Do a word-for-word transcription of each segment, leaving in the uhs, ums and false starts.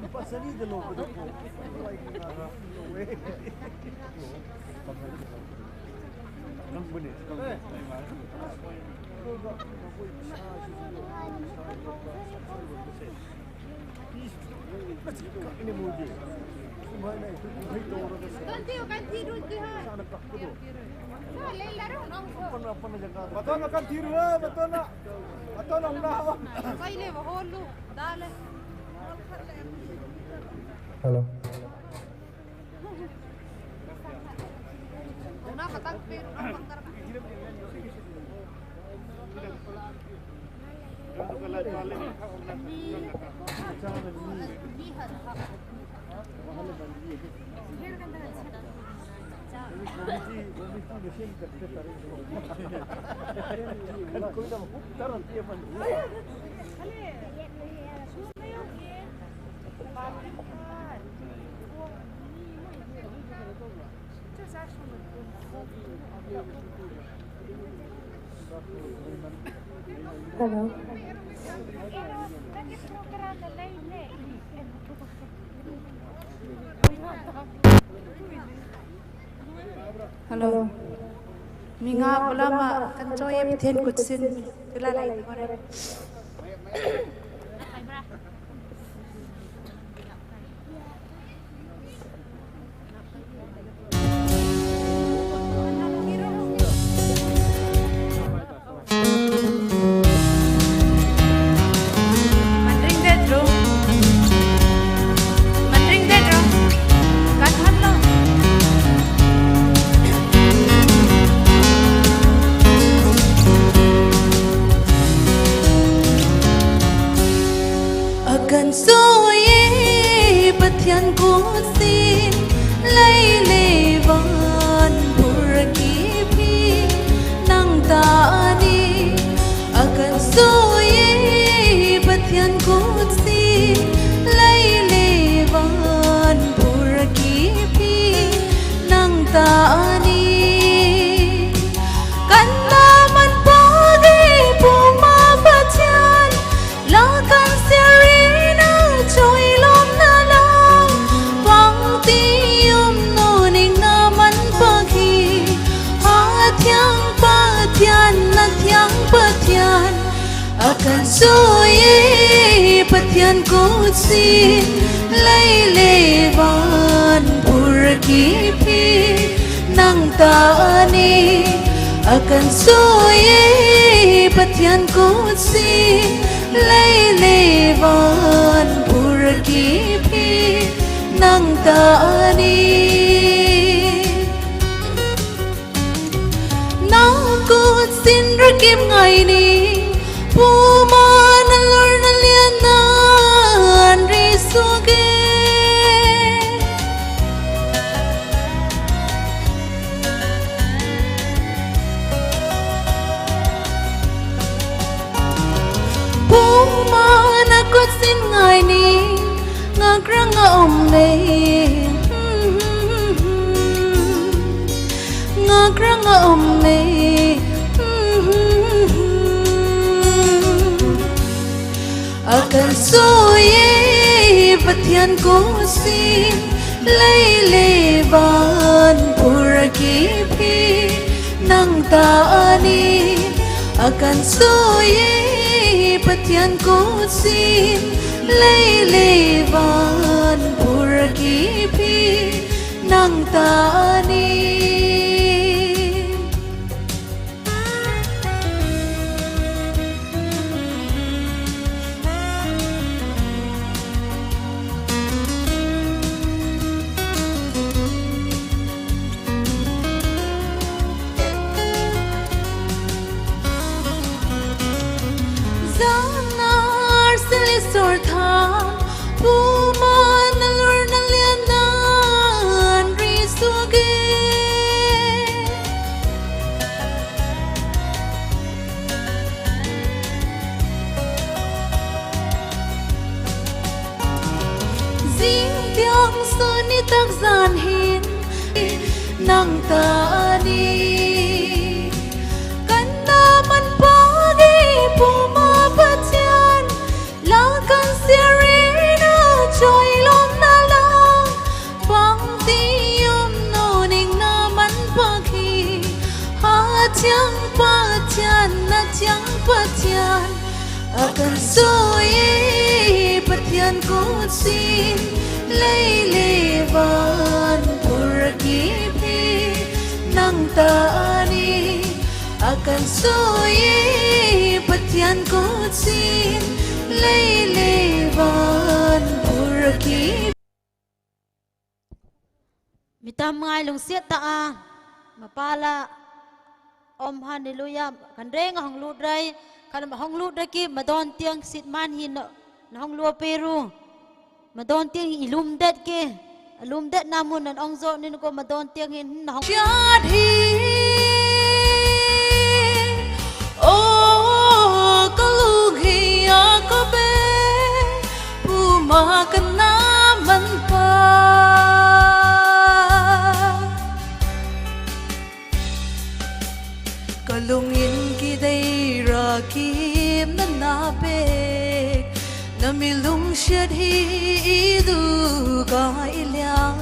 ꯂꯨꯄꯥ ꯆꯅꯤꯗ ꯂꯧꯕꯗꯣ ꯀꯣ꯫ ꯅꯪꯕꯨꯅꯦ꯫ ꯀꯛꯏꯅꯦ ꯃꯣꯏꯗꯤ꯫ ꯁꯨꯃꯥꯏꯅ ꯑꯩꯈꯣꯏ ꯀꯨꯝꯍꯩ ꯇꯧꯔꯒ ꯁꯦ꯫ ꯏꯁꯥꯅ ꯀꯛꯄꯗꯣ꯫ ꯑꯄꯟ ꯑꯄꯟꯕ ꯖꯒꯥꯗ꯫ ꯃꯇꯣꯟ ꯃꯀꯟ ꯊꯤꯔꯨꯔꯣ, ꯃꯇꯣꯟꯅ꯫ ꯃꯇꯣꯟ ꯑꯃꯨꯛ ꯂꯥꯛꯑꯣ꯫ Hello. Hello. Hello. ꯃꯤꯉꯥ ꯄꯨꯂꯃ ꯀꯟꯆꯣꯌꯦ ꯄꯤꯊꯦꯟ ꯀꯨꯠꯁꯤꯟ ꯇꯨꯂꯥ Lai ꯈꯣꯔꯦ꯫ Akan soye Pathian kutsin, lei lei van phur ki phi nang ta ani. Akan soye Pathian kutsin, lei lei van phur ki phi nang ta ani. Kan na man pa gei pu ma Pathian, la kan siarina choi lom Kan soye Pathian kutsin, lei le van phurkip hi nang ta a ni. A kan soye Pathian kutsin, lei le van phurkip hi nang ta a ni. Nang kutsin rakip ngai ni, puma na lor na lian nan ri suge. Puma na kutsin ngai ni, ngakra nga om nei. Ngakra nga om nei. A kan soye Pathian kutsin, lei le van phurkip hi nang ta a ni. A kan soye Pathian kutsin, lei le van phurkip hi nang ta a ni. Zanar seli sortha, puma na lor na lian nan ri suge. Zing tiang suni tak zan hin nang ta a ni. Kan na man pagi puma Pathian, la kan siarina choi lom na la. Pang ti om no ning na man pagi, ha tiang Pathian, na tiang Pathian. Akan soye Pathian kutsin, lei le van phuraki phi nang ta ani. Akan soye Pathian kutsin, lei le van phuraki. Mitam ngai lungsiat ta a mapala om, hallelujah. Kan reng hong lut rai, kan hong lut rai ki madon tiang sit man hi na, na hong lua peru. Madon tiang hi ilum det ki, ilum det namun nan ong zo nin ko madon tiang hi na hong. Siat hi, o kalung hi a ko be, puma kana man pa. Kalungin ki dei ra kim na na pek, na mi lungsiat hi i du ka i lian.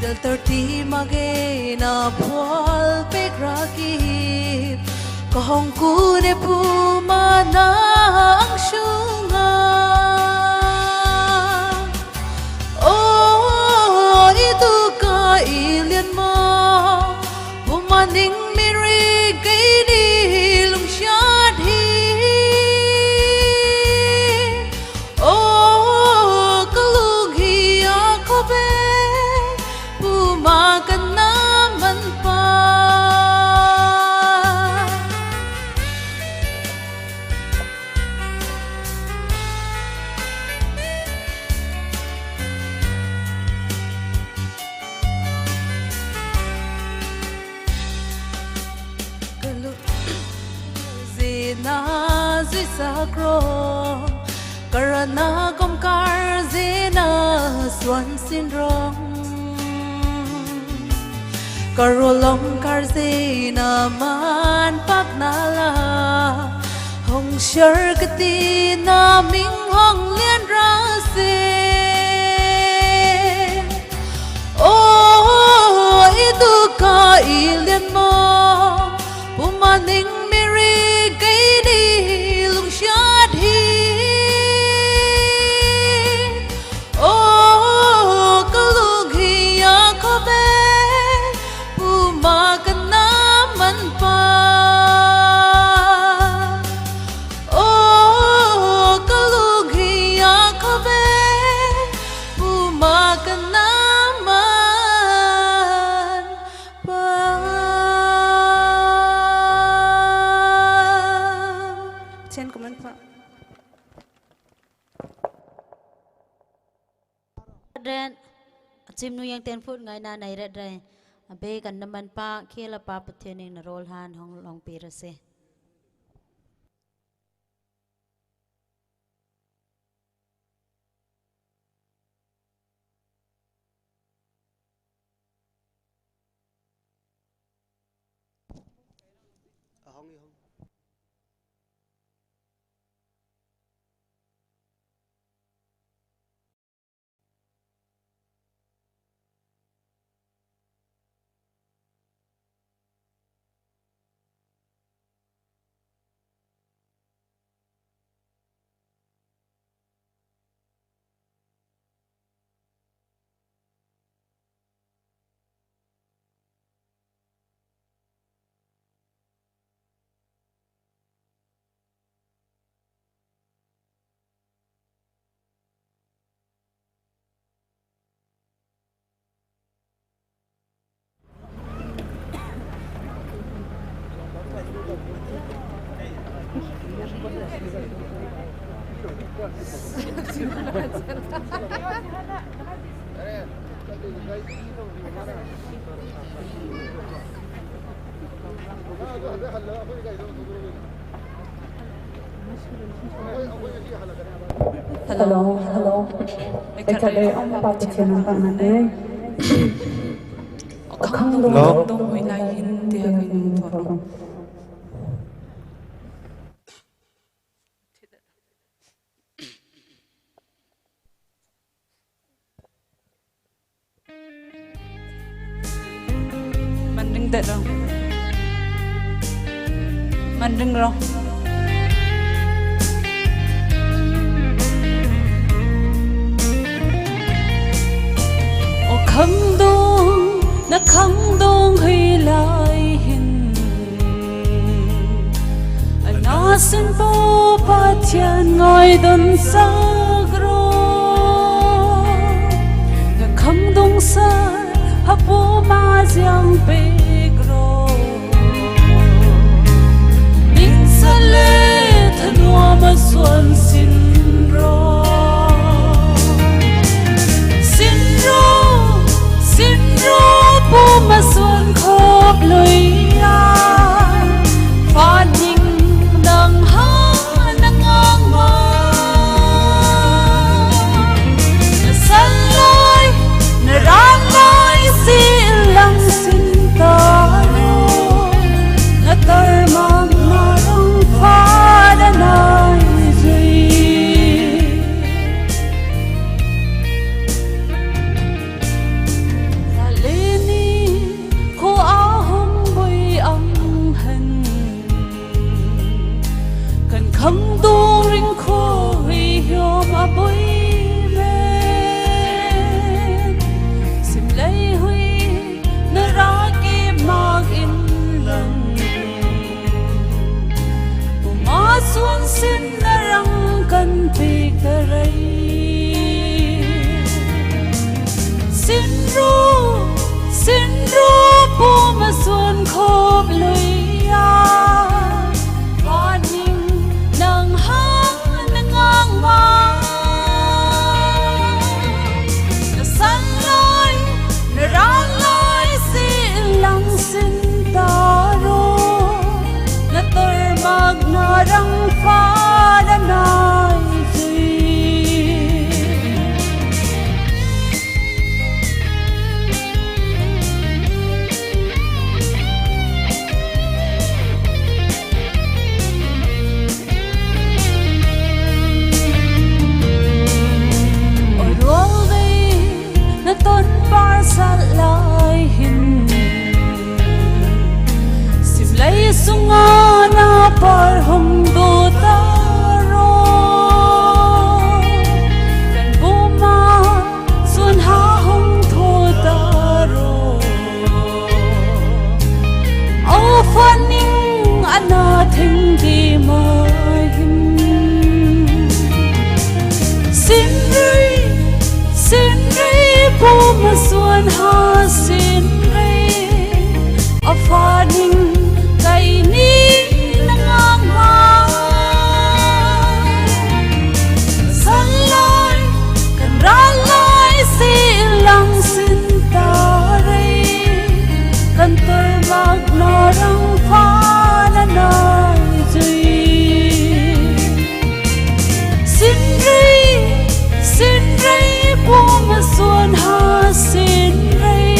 Dal tar ti mage na phual pek ra ki, ka hong ku ne puma na ang shunga. O, i du ka i lian mo, puma ning mi ri kei ni lungsiat hi. O, kalung hi a ko be, puma kana man pa. Kalu zina zui sakro, karana kom kar zina swan sinrong. Karolong kar zina man pak nala, hong shar kati na ming hong lian ra se. O, i du ka i lian mo, puma ning mi ri kei Sen kuman pa. Ren, achim nu yang ten phut ngai na nai ret rai. Abe kan naman pa, khela pa Pathian ning na rol han hong long pi ra se. Hello, hello. Ekale om pa pichena pa nate. Hello. Khangdong dong hui lai hin te ha kin thon. Manding tet rong. Manding rong. O khangdong, na khangdong hui lai hin. Ana sin po Pathian ngoi don sagro. Na khangdong sa hapu ma ziang pegro. Ning sa le tha Hangdung ringkhu hui hiom a bui me. Simlei hui na ra ke mak in lang. Puma suan sin na rang kan pe ka rei. Sinru, sinru puma suan khop lui a. Vaning nang hang na ngang ma. Na san lai, na ran lai si lang sin ta ro. Na tor mak na rang fa na nai zui. Oi rual vei na ton par sat lai hin. Simlei sunga na par hong do ta ro. Kan buma suan ha hong tho ta ro. Au faning ana thing di mai hin. Sinrei, sinrei puma suan ha sinrei. A faning kai ni na ngang ma. San lai, kan ran lai si lang sin ta rei. Kan tor mak na rang fa na nai zui. Sinrei, sinrei puma suan ha sinrei.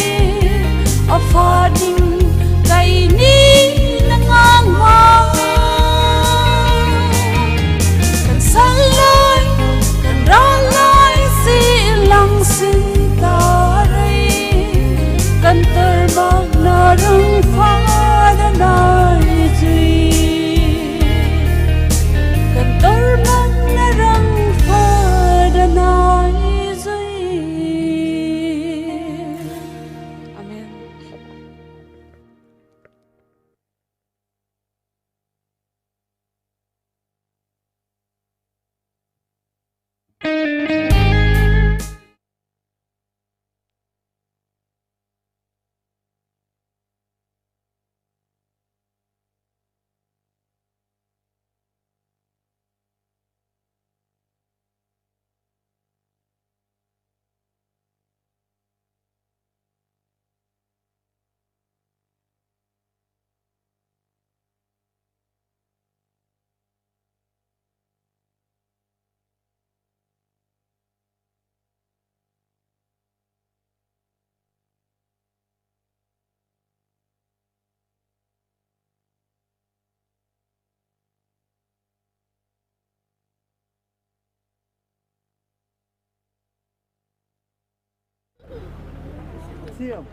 Siam,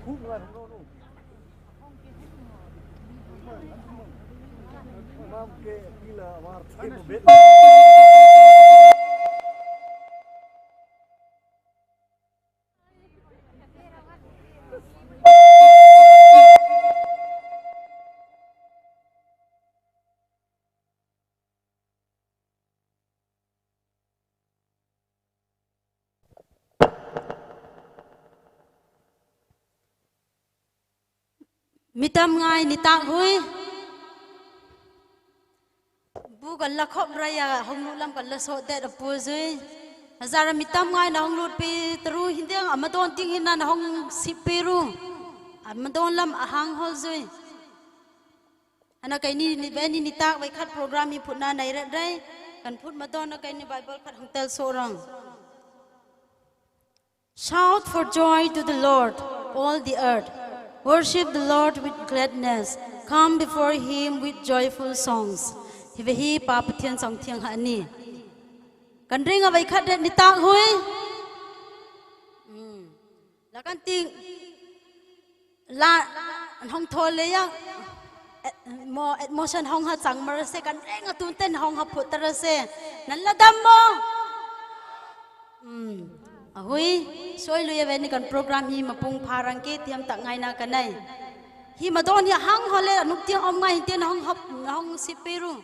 khuk ngai hong no no. Mam ke pila war thai mo bet. Mitam ngai nitak hui. Bu kan la khop raya hong nu lam kan la so det apu zui. Hazara mitam ngai na hong lut pi taru hindeng amadon ting hina na hong sip pi ru. Amadon lam ahang hol zui. Ana kaini ni beni nitak vai khat program hi phutna nai ret rai. Kan phut madon na kaini Bible khat hong tel so rang. Shout for joy to the Lord, all the earth. Worship the Lord with gladness. Come before him with joyful songs. Hi ve hi pa Pathian song thiang ha ni. Kan ring a vai khat det nitak hui. Hmm. La kan ting. La, hong thol le ya. Eh, mo, eh, motion hong ha chang mar se kan reng a tun ten hong ha phut tar se. Nan la dam mo. Hmm. Ahui, soi lu ya ve ni kan program hi mapung pharang ke tiam tak ngai na kanai. Hi madon hi hang hole nuk tiang om ngai ten hong hop, hong sipiru.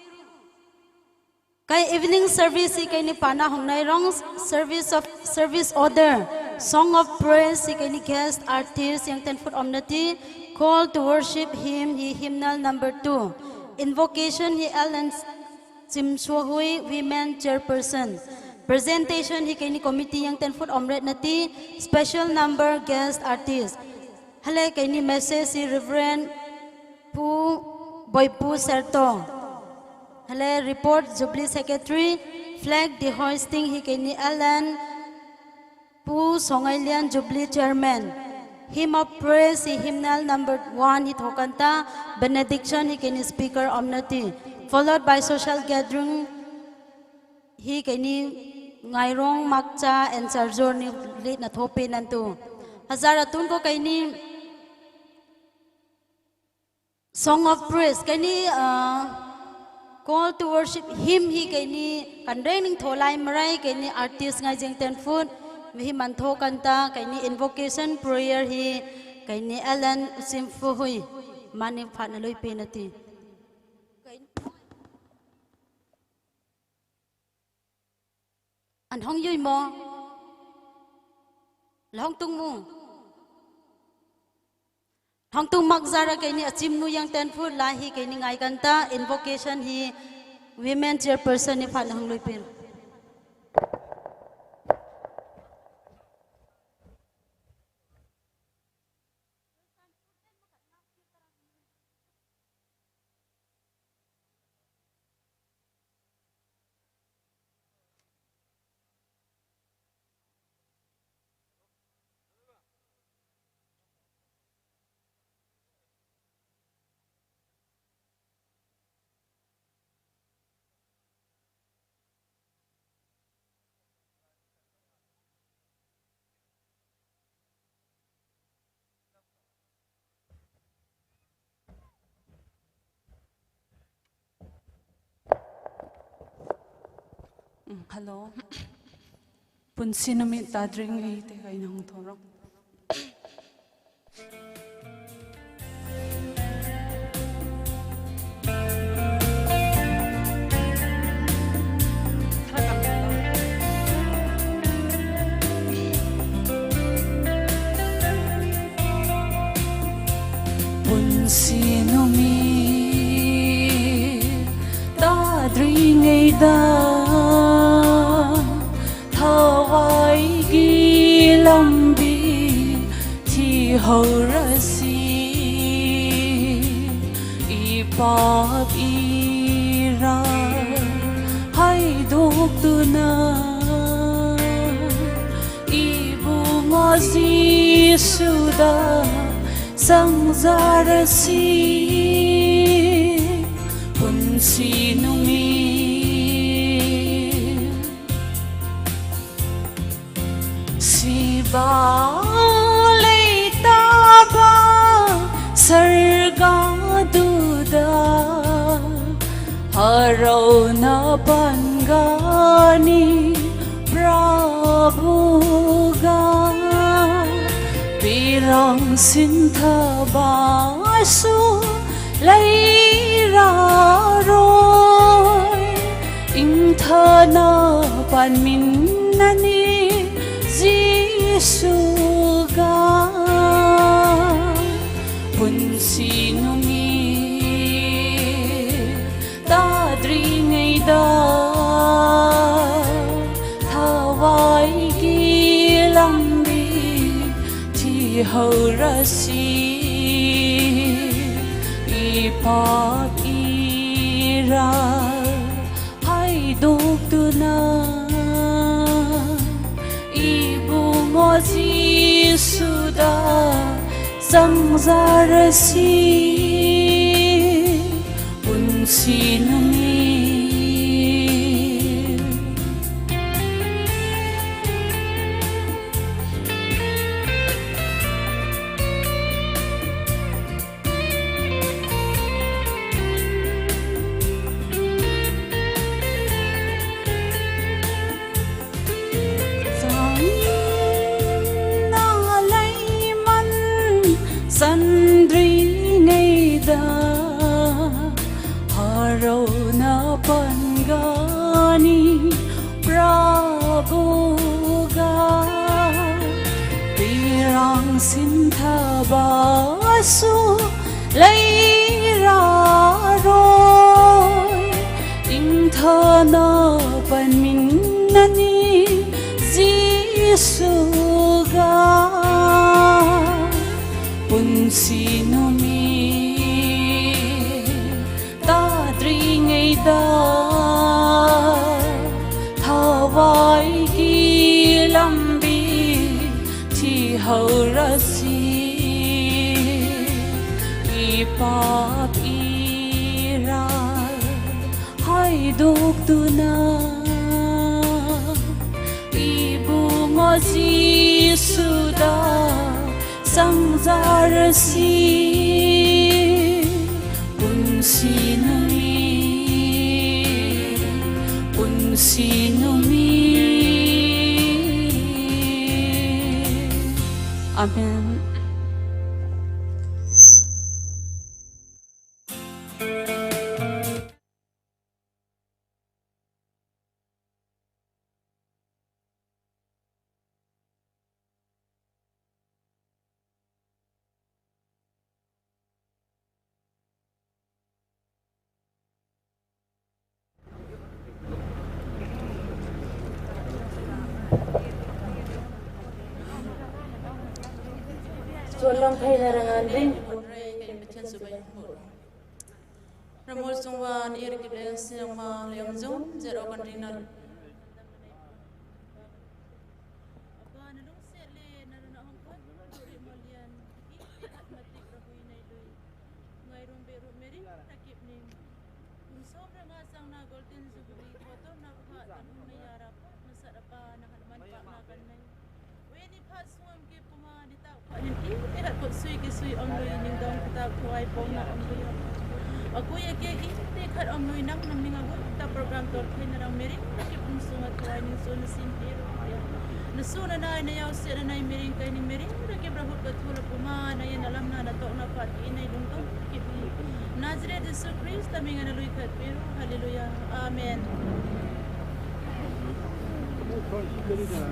Kai evening service hi kai ni pana hong nai rong service of, service order. Song of praise hi kai ni guest artist yang ten foot om nati. Call to worship him hi hymnal number two. Invocation hi Ellen Chimsua Hui, women chairperson. Presentation hi kai ni committee yang ten foot om ret nati. Special number guest artist. Hale kai ni message hi Reverend Pu Boipu Serto. Hale report Jubilee Secretary, flag dehoisting hi kai ni Ellen Pu Songailian Jubilee Chairman. Hymn of Praise hi hymnal number one hi thokanta, benediction hi kai ni speaker om nati. Followed by social gathering hi kai ni Ngairong Makcha and Sarjor ni lead na thope nantu. Hazar atun ko keini Song of Praise, keini, ah, Call to Worship hymn hi keini kanreng ning tholai marai, keini artist ngai jeng ten phut, mihi mantho kanta, keini invocation prayer hi, keini Ellen Usimfu hui, mani phatna lui pe nati. An hong yui mo? Lahong tung mu? Hong tung mak zara keini achim nu yang ten phut lai hi keini ngai kanta invocation hi women chairperson ni phat hong lui pin. Mm, hello. Punsi numit tadring ei te kai nang thorong. Punsi numit tadring ei da, thawai gi lambi thi hau rasi, i pap i ra hai duk tu na, i bu ngo Jisu da sang za rasi, punsi numit. Siba ꯍꯔꯥꯎꯅ ꯄꯥꯟꯒꯅꯤ ꯄ꯭ꯔꯚꯨꯒ꯫ ꯄꯤꯔꯥꯡ ꯁꯤꯟꯊꯕꯁꯨ ꯂꯩꯔꯔꯣꯏ꯫ ꯏꯪꯊꯅ ꯄꯥꯟꯃꯤꯟꯅꯅꯤ ꯖꯤꯁꯨꯒ꯫ ꯄꯨꯟꯁꯤ ꯅꯨꯃꯤꯠ ꯇꯥꯗ꯭ꯔꯤꯉꯩꯗ ꯊꯋꯥꯏꯒꯤ ꯂꯝꯕꯤ ꯊꯤꯍꯧꯔꯁꯤ꯫ ꯏꯄꯥꯛ ꯏꯔꯥꯜ ꯍꯥꯏꯗꯣꯛꯇꯨꯅ ꯏꯕꯨꯡꯉꯣ ꯖꯤꯁꯨꯗ ꯆꯪꯖꯔꯁꯤ꯫ ꯄꯨꯟꯁꯤ ꯅꯨꯃꯤꯠ ꯆꯥꯡꯅ ꯂꯩꯃꯟ ꯆꯟꯗ꯭ꯔꯤꯉꯩꯗ ꯍꯔꯥꯎꯅ ꯄꯥꯟꯒꯅꯤ ꯄ꯭ꯔꯚꯨꯒ꯫ ꯄꯤꯔꯥꯡ ꯁꯤꯟꯊꯕꯁꯨ ꯂꯩꯔꯔꯣꯏ꯫ ꯏꯪꯊꯅ ꯄꯥꯟꯃꯤꯟꯅꯅꯤ ꯖꯤꯁꯨꯒ꯫ ꯄꯨꯟꯁꯤ ꯅꯨꯃꯤꯠ ꯇꯥꯗ꯭ꯔꯤꯉꯩꯗ ꯊꯋꯥꯏꯒꯤ ꯂꯝꯕꯤ ꯊꯤꯍꯧꯔꯁꯤ꯫ ꯏꯄꯥꯛ ꯏꯔꯥꯜ ꯍꯥꯏꯗꯣꯛꯇꯨꯅ ꯏꯕꯨꯡꯉꯣ ꯖꯤꯁꯨꯗ ꯆꯪꯖꯔꯁꯤ꯫ ꯄꯨꯟꯁꯤ ꯅꯨꯃꯤꯠ Sinumi. Amen. Suan lam thei na rangan ring. Ramol sungwan ir ki bleng siang ma liang jong, jero kan ring na. Apa na lungset le na runa hong khat, turi molian, ki ki khat matik rahui nai lui. Ngai rung be ru mering, rakip ning. Kum som ranga sang na golden jubilee, kotor na kha, tan na yara pa, na sat apa, na hal man pa na kan nai. Weni phat suam ke puma ni tak phat ni ti, te hat kot sui ke sui ong lui ning dong kita kuai pong na ong lui. Aku ya ke i te khat ong lui nang nam ning ahu ta program tor thai na rang mering na ke pung sung a tuai ning sun na sin te ru ya. Na su na nai na yau se na nai mering kai ning mering na ke brahut ka thu la puma na ya na lam na na tok na phat i nai lung dong ki pi. Nazareth Jesu Christ ta ming ana lui khat peru. Hallelujah. Amen.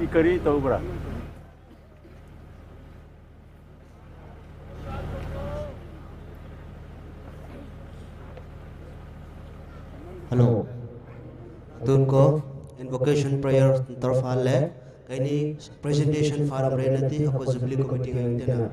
I kari tau bra. Hello. Tun ko invocation prayer taraf le kaini presentation forum re nati hako Jubilee Committee ngai tena.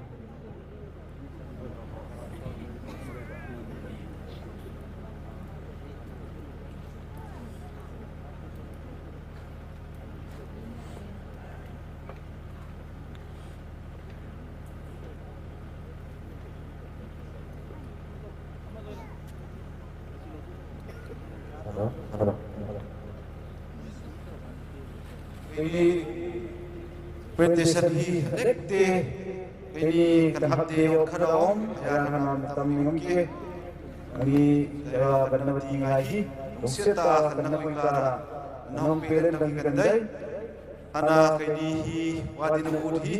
Ini presentation hi adek te ini kan hap te yo khadom ya kan tam ni ngam ke. Ini ya kan na ti ngai hi. Lungsiat ta kan na ko kara. Nong pelen dang hi kan dei. Hana keini hi wadi na ut hi.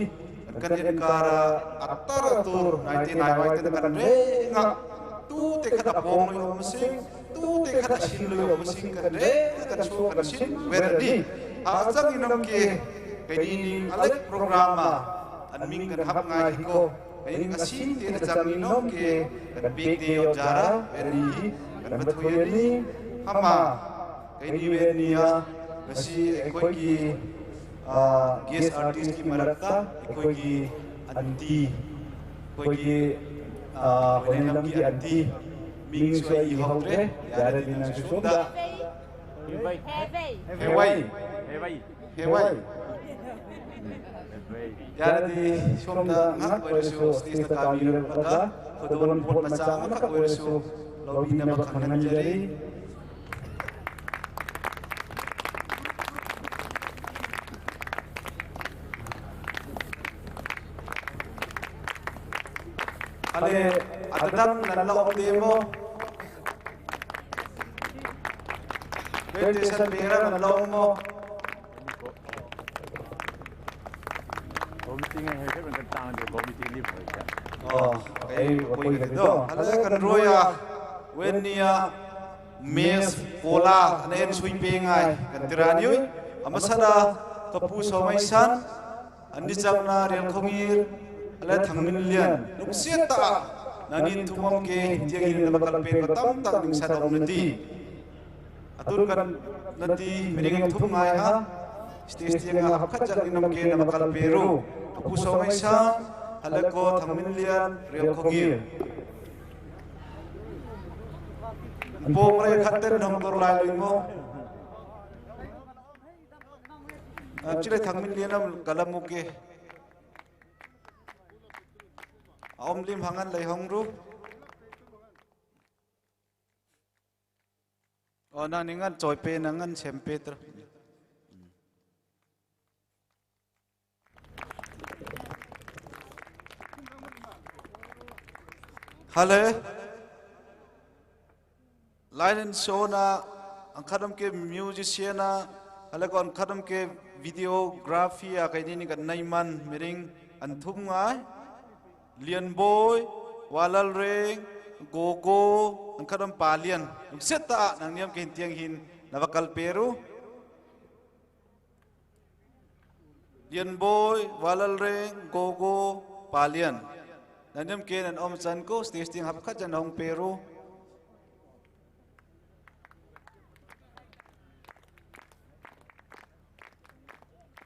Kan enkara atar atur naite nai wai ten kan renga. Tute khat apong lui om sing, tute khat asin lui om sing kan renga kan su kan sin. Wera di. Hachang inom ke keini ni alek programa an ming kan hap ngai hi ko. Keini asin te achang inom ke kan pek te yo jara. Wera di. Kan bathui ni hama. Keini ꯋꯦꯅꯤꯌꯥ, ꯉꯁꯤ ꯑꯩꯈꯣꯏꯒꯤ, ꯑ, guest artist ꯀꯤ ꯃꯔꯛꯇ ꯑꯩꯈꯣꯏꯒꯤ aunty, ꯑꯩꯈꯣꯏꯒꯤ, ꯑ, ꯍꯣꯅꯦꯂꯝꯒꯤ aunty, ꯃꯤꯡꯁꯨ ꯑꯩ ꯏꯍꯧꯗ꯭ꯔꯦ, ꯌꯥꯔꯗꯤ ꯅꯪꯁꯨ ꯁꯣꯝꯗ꯫ ꯍꯦꯋꯥꯏ꯫ ꯍꯦꯋꯥꯏ꯫ ꯍꯦꯋꯥꯏ꯫ ꯌꯥꯔꯗꯤ ꯁꯣꯝꯗ ꯉꯥꯏꯍꯥꯛ ꯑꯣꯏꯔꯁꯨ stage ꯇ ꯀꯥꯕꯤꯔꯛꯄꯗ ꯈꯨꯗꯣꯜ ꯄꯣꯠ ꯃꯆꯥ ꯑꯃꯈꯛ ꯑꯣꯏꯔꯁꯨ ꯂꯧꯕꯤꯅꯕ ꯈꯪꯍꯟꯖꯔꯤ꯫ Ale, adadam nalala om demo. Plantation bera nalala om mo. Committee ngai hoi kan tang de committee ni hoi ka. Oh, ei, koi ka do. Ale kan roya, wenia, mes, pola, nen sui pe ngai, kan tirani ui. Amasada, kapu somai san, ani chamna rial khongir, ale thangmin lian. Nuksiat ta, nangin thumam ke, tiang ini nama kalpe ko tam tak ningsa dom nati. Atur kan nati miring thum ngai ha. Stage tiang ha hapkhat jang inom ke nama kalpe ru. Apu somai sa, ale ko thangmin lian, rial khongir. Pom re khaten hom kor lai lui mo. Ah, chile thangmin lian am kalam mo ke. Om lim hangan lai hong ru. O, nang ningan choi pe, nangan sem pe tra. Hale. Line and show na Angkhatam ke musician a, hale ko angkhatam ke videography a kaini ni kan neiman miring anthum ngai. Lianboi, Walalreng, Gogo, angkhatam Palian. Lungset ta a nangniam ke hin tiang hin na va kalpe ru. Lianboi, Walalreng, Gogo, Palian. Nangniam ke nan om chan ko stage tiang hap khat chan hong pe ru.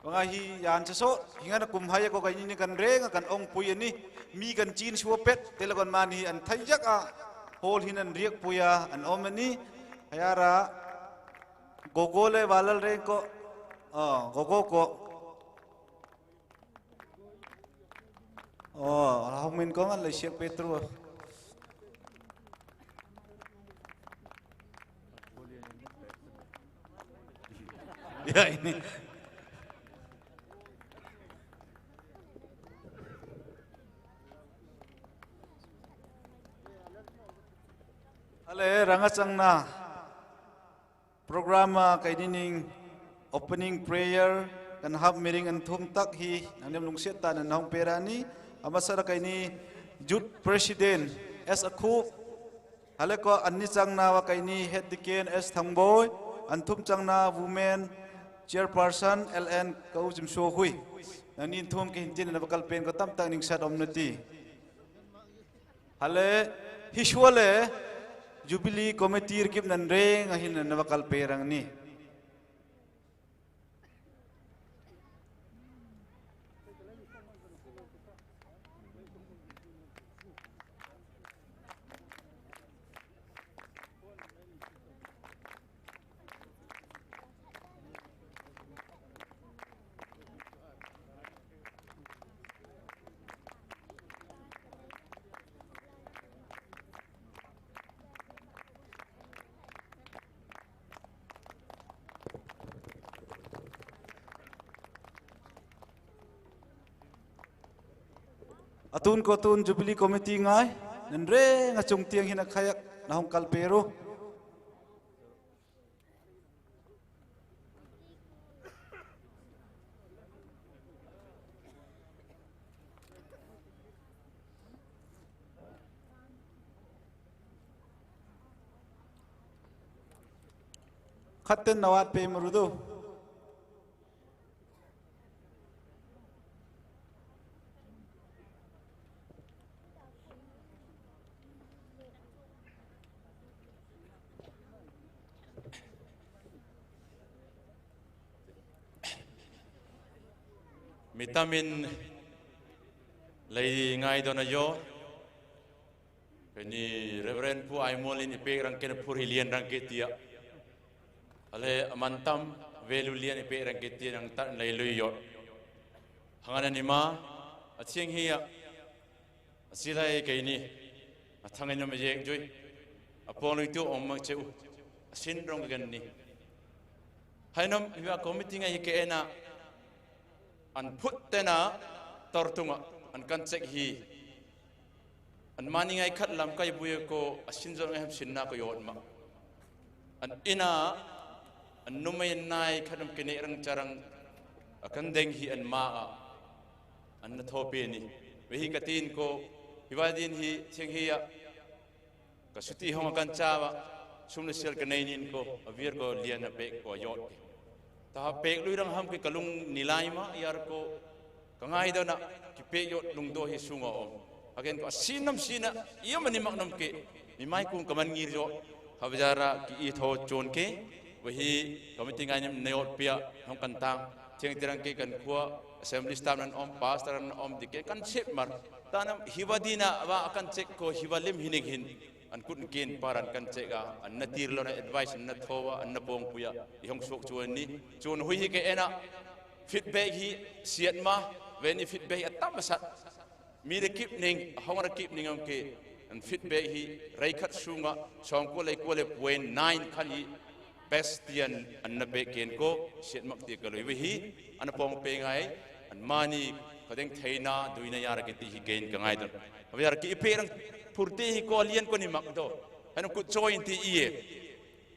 Banga hi yan chaso, hinga na kum hai ko kaini ni kan reng, kan ong pui ani, mi kan chin sua pet, tele kon man hi an thai jak a, hol hin an riak pui a, an om ani, haya ra, Gogo le Walalreng ko, oh, Gogo ko, oh, hong min ko ngan le siak Petru. Ya ini. Ale, ranga changna. Program a kaini ning opening prayer kan hap miring anthum tak hi nangniam lungset ta nan hong pe ra ni. Amasa ra kaini Youth President S Akhup. Hale ko anni changna va kaini Head Deacon S Thangboi. Anthum changna Women Chairperson L N Kau Jimso Hui. Nangni anthum ke hin tin na va kalpen ko tam tak ning sat om nati. Hale, hi sua le, Jubilee Committee rikip nan reng ahin nan na va kalpe rang ni. Atun ko tun Jubilee Committee ngai, nan reng achung tiang hin a khayak na hong kalpe ru. Khatten nawat pe murudu. Mitamin lei ngai dona yo. Kani Reverend Pu Aimol in ipek rang ken phur hi lian rang ke tia. Ale amantam velu lian ipek rang ke tia nang tan lei lui yo. Hangana nima, achiang hi ya. Asilai kei ni. Athang en yom yek jui. Apong lui tu om ma cheu. Asin rong gan ni. Hainom hiwa committee ngai ke ena. An phut tena tortunga. An kan chek hi. An mani ngai khat lam kai buye ko asin zon ngai ham sinna ko yot ma. An ina, an numai nai khat am kene rang charang akan deng hi an ma a. An na thope ni. Vehi katin ko, hiwa din hi, thiang hi ya. Ka suti hong akan chawa, sum le sial ka nei nin ko, avir ko lian a pek ko yot ke. Ta pek lui rang ham ke kalung nilai ma, yar ko, ka ngai dona, ki pek yot lung do hi sunga om. Again ko, asin nam sina, iya mani mak nam ke, mi mai kung kaman ngir yo, habjara ki i tho chon ke, vehi, committee ngai nim na yot pia, hong kan tang, thiang tirang ke kan khua, assembly staff nan om, pastor nan om, di ke kan sep mar. Tanam hiwa dina, wa akan chek ko, hiwa lim hinik hin, an kut kin paran kan chek a, an na tir lo na advice, an na thowa, an na pong puya, i hong sok chuan ni, chuan hui hi ke ena, feedback hi siat ma, veni feedback a tam sat. Mi le kip ning, a hong ra kip ning am ke, an feedback hi, rei khat sunga, song ko le ko le point nine khan hi, best tian an na pe ken ko, siat mak ti ka lui vehi, an pong pe ngai, an mani, ka deng theina, duina yara ke ti hi ken ka ngai don. Aviar ki ipe rang phurti hi ko lian ko ni mak do. Hanu kut choi ti iye.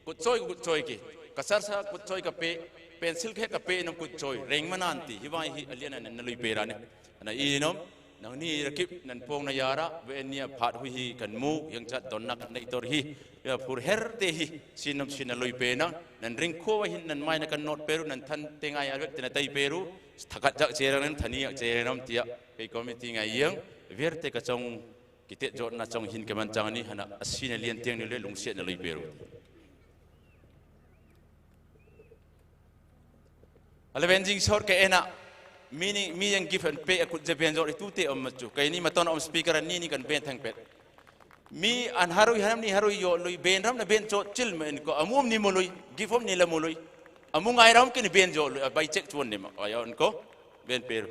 Kut choi, kut choi ke. Kasar sa kut choi ka pe, pencil ke ka pe nam kut choi. Reng manan ti, hiwa hi alian an na lui pe rane. Ana i nom. Nangni rakip nan pong na yara, ve enia phat hui hi kan mu, yang chat don nak na itor hi, ya phur her te hi, sinam sina lui pena, nan ring ko hin nan mai na kan not peru, nan than te ngai alwek te na tai peru, thakat jak cherang nan thani jak cherang tia, kei committee ngai yang, ver te ka chong, kitet jot na chong hin ke man chang ni, hana asina lian tiang ni le lungsiat na lui peru. Ala venjing sor ke ena, mini, mi yang gift and pay akut je ben jor itu te om machu. Kaini maton om speaker ni ni kan ben thang pet. Mi an harui hanam ni harui yo lui ben ram na ben chot chil ma en ko. Amu om ni mo lui, gift om ni la mo lui. Amu ngai ram ke ni ben jo lui, bai check chuan ni ma. Ayo en ko, ben per.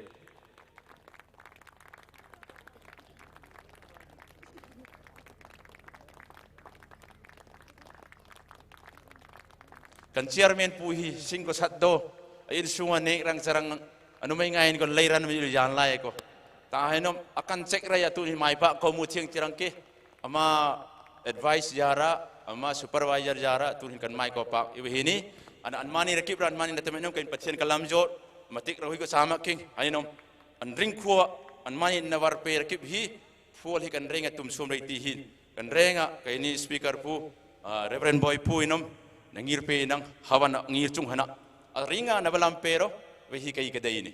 Kan chairman pu hi sing ko sat do, a in sunga nek rang charang anu mai ngai ko lei ran mi lu jan lai ko. Ta hai nom akan check ra ya tu hi mai pa ko mu thiang tirang ke. Ama advice jara, ama supervisor jara, tu hin kan mai ko pa. Iwe hini, an, an mani rakip ran mani na temen nom kan pathian kalam jot, matik ra hui ko sama king, hai nom. An ring khua, an mani na war pe rakip hi, fual hi kan renga tum sum rei ti hin. Kan renga, kaini speaker pu, ah, Reverend Boy pu inom, na ngir pe nang, hawan na ngir chung hana. A ringa na balam pero, ve hi kai ka dei ni.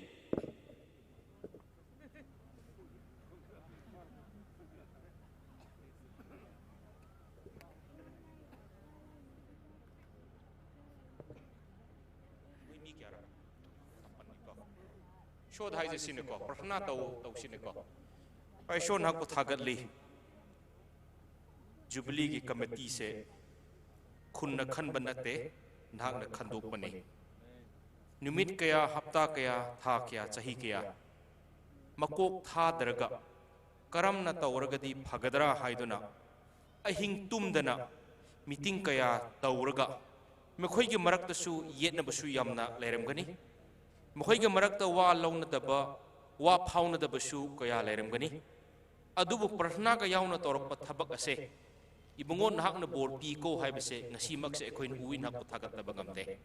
Shod hai je sine ko, prarthana tau, tau sine ko. Pai shon hak ko thagat li. Jubilee ki committee se khunna khanba natte, nahakna khandokpani. Numit kaya, hapta kaya, tha kaya, chahi kaya, makok thadraga, karamna tauragadi phagadra haiduna, ahing tumdana, meeting kaya tauraga, ꯃꯈꯣꯏꯒꯤ ꯃꯔꯛꯇꯁꯨ ꯌꯦꯠꯅꯕꯁꯨ ꯌꯥꯝꯅ ꯂꯩꯔꯝꯒꯅꯤ꯫ ꯃꯈꯣꯏꯒꯤ ꯃꯔꯛꯇ ꯋꯥ ꯂꯧꯅꯗꯕ, ꯋꯥ ꯐꯥꯎꯅꯗꯕꯁꯨ ꯀꯌꯥ ꯂꯩꯔꯝꯒꯅꯤ꯫ ꯑꯗꯨꯕꯨ ꯄ꯭ꯔꯊꯅꯥꯒ ꯌꯥꯎꯅ ꯇꯧꯔꯛꯄ ꯊꯕꯛ ꯑꯁꯦ, "ꯏꯕꯨꯡꯉꯣ, ꯅꯍꯥꯛꯅ ꯕꯣꯔ ꯄꯤꯀꯣ" ꯍꯥꯏꯕꯁꯦ ꯉꯁꯤꯃꯛꯁꯦ ꯑꯩꯈꯣꯏꯅ ꯎ ꯅꯍꯥꯛꯄꯨ ꯊꯥꯒꯠꯇꯕ ꯉꯝꯗꯦ꯫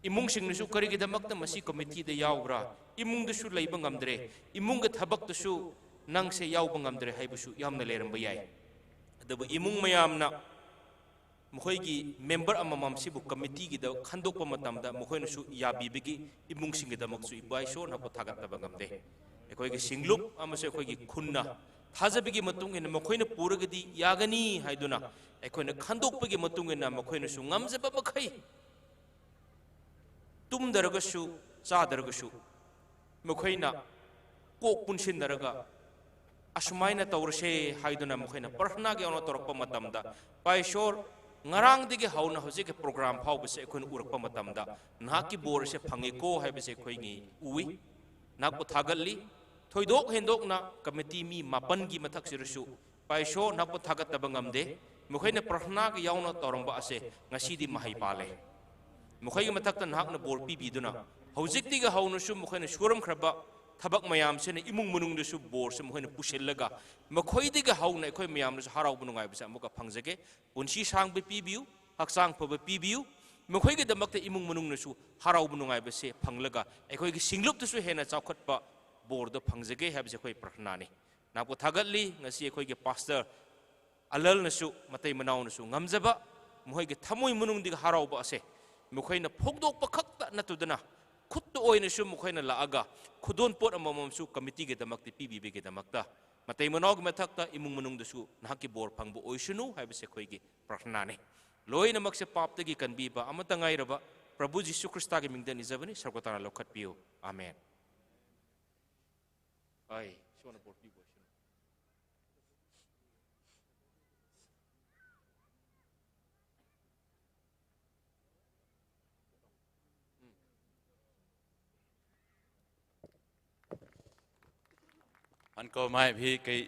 ꯏꯃꯨꯡꯁꯤꯡꯅꯁꯨ "ꯀꯔꯤꯒꯤꯗꯃꯛꯇ ꯃꯁꯤ ꯀꯃꯤꯇꯤꯗ ꯌꯥꯎꯕ꯭ꯔꯥ? ꯏꯃꯨꯡꯗꯁꯨ ꯂꯩꯕ ꯉꯝꯗ꯭ꯔꯦ, ꯏꯃꯨꯡꯒꯤ ꯊꯕꯛꯇꯁꯨ ꯅꯪꯁꯦ ꯌꯥꯎꯕ ꯉꯝꯗ꯭ꯔꯦ" ꯍꯥꯏꯕꯁꯨ ꯌꯥꯝꯅ ꯂꯩꯔꯝꯕ ꯌꯥꯏ꯫ ꯑꯗꯨꯕꯨ ꯏꯃꯨꯡ ꯃꯌꯥꯝꯅ ꯃꯈꯣꯏꯒꯤ ꯃꯦꯝꯕꯔ ꯑꯃꯃꯝꯁꯤꯕꯨ ꯀꯃꯤꯇꯤꯒꯤꯗ ꯈꯟꯗꯣꯛꯄ ꯃꯇꯝꯗ ꯃꯈꯣꯏꯅꯁꯨ ꯌꯥꯕꯤꯕꯒꯤ ꯏꯃꯨꯡꯁꯤꯡꯒꯤꯗꯃꯛꯁꯨ ꯏꯄꯥ ꯏꯁꯣꯔ ꯅꯍꯥꯛꯄꯨ ꯊꯥꯒꯠꯇꯕ ꯉꯝꯗꯦ꯫ ꯑꯩꯈꯣꯏꯒꯤ ꯁꯤꯡꯂꯨꯞ ꯑꯃꯁꯨꯡ ꯑꯩꯈꯣꯏꯒꯤ ꯈꯨꯟꯅ ꯊꯥꯖꯕꯒꯤ ꯃꯇꯨꯡ ꯏꯟꯅ ꯃꯈꯣꯏꯅ ꯄꯨꯔꯒꯗꯤ ꯌꯥꯒꯅꯤ ꯍꯥꯏꯗꯨꯅ ꯑꯩꯈꯣꯏꯅ ꯈꯟꯗꯣꯛꯄꯒꯤ ꯃꯇꯨꯡ ꯏꯟꯅ ꯃꯈꯣꯏꯅꯁꯨ ꯉꯝꯖꯕ ꯃꯈꯩ ꯇꯨꯝꯗ꯭ꯔꯒꯁꯨ ꯆꯥꯗ꯭ꯔꯒꯁꯨ ꯃꯈꯣꯏꯅ ꯀꯣꯛ ꯄꯨꯟꯁꯤꯟꯅꯔꯒ ꯑꯁꯨꯃꯥꯏꯅ ꯇꯧꯔꯁꯦ ꯍꯥꯏꯗꯨꯅ ꯃꯈꯣꯏꯅ ꯄ꯭ꯔꯊꯅꯥꯒꯤ ꯌꯥꯎꯅ ꯇꯧꯔꯛꯄ ꯃꯇꯝꯗ, "ꯄꯥꯏꯁꯣꯔ, ꯉꯔꯥꯡꯗꯒꯤ ꯍꯧꯅ ꯍꯧꯖꯤꯛꯀꯤ ꯄ꯭ꯔꯣꯒ꯭ꯔꯥꯝ ꯐꯥꯎꯕꯁꯦ ꯑꯩꯈꯣꯏꯅ ꯎꯔꯛꯄ ꯃꯇꯝꯗ ꯅꯍꯥꯛꯀꯤ ꯕꯣꯔ ꯑꯁꯦ ꯐꯪꯉꯤꯀꯣ ꯍꯥꯏꯕꯁꯦ ꯑꯩꯈꯣꯏꯒꯤ ꯎꯏ꯫ ꯅꯍꯥꯛꯄꯨ ꯊꯥꯒꯠꯂꯤ꯫ ꯊꯣꯏꯗꯣꯛ ꯍꯦꯟꯗꯣꯛꯅ ꯀꯃꯤꯇꯤ ꯃꯤ ꯃꯥꯄꯟꯒꯤ ꯃꯊꯛꯁꯤꯗꯁꯨ ꯄꯥꯏꯁꯣ ꯅꯍꯥꯛꯄꯨ ꯊꯥꯒꯠꯇꯕ ꯉꯝꯗꯦ꯫ ꯃꯈꯣꯏꯅ ꯄ꯭ꯔꯊꯅꯥꯒ ꯌꯥꯎꯅ ꯇꯧꯔꯝꯕ ꯑꯁꯦ ꯉꯁꯤꯗꯤ ꯃꯍꯩ ꯄꯥꯜꯂꯦ꯫ ꯃꯈꯣꯏꯒꯤ ꯃꯊꯛꯇ ꯅꯍꯥꯛꯅ ꯕꯣꯔ ꯄꯤꯕꯤꯗꯨꯅ ꯍꯧꯖꯤꯛꯇꯒꯤ ꯍꯧꯅꯁꯨ ꯃꯈꯣꯏꯅ ꯁꯨꯔꯝꯈ꯭ꯔꯕ ꯊꯕꯛ ꯃꯌꯥꯝꯁꯤꯅ ꯏꯃꯨꯡ ꯃꯅꯨꯡꯗꯁꯨ ꯕꯣꯔꯁꯦ ꯃꯈꯣꯏꯅ ꯄꯨꯁꯤꯜꯂꯒ ꯃꯈꯣꯏꯗꯒꯤ ꯍꯧꯅ ꯑꯩꯈꯣꯏ ꯃꯌꯥꯝꯅꯁꯨ ꯍꯔꯥꯎꯕ ꯅꯨꯡꯉꯥꯏꯕꯁꯦ ꯑꯃꯨꯛꯀ ꯐꯪꯖꯒꯦ꯫ ꯄꯨꯟꯁꯤ ꯁꯥꯡꯕ ꯄꯤꯕꯤꯌꯨ, ꯍꯛꯆꯥꯡ ꯐꯕ ꯄꯤꯕꯤꯌꯨ꯫ ꯃꯈꯣꯏꯒꯤꯗꯃꯛꯇ ꯏꯃꯨꯡ ꯃꯅꯨꯡꯅꯁꯨ ꯍꯔꯥꯎꯕ ꯅꯨꯡꯉꯥꯏꯕꯁꯦ ꯐꯪꯂꯒ ꯑꯩꯈꯣꯏꯒꯤ ꯁꯤꯡꯂꯨꯞꯇꯁꯨ ꯍꯦꯟꯅ ꯆꯥꯎꯈꯠꯄ ꯕꯣꯔꯗꯣ ꯐꯪꯖꯒꯦ ꯍꯥꯏꯕꯁꯦ ꯑꯩꯈꯣꯏ ꯄ꯭ꯔꯥꯔꯊꯅꯥꯅꯤ꯫ ꯅꯍꯥꯛꯄꯨ ꯊꯥꯒꯠꯂꯤ꯫ ꯉꯁꯤ ꯑꯩꯈꯣꯏꯒꯤ ꯄꯥꯁꯇꯔ ꯑꯂꯜꯅꯁꯨ, ꯃꯇꯩ ꯃꯅꯥꯎꯅꯁꯨ ꯉꯝꯖꯕ, ꯃꯈꯣꯏꯒꯤ ꯊꯃꯣꯏ ꯃꯅꯨꯡꯗꯒꯤ ꯍꯔꯥꯎꯕ ꯑꯁꯦ ꯃꯈꯣꯏꯅ ꯐꯣꯡꯗꯣꯛꯄ ꯈꯛꯇ ꯅꯠꯇꯗꯅ ꯈꯨꯠꯇ ꯑꯣꯏꯅꯁꯨ ꯃꯈꯣꯏꯅ ꯂꯥꯛꯑꯒ ꯈꯨꯗꯣꯜꯄꯣꯠ ꯑꯃꯃꯝꯁꯨ ꯀꯃꯤꯇꯤꯒꯤꯗꯃꯛꯇ ꯄꯤꯕꯤꯕꯒꯤꯗꯃꯛꯇ ꯃꯇꯩ ꯃꯅꯥꯎꯒꯤ ꯃꯊꯛꯇ ꯏꯃꯨꯡ ꯃꯅꯨꯡꯗꯁꯨ ꯅꯍꯥꯛꯀꯤ ꯕꯣꯔ ꯐꯪꯕ ꯑꯣꯏꯁꯅꯨ ꯍꯥꯏꯕꯁꯦ ꯑꯩꯈꯣꯏꯒꯤ ꯄ꯭ꯔꯥꯔꯊꯅꯥꯅꯤ꯫ ꯂꯣꯏꯅꯃꯛꯁꯦ ꯄꯥꯞꯇꯒꯤ ꯀꯟꯕꯤꯕ ꯑꯃꯠꯇ ꯉꯥꯏꯔꯕ ꯄ꯭ꯔꯚꯨ ꯖꯤꯁꯨ ꯈ꯭ꯔꯤꯁꯇꯒꯤ ꯃꯤꯡꯗ ꯅꯤꯖꯕꯅꯤ꯫ ꯁꯔꯒꯣꯇꯥꯅ ꯂꯧꯈꯠꯄꯤꯌꯨ꯫ ꯑꯥꯃꯦꯟ꯫ ꯑꯩ ꯏꯁꯣꯔꯅ ꯕꯣꯔ ꯄꯤꯕ ꯑꯣꯏꯁꯅꯨ꯫ Anko mai bhi kai.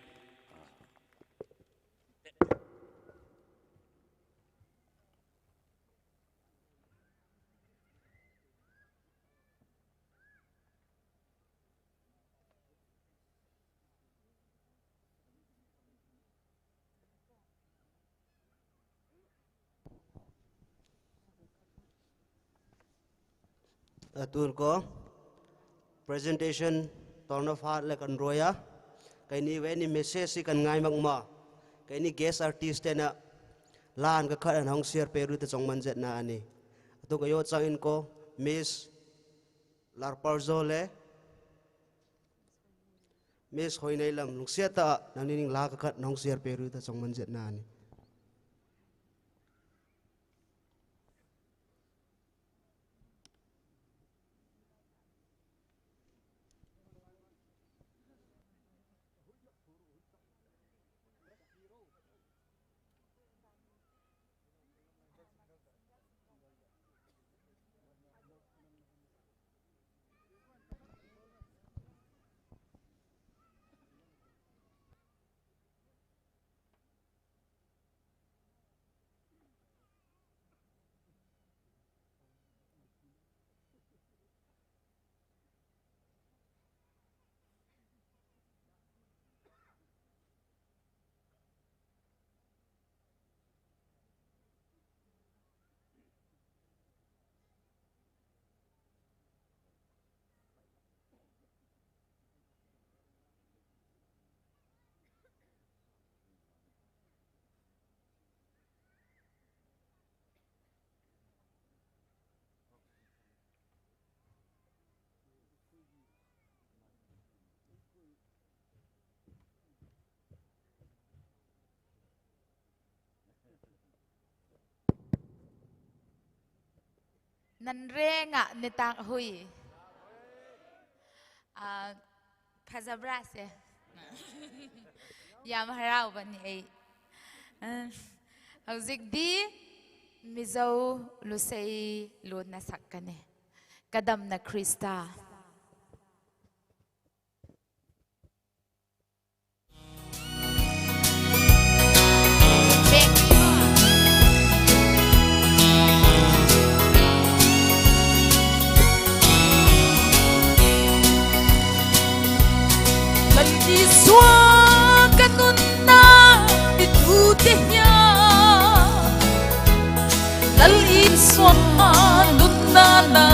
Atun ko presentation torna phat le kan roya. Kaini weni message si kan ngai mak ma. Kaini guest artist tena lan ka khat an hong share peru ta chong manjet na ani. Atu ka yo chang in ko Miss Larparzo le Miss Hoinailam lungsiat ta nang nining la ka khat nong share peru ta chong manjet na ani. ꯅꯟꯔꯦ ꯉꯥ ꯅꯤꯇꯥꯡ ꯍꯨꯏ꯫ ꯑꯥ, ꯐꯖꯕ꯭ꯔꯥ ꯁꯦ? ꯌꯥꯝ ꯍꯔꯥꯎꯕꯅꯤ ꯑꯩ꯫ ꯑꯥ, ꯍꯧꯖꯤꯛꯇꯤ ꯃꯤꯖꯧ ꯂꯨꯁꯩ ꯂꯣꯟꯅ ꯁꯛꯀꯅꯤ꯫ ꯀꯗꯝꯅ Christ. Lal Isua ka nunna i tu te hia. Lal Isua nunna na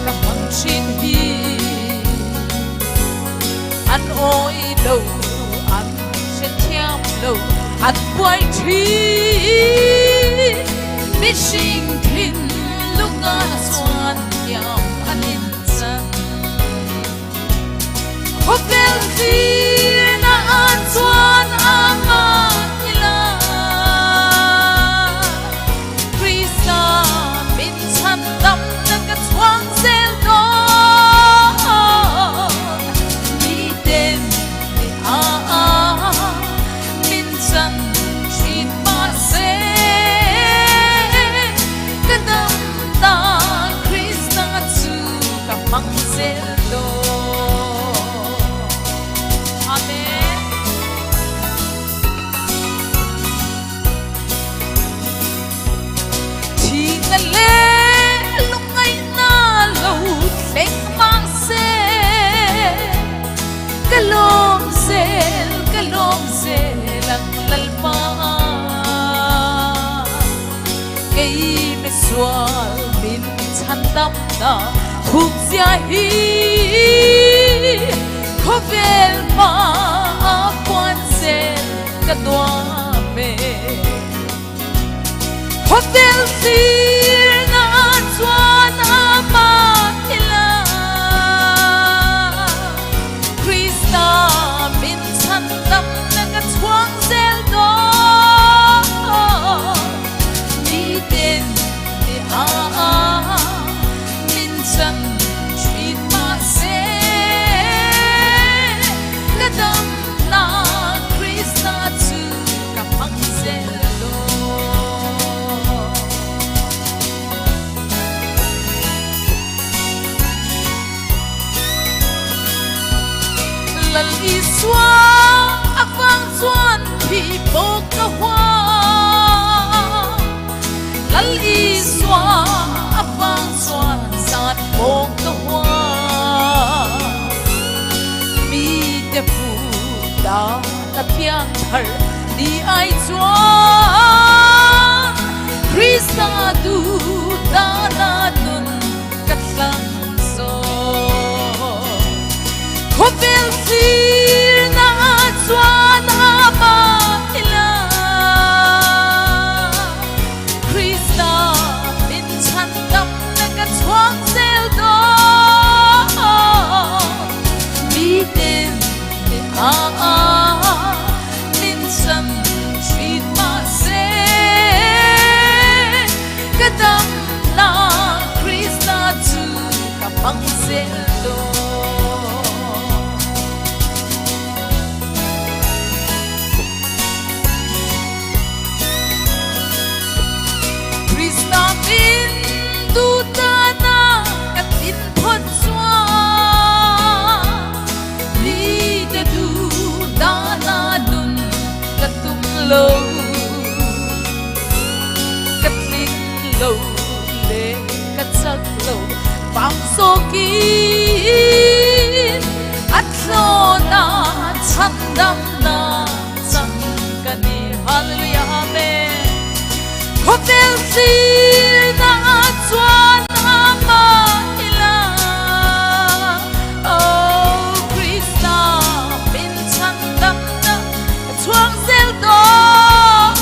ka Buai ṭhin, mihring thinlunga chuan thiam an inchan. Khawvel thlirna ah chuan amah ila, Krista min chhandamna ka chhuang zel dawn. Miten ni a, min chan ṭhin mah se, ka dam ta Krista chu ka hmang zel dawn. Amen. Thina le lungngaihna lo thleng mah se, ka lawm zel, ka lawm zel ang Lalpa. Kei misual min chhandamna thuk zia hi khawvel hma a puan zel ka duam e. Khawvel thlirna chuan amah ila, Krista min chhandamna ka chhuang zel dawn. Miten ni a, min chan ṭhin mah se, ka damna Krista chu ka hmang zel dawn. Lal Isua avang chuan thi pawh ka hua, Lal Isua avang chuan zat pawh ka hua. Mite pu ta ka piang thar ni ai chuan Krista tu ta na nun ka tlang zawk. Khawvel thlirna chuan amah ila, pangzel lo. Krista min duhtana ka tin phot chuan, mite duhtana nun ka tum lo, ka tling lo leh ka chak lo vang zawkin, a thlawna chhandamna chang ka ni. Hallelujah, amen. Khawvel hlina chuan amah ila, oh, Krista min chhandamna chhuang zel dawn.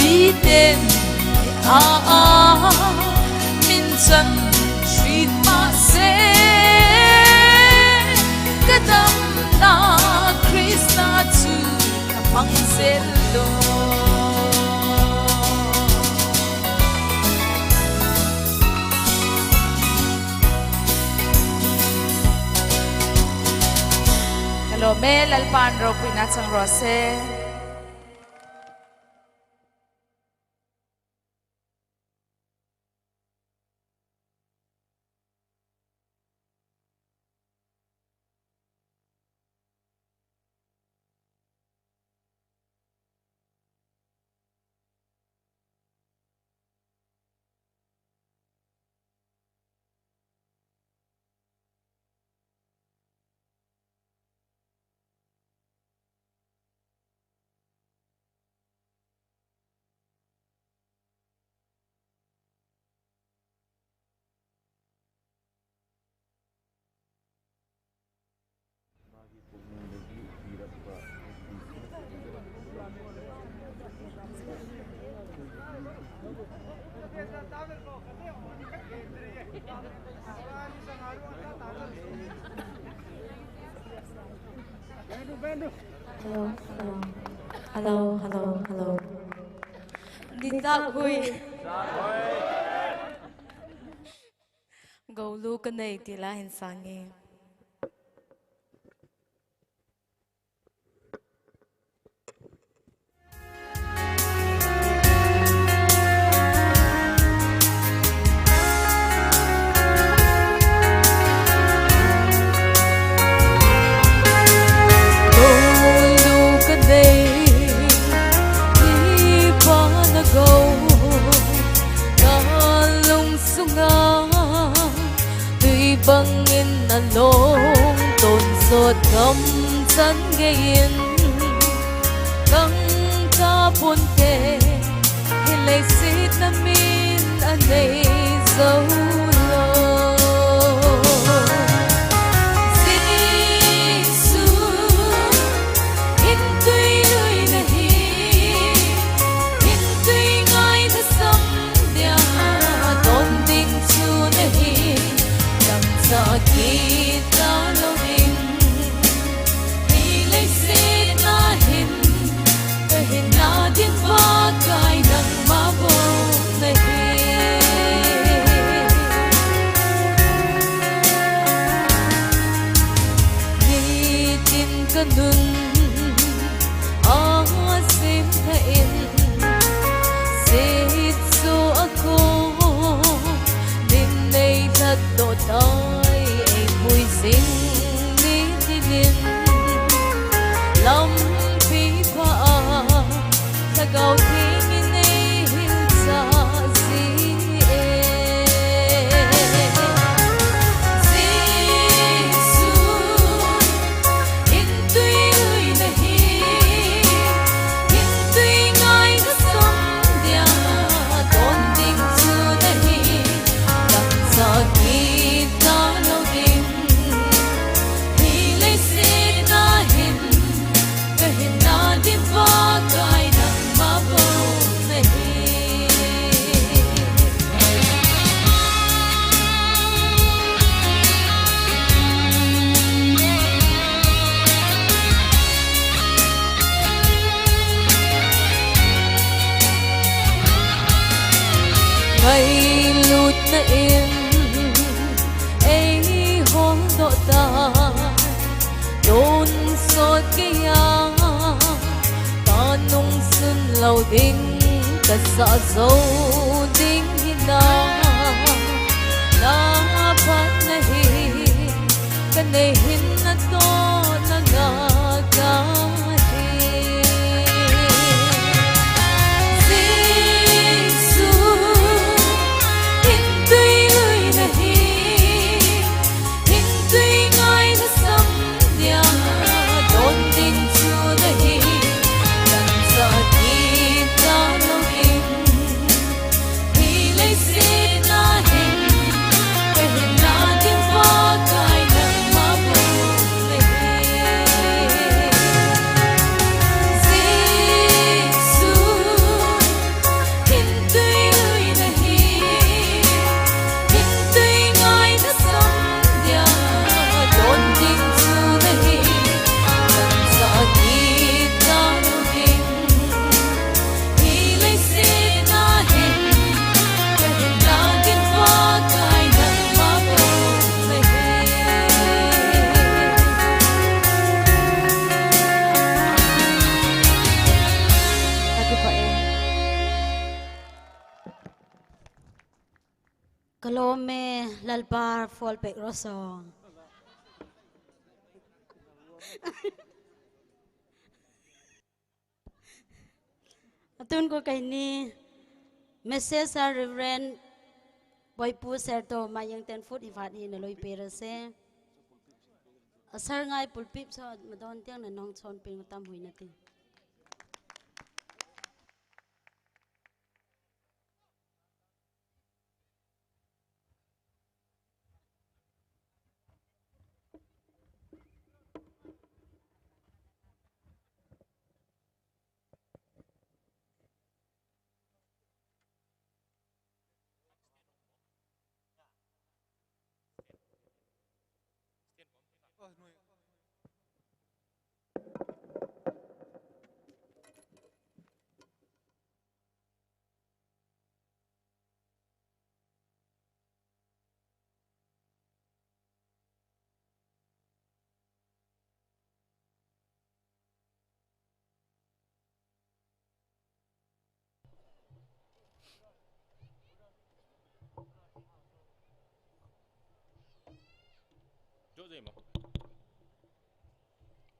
Miten a min chan hriat mah se, ka damna Krista chu ka hmang zel dawn. Ka lawm e, Lalpan ropuina chang rawh se. Hello, hello. Hello, hello, hello. Nitakhui. Golu kanei tila hin sangi. Golu kanei, ipa na go, kalung sunga, tui bangin along ton sot kam chan geiyin, kang ka ponte, hi leiset na min anei zo lo. Jesu, hin tui lui na hi, hin tui ngai na sam dia, don ding chu na hi, dam sa kita lo ding. Hi leiset na hin, ka hinna ding va kai nangma bou na hi. Nitin ka nun a sim tha in, sit su a ko, nin nei that to tai, ei pui sing ni tinin, lampi pha a, Lhagao Theng in ei hilchah zie. Jesu, hin tui lui na hi, hin tui ngai na sam dia, don ding chu na hi, dam sa kita lo ding. Hi leiset na hin, ka hinna ding va kai nangma bou na hi. Ngailutna in Lo ding ka sa zo ding hi na, na phat na hi, ka nei hin na to na nga ka hi. Jesu, hin tui lui na hi, hin tui ngai na sam dia, don ding chu na hi, kan sa ki ta lo in. Hi lei se na hin, ka hin na ding pa kai nang ma bo le hi. Jesu, hin tui lui na hi, hin tui ngai na sam dia, don ding chu na hi, kan sa ki ta lo in. Hi lei se na hin, ka hin na ding pa kai nang ma bo le hi. Ka ti pa e. Ka lawm e, Lalpa fall pek rawh saw. A tun ko kei ni, message a Reverend Boipu Serto ma yang ten foot i vat hi na loi pe ra se. A sar ngai pulpit so ma don tiang na nong chon pin tam hui na ti.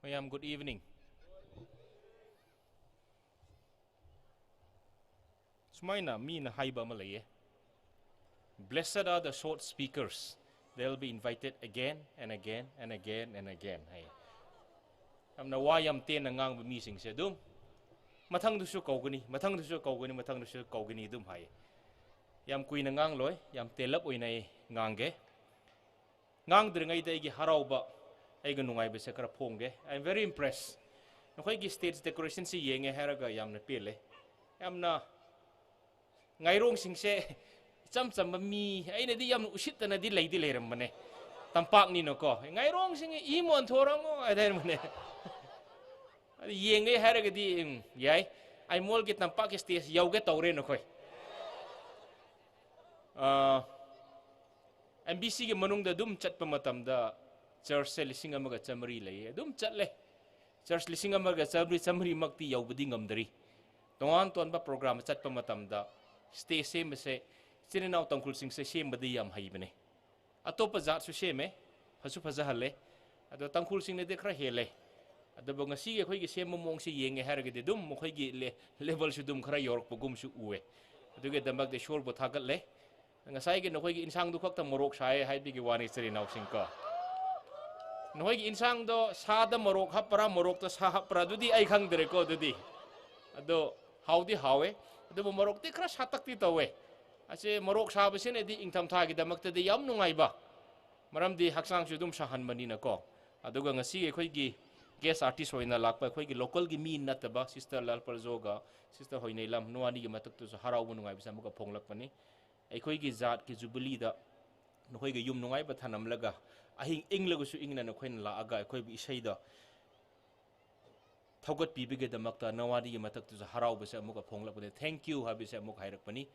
ꯃꯌꯥꯝ, good evening. ꯁꯨꯃꯥꯏꯅ ꯃꯤꯅ ꯍꯥꯏꯕ ꯑꯃ ꯂꯩꯌꯦ, "Blessed are the short speakers, they'll be invited again and again and again and again" ꯍꯥꯏ꯫ ꯌꯥꯝꯅ ꯋꯥ ꯌꯥꯝ ꯇꯦꯟꯅ ꯉꯥꯡꯕ ꯃꯤꯁꯤꯡꯁꯦ ꯑꯗꯨꯝ ꯃꯊꯪꯗꯁꯨ ꯀꯧꯒꯅꯤ, ꯃꯊꯪꯗꯁꯨ ꯀꯧꯒꯅꯤ, ꯃꯊꯪꯗꯁꯨ ꯀꯧꯒꯅꯤ ꯑꯗꯨꯝ ꯍꯥꯏ꯫ ꯌꯥꯝ ꯀꯨꯏꯅ ꯉꯥꯡꯂꯣꯏ, ꯌꯥꯝ ꯇꯦꯜꯂꯞ ꯑꯣꯏꯅ ꯑꯩ ꯉꯥꯡꯒꯦ꯫ ꯉꯥꯡꯗ꯭ꯔꯤꯉꯩꯗ ꯑꯩꯒꯤ ꯍꯔꯥꯎꯕ, ꯑꯩꯒꯤ ꯅꯨꯡꯉꯥꯏꯕꯁꯦ ꯈꯔ ꯐꯣꯡꯒꯦ꯫ I am very impressed. ꯅꯈꯣꯏꯒꯤ stage decorationꯁꯤ ꯌꯦꯡꯉꯦ ꯍꯥꯏꯔꯒ ꯌꯥꯝꯅ ꯄꯦꯜꯂꯦ꯫ ꯌꯥꯝꯅ ꯉꯥꯏꯔꯣꯡꯁꯤꯡꯁꯦ ꯏꯆꯝ ꯆꯝꯕ ꯃꯤ, ꯑꯩꯅꯗꯤ ꯌꯥꯝꯅ ꯎꯁꯤꯠꯇꯅꯗꯤ ꯂꯩꯗꯤ ꯂꯩꯔꯝꯕꯅꯦ꯫ ꯇꯝꯄꯥꯛꯅꯤꯅꯀꯣ, "ꯉꯥꯏꯔꯣꯡꯁꯤꯡ ꯏꯃꯣꯟ ꯊꯣꯔꯝꯃꯣ" ꯍꯥꯏꯗꯥꯏꯔꯝꯕꯅꯦ꯫ ꯑꯗꯨ ꯌꯦꯡꯒꯦ ꯍꯥꯏꯔꯒꯗꯤ, ꯎꯝ, ꯌꯥꯏ꯫ ꯑꯥꯏꯃꯣꯜꯒꯤ ꯇꯝꯄꯥꯛꯀꯤ stage ꯌꯧꯒꯦ ꯇꯧꯔꯦ ꯅꯈꯣꯏ꯫ ꯑꯥ, MBCꯒꯤ ꯃꯅꯨꯡꯗ ꯑꯗꯨꯝ ꯆꯠꯄ ꯃꯇꯝꯗ churchꯁꯦ ꯂꯤꯁꯤꯡ ꯑꯃꯒ ꯆꯥꯃꯔꯤ ꯂꯩꯌꯦ꯫ ꯑꯗꯨꯝ ꯆꯠꯂꯦ꯫ Church ꯂꯤꯁꯤꯡ ꯑꯃꯒ ꯆꯥꯃꯔꯤ, ꯆꯥꯃꯔꯤꯃꯛꯇꯤ ꯌꯧꯕꯗꯤ ꯉꯝꯗ꯭ꯔꯤ꯫ ꯇꯣꯉꯥꯟ ꯇꯣꯉꯥꯟꯕ program ꯆꯠꯄ ꯃꯇꯝꯗ stage ꯁꯦꯝꯕꯁꯦ ꯏꯆꯤꯟ ꯏꯅꯥꯎ ꯇꯥꯡꯈꯨꯜꯁꯤꯡꯁꯦ ꯁꯦꯝꯕꯗꯤ ꯌꯥꯝ ꯍꯩꯕꯅꯦ꯫ ꯑꯇꯣꯞꯄ ꯖꯥꯠꯁꯨ ꯁꯦꯝꯃꯦ, ꯐꯁꯨ ꯐꯖꯍꯜꯂꯦ꯫ ꯑꯗꯣ ꯇꯥꯡꯈꯨꯜꯁꯤꯡꯅꯗꯤ ꯈꯔ ꯍꯦꯜꯂꯦ꯫ ꯑꯗꯨꯕꯨ ꯉꯁꯤꯒꯤ ꯑꯩꯈꯣꯏꯒꯤ ꯁꯦꯝꯕ ꯃꯑꯣꯡꯁꯦ ꯌꯦꯡꯒꯦ ꯍꯥꯏꯔꯒꯗꯤ ꯑꯗꯨꯝ ꯃꯈꯣꯏꯒꯤ le-, levelꯁꯨ ꯑꯗꯨꯝ ꯈꯔ ꯌꯧꯔꯛꯄꯒꯨꯝꯁꯨ ꯎꯑꯦ꯫ ꯑꯗꯨꯒꯤꯗꯃꯛꯇ ꯏꯁꯣꯔꯕꯨ ꯊꯥꯒꯠꯂꯦ꯫ ꯉꯁꯥꯏꯒꯤ ꯅꯈꯣꯏꯒꯤ ꯏꯟꯁꯥꯡꯗꯨ ꯈꯛꯇ ꯃꯣꯔꯣꯛ ꯁꯥꯏ ꯍꯥꯏꯕꯒꯤ ꯋꯥꯅꯤ, ꯏꯆꯤꯜ ꯏꯅꯥꯎꯁꯤꯡ ꯀꯣ꯫ ꯅꯈꯣꯏꯒꯤ ꯏꯟꯁꯥꯡꯗꯣ ꯁꯥꯗ ꯃꯣꯔꯣꯛ ꯍꯥꯞꯄ꯭ꯔꯥ, ꯃꯣꯔꯣꯛꯇ ꯁꯥ ꯍꯥꯞꯄ꯭ꯔꯥ, ꯑꯗꯨꯗꯤ ꯑꯩ ꯈꯪꯗ꯭ꯔꯦꯀꯣ꯫ ꯑꯗꯨꯗꯤ, ꯑꯗꯣ ꯍꯥꯎꯗꯤ ꯍꯥꯎꯋꯦ, ꯑꯗꯨꯕꯨ ꯃꯣꯔꯣꯛꯇꯤ ꯈꯔ ꯁꯥꯇꯛꯇꯤ ꯇꯧꯋꯦ꯫ ꯑꯁꯤ ꯃꯣꯔꯣꯛ ꯁꯥꯕꯁꯤꯅꯗꯤ ꯏꯪꯊꯝꯊꯥꯒꯤꯗꯃꯛꯇꯗꯤ ꯌꯥꯝ ꯅꯨꯡꯉꯥꯏꯕ, ꯃꯔꯝꯗꯤ ꯍꯛꯆꯥꯡꯁꯨ ꯑꯗꯨꯝ ꯁꯥꯍꯟꯕꯅꯤꯅꯀꯣ꯫ ꯑꯗꯨꯒ ꯉꯁꯤ ꯑꯩꯈꯣꯏꯒꯤ guest artist ꯑꯣꯏꯅ ꯂꯥꯛꯄ ꯑꯩꯈꯣꯏꯒꯤ localꯒꯤ ꯃꯤ ꯅꯠꯇꯕ Sister ꯂꯥꯜꯄꯔꯖꯣꯒ Sister ꯍꯣꯏꯅꯩꯂꯝ, ꯅꯋꯥꯅꯤꯒꯤ ꯃꯊꯛꯇꯁꯨ ꯍꯔꯥꯎꯕ ꯅꯨꯡꯉꯥꯏꯕꯁꯦ ꯑꯃꯨꯛꯀ ꯐꯣꯡꯂꯛꯄꯅꯤ꯫ ꯑꯩꯈꯣꯏꯒꯤ ꯖꯥꯠꯀꯤ ꯖꯨꯕꯤꯂꯤꯗ ꯅꯈꯣꯏꯒꯤ ꯌꯨꯝ ꯅꯨꯡꯉꯥꯏꯕ ꯊꯅꯝꯂꯒ, ꯑꯍꯤꯡ ꯏꯪꯂꯒꯁꯨ ꯏꯪꯅ ꯅꯈꯣꯏꯅ ꯂꯥꯛꯑꯒ ꯑꯩꯈꯣꯏꯕꯨ ꯏꯁꯩꯗ ꯊꯧꯒꯠꯄꯤꯕꯒꯤꯗꯃꯛꯇ ꯅꯋꯥꯅꯤꯒꯤ ꯃꯊꯛꯇꯁꯨ ꯍꯔꯥꯎꯕꯁꯦ ꯑꯃꯨꯛꯀ ꯐꯣꯡꯂꯛꯄꯅꯤ꯫ Thank you ꯍꯥꯏꯕꯁꯦ ꯑꯃꯨꯛ ꯍꯥꯏꯔꯛꯄꯅꯤ꯫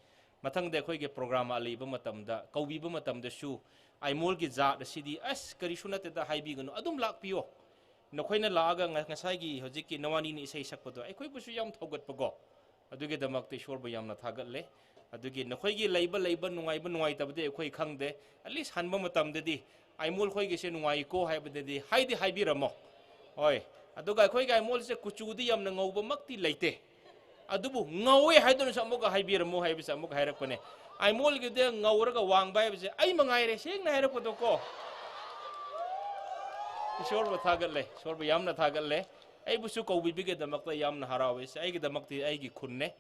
ꯃꯊꯪꯗ ꯑꯩꯈꯣꯏꯒꯤ program ꯑꯃ ꯂꯩꯕ ꯃꯇꯝꯗ, ꯀꯧꯕꯤꯕ ꯃꯇꯝꯗꯁꯨ, "ꯑꯥꯏꯃꯣꯜꯒꯤ ꯖꯥꯠ ꯑꯁꯤꯗꯤ ꯑꯁ ꯀꯔꯤꯁꯨ ꯅꯠꯇꯦꯗ" ꯍꯥꯏꯕꯤꯒꯅꯨ, ꯑꯗꯨꯝ ꯂꯥꯛꯄꯤꯌꯣ꯫ ꯅꯈꯣꯏꯅ ꯂꯥꯛꯑꯒ ꯉ-, ꯉꯁꯥꯏꯒꯤ ꯍꯧꯖꯤꯛꯀꯤ ꯅꯋꯥꯅꯤꯅ ꯏꯁꯩ ꯁꯛꯄꯗꯣ ꯑꯩꯈꯣꯏꯕꯨꯁꯨ ꯌꯥꯝ ꯊꯧꯒꯠꯄꯀꯣ꯫ ꯑꯗꯨꯒꯤꯗꯃꯛꯇ ꯏꯁꯣꯔꯕꯨ ꯌꯥꯝꯅ ꯊꯥꯒꯠꯂꯦ꯫ ꯑꯗꯨꯒꯤ ꯅꯈꯣꯏꯒꯤ ꯂꯩꯕ, ꯂꯩꯕ, ꯅꯨꯡꯉꯥꯏꯕ, ꯅꯨꯡꯉꯥꯏꯇꯕꯗꯤ ꯑꯩꯈꯣꯏ ꯈꯪꯗꯦ꯫ At least ꯍꯟꯕ ꯃꯇꯝꯗꯗꯤ ꯑꯥꯏꯃꯣꯜ ꯈꯣꯏꯒꯤꯁꯦ ꯅꯨꯡꯉꯥꯏꯀꯣ ꯍꯥꯏꯕꯗꯗꯤ ꯍꯥꯏꯗꯤ ꯍꯥꯏꯕꯤꯔꯝꯃꯣ꯫ ꯍꯣꯏ, ꯑꯗꯨꯒ ꯑꯩꯈꯣꯏꯒꯤ ꯑꯥꯏꯃꯣꯜꯁꯦ ꯀꯨꯆꯨꯗꯤ ꯌꯥꯝꯅ ꯉꯧꯕꯃꯛꯇꯤ ꯂꯩꯇꯦ, ꯑꯗꯨꯕꯨ ꯉꯧꯋꯦ ꯍꯥꯏꯗꯨꯅꯁꯨ ꯑꯃꯨꯛꯀ ꯍꯥꯏꯕꯤꯔꯝꯃꯣ ꯍꯥꯏꯕꯁꯦ ꯑꯃꯨꯛꯀ ꯍꯥꯏꯔꯛꯄꯅꯦ꯫ ꯑꯥꯏꯃꯣꯜꯒꯤꯗꯤ ꯉꯧꯔꯒ ꯋꯥꯡꯕ ꯍꯥꯏꯕꯁꯦ ꯑꯩ ꯃꯉꯥꯏꯔꯦ, ꯁꯦꯡꯅ ꯍꯥꯏꯔꯛꯄꯗꯣꯀꯣ꯫ ꯏꯁꯣꯔꯕꯨ ꯊꯥꯒꯠꯂꯦ, ꯏꯁꯣꯔꯕꯨ ꯌꯥꯝꯅ ꯊꯥꯒꯠꯂꯦ꯫ ꯑꯩꯕꯨꯁꯨ ꯀꯧꯕꯤꯕꯒꯤꯗꯃꯛꯇ ꯌꯥꯝꯅ ꯍꯔꯥꯎꯋꯦ꯫ ꯁꯤ ꯑꯩꯒꯤꯗꯃꯛꯇꯤ ꯑꯩꯒꯤ ꯈꯨꯟꯅꯦ꯫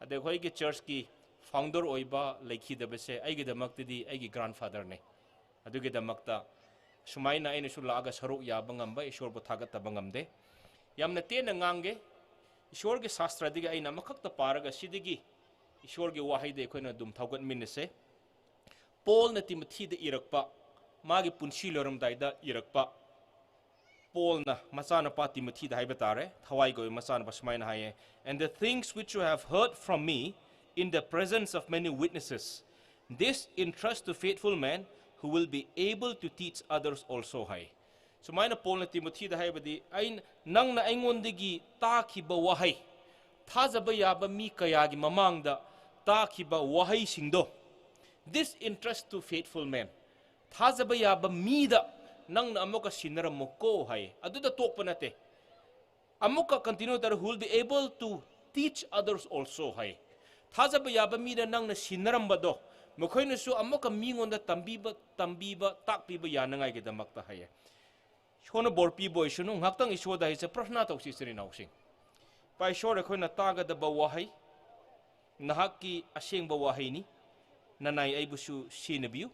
ꯑꯗ ꯑꯩꯈꯣꯏꯒꯤ ꯆꯔꯆꯀꯤ ꯐꯥꯎꯟꯗꯔ ꯑꯣꯏꯕ ꯂꯩꯈꯤꯗꯕꯁꯦ ꯑꯩꯒꯤꯗꯃꯛꯇꯗꯤ ꯑꯩꯒꯤ ꯒ꯭ꯔꯥꯟꯐꯥꯗꯔꯅꯦ꯫ ꯑꯗꯨꯒꯤꯗꯃꯛꯇ ꯁꯨꯃꯥꯏꯅ ꯑꯩꯅꯁꯨ ꯂꯥꯛꯑꯒ ꯁꯔꯨꯛ ꯌꯥꯕ ꯉꯝꯕ ꯏꯁꯣꯔꯕꯨ ꯊꯥꯒꯠꯇꯕ ꯉꯝꯗꯦ꯫ ꯌꯥꯝꯅ ꯇꯦꯟꯅ ꯉꯥꯡꯒꯦ꯫ ꯏꯁꯣꯔꯒꯤ ꯁꯥꯁꯇ꯭ꯔꯗꯒꯤ ꯑꯩꯅ ꯑꯃꯈꯛꯇ ꯄꯥꯔꯒ ꯁꯤꯗꯒꯤ ꯏꯁꯣꯔꯒꯤ ꯋꯥꯍꯩꯗ ꯑꯩꯈꯣꯏꯅ ꯑꯗꯨꯝ ꯊꯧꯒꯠꯃꯤꯟꯅꯁꯦ꯫ ꯄꯣꯜꯅ ꯇꯤꯃꯣꯊꯤꯗ ꯏꯔꯛꯄ, ꯃꯥꯒꯤ ꯄꯨꯟꯁꯤ ꯂꯣꯏꯔꯝꯗꯥꯏꯗ ꯏꯔꯛꯄ, ꯄꯣꯜꯅ ꯃꯆꯥꯅꯨꯄꯥ ꯇꯤꯃꯣꯊꯤꯗ ꯍꯥꯏꯕ ꯇꯥꯔꯦ, ꯊꯋꯥꯏꯒꯤ ꯑꯣꯏꯕ ꯃꯆꯥꯅꯨꯄꯥ ꯁꯨꯃꯥꯏꯅ ꯍꯥꯏꯌꯦ, "And the things which you have heard from me in the presence of many witnesses, this entrust to faithful men who will be able to teach others also" ꯍꯥꯏ꯫ ꯁꯨꯃꯥꯏꯅ ꯄꯣꯜꯅ ꯇꯤꯃꯣꯊꯤꯗ ꯍꯥꯏꯕꯗꯤ, ꯑꯩꯅ, ꯅꯪꯅ ꯑꯩꯉꯣꯟꯗꯒꯤ ꯇꯥꯈꯤꯕ ꯋꯥꯍꯩ, ꯊꯥꯖꯕ ꯌꯥꯕ ꯃꯤ ꯀꯌꯥꯒꯤ ꯃꯃꯥꯡꯗ ꯇꯥꯈꯤꯕ ꯋꯥꯍꯩꯁꯤꯡꯗꯣ, "This entrust to faithful men", ꯊꯥꯖꯕ ꯌꯥꯕ ꯃꯤꯗ ꯅꯪꯅ ꯑꯃꯨꯛꯀ ꯁꯤꯟꯅꯔꯝꯃꯨꯀꯣ ꯍꯥꯏ꯫ ꯑꯗꯨꯗ ꯇꯣꯛꯄ ꯅꯠꯇꯦ, ꯑꯃꯨꯛꯀ continue ꯇꯧꯔ, "Who will be able to teach others also" ꯍꯥꯏ꯫ ꯊꯥꯖꯕ ꯌꯥꯕ ꯃꯤꯗ ꯅꯪꯅ ꯁꯤꯟꯅꯔꯝꯕꯗꯣ, ꯃꯈꯣꯏꯅꯁꯨ ꯑꯃꯨꯛꯀ ꯃꯤꯉꯣꯟꯗ ꯇꯝꯕꯤꯕ, ꯇꯝꯕꯤꯕ, ꯇꯥꯛꯄꯤꯕ ꯌꯥꯅꯉꯥꯏꯒꯤꯗꯃꯛꯇ ꯍꯥꯏꯌꯦ꯫ ꯏꯁꯣꯔꯅ ꯕꯣꯔ ꯄꯤꯕ ꯑꯣꯏꯁꯅꯨ꯫ ꯉꯥꯏꯍꯥꯛꯇꯪ ꯏꯁꯣꯔꯗ ꯍꯥꯏꯁꯦ, ꯄ꯭ꯔꯊꯅꯥ ꯇꯧꯁꯤ, ꯏꯆꯤꯟ ꯏꯅꯥꯎꯁꯤꯡ꯫ ꯏꯄꯥ ꯏꯁꯣꯔ, ꯑꯩꯈꯣꯏꯅ ꯇꯥꯒꯗꯕ ꯋꯥꯍꯩ, ꯅꯍꯥꯛꯀꯤ ꯑꯁꯦꯡꯕ ꯋꯥꯍꯩꯅꯤ꯫ ꯅꯅꯥꯏ ꯑꯩꯕꯨꯁꯨ ꯁꯤꯟꯅꯕꯤꯌꯨ꯫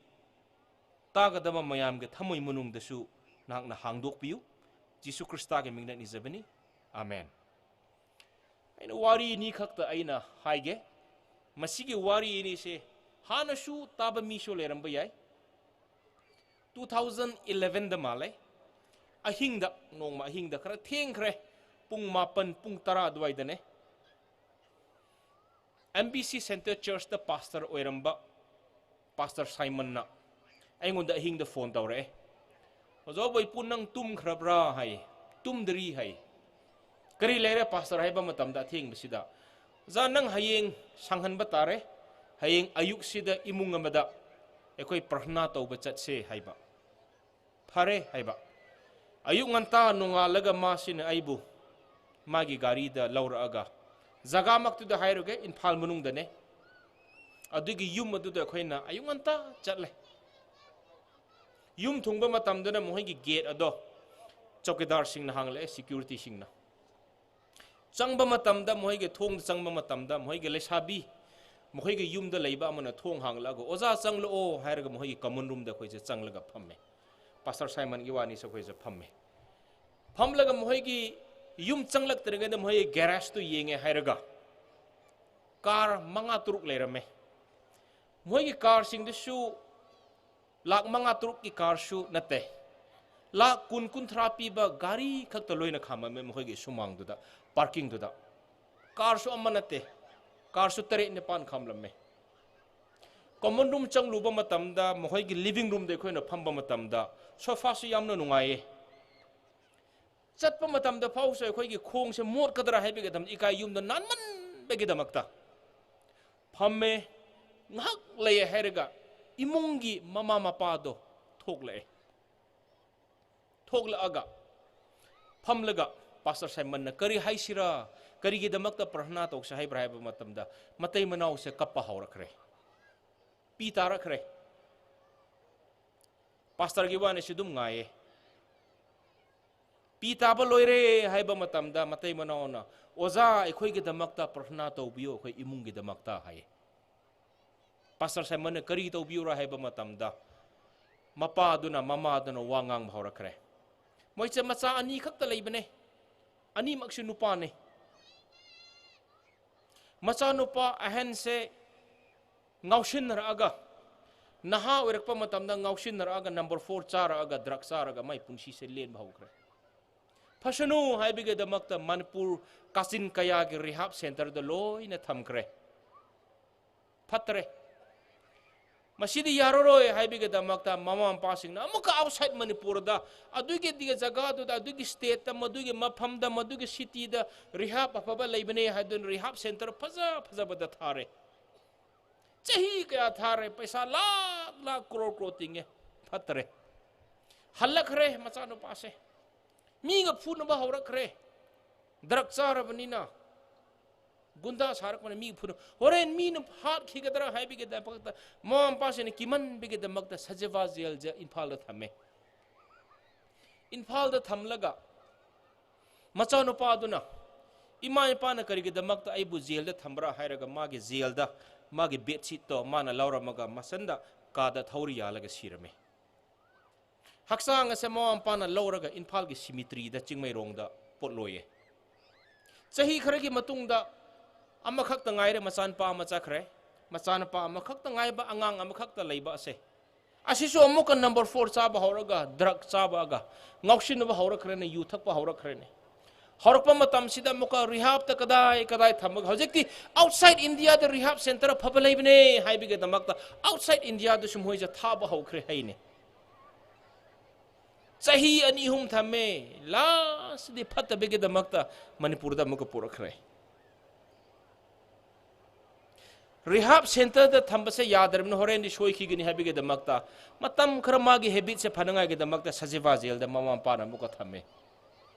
ꯇꯥꯒꯗꯕ ꯃꯌꯥꯝꯒꯤ ꯊꯃꯣꯏ ꯃꯅꯨꯡꯗꯁꯨ ꯅꯍꯥꯛꯅ ꯍꯥꯡꯗꯣꯛꯄꯤꯌꯨ꯫ ꯖꯤꯁꯨ ꯈ꯭ꯔꯤꯁꯇꯒꯤ ꯃꯤꯡꯗ ꯅꯤꯖꯕꯅꯤ꯫ ꯑꯥꯃꯦꯟ꯫ ꯑꯩꯅ ꯋꯥꯔꯤ ꯑꯅꯤ ꯈꯛꯇ ꯑꯩꯅ ꯍꯥꯏꯒꯦ꯫ ꯃꯁꯤꯒꯤ ꯋꯥꯔꯤ ꯑꯅꯤꯁꯦ ꯍꯥꯟꯅꯁꯨ ꯇꯥꯕ ꯃꯤꯁꯨ ꯂꯩꯔꯝꯕ ꯌꯥꯏ꯫ Two thousand elevenꯗ ꯃꯥꯜꯂꯦ꯫ ꯑꯍꯤꯡꯗ, ꯅꯣꯡꯃ ꯑꯍꯤꯡꯗ ꯈꯔ ꯊꯦꯡꯈ꯭ꯔꯦ, ꯄꯨꯡ ꯃꯥꯄꯟ, ꯄꯨꯡ ꯇꯔꯥ ꯑꯗꯨꯋꯥꯏꯗꯅꯦ꯫ MBC Center Churchꯇ ꯄꯥꯁꯇꯔ ꯑꯣꯏꯔꯝꯕ ꯄꯥꯁꯇꯔ ꯁꯥꯏꯃꯟꯅ ꯑꯩꯉꯣꯟꯗ ꯑꯍꯤꯡꯗ ꯐꯣꯟ ꯇꯧꯔꯛꯑꯦ꯫ "ꯑꯣꯖꯥ ꯕꯩꯄꯨ, ꯅꯪ ꯇꯨꯝꯈ꯭ꯔꯕ꯭ꯔꯥ?" ꯍꯥꯏ꯫ "ꯇꯨꯝꯗ꯭ꯔꯤ" ꯍꯥꯏ꯫ "ꯀꯔꯤ ꯂꯩꯔꯦ ꯄꯥꯁꯇꯔ ꯍꯥꯏꯕ ꯃꯇꯝꯗ ꯑꯊꯦꯡꯕꯁꯤꯗ?" "ꯑꯣꯖꯥ, ꯅꯪ ꯍꯌꯦꯡ ꯁꯪꯍꯟꯕ ꯇꯥꯔꯦ, ꯍꯌꯦꯡ ꯑꯌꯨꯛꯁꯤꯗ ꯏꯃꯨꯡ ꯑꯃꯗ ꯑꯩꯈꯣꯏ ꯄ꯭ꯔꯊꯅꯥ ꯇꯧꯕ ꯆꯠꯁꯦ" ꯍꯥꯏꯕ꯫ ꯐꯔꯦ ꯍꯥꯏꯕ꯫ ꯑꯌꯨꯛ ꯉꯟꯇꯥ ꯅꯣꯡꯉꯥꯜꯂꯒ ꯃꯥꯁꯤꯅ ꯑꯩꯕꯨ ꯃꯥꯒꯤ ꯒꯥꯔꯤꯗ ꯂꯧꯔꯛꯑꯒ, ꯖꯒꯥꯃꯛꯇꯨꯗ ꯍꯥꯏꯔꯨꯒꯦ, ꯏꯝꯐꯥꯜ ꯃꯅꯨꯡꯗꯅꯦ, ꯑꯗꯨꯒꯤ ꯌꯨꯝ ꯑꯗꯨꯗ ꯑꯩꯈꯣꯏꯅ ꯑꯌꯨꯛ ꯉꯟꯇꯥ ꯆꯠꯂꯦ꯫ ꯌꯨꯝ ꯊꯨꯡꯕ ꯃꯇꯝꯗꯅ ꯃꯈꯣꯏꯒꯤ ꯒꯦꯠ ꯑꯗꯣ ꯆꯧꯀꯤꯗꯥꯔꯁꯤꯡꯅ ꯍꯥꯡꯂꯛꯑꯦ, ꯁꯤꯀ꯭ꯌꯨꯔꯤꯇꯤꯁꯤꯡꯅ꯫ ꯆꯪꯕ ꯃꯇꯝꯗ, ꯃꯈꯣꯏꯒꯤ ꯊꯣꯡꯗ ꯆꯪꯕ ꯃꯇꯝꯗ, ꯃꯈꯣꯏꯒꯤ ꯂꯩꯁꯥꯕꯤ, ꯃꯈꯣꯏꯒꯤ ꯌꯨꯝꯗ ꯂꯩꯕ ꯑꯃꯅ ꯊꯣꯡ ꯍꯥꯡꯂꯛꯑꯒ, "ꯑꯣꯖꯥ, ꯆꯪꯂꯛꯑꯣ" ꯍꯥꯏꯔꯒ ꯃꯈꯣꯏꯒꯤ ꯀꯃꯟ ꯔꯨꯝꯗ ꯑꯩꯈꯣꯏꯁꯦ ꯆꯪꯂꯒ ꯐꯝꯃꯦ꯫ ꯄꯥꯁꯇꯔ ꯁꯥꯏꯃꯟꯒꯤ ꯋꯥꯅꯤꯁꯨ ꯑꯩꯈꯣꯏꯁꯦ ꯐꯝꯃꯦ꯫ ꯐꯝꯂꯒ ꯃꯈꯣꯏꯒꯤ ꯌꯨꯝ ꯆꯪꯂꯛꯇ꯭ꯔꯤꯉꯩꯗ ꯃꯈꯣꯏꯒꯤ ꯒꯦꯔꯦꯖꯇꯨ ꯌꯦꯡꯉꯦ ꯍꯥꯏꯔꯒ, ꯀꯥꯔ ꯃꯉꯥ ꯇꯔꯨꯛ ꯂꯩꯔꯝꯃꯦ꯫ ꯃꯈꯣꯏꯒꯤ ꯀꯥꯔꯁꯤꯡꯗꯨꯁꯨ ꯂꯥꯛ ꯃꯉꯥ ꯇꯔꯨꯛꯀꯤ ꯀꯥꯔꯁꯨ ꯅꯠꯇꯦ, ꯂꯥꯛ ꯀꯨꯟ ꯀꯨꯟꯊ꯭ꯔꯥ ꯄꯤꯕ ꯒꯥꯔꯤ ꯈꯛꯇ ꯂꯣꯏꯅ ꯈꯥꯝꯃꯝꯃꯦ ꯃꯈꯣꯏꯒꯤ ꯁꯨꯃꯥꯡꯗꯨꯗ, ꯄꯥꯔꯀꯤꯡꯗꯨꯗ꯫ ꯀꯥꯔꯁꯨ ꯑꯃ ꯅꯠꯇꯦ, ꯀꯥꯔꯁꯨ ꯇꯔꯦꯠ ꯅꯤꯄꯥꯟ ꯈꯥꯝꯂꯝꯃꯦ꯫ ꯀꯃꯟ ꯔꯨꯝ ꯆꯪꯂꯨꯕ ꯃꯇꯝꯗ, ꯃꯈꯣꯏꯒꯤ ꯂꯤꯚꯤꯡ ꯔꯨꯝꯗ ꯑꯩꯈꯣꯏꯅ ꯐꯝꯕ ꯃꯇꯝꯗ, ꯁꯣꯐꯥꯁꯨ ꯌꯥꯝꯅ ꯅꯨꯡꯉꯥꯏꯌꯦ꯫ ꯆꯠꯄ ꯃꯇꯝꯗ ꯐꯥꯎꯁꯨ ꯑꯩꯈꯣꯏꯒꯤ ꯈꯣꯡꯁꯦ ꯃꯣꯠꯀꯗ꯭ꯔꯥ ꯍꯥꯏꯕꯒꯤꯗꯃꯛ, ꯏꯀꯥꯏ, ꯌꯨꯝꯗ ꯅꯥꯟꯃꯟꯕꯒꯤꯗꯃꯛꯇ ꯐꯝꯃꯦ꯫ ꯉꯥꯏꯍꯥꯛ ꯂꯩꯌꯦ ꯍꯥꯏꯔꯒ ꯏꯃꯨꯡꯒꯤ ꯃꯃꯥ ꯃꯄꯥꯗꯣ ꯊꯣꯛꯂꯛꯑꯦ꯫ ꯊꯣꯛꯂꯛꯑꯒ ꯐꯝꯂꯒ, "ꯄꯥꯁꯇꯔ ꯁꯥꯏꯃꯟꯅ ꯀꯔꯤ ꯍꯥꯏꯁꯤꯔꯥ, ꯀꯔꯤꯒꯤꯗꯃꯛꯇ ꯄ꯭ꯔꯥꯔꯊꯅꯥ ꯇꯧꯁꯦ ꯍꯥꯏꯕ꯭ꯔꯥ?" ꯍꯥꯏꯕ ꯃꯇꯝꯗ, ꯃꯇꯩ ꯃꯅꯥꯎꯁꯦ ꯀꯞꯄ ꯍꯧꯔꯛꯈ꯭ꯔꯦ꯫ ꯄꯤ ꯇꯥꯔꯛꯈ꯭ꯔꯦ꯫ ꯄꯥꯁꯇꯔꯒꯤ ꯋꯥꯅꯤꯁꯤ ꯑꯗꯨꯝ ꯉꯥꯏꯌꯦ꯫ ꯄꯤ ꯇꯥꯕ ꯂꯣꯏꯔꯦ ꯍꯥꯏꯕ ꯃꯇꯝꯗ, ꯃꯇꯩ ꯃꯅꯥꯎꯅ, "ꯑꯣꯖꯥ, ꯑꯩꯈꯣꯏꯒꯤꯗꯃꯛꯇ ꯄ꯭ꯔꯥꯔꯊꯅꯥ ꯇꯧꯕꯤꯌꯨ, ꯑꯩꯈꯣꯏ ꯏꯃꯨꯡꯒꯤꯗꯃꯛꯇ" ꯍꯥꯏꯌꯦ꯫ ꯄꯥꯁꯇꯔ ꯁꯥꯏꯃꯟꯅ ꯀꯔꯤ ꯇꯧꯕꯤꯌꯨꯔꯥ ꯍꯥꯏꯕ ꯃꯇꯝꯗ, ꯃꯄꯥꯗꯨꯅ, ꯃꯃꯥꯗꯨꯅ ꯋꯥ ꯉꯥꯡꯕ ꯍꯧꯔꯛꯈ꯭ꯔꯦ꯫ ꯃꯣꯏꯁꯦ ꯃꯆꯥ ꯑꯅꯤ ꯈꯛꯇ ꯂꯩꯕꯅꯦ, ꯑꯅꯤꯃꯛꯁꯨ ꯅꯨꯄꯥꯅꯦ꯫ ꯃꯆꯥꯅꯨꯄꯥ ꯑꯍꯟꯁꯦ ꯉꯥꯎꯁꯤꯟꯅꯔꯛꯑꯒ, ꯅꯍꯥ ꯑꯣꯏꯔꯛꯄ ꯃꯇꯝꯗ ꯉꯥꯎꯁꯤꯟꯅꯔꯛꯑꯒ, ꯅꯝꯕꯔ ꯐꯣꯔ ꯆꯥꯔꯛꯑꯒ, ꯗ꯭ꯔꯒ ꯆꯥꯔꯒ ꯃꯥꯏ ꯄꯨꯟꯁꯤꯁꯦ ꯂꯦꯟꯕ ꯍꯧꯈ꯭ꯔꯦ꯫ ꯐꯁꯅꯨ ꯍꯥꯏꯕꯒꯤꯗꯃꯛꯇ ꯃꯅꯤꯄꯨꯔ ꯀꯥꯆꯤꯟ ꯀꯌꯥꯒꯤ ꯔꯤꯍꯥꯕ ꯁꯦꯟꯇꯔꯗ ꯂꯣꯏꯅ ꯊꯝꯈ꯭ꯔꯦ꯫ ꯐꯠꯇ꯭ꯔꯦ꯫ ꯃꯁꯤꯗꯤ ꯌꯥꯔꯔꯣꯏ ꯍꯥꯏꯕꯒꯤꯗꯃꯛꯇ ꯃꯃꯥ ꯃꯄꯥꯁꯤꯡꯅ ꯑꯃꯨꯛꯀ ꯑꯥꯎꯠꯁꯥꯏꯠ ꯃꯅꯤꯄꯨꯔꯗ, ꯑꯗꯨꯒꯤ ꯖꯒꯥꯗꯨꯗ, ꯑꯗꯨꯒꯤ ꯁ꯭ꯇꯦꯠꯇ, ꯃꯗꯨꯒꯤ ꯃꯐꯝꯗ, ꯃꯗꯨꯒꯤ ꯁꯤꯇꯤꯗ ꯔꯤꯍꯥꯕ ꯑꯐꯕ ꯂꯩꯕꯅꯦ ꯍꯥꯏꯗꯨꯅ ꯔꯤꯍꯥꯕ ꯁꯦꯟꯇꯔ ꯐꯖ ꯐꯖꯕꯗ ꯊꯥꯔꯦ꯫ ꯆꯍꯤ ꯀꯌꯥ ꯊꯥꯔꯦ, ꯄꯩꯁꯥ ꯂꯥꯛ ꯂꯥꯛ, ꯀ꯭ꯔꯣꯔ ꯀ꯭ꯔꯣꯔ ꯇꯤꯡꯉꯦ, ꯐꯠꯇ꯭ꯔꯦ꯫ ꯍꯜꯂꯛꯈ꯭ꯔꯦ ꯃꯆꯥꯅꯨꯄꯥꯁꯦ꯫ ꯃꯤꯒ ꯐꯨꯅꯕ ꯍꯧꯔꯛꯈ꯭ꯔꯦ꯫ ꯗ꯭ꯔꯛ ꯆꯥꯔꯕꯅꯤꯅ ꯒꯨꯟꯗꯥ ꯁꯥꯔꯛꯄꯅ ꯃꯤ ꯐꯨꯅ, ꯍꯣꯔꯦꯟ ꯃꯤꯅ ꯍꯥꯠꯈꯤꯒꯗ꯭ꯔꯥ ꯍꯥꯏꯕꯒꯤꯗꯃꯛꯇ ꯃꯃꯥ ꯃꯄꯥꯁꯤꯅ ꯀꯤꯃꯟꯕꯒꯤꯗꯃꯛꯇ ꯁꯖꯤꯋꯥ ꯖꯦꯜꯁꯦ ꯏꯝꯐꯥꯜꯗ ꯊꯝꯃꯦ꯫ ꯏꯝꯐꯥꯜꯗ ꯊꯝꯂꯒ ꯃꯆꯥꯅꯨꯄꯥꯗꯨꯅ ꯏꯃꯥ ꯏꯄꯥꯅ ꯀꯔꯤꯒꯤꯗꯃꯛꯇ ꯑꯩꯕꯨ ꯖꯦꯜꯗ ꯊꯝꯕ꯭ꯔꯥ ꯍꯥꯏꯔꯒ ꯃꯥꯒꯤ ꯖꯦꯜꯗ ꯃꯥꯒꯤ ꯕꯦꯗꯁꯤꯠꯇꯣ ꯃꯥꯅ ꯂꯧꯔꯝꯃꯒ ꯃꯁꯟꯗ ꯀꯥꯗ ꯊꯧꯔꯤ ꯌꯥꯜꯂꯒ ꯁꯤꯔꯝꯃꯦ꯫ ꯍꯛꯆꯥꯡ ꯑꯁꯦ ꯃꯃꯥ ꯃꯄꯥꯅ ꯂꯧꯔꯒ ꯏꯝꯐꯥꯜꯒꯤ ꯁꯤꯃꯤꯇ꯭ꯔꯤꯗ ꯆꯤꯡꯃꯩꯔꯣꯡꯗ ꯄꯣꯠꯂꯣꯏꯌꯦ꯫ ꯆꯍꯤ ꯈꯔꯒꯤ ꯃꯇꯨꯡꯗ ꯑꯃꯈꯛꯇ ꯉꯥꯏꯔꯦ, ꯃꯆꯥꯅꯨꯄꯥ ꯑꯃ ꯆꯠꯈ꯭ꯔꯦ꯫ ꯃꯆꯥꯅꯨꯄꯥ ꯑꯃꯈꯛꯇ ꯉꯥꯏꯕ, ꯑꯉꯥꯡ ꯑꯃꯈꯛꯇ ꯂꯩꯕ ꯑꯁꯦ, ꯑꯁꯤꯁꯨ ꯑꯃꯨꯛꯀ ꯅꯝꯕꯔ ꯐꯣꯔ ꯆꯥꯕ ꯍꯧꯔꯒ, ꯗ꯭ꯔꯒ ꯆꯥꯕꯒ ꯉꯥꯎꯁꯤꯟꯅꯕ ꯍꯧꯔꯛꯈ꯭ꯔꯦꯅꯦ, ꯌꯨ ꯊꯛꯄ ꯍꯧꯔꯛꯈ꯭ꯔꯦꯅꯦ꯫ ꯍꯧꯔꯛꯄ ꯃꯇꯝꯁꯤꯗ ꯑꯃꯨꯛꯀ ꯔꯤꯍꯥꯞꯇ ꯀꯗꯥꯏ ꯀꯗꯥꯏ ꯊꯝꯃꯒ, ꯍꯧꯖꯤꯛꯇꯤ ꯑꯥꯎꯠꯁꯥꯏꯠ ꯏꯟꯗꯤꯌꯥꯗ ꯔꯤꯍꯥꯞ ꯁꯦꯟꯇꯔ ꯑꯐꯕ ꯂꯩꯕꯅꯦ ꯍꯥꯏꯕꯒꯤꯗꯃꯛꯇ ꯑꯥꯎꯠꯁꯥꯏꯠ ꯏꯟꯗꯤꯌꯥꯗꯁꯨ ꯃꯣꯏꯁꯦ ꯊꯥꯕ ꯍꯧꯈ꯭ꯔꯦ ꯍꯥꯏꯅꯦ꯫ ꯆꯍꯤ ꯑꯅꯤ ꯑꯍꯨꯝ ꯊꯝꯃꯦ, ꯂꯥꯁꯇꯗꯤ ꯐꯠꯇꯕꯒꯤꯗꯃꯛꯇ ꯃꯅꯤꯄꯨꯔꯗ ꯑꯃꯨꯛꯀ ꯄꯨꯔꯛꯈ꯭ꯔꯦ꯫ ꯔꯤꯍꯥꯞ ꯁꯦꯟꯇꯔꯗ ꯊꯝꯕꯁꯦ ꯌꯥꯗ꯭ꯔꯕꯅꯤꯅ ꯍꯣꯔꯦꯟꯗꯤ ꯁꯣꯏꯈꯤꯒꯅꯤ ꯍꯥꯏꯕꯒꯤꯗꯃꯛꯇ ꯃꯇꯝ ꯈꯔ ꯃꯥꯒꯤ ꯍꯦꯕꯤꯠꯁꯦ ꯐꯅꯉꯥꯏꯒꯤꯗꯃꯛꯇ ꯁꯖꯤꯋꯥ ꯖꯦꯜꯗ ꯃꯃꯥ ꯃꯄꯥꯅ ꯑꯃꯨꯛꯀ ꯊꯝꯃꯦ꯫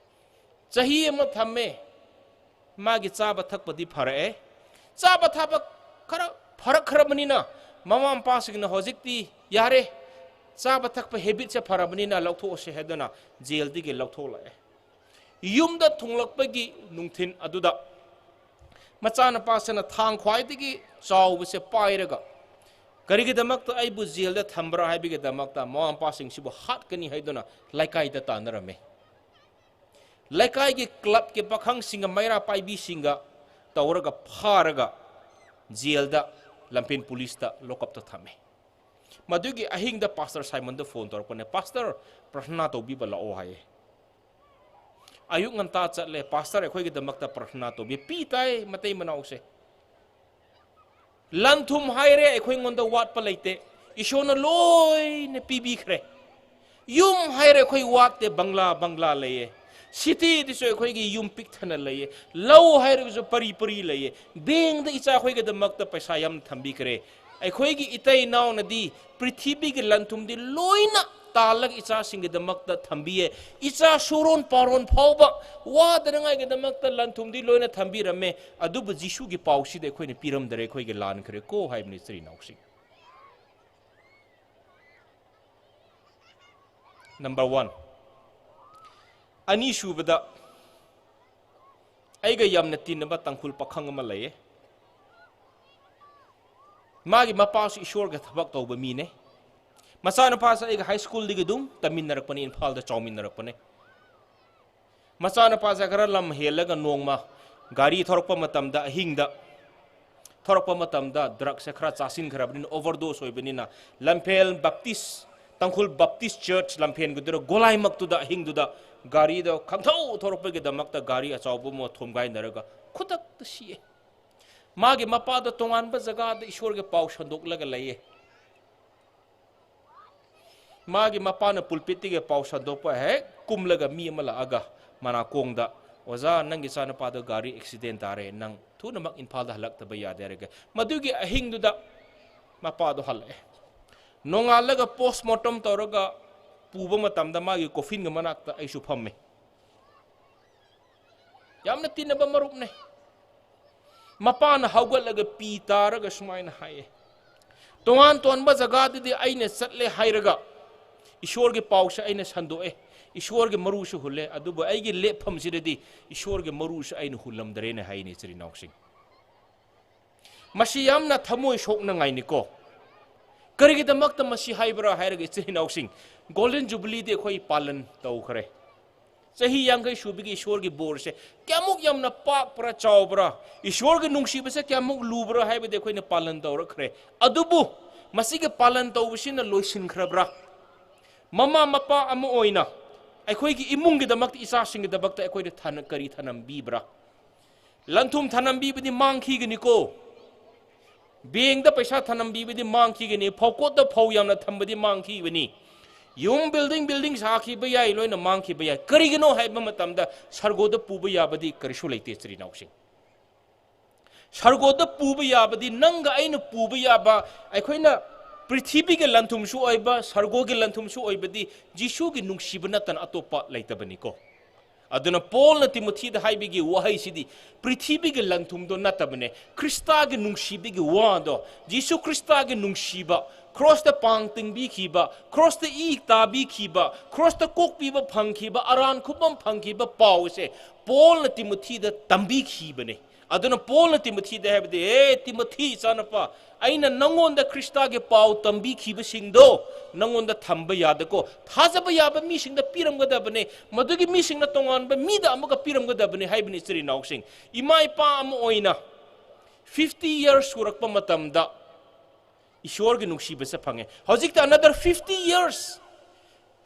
ꯆꯍꯤ ꯑꯃ ꯊꯝꯃꯦ꯫ ꯃꯥꯒꯤ ꯆꯥꯕ ꯊꯛꯄꯗꯤ ꯐꯔꯛꯑꯦ꯫ ꯆꯥꯕ ꯊꯛꯄ ꯈꯔ ꯐꯔꯛꯈ꯭ꯔꯕꯅꯤꯅ ꯃꯃꯥ ꯃꯄꯥꯁꯤꯡꯅ ꯍꯧꯖꯤꯛꯇꯤ ꯌꯥꯔꯦ, ꯆꯥꯕ ꯊꯛꯄ ꯍꯦꯕꯤꯠꯁꯦ ꯐꯔꯕꯅꯤꯅ ꯂꯧꯊꯣꯛꯑꯁꯦ ꯍꯥꯏꯗꯨꯅ ꯖꯦꯜꯗꯒꯤ ꯂꯧꯊꯣꯛꯂꯛꯑꯦ꯫ ꯌꯨꯝꯗ ꯊꯨꯡꯂꯛꯄꯒꯤ ꯅꯨꯡꯊꯤꯟ ꯑꯗꯨꯗ ꯃꯆꯥꯅꯨꯄꯥꯁꯤꯅ ꯊꯥꯡ ꯈ꯭ꯋꯥꯏꯗꯒꯤ ꯆꯥꯎꯕꯁꯦ ꯄꯥꯏꯔꯒ, "ꯀꯔꯤꯒꯤꯗꯃꯛꯇ ꯑꯩꯕꯨ ꯖꯦꯜꯗ ꯊꯝꯕ꯭ꯔꯥ?" ꯍꯥꯏꯕꯒꯤꯗꯃꯛꯇ ꯃꯃꯥ ꯃꯄꯥꯁꯤꯡꯁꯤꯕꯨ ꯍꯥꯠꯀꯅꯤ ꯍꯥꯏꯗꯨꯅ ꯂꯩꯀꯥꯏꯗ ꯇꯥꯟꯅꯔꯝꯃꯤ꯫ ꯂꯩꯀꯥꯏꯒꯤ ꯀ꯭ꯂꯕꯀꯤ ꯄꯥꯈꯪꯁꯤꯡꯒ ꯃꯩꯔꯥ ꯄꯥꯏꯕꯤꯁꯤꯡꯒ ꯇꯧꯔꯒ ꯐꯥꯔꯒ ꯖꯦꯜꯗ, ꯂꯝꯐꯦꯜ ꯄꯨꯂꯤꯁꯇ ꯂꯣꯀꯞꯇ ꯊꯝꯃꯦ꯫ ꯃꯗꯨꯒꯤ ꯑꯍꯤꯡꯗ ꯄꯥꯁꯇꯔ ꯁꯥꯏꯃꯟꯗ ꯐꯣꯟ ꯇꯧꯔꯛꯄꯅꯦ, "ꯄꯥꯁꯇꯔ, ꯄ꯭ꯔꯊꯅꯥ ꯇꯧꯕꯤꯕ ꯂꯥꯛꯑꯣ" ꯍꯥꯏꯌꯦ꯫ ꯑꯌꯨꯛ ꯉꯟꯇꯥ ꯆꯠꯂꯦ, "ꯄꯥꯁꯇꯔ, ꯑꯩꯈꯣꯏꯒꯤꯗꯃꯛꯇ ꯄ꯭ꯔꯊꯅꯥ ꯇꯧꯕꯤ"꯫ ꯄꯤ ꯇꯥꯏ ꯃꯇꯩ ꯃꯅꯥꯎꯁꯦ꯫ ꯂꯟ ꯊꯨꯝ ꯍꯥꯏꯔꯦ ꯑꯩꯈꯣꯏꯉꯣꯟꯗ ꯋꯥꯠꯄ ꯂꯩꯇꯦ, ꯏꯁꯣꯔꯅ ꯂꯣꯏꯅ ꯄꯤꯕꯤꯈ꯭ꯔꯦ꯫ ꯌꯨꯝ ꯍꯥꯏꯔꯦ ꯑꯩꯈꯣꯏ ꯋꯥꯠꯇꯦ, ꯕꯪꯂꯥ ꯕꯪꯂꯥ ꯂꯩꯌꯦ꯫ ꯁꯤꯇꯤꯗꯁꯨ ꯑꯩꯈꯣꯏꯒꯤ ꯌꯨꯝ ꯄꯤꯛ ꯊꯟꯅ ꯂꯩꯌꯦ꯫ ꯂꯧ ꯍꯥꯏꯔꯒꯁꯨ ꯄꯔꯤ ꯄꯔꯤ ꯂꯩꯌꯦ꯫ ꯕꯦꯡꯗ ꯏꯆꯥꯈꯣꯏꯒꯤꯗꯃꯛꯇ ꯄꯩꯁꯥ ꯌꯥꯝ ꯊꯝꯕꯤꯈ꯭ꯔꯦ꯫ ꯑꯩꯈꯣꯏꯒꯤ ꯏꯇꯩ ꯏꯅꯥꯎꯅꯗꯤ ꯄ꯭ꯔꯤꯊꯤꯕꯤꯒꯤ ꯂꯟ ꯊꯨꯝꯗꯤ ꯂꯣꯏꯅ ꯇꯥꯜꯂꯒ ꯏꯆꯥꯁꯤꯡꯒꯤꯗꯃꯛꯇ ꯊꯝꯕꯤꯌꯦ꯫ ꯏꯆꯥ ꯁꯨꯔꯣꯟ ꯄꯥꯔꯣꯟ ꯐꯥꯎꯕ ꯋꯥꯗꯅꯉꯥꯏꯒꯤꯗꯃꯛꯇ ꯂꯟ ꯊꯨꯝꯗꯤ ꯂꯣꯏꯅ ꯊꯝꯕꯤꯔꯝꯃꯦ꯫ ꯑꯗꯨꯕꯨ ꯖꯤꯁꯨꯒꯤ ꯄꯥꯎꯁꯤꯗꯤ ꯑꯩꯈꯣꯏꯅ ꯄꯤꯔꯝꯗꯔꯦ, ꯑꯩꯈꯣꯏꯒꯤ ꯂꯥꯟꯈ꯭ꯔꯦꯀꯣ ꯍꯥꯏꯕꯅꯤ, ꯏꯆꯤꯜ ꯏꯅꯥꯎꯁꯤꯡ꯫ Number one. ꯑꯅꯤꯁꯨꯕꯗ, ꯑꯩꯒ ꯌꯥꯝꯅ ꯇꯤꯟꯅꯕ ꯇꯥꯡꯈꯨꯜ ꯄꯥꯈꯪ ꯑꯃ ꯂꯩꯌꯦ꯫ ꯃꯥꯒꯤ ꯃꯄꯥꯁꯨ ꯏꯁꯣꯔꯒ ꯊꯕꯛ ꯇꯧꯕ ꯃꯤꯅꯦ꯫ ꯃꯆꯥꯅꯨꯄꯥꯁꯦ ꯑꯩꯒ ꯍꯥꯏ ꯁ꯭ꯀꯨꯜꯗꯒꯤ ꯑꯗꯨꯝ ꯇꯝꯃꯤꯟꯅꯔꯛꯄꯅꯦ, ꯏꯝꯐꯥꯜꯗ ꯆꯥꯎꯃꯤꯟꯅꯔꯛꯄꯅꯦ꯫ ꯃꯆꯥꯅꯨꯄꯥꯁꯦ ꯈꯔ ꯂꯝ ꯍꯦꯜꯂꯒ ꯅꯣꯡꯃ ꯒꯥꯔꯤ ꯊꯧꯔꯛꯄ ꯃꯇꯝꯗ, ꯑꯍꯤꯡꯗ ꯊꯧꯔꯛꯄ ꯃꯇꯝꯗ ꯗ꯭ꯔꯒꯁꯦ ꯈꯔ ꯆꯥꯁꯤꯟꯈ꯭ꯔꯕꯅꯤꯅ, ꯑꯣꯚꯔꯗꯣꯁ ꯑꯣꯏꯕꯅꯤꯅ, ꯂꯝꯐꯦꯜ ꯕꯞꯇꯤꯁ, ꯇꯥꯡꯈꯨꯜ ꯕꯞꯇꯤꯁ ꯆꯔꯆ ꯂꯝꯐꯦꯜꯒꯤꯗꯨꯗ, ꯒꯣꯂꯥꯏꯃꯛꯇꯨꯗ ꯑꯍꯤꯡꯗꯨꯗ ꯒꯥꯔꯤꯗꯣ ꯈꯪꯊꯧ ꯊꯧꯔꯛꯄꯒꯤꯗꯃꯛꯇ ꯒꯥꯔꯤ ꯑꯆꯧꯕ ꯑꯃ ꯊꯣꯝꯒꯥꯏꯅꯔꯒ ꯈꯨꯗꯛꯇ ꯁꯤꯌꯦ꯫ ꯃꯥꯒꯤ ꯃꯄꯥꯗꯣ ꯇꯣꯉꯥꯟꯕ ꯖꯒꯥꯗ ꯏꯁꯣꯔꯒꯤ ꯄꯥꯎ ꯁꯟꯗꯣꯛꯂꯒ ꯂꯩꯌꯦ꯫ ꯃꯥꯒꯤ ꯃꯄꯥꯅ ꯄꯨꯜꯄꯤꯠꯇꯒꯤ ꯄꯥꯎ ꯁꯟꯗꯣꯛꯄ ꯍꯦꯛ ꯀꯨꯝꯂꯒ ꯃꯤ ꯑꯃ ꯂꯥꯛꯑꯒ ꯃꯅꯥꯀꯣꯡꯗ, "ꯑꯣꯖꯥ, ꯅꯪꯒꯤ ꯏꯆꯥꯅꯨꯄꯥꯗꯣ ꯒꯥꯔꯤ ꯑꯦꯛꯁꯤꯗꯦꯟ ꯇꯥꯔꯦ, ꯅꯪ ꯊꯨꯅꯃꯛ ꯏꯝꯐꯥꯜꯗ ꯍꯜꯂꯛꯇꯕ ꯌꯥꯗꯦ" ꯍꯥꯏꯔꯒ, ꯃꯗꯨꯒꯤ ꯑꯍꯤꯡꯗꯨꯗ ꯃꯄꯥꯗꯣ ꯍꯜꯂꯛꯑꯦ꯫ ꯅꯣꯡꯉꯥꯜꯂꯒ ꯄꯣꯁꯃꯣꯔꯇꯝ ꯇꯧꯔꯒ ꯄꯨꯕ ꯃꯇꯝꯗ ꯃꯥꯒꯤ ꯀꯣꯐꯤꯟꯒꯤ ꯃꯅꯥꯛꯇ ꯑꯩꯁꯨ ꯐꯝꯃꯦ꯫ ꯌꯥꯝꯅ ꯇꯤꯟꯅꯕ ꯃꯔꯨꯞꯅꯦ꯫ ꯃꯄꯥꯅ ꯍꯧꯒꯠꯂꯒ ꯄꯤ ꯇꯥꯔꯒ ꯁꯨꯃꯥꯏꯅ ꯍꯥꯏꯌꯦ, "ꯇꯣꯉꯥꯟ ꯇꯣꯉꯥꯟꯕ ꯖꯒꯥꯗꯗꯤ ꯑꯩꯅ ꯆꯠꯂꯦ ꯍꯥꯏꯔꯒ ꯏꯁꯣꯔꯒꯤ ꯄꯥꯎꯁꯦ ꯑꯩꯅ ꯁꯟꯗꯣꯛꯑꯦ, ꯏꯁꯣꯔꯒꯤ ꯃꯔꯨꯁꯨ ꯍꯨꯜꯂꯦ, ꯑꯗꯨꯕꯨ ꯑꯩꯒꯤ ꯂꯦꯞꯐꯝꯁꯤꯗꯗꯤ ꯏꯁꯣꯔꯒꯤ ꯃꯔꯨꯁꯨ ꯑꯩꯅ ꯍꯨꯜꯂꯝꯗ꯭ꯔꯦꯅ" ꯍꯥꯏꯅꯤ, ꯏꯆꯤꯜ ꯏꯅꯥꯎꯁꯤꯡ꯫ ꯃꯁꯤ ꯌꯥꯝꯅ ꯊꯃꯣꯏ ꯁꯣꯛꯅꯉꯥꯏꯅꯤꯀꯣ꯫ ꯀꯔꯤꯒꯤꯗꯃꯛꯇ ꯃꯁꯤ ꯍꯥꯏꯕ꯭ꯔꯥ ꯍꯥꯏꯔꯒ, ꯏꯆꯤꯜ ꯏꯅꯥꯎꯁꯤꯡ, ꯒꯣꯜꯗꯟ ꯖꯨꯕꯤꯂꯤꯗꯤ ꯑꯩꯈꯣꯏ ꯄꯥꯂꯟ ꯇꯧꯈ꯭ꯔꯦ꯫ ꯆꯍꯤ ꯌꯥꯡꯈꯩ ꯁꯨꯕꯒꯤ ꯏꯁꯣꯔꯒꯤ ꯕꯣꯔꯁꯦ ꯀꯌꯥꯃꯨꯛ ꯌꯥꯝꯅ ꯄꯥꯛꯄ꯭ꯔꯥ, ꯆꯥꯎꯕ꯭ꯔꯥ, ꯏꯁꯣꯔꯒꯤ ꯅꯨꯡꯁꯤꯕꯁꯦ ꯀꯌꯥꯃꯨꯛ ꯂꯨꯕ꯭ꯔꯥ ꯍꯥꯏꯕꯗꯤ ꯑꯩꯈꯣꯏꯅ ꯄꯥꯂꯟ ꯇꯧꯔꯛꯈ꯭ꯔꯦ꯫ ꯑꯗꯨꯕꯨ ꯃꯁꯤꯒꯤ ꯄꯥꯂꯟ ꯇꯧꯕꯁꯤꯅ ꯂꯣꯏꯁꯤꯟꯈ꯭ꯔꯕ꯭ꯔꯥ? ꯃꯃꯥ ꯃꯄꯥ ꯑꯃ ꯑꯣꯏꯅ ꯑꯩꯈꯣꯏꯒꯤ ꯏꯃꯨꯡꯒꯤꯗꯃꯛꯇ, ꯏꯆꯥꯁꯤꯡꯒꯤꯗꯃꯛꯇ ꯑꯩꯈꯣꯏꯅ ꯊꯅ-, ꯀꯔꯤ ꯊꯅꯝꯕꯤꯕ꯭ꯔꯥ? ꯂꯟ ꯊꯨꯝ ꯊꯅꯝꯕꯤꯕꯗꯤ ꯃꯥꯡꯈꯤꯒꯅꯤꯀꯣ꯫ ꯕꯦꯡꯗ ꯄꯩꯁꯥ ꯊꯅꯝꯕꯤꯕꯗꯤ ꯃꯥꯡꯈꯤꯒꯅꯤ, ꯐꯧꯀꯣꯠꯇ ꯐꯧ ꯌꯥꯝꯅ ꯊꯝꯕꯗꯤ ꯃꯥꯡꯈꯤꯕꯅꯤ꯫ ꯌꯨꯝ ꯕꯤꯜꯗꯤꯡ, ꯕꯤꯜꯗꯤꯡ ꯁꯥꯈꯤꯕ ꯌꯥꯏ, ꯂꯣꯏꯅ ꯃꯥꯡꯈꯤꯕ ꯌꯥꯏ꯫ ꯀꯔꯤꯒꯤꯅꯣ ꯍꯥꯏꯕ ꯃꯇꯝꯗ ꯁꯔꯒꯣꯗ ꯄꯨꯕ ꯌꯥꯕꯗꯤ ꯀꯔꯤꯁꯨ ꯂꯩꯇꯦ, ꯏꯆꯤꯜ ꯏꯅꯥꯎꯁꯤꯡ꯫ ꯁꯔꯒꯣꯗ ꯄꯨꯕ ꯌꯥꯕꯗꯤ ꯅꯪꯒ ꯑꯩꯅ ꯄꯨꯕ ꯌꯥꯕ, ꯑꯩꯈꯣꯏꯅ ꯄ꯭ꯔꯤꯊꯤꯕꯤꯒꯤ ꯂꯟꯊꯨꯝꯁꯨ ꯑꯣꯏꯕ, ꯁꯔꯒꯣꯒꯤ ꯂꯟꯊꯨꯝꯁꯨ ꯑꯣꯏꯕꯗꯤ ꯖꯤꯁꯨꯒꯤ ꯅꯨꯡꯁꯤꯕ ꯅꯠꯇꯅ ꯑꯇꯣꯞꯄ ꯂꯩꯇꯕꯅꯤꯀꯣ꯫ ꯑꯗꯨꯅ ꯄꯣꯜꯅ ꯇꯤꯃꯣꯊꯤꯗ ꯍꯥꯏꯕꯒꯤ ꯋꯥꯍꯩꯁꯤꯗꯤ ꯄ꯭ꯔꯤꯊꯤꯕꯤꯒꯤ ꯂꯟꯊꯨꯝꯗꯣ ꯅꯠꯇꯕꯅꯦ, ꯈ꯭ꯔꯤꯁꯇꯥꯒꯤ ꯅꯨꯡꯁꯤꯕꯒꯤ ꯋꯥꯗꯣ, ꯖꯤꯁꯨ ꯈ꯭ꯔꯤꯁꯇꯥꯒꯤ ꯅꯨꯡꯁꯤꯕ, ꯀ꯭ꯔꯣꯁꯇ ꯄꯥꯡ ꯇꯤꯡꯕꯤꯈꯤꯕ, ꯀ꯭ꯔꯣꯁꯇ ꯏ ꯇꯥꯕꯤꯈꯤꯕ, ꯀ꯭ꯔꯣꯁꯇ ꯀꯣꯛꯄꯤꯕ ꯐꯪꯈꯤꯕ, ꯑꯔꯥꯟ ꯈꯨꯕꯝ ꯐꯪꯈꯤꯕ ꯄꯥꯎꯁꯦ ꯄꯣꯜꯅ ꯇꯤꯃꯣꯊꯤꯗ ꯇꯝꯕꯤꯈꯤꯕꯅꯦ꯫ ꯑꯗꯨꯅ ꯄꯣꯜꯅ ꯇꯤꯃꯣꯊꯤꯗ ꯍꯥꯏꯕꯗꯤ, "ꯑꯦ ꯇꯤꯃꯣꯊꯤ ꯏꯆꯥꯅꯨꯄꯥ, ꯑꯩꯅ ꯅꯪꯉꯣꯟꯗ ꯈ꯭ꯔꯤꯁꯇꯥꯒꯤ ꯄꯥꯎ ꯇꯝꯕꯤꯈꯤꯕꯁꯤꯡꯗꯣ ꯅꯪꯉꯣꯟꯗ ꯊꯝꯕ ꯌꯥꯗꯀꯣ, ꯊꯥꯖꯕ ꯌꯥꯕ ꯃꯤꯁꯤꯡꯗ ꯄꯤꯔꯝꯒꯗꯕꯅꯦ, ꯃꯗꯨꯒꯤ ꯃꯤꯁꯤꯡꯅ ꯇꯣꯉꯥꯟꯕ ꯃꯤꯗ ꯑꯃꯨꯛꯀ ꯄꯤꯔꯝꯒꯗꯕꯅꯦ" ꯍꯥꯏꯕꯅꯤ꯫ ꯏꯆꯤꯜ ꯏꯅꯥꯎꯁꯤꯡ, ꯏꯃꯥ ꯏꯄꯥ ꯑꯃ ꯑꯣꯏꯅ fifty years ꯁꯨꯔꯛꯄ ꯃꯇꯝꯗ ꯏꯁꯣꯔꯒꯤ ꯅꯨꯡꯁꯤꯕꯁꯦ ꯐꯪꯉꯦ꯫ ꯍꯧꯖꯤꯛꯇ another fifty years,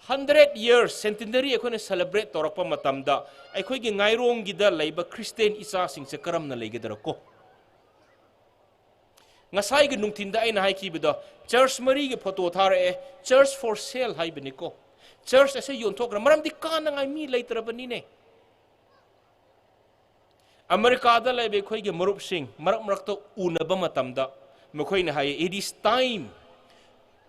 hundred years centenary ꯑꯩꯈꯣꯏꯅ celebrate ꯇꯧꯔꯛꯄ ꯃꯇꯝꯗ ꯑꯩꯈꯣꯏꯒꯤ ꯉꯥꯏꯔꯣꯡꯒꯤꯗ ꯂꯩꯕ ꯈ꯭ꯔꯤꯁꯇꯦꯟ ꯏꯆꯥꯁꯤꯡꯁꯦ ꯀꯔꯝꯅ ꯂꯩꯒꯗ꯭ꯔꯥꯀꯣ? ꯉꯁꯥꯏꯒꯤ ꯅꯨꯡꯊꯤꯟꯗ ꯑꯩꯅ ꯍꯥꯏꯈꯤꯕꯗꯣ, ꯆꯔꯆ ꯃꯔꯤꯒꯤ ꯐꯣꯇꯣ ꯊꯥꯔꯛꯑꯦ, "Church for sale" ꯍꯥꯏꯕꯅꯤꯀꯣ꯫ ꯆꯔꯆ ꯑꯁꯦ ꯌꯣꯟꯊꯣꯛꯈ꯭ꯔꯦ, ꯃꯔꯝꯗꯤ ꯀꯥꯅꯉꯥꯏ ꯃꯤ ꯂꯩꯇ꯭ꯔꯕꯅꯤꯅꯦ꯫ ꯑꯃꯦꯔꯤꯀꯥꯗ ꯂꯩꯕ ꯑꯩꯈꯣꯏꯒꯤ ꯃꯔꯨꯞꯁꯤꯡ ꯃꯔꯛ ꯃꯔꯛꯇ ꯎꯅꯕ ꯃꯇꯝꯗ ꯃꯈꯣꯏꯅ ꯍꯥꯏꯌꯦ, "It is time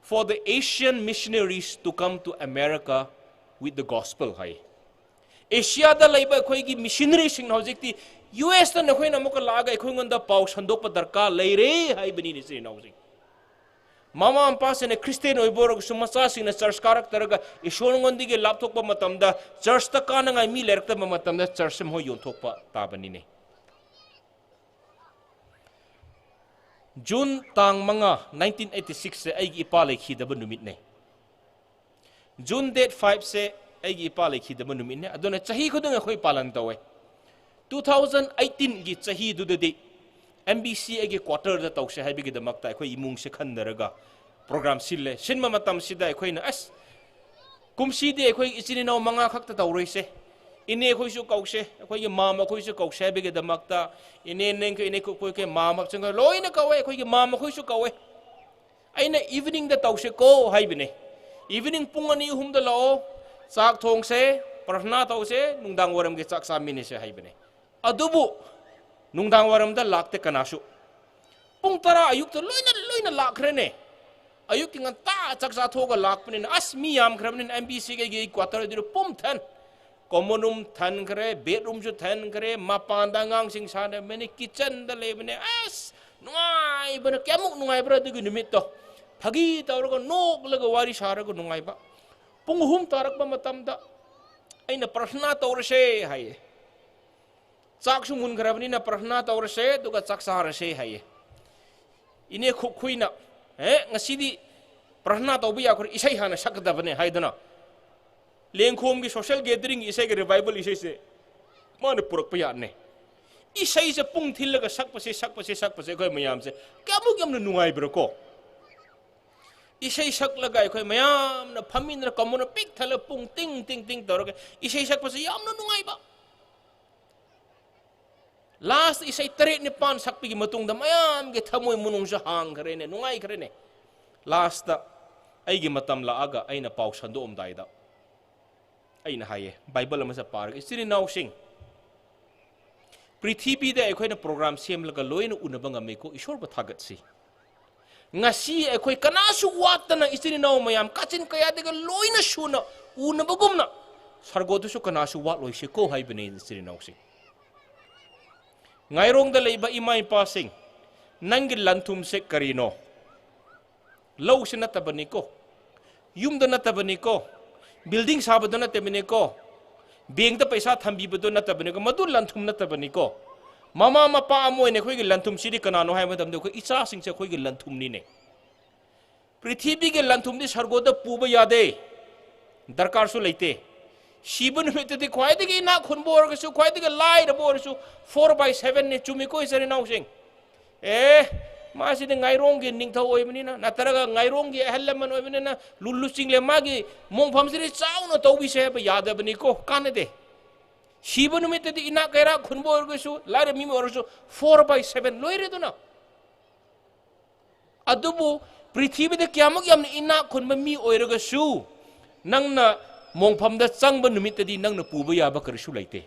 for the Asian missionaries to come to America with the gospel" ꯍꯥꯏꯌꯦ꯫ ꯑꯦꯁꯤꯌꯥꯗ ꯂꯩꯕ ꯑꯩꯈꯣꯏꯒꯤ ꯃꯤꯁꯤꯅꯔꯤꯁꯤꯡꯅ ꯍꯧꯖꯤꯛꯇꯤ ꯌꯨ ꯑꯦꯁꯇ ꯅꯈꯣꯏꯅ ꯑꯃꯨꯛꯀ ꯂꯥꯛꯑꯒ ꯑꯩꯈꯣꯏꯉꯣꯟꯗ ꯄꯥꯎ ꯁꯟꯗꯣꯛꯄ ꯗꯔꯀꯥꯔ ꯂꯩꯔꯦ ꯍꯥꯏꯕꯅꯤꯅꯦ, ꯏꯆꯤꯜ ꯏꯅꯥꯎꯁꯤꯡ꯫ ꯃꯃꯥ ꯃꯄꯥꯁꯤꯡꯅ ꯈ꯭ꯔꯤꯁꯇꯦꯟ ꯑꯣꯏꯕ ꯑꯣꯏꯔꯒꯁꯨ ꯃꯆꯥꯁꯤꯡꯅ ꯆꯔꯆ ꯀꯥꯔꯛꯇ꯭ꯔꯒ ꯏꯁꯣꯔꯉꯣꯟꯗꯒꯤ ꯂꯥꯞꯊꯣꯛꯄ ꯃꯇꯝꯗ, ꯆꯔꯆꯇ ꯀꯥꯅꯉꯥꯏ ꯃꯤ ꯂꯩꯔꯛꯇꯕ ꯃꯇꯝꯗ ꯆꯔꯆꯁꯦ ꯃꯈꯣꯏ ꯌꯣꯟꯊꯣꯛꯄ ꯇꯥꯕꯅꯤꯅꯦ꯫ ꯖꯨꯟ ꯇꯥꯡ ꯃꯉꯥ, nineteen eighty six ꯁꯦ ꯑꯩꯒꯤ ꯏꯄꯥ ꯂꯩꯈꯤꯗꯕ ꯅꯨꯃꯤꯠꯅꯦ꯫ ꯖꯨꯟ date five ꯁꯦ ꯑꯩꯒꯤ ꯏꯄꯥ ꯂꯩꯈꯤꯗꯕ ꯅꯨꯃꯤꯠꯅꯦ꯫ ꯑꯗꯨꯅ ꯆꯍꯤ ꯈꯨꯗꯤꯡ ꯑꯩꯈꯣꯏ ꯄꯥꯂꯟ ꯇꯧꯋꯦ꯫ Two thousand eighteen ꯒꯤ ꯆꯍꯤꯗꯨꯗꯗꯤ M B C A ꯒꯤ quarter ꯗ ꯇꯧꯁꯦ ꯍꯥꯏꯕꯒꯤꯗꯃꯛꯇ ꯑꯩꯈꯣꯏ ꯏꯃꯨꯡꯁꯦ ꯈꯟꯅꯔꯒ program ꯁꯤꯜꯂꯦ꯫ ꯁꯤꯟꯕ ꯃꯇꯝꯁꯤꯗ ꯑꯩꯈꯣꯏꯅ, "ꯑꯁ, ꯀꯨꯝꯁꯤꯗꯤ ꯑꯩꯈꯣꯏ ꯏꯆꯤꯟ ꯏꯅꯥꯎ ꯃꯉꯥ ꯈꯛꯇ ꯇꯧꯔꯣꯏꯁꯦ, ꯏꯅꯦ ꯑꯩꯈꯣꯏꯁꯨ ꯀꯧꯁꯦ, ꯑꯩꯈꯣꯏꯒꯤ ꯃꯥꯝꯃ ꯑꯩꯈꯣꯏꯁꯨ ꯀꯧꯁꯦ" ꯍꯥꯏꯕꯒꯤꯗꯃꯛꯇ ꯏꯅꯦ ꯅꯦꯡꯈ, ꯏꯅꯦ ꯀꯨꯀꯨꯏꯈ, ꯃꯥꯝꯃ ꯍꯥꯞꯆꯤꯟꯈ ꯂꯣꯏꯅ ꯀꯧꯋꯦ, ꯑꯩꯈꯣꯏꯒꯤ ꯃꯥꯝꯃ ꯑꯩꯈꯣꯏꯁꯨ ꯀꯧꯋꯦ꯫ ꯑꯩꯅ evening ꯗ ꯇꯧꯁꯦꯀꯣ ꯍꯥꯏꯕꯅꯦ꯫ Evening ꯄꯨꯡ ꯑꯅꯤ ꯑꯍꯨꯝꯗ ꯂꯥꯛꯑꯣ, ꯆꯥꯛ ꯊꯣꯡꯁꯦ, ꯄ꯭ꯔꯊꯅꯥ ꯇꯧꯁꯦ, ꯅꯨꯡꯗꯥꯡ ꯋꯥꯏꯔꯝꯒꯤ ꯆꯥꯛ ꯆꯥꯃꯤꯟꯅꯁꯦ ꯍꯥꯏꯕꯅꯦ꯫ ꯑꯗꯨꯕꯨ ꯅꯨꯡꯗꯥꯡ ꯋꯥꯏꯔꯝꯗ ꯂꯥꯛꯇꯦ ꯀꯅꯥꯁꯨ꯫ ꯄꯨꯡ ꯇꯔꯥ ꯑꯌꯨꯛꯇ ꯂꯣꯏꯅ, ꯂꯣꯏꯅ ꯂꯥꯛꯈ꯭ꯔꯦꯅꯦ꯫ ꯑꯌꯨꯛꯀꯤ ꯉꯟꯇꯥ ꯆꯥꯛ ꯆꯥꯊꯣꯛꯑꯒ ꯂꯥꯛꯄꯅꯤꯅ, ꯑꯁ, ꯃꯤ ꯌꯥꯝꯈ꯭ꯔꯕꯅꯤꯅ ꯑꯦꯝ ꯕꯤ ꯁꯤꯒꯤ ꯀ꯭ꯋꯥꯇꯔꯗꯨꯗ ꯄꯨꯝ ꯊꯟ, ꯀꯣꯃꯟ ꯔꯨꯝ ꯊꯟꯈ꯭ꯔꯦ, ꯕꯦꯠꯔꯨꯝꯁꯨ ꯊꯟꯈ꯭ꯔꯦ, ꯃꯄꯥꯟꯗ ꯑꯉꯥꯡꯁꯤꯡ ꯁꯥꯟꯅꯕꯅꯤ, ꯀꯤꯠꯆꯟꯗ ꯂꯩꯕꯅꯦ꯫ ꯑꯁ, ꯅꯨꯡꯉꯥꯏꯕꯅ ꯀꯌꯥꯃꯨꯛ ꯅꯨꯡꯉꯥꯏꯕ꯭ꯔꯥ ꯑꯗꯨꯒꯤ ꯅꯨꯃꯤꯠꯇꯣ꯫ ꯐꯥꯒꯤ ꯇꯧꯔꯒ, ꯅꯣꯛꯂꯒ, ꯋꯥꯔꯤ ꯁꯥꯔꯒ ꯅꯨꯡꯉꯥꯏꯕ꯫ ꯄꯨꯡ ꯑꯍꯨꯝ ꯇꯥꯔꯛꯄ ꯃꯇꯝꯗ ꯑꯩꯅ "ꯄ꯭ꯔꯊꯅꯥ ꯇꯧꯔꯁꯦ" ꯍꯥꯏꯌꯦ꯫ "ꯆꯥꯛꯁꯨ ꯃꯨꯟꯈ꯭ꯔꯕꯅꯤꯅ ꯄ꯭ꯔꯊꯅꯥ ꯇꯧꯔꯁꯦ, ꯑꯗꯨꯒ ꯆꯥꯛ ꯆꯥꯔꯁꯦ" ꯍꯥꯏꯌꯦ꯫ ꯏꯅꯦ ꯈꯨꯈꯨꯏꯅ, "ꯑꯦ, ꯉꯁꯤꯗꯤ ꯄ꯭ꯔꯊꯅꯥ ꯇꯧꯕ ꯌꯥꯈ꯭ꯔꯦ, ꯏꯁꯩ ꯍꯥꯟꯅ ꯁꯛꯀꯗꯕꯅꯦ" ꯍꯥꯏꯗꯅ, ꯂꯦꯡꯈꯣꯝꯒꯤ ꯁꯣꯁꯤꯌꯦꯜ ꯒꯦꯗꯔꯤꯡꯒꯤ ꯏꯁꯩꯒꯤ ꯔꯤꯚꯥꯏꯕꯜ ꯏꯁꯩꯁꯦ ꯃꯥꯅ ꯄꯨꯔꯛꯄ ꯌꯥꯠꯅꯦ꯫ ꯏꯁꯩꯁꯦ ꯄꯨꯡ ꯊꯤꯜꯂꯒ ꯁꯛꯄꯁꯦ, ꯁꯛꯄꯁꯦ, ꯁꯛꯄꯁꯦ ꯑꯩꯈꯣꯏ ꯃꯌꯥꯝꯁꯦ ꯀꯌꯥꯃꯨꯛ ꯌꯥꯝꯅ ꯅꯨꯡꯉꯥꯏꯕ꯭ꯔꯥ ꯀꯣ? ꯏꯁꯩ ꯁꯛꯂꯒ ꯑꯩꯈꯣꯏ ꯃꯌꯥꯝꯅ ꯐꯝꯃꯤꯟꯅꯔ ꯀꯝꯃꯨꯅ ꯄꯤꯛ ꯊꯜꯂ ꯄꯨꯡ ꯇꯤꯡ, ꯇꯤꯡ, ꯇꯤꯡ ꯇꯧꯔꯒ ꯏꯁꯩ ꯁꯛꯄꯁꯦ ꯌꯥꯝꯅ ꯅꯨꯡꯉꯥꯏꯕ꯫ ꯂꯥꯁ ꯏꯁꯩ ꯇꯔꯦꯠ ꯅꯤꯄꯥꯟ ꯁꯛꯄꯒꯤ ꯃꯇꯨꯡꯗ ꯃꯌꯥꯝꯒꯤ ꯊꯃꯣꯏ ꯃꯅꯨꯡꯁꯨ ꯍꯥꯡꯈ꯭ꯔꯦꯅꯦ, ꯅꯨꯡꯉꯥꯏꯈ꯭ꯔꯦꯅꯦ꯫ ꯂꯥꯁꯇ ꯑꯩꯒꯤ ꯃꯇꯝ ꯂꯥꯛꯑꯒ ꯑꯩꯅ ꯄꯥꯎ ꯁꯟꯗꯣꯛꯑꯝꯗꯥꯏꯗ ꯑꯩꯅ ꯍꯥꯏꯌꯦ, ꯕꯥꯏꯕꯜ ꯑꯃꯁꯦ ꯄꯥꯔꯒ, "ꯏꯆꯤꯟ ꯏꯅꯥꯎꯁꯤꯡ, ꯄ꯭ꯔꯤꯊꯤꯕꯤꯗ ꯑꯩꯈꯣꯏꯅ ꯄ꯭ꯔꯣꯒ꯭ꯔꯥꯝ ꯁꯦꯝꯂꯒ ꯂꯣꯏꯅ ꯎꯅꯕ ꯉꯝꯃꯤꯀꯣ, ꯏꯁꯣꯔꯕꯨ ꯊꯥꯒꯠꯁꯤ꯫ ꯉꯁꯤ ꯑꯩꯈꯣꯏ ꯀꯅꯥꯁꯨ ꯋꯥꯠꯇꯅ ꯏꯆꯤꯟ ꯏꯅꯥꯎ ꯃꯌꯥꯝ ꯀꯥꯆꯤꯟ ꯀꯌꯥꯗꯒ ꯂꯣꯏꯅ ꯁꯨꯅ ꯎꯅꯕꯒꯨꯝꯅ ꯁꯔꯒꯣꯗꯁꯨ ꯀꯅꯥꯁꯨ ꯋꯥꯠꯂꯣꯏꯁꯤꯀꯣ" ꯍꯥꯏꯕꯅꯦ, ꯏꯆꯤꯟ ꯏꯅꯥꯎꯁꯤꯡ꯫ ꯉꯥꯏꯔꯣꯡꯗ ꯂꯩꯕ ꯏꯃꯥ ꯏꯄꯥꯁꯤꯡ, ꯅꯪꯒꯤ ꯂꯟꯊꯨꯝꯁꯦ ꯀꯔꯤꯅꯣ? ꯂꯧꯁꯤ ꯅꯠꯇꯕꯅꯤꯀꯣ, ꯌꯨꯝꯗ ꯅꯠꯇꯕꯅꯤꯀꯣ, ꯕꯤꯜꯗꯤꯡ ꯁꯥꯕꯗꯣ ꯅꯠꯇꯕꯅꯤꯀꯣ, ꯕꯦꯡꯗ ꯄꯩꯁꯥ ꯊꯝꯕꯤꯕꯗꯣ ꯅꯠꯇꯕꯅꯤꯀꯣ, ꯃꯗꯨ ꯂꯟꯊꯨꯝ ꯅꯠꯇꯕꯅꯤꯀꯣ꯫ ꯃꯃꯥ ꯃꯄꯥ ꯑꯃ ꯑꯣꯏꯅ ꯑꯩꯈꯣꯏꯒꯤ ꯂꯟꯊꯨꯝꯁꯤꯗꯤ ꯀꯅꯥꯅꯣ ꯍꯥꯏꯕ ꯃꯇꯝꯗ ꯑꯩꯈꯣꯏ ꯏꯆꯥꯁꯤꯡꯁꯦ ꯑꯩꯈꯣꯏꯒꯤ ꯂꯟꯊꯨꯝꯅꯤꯅꯦ꯫ ꯄ꯭ꯔꯤꯊꯤꯕꯤꯒꯤ ꯂꯟꯊꯨꯝꯗꯤ ꯁꯔꯒꯣꯗ ꯄꯨꯕ ꯌꯥꯗꯦ, ꯗꯔꯀꯥꯔꯁꯨ ꯂꯩꯇꯦ꯫ ꯁꯤꯕ ꯅꯨꯃꯤꯠꯇꯗꯤ ꯈ꯭ꯋꯥꯏꯗꯒꯤ ꯏꯅꯥꯛ ꯈꯨꯟꯕ ꯑꯣꯏꯔꯒꯁꯨ, ꯈ꯭ꯋꯥꯏꯗꯒꯤ ꯂꯥꯏꯔꯕ ꯑꯣꯏꯔꯁꯨ, ꯐꯣꯔ ꯕꯥꯏ ꯁꯚꯦꯟꯅꯤ꯫ ꯆꯨꯝꯃꯤꯀꯣ, ꯏꯆꯤꯟ ꯏꯅꯥꯎꯁꯤꯡ? ꯑꯦ, ꯃꯥꯁꯤꯗꯤ ꯉꯥꯏꯔꯣꯡꯒꯤ ꯅꯤꯡꯊꯧ ꯑꯣꯏꯕꯅꯤꯅ, ꯅꯠꯇ꯭ꯔꯒ ꯉꯥꯏꯔꯣꯡꯒꯤ ꯑꯍꯜ ꯂꯃꯟ ꯑꯣꯏꯕꯅꯤꯅ ꯂꯨ ꯂꯨꯆꯤꯡꯂꯦ, ꯃꯥꯒꯤ ꯃꯣꯡꯐꯝꯁꯤꯗꯤ ꯆꯥꯎꯅ ꯇꯧꯕꯤꯁꯦ ꯍꯥꯏꯕ ꯌꯥꯗꯕꯅꯤꯀꯣ, ꯀꯥꯟꯅꯗꯦ꯫ ꯁꯤꯕ ꯅꯨꯃꯤꯠꯇꯗꯤ ꯏꯅꯥꯛ ꯀꯩꯔꯥꯛ ꯈꯨꯟꯕ ꯑꯣꯏꯔꯒꯁꯨ, ꯂꯥꯏꯔꯕ ꯃꯤ ꯑꯃ ꯑꯣꯏꯔꯁꯨ, ꯐꯣꯔ ꯕꯥꯏ ꯁꯚꯦꯟ ꯂꯣꯏꯔꯦꯗꯅ꯫ ꯑꯗꯨꯕꯨ ꯄ꯭ꯔꯤꯊꯤꯕꯤꯗ ꯀꯌꯥꯃꯨꯛ ꯌꯥꯝꯅ ꯏꯅꯥꯛ ꯈꯨꯟꯕ ꯃꯤ ꯑꯣꯏꯔꯒꯁꯨ, ꯅꯪꯅ ꯃꯣꯡꯐꯝꯗ ꯆꯪꯕ ꯅꯨꯃꯤꯠꯇꯗꯤ ꯅꯪꯅ ꯄꯨꯕ ꯌꯥꯕ ꯀꯔꯤꯁꯨ ꯂꯩꯇꯦ꯫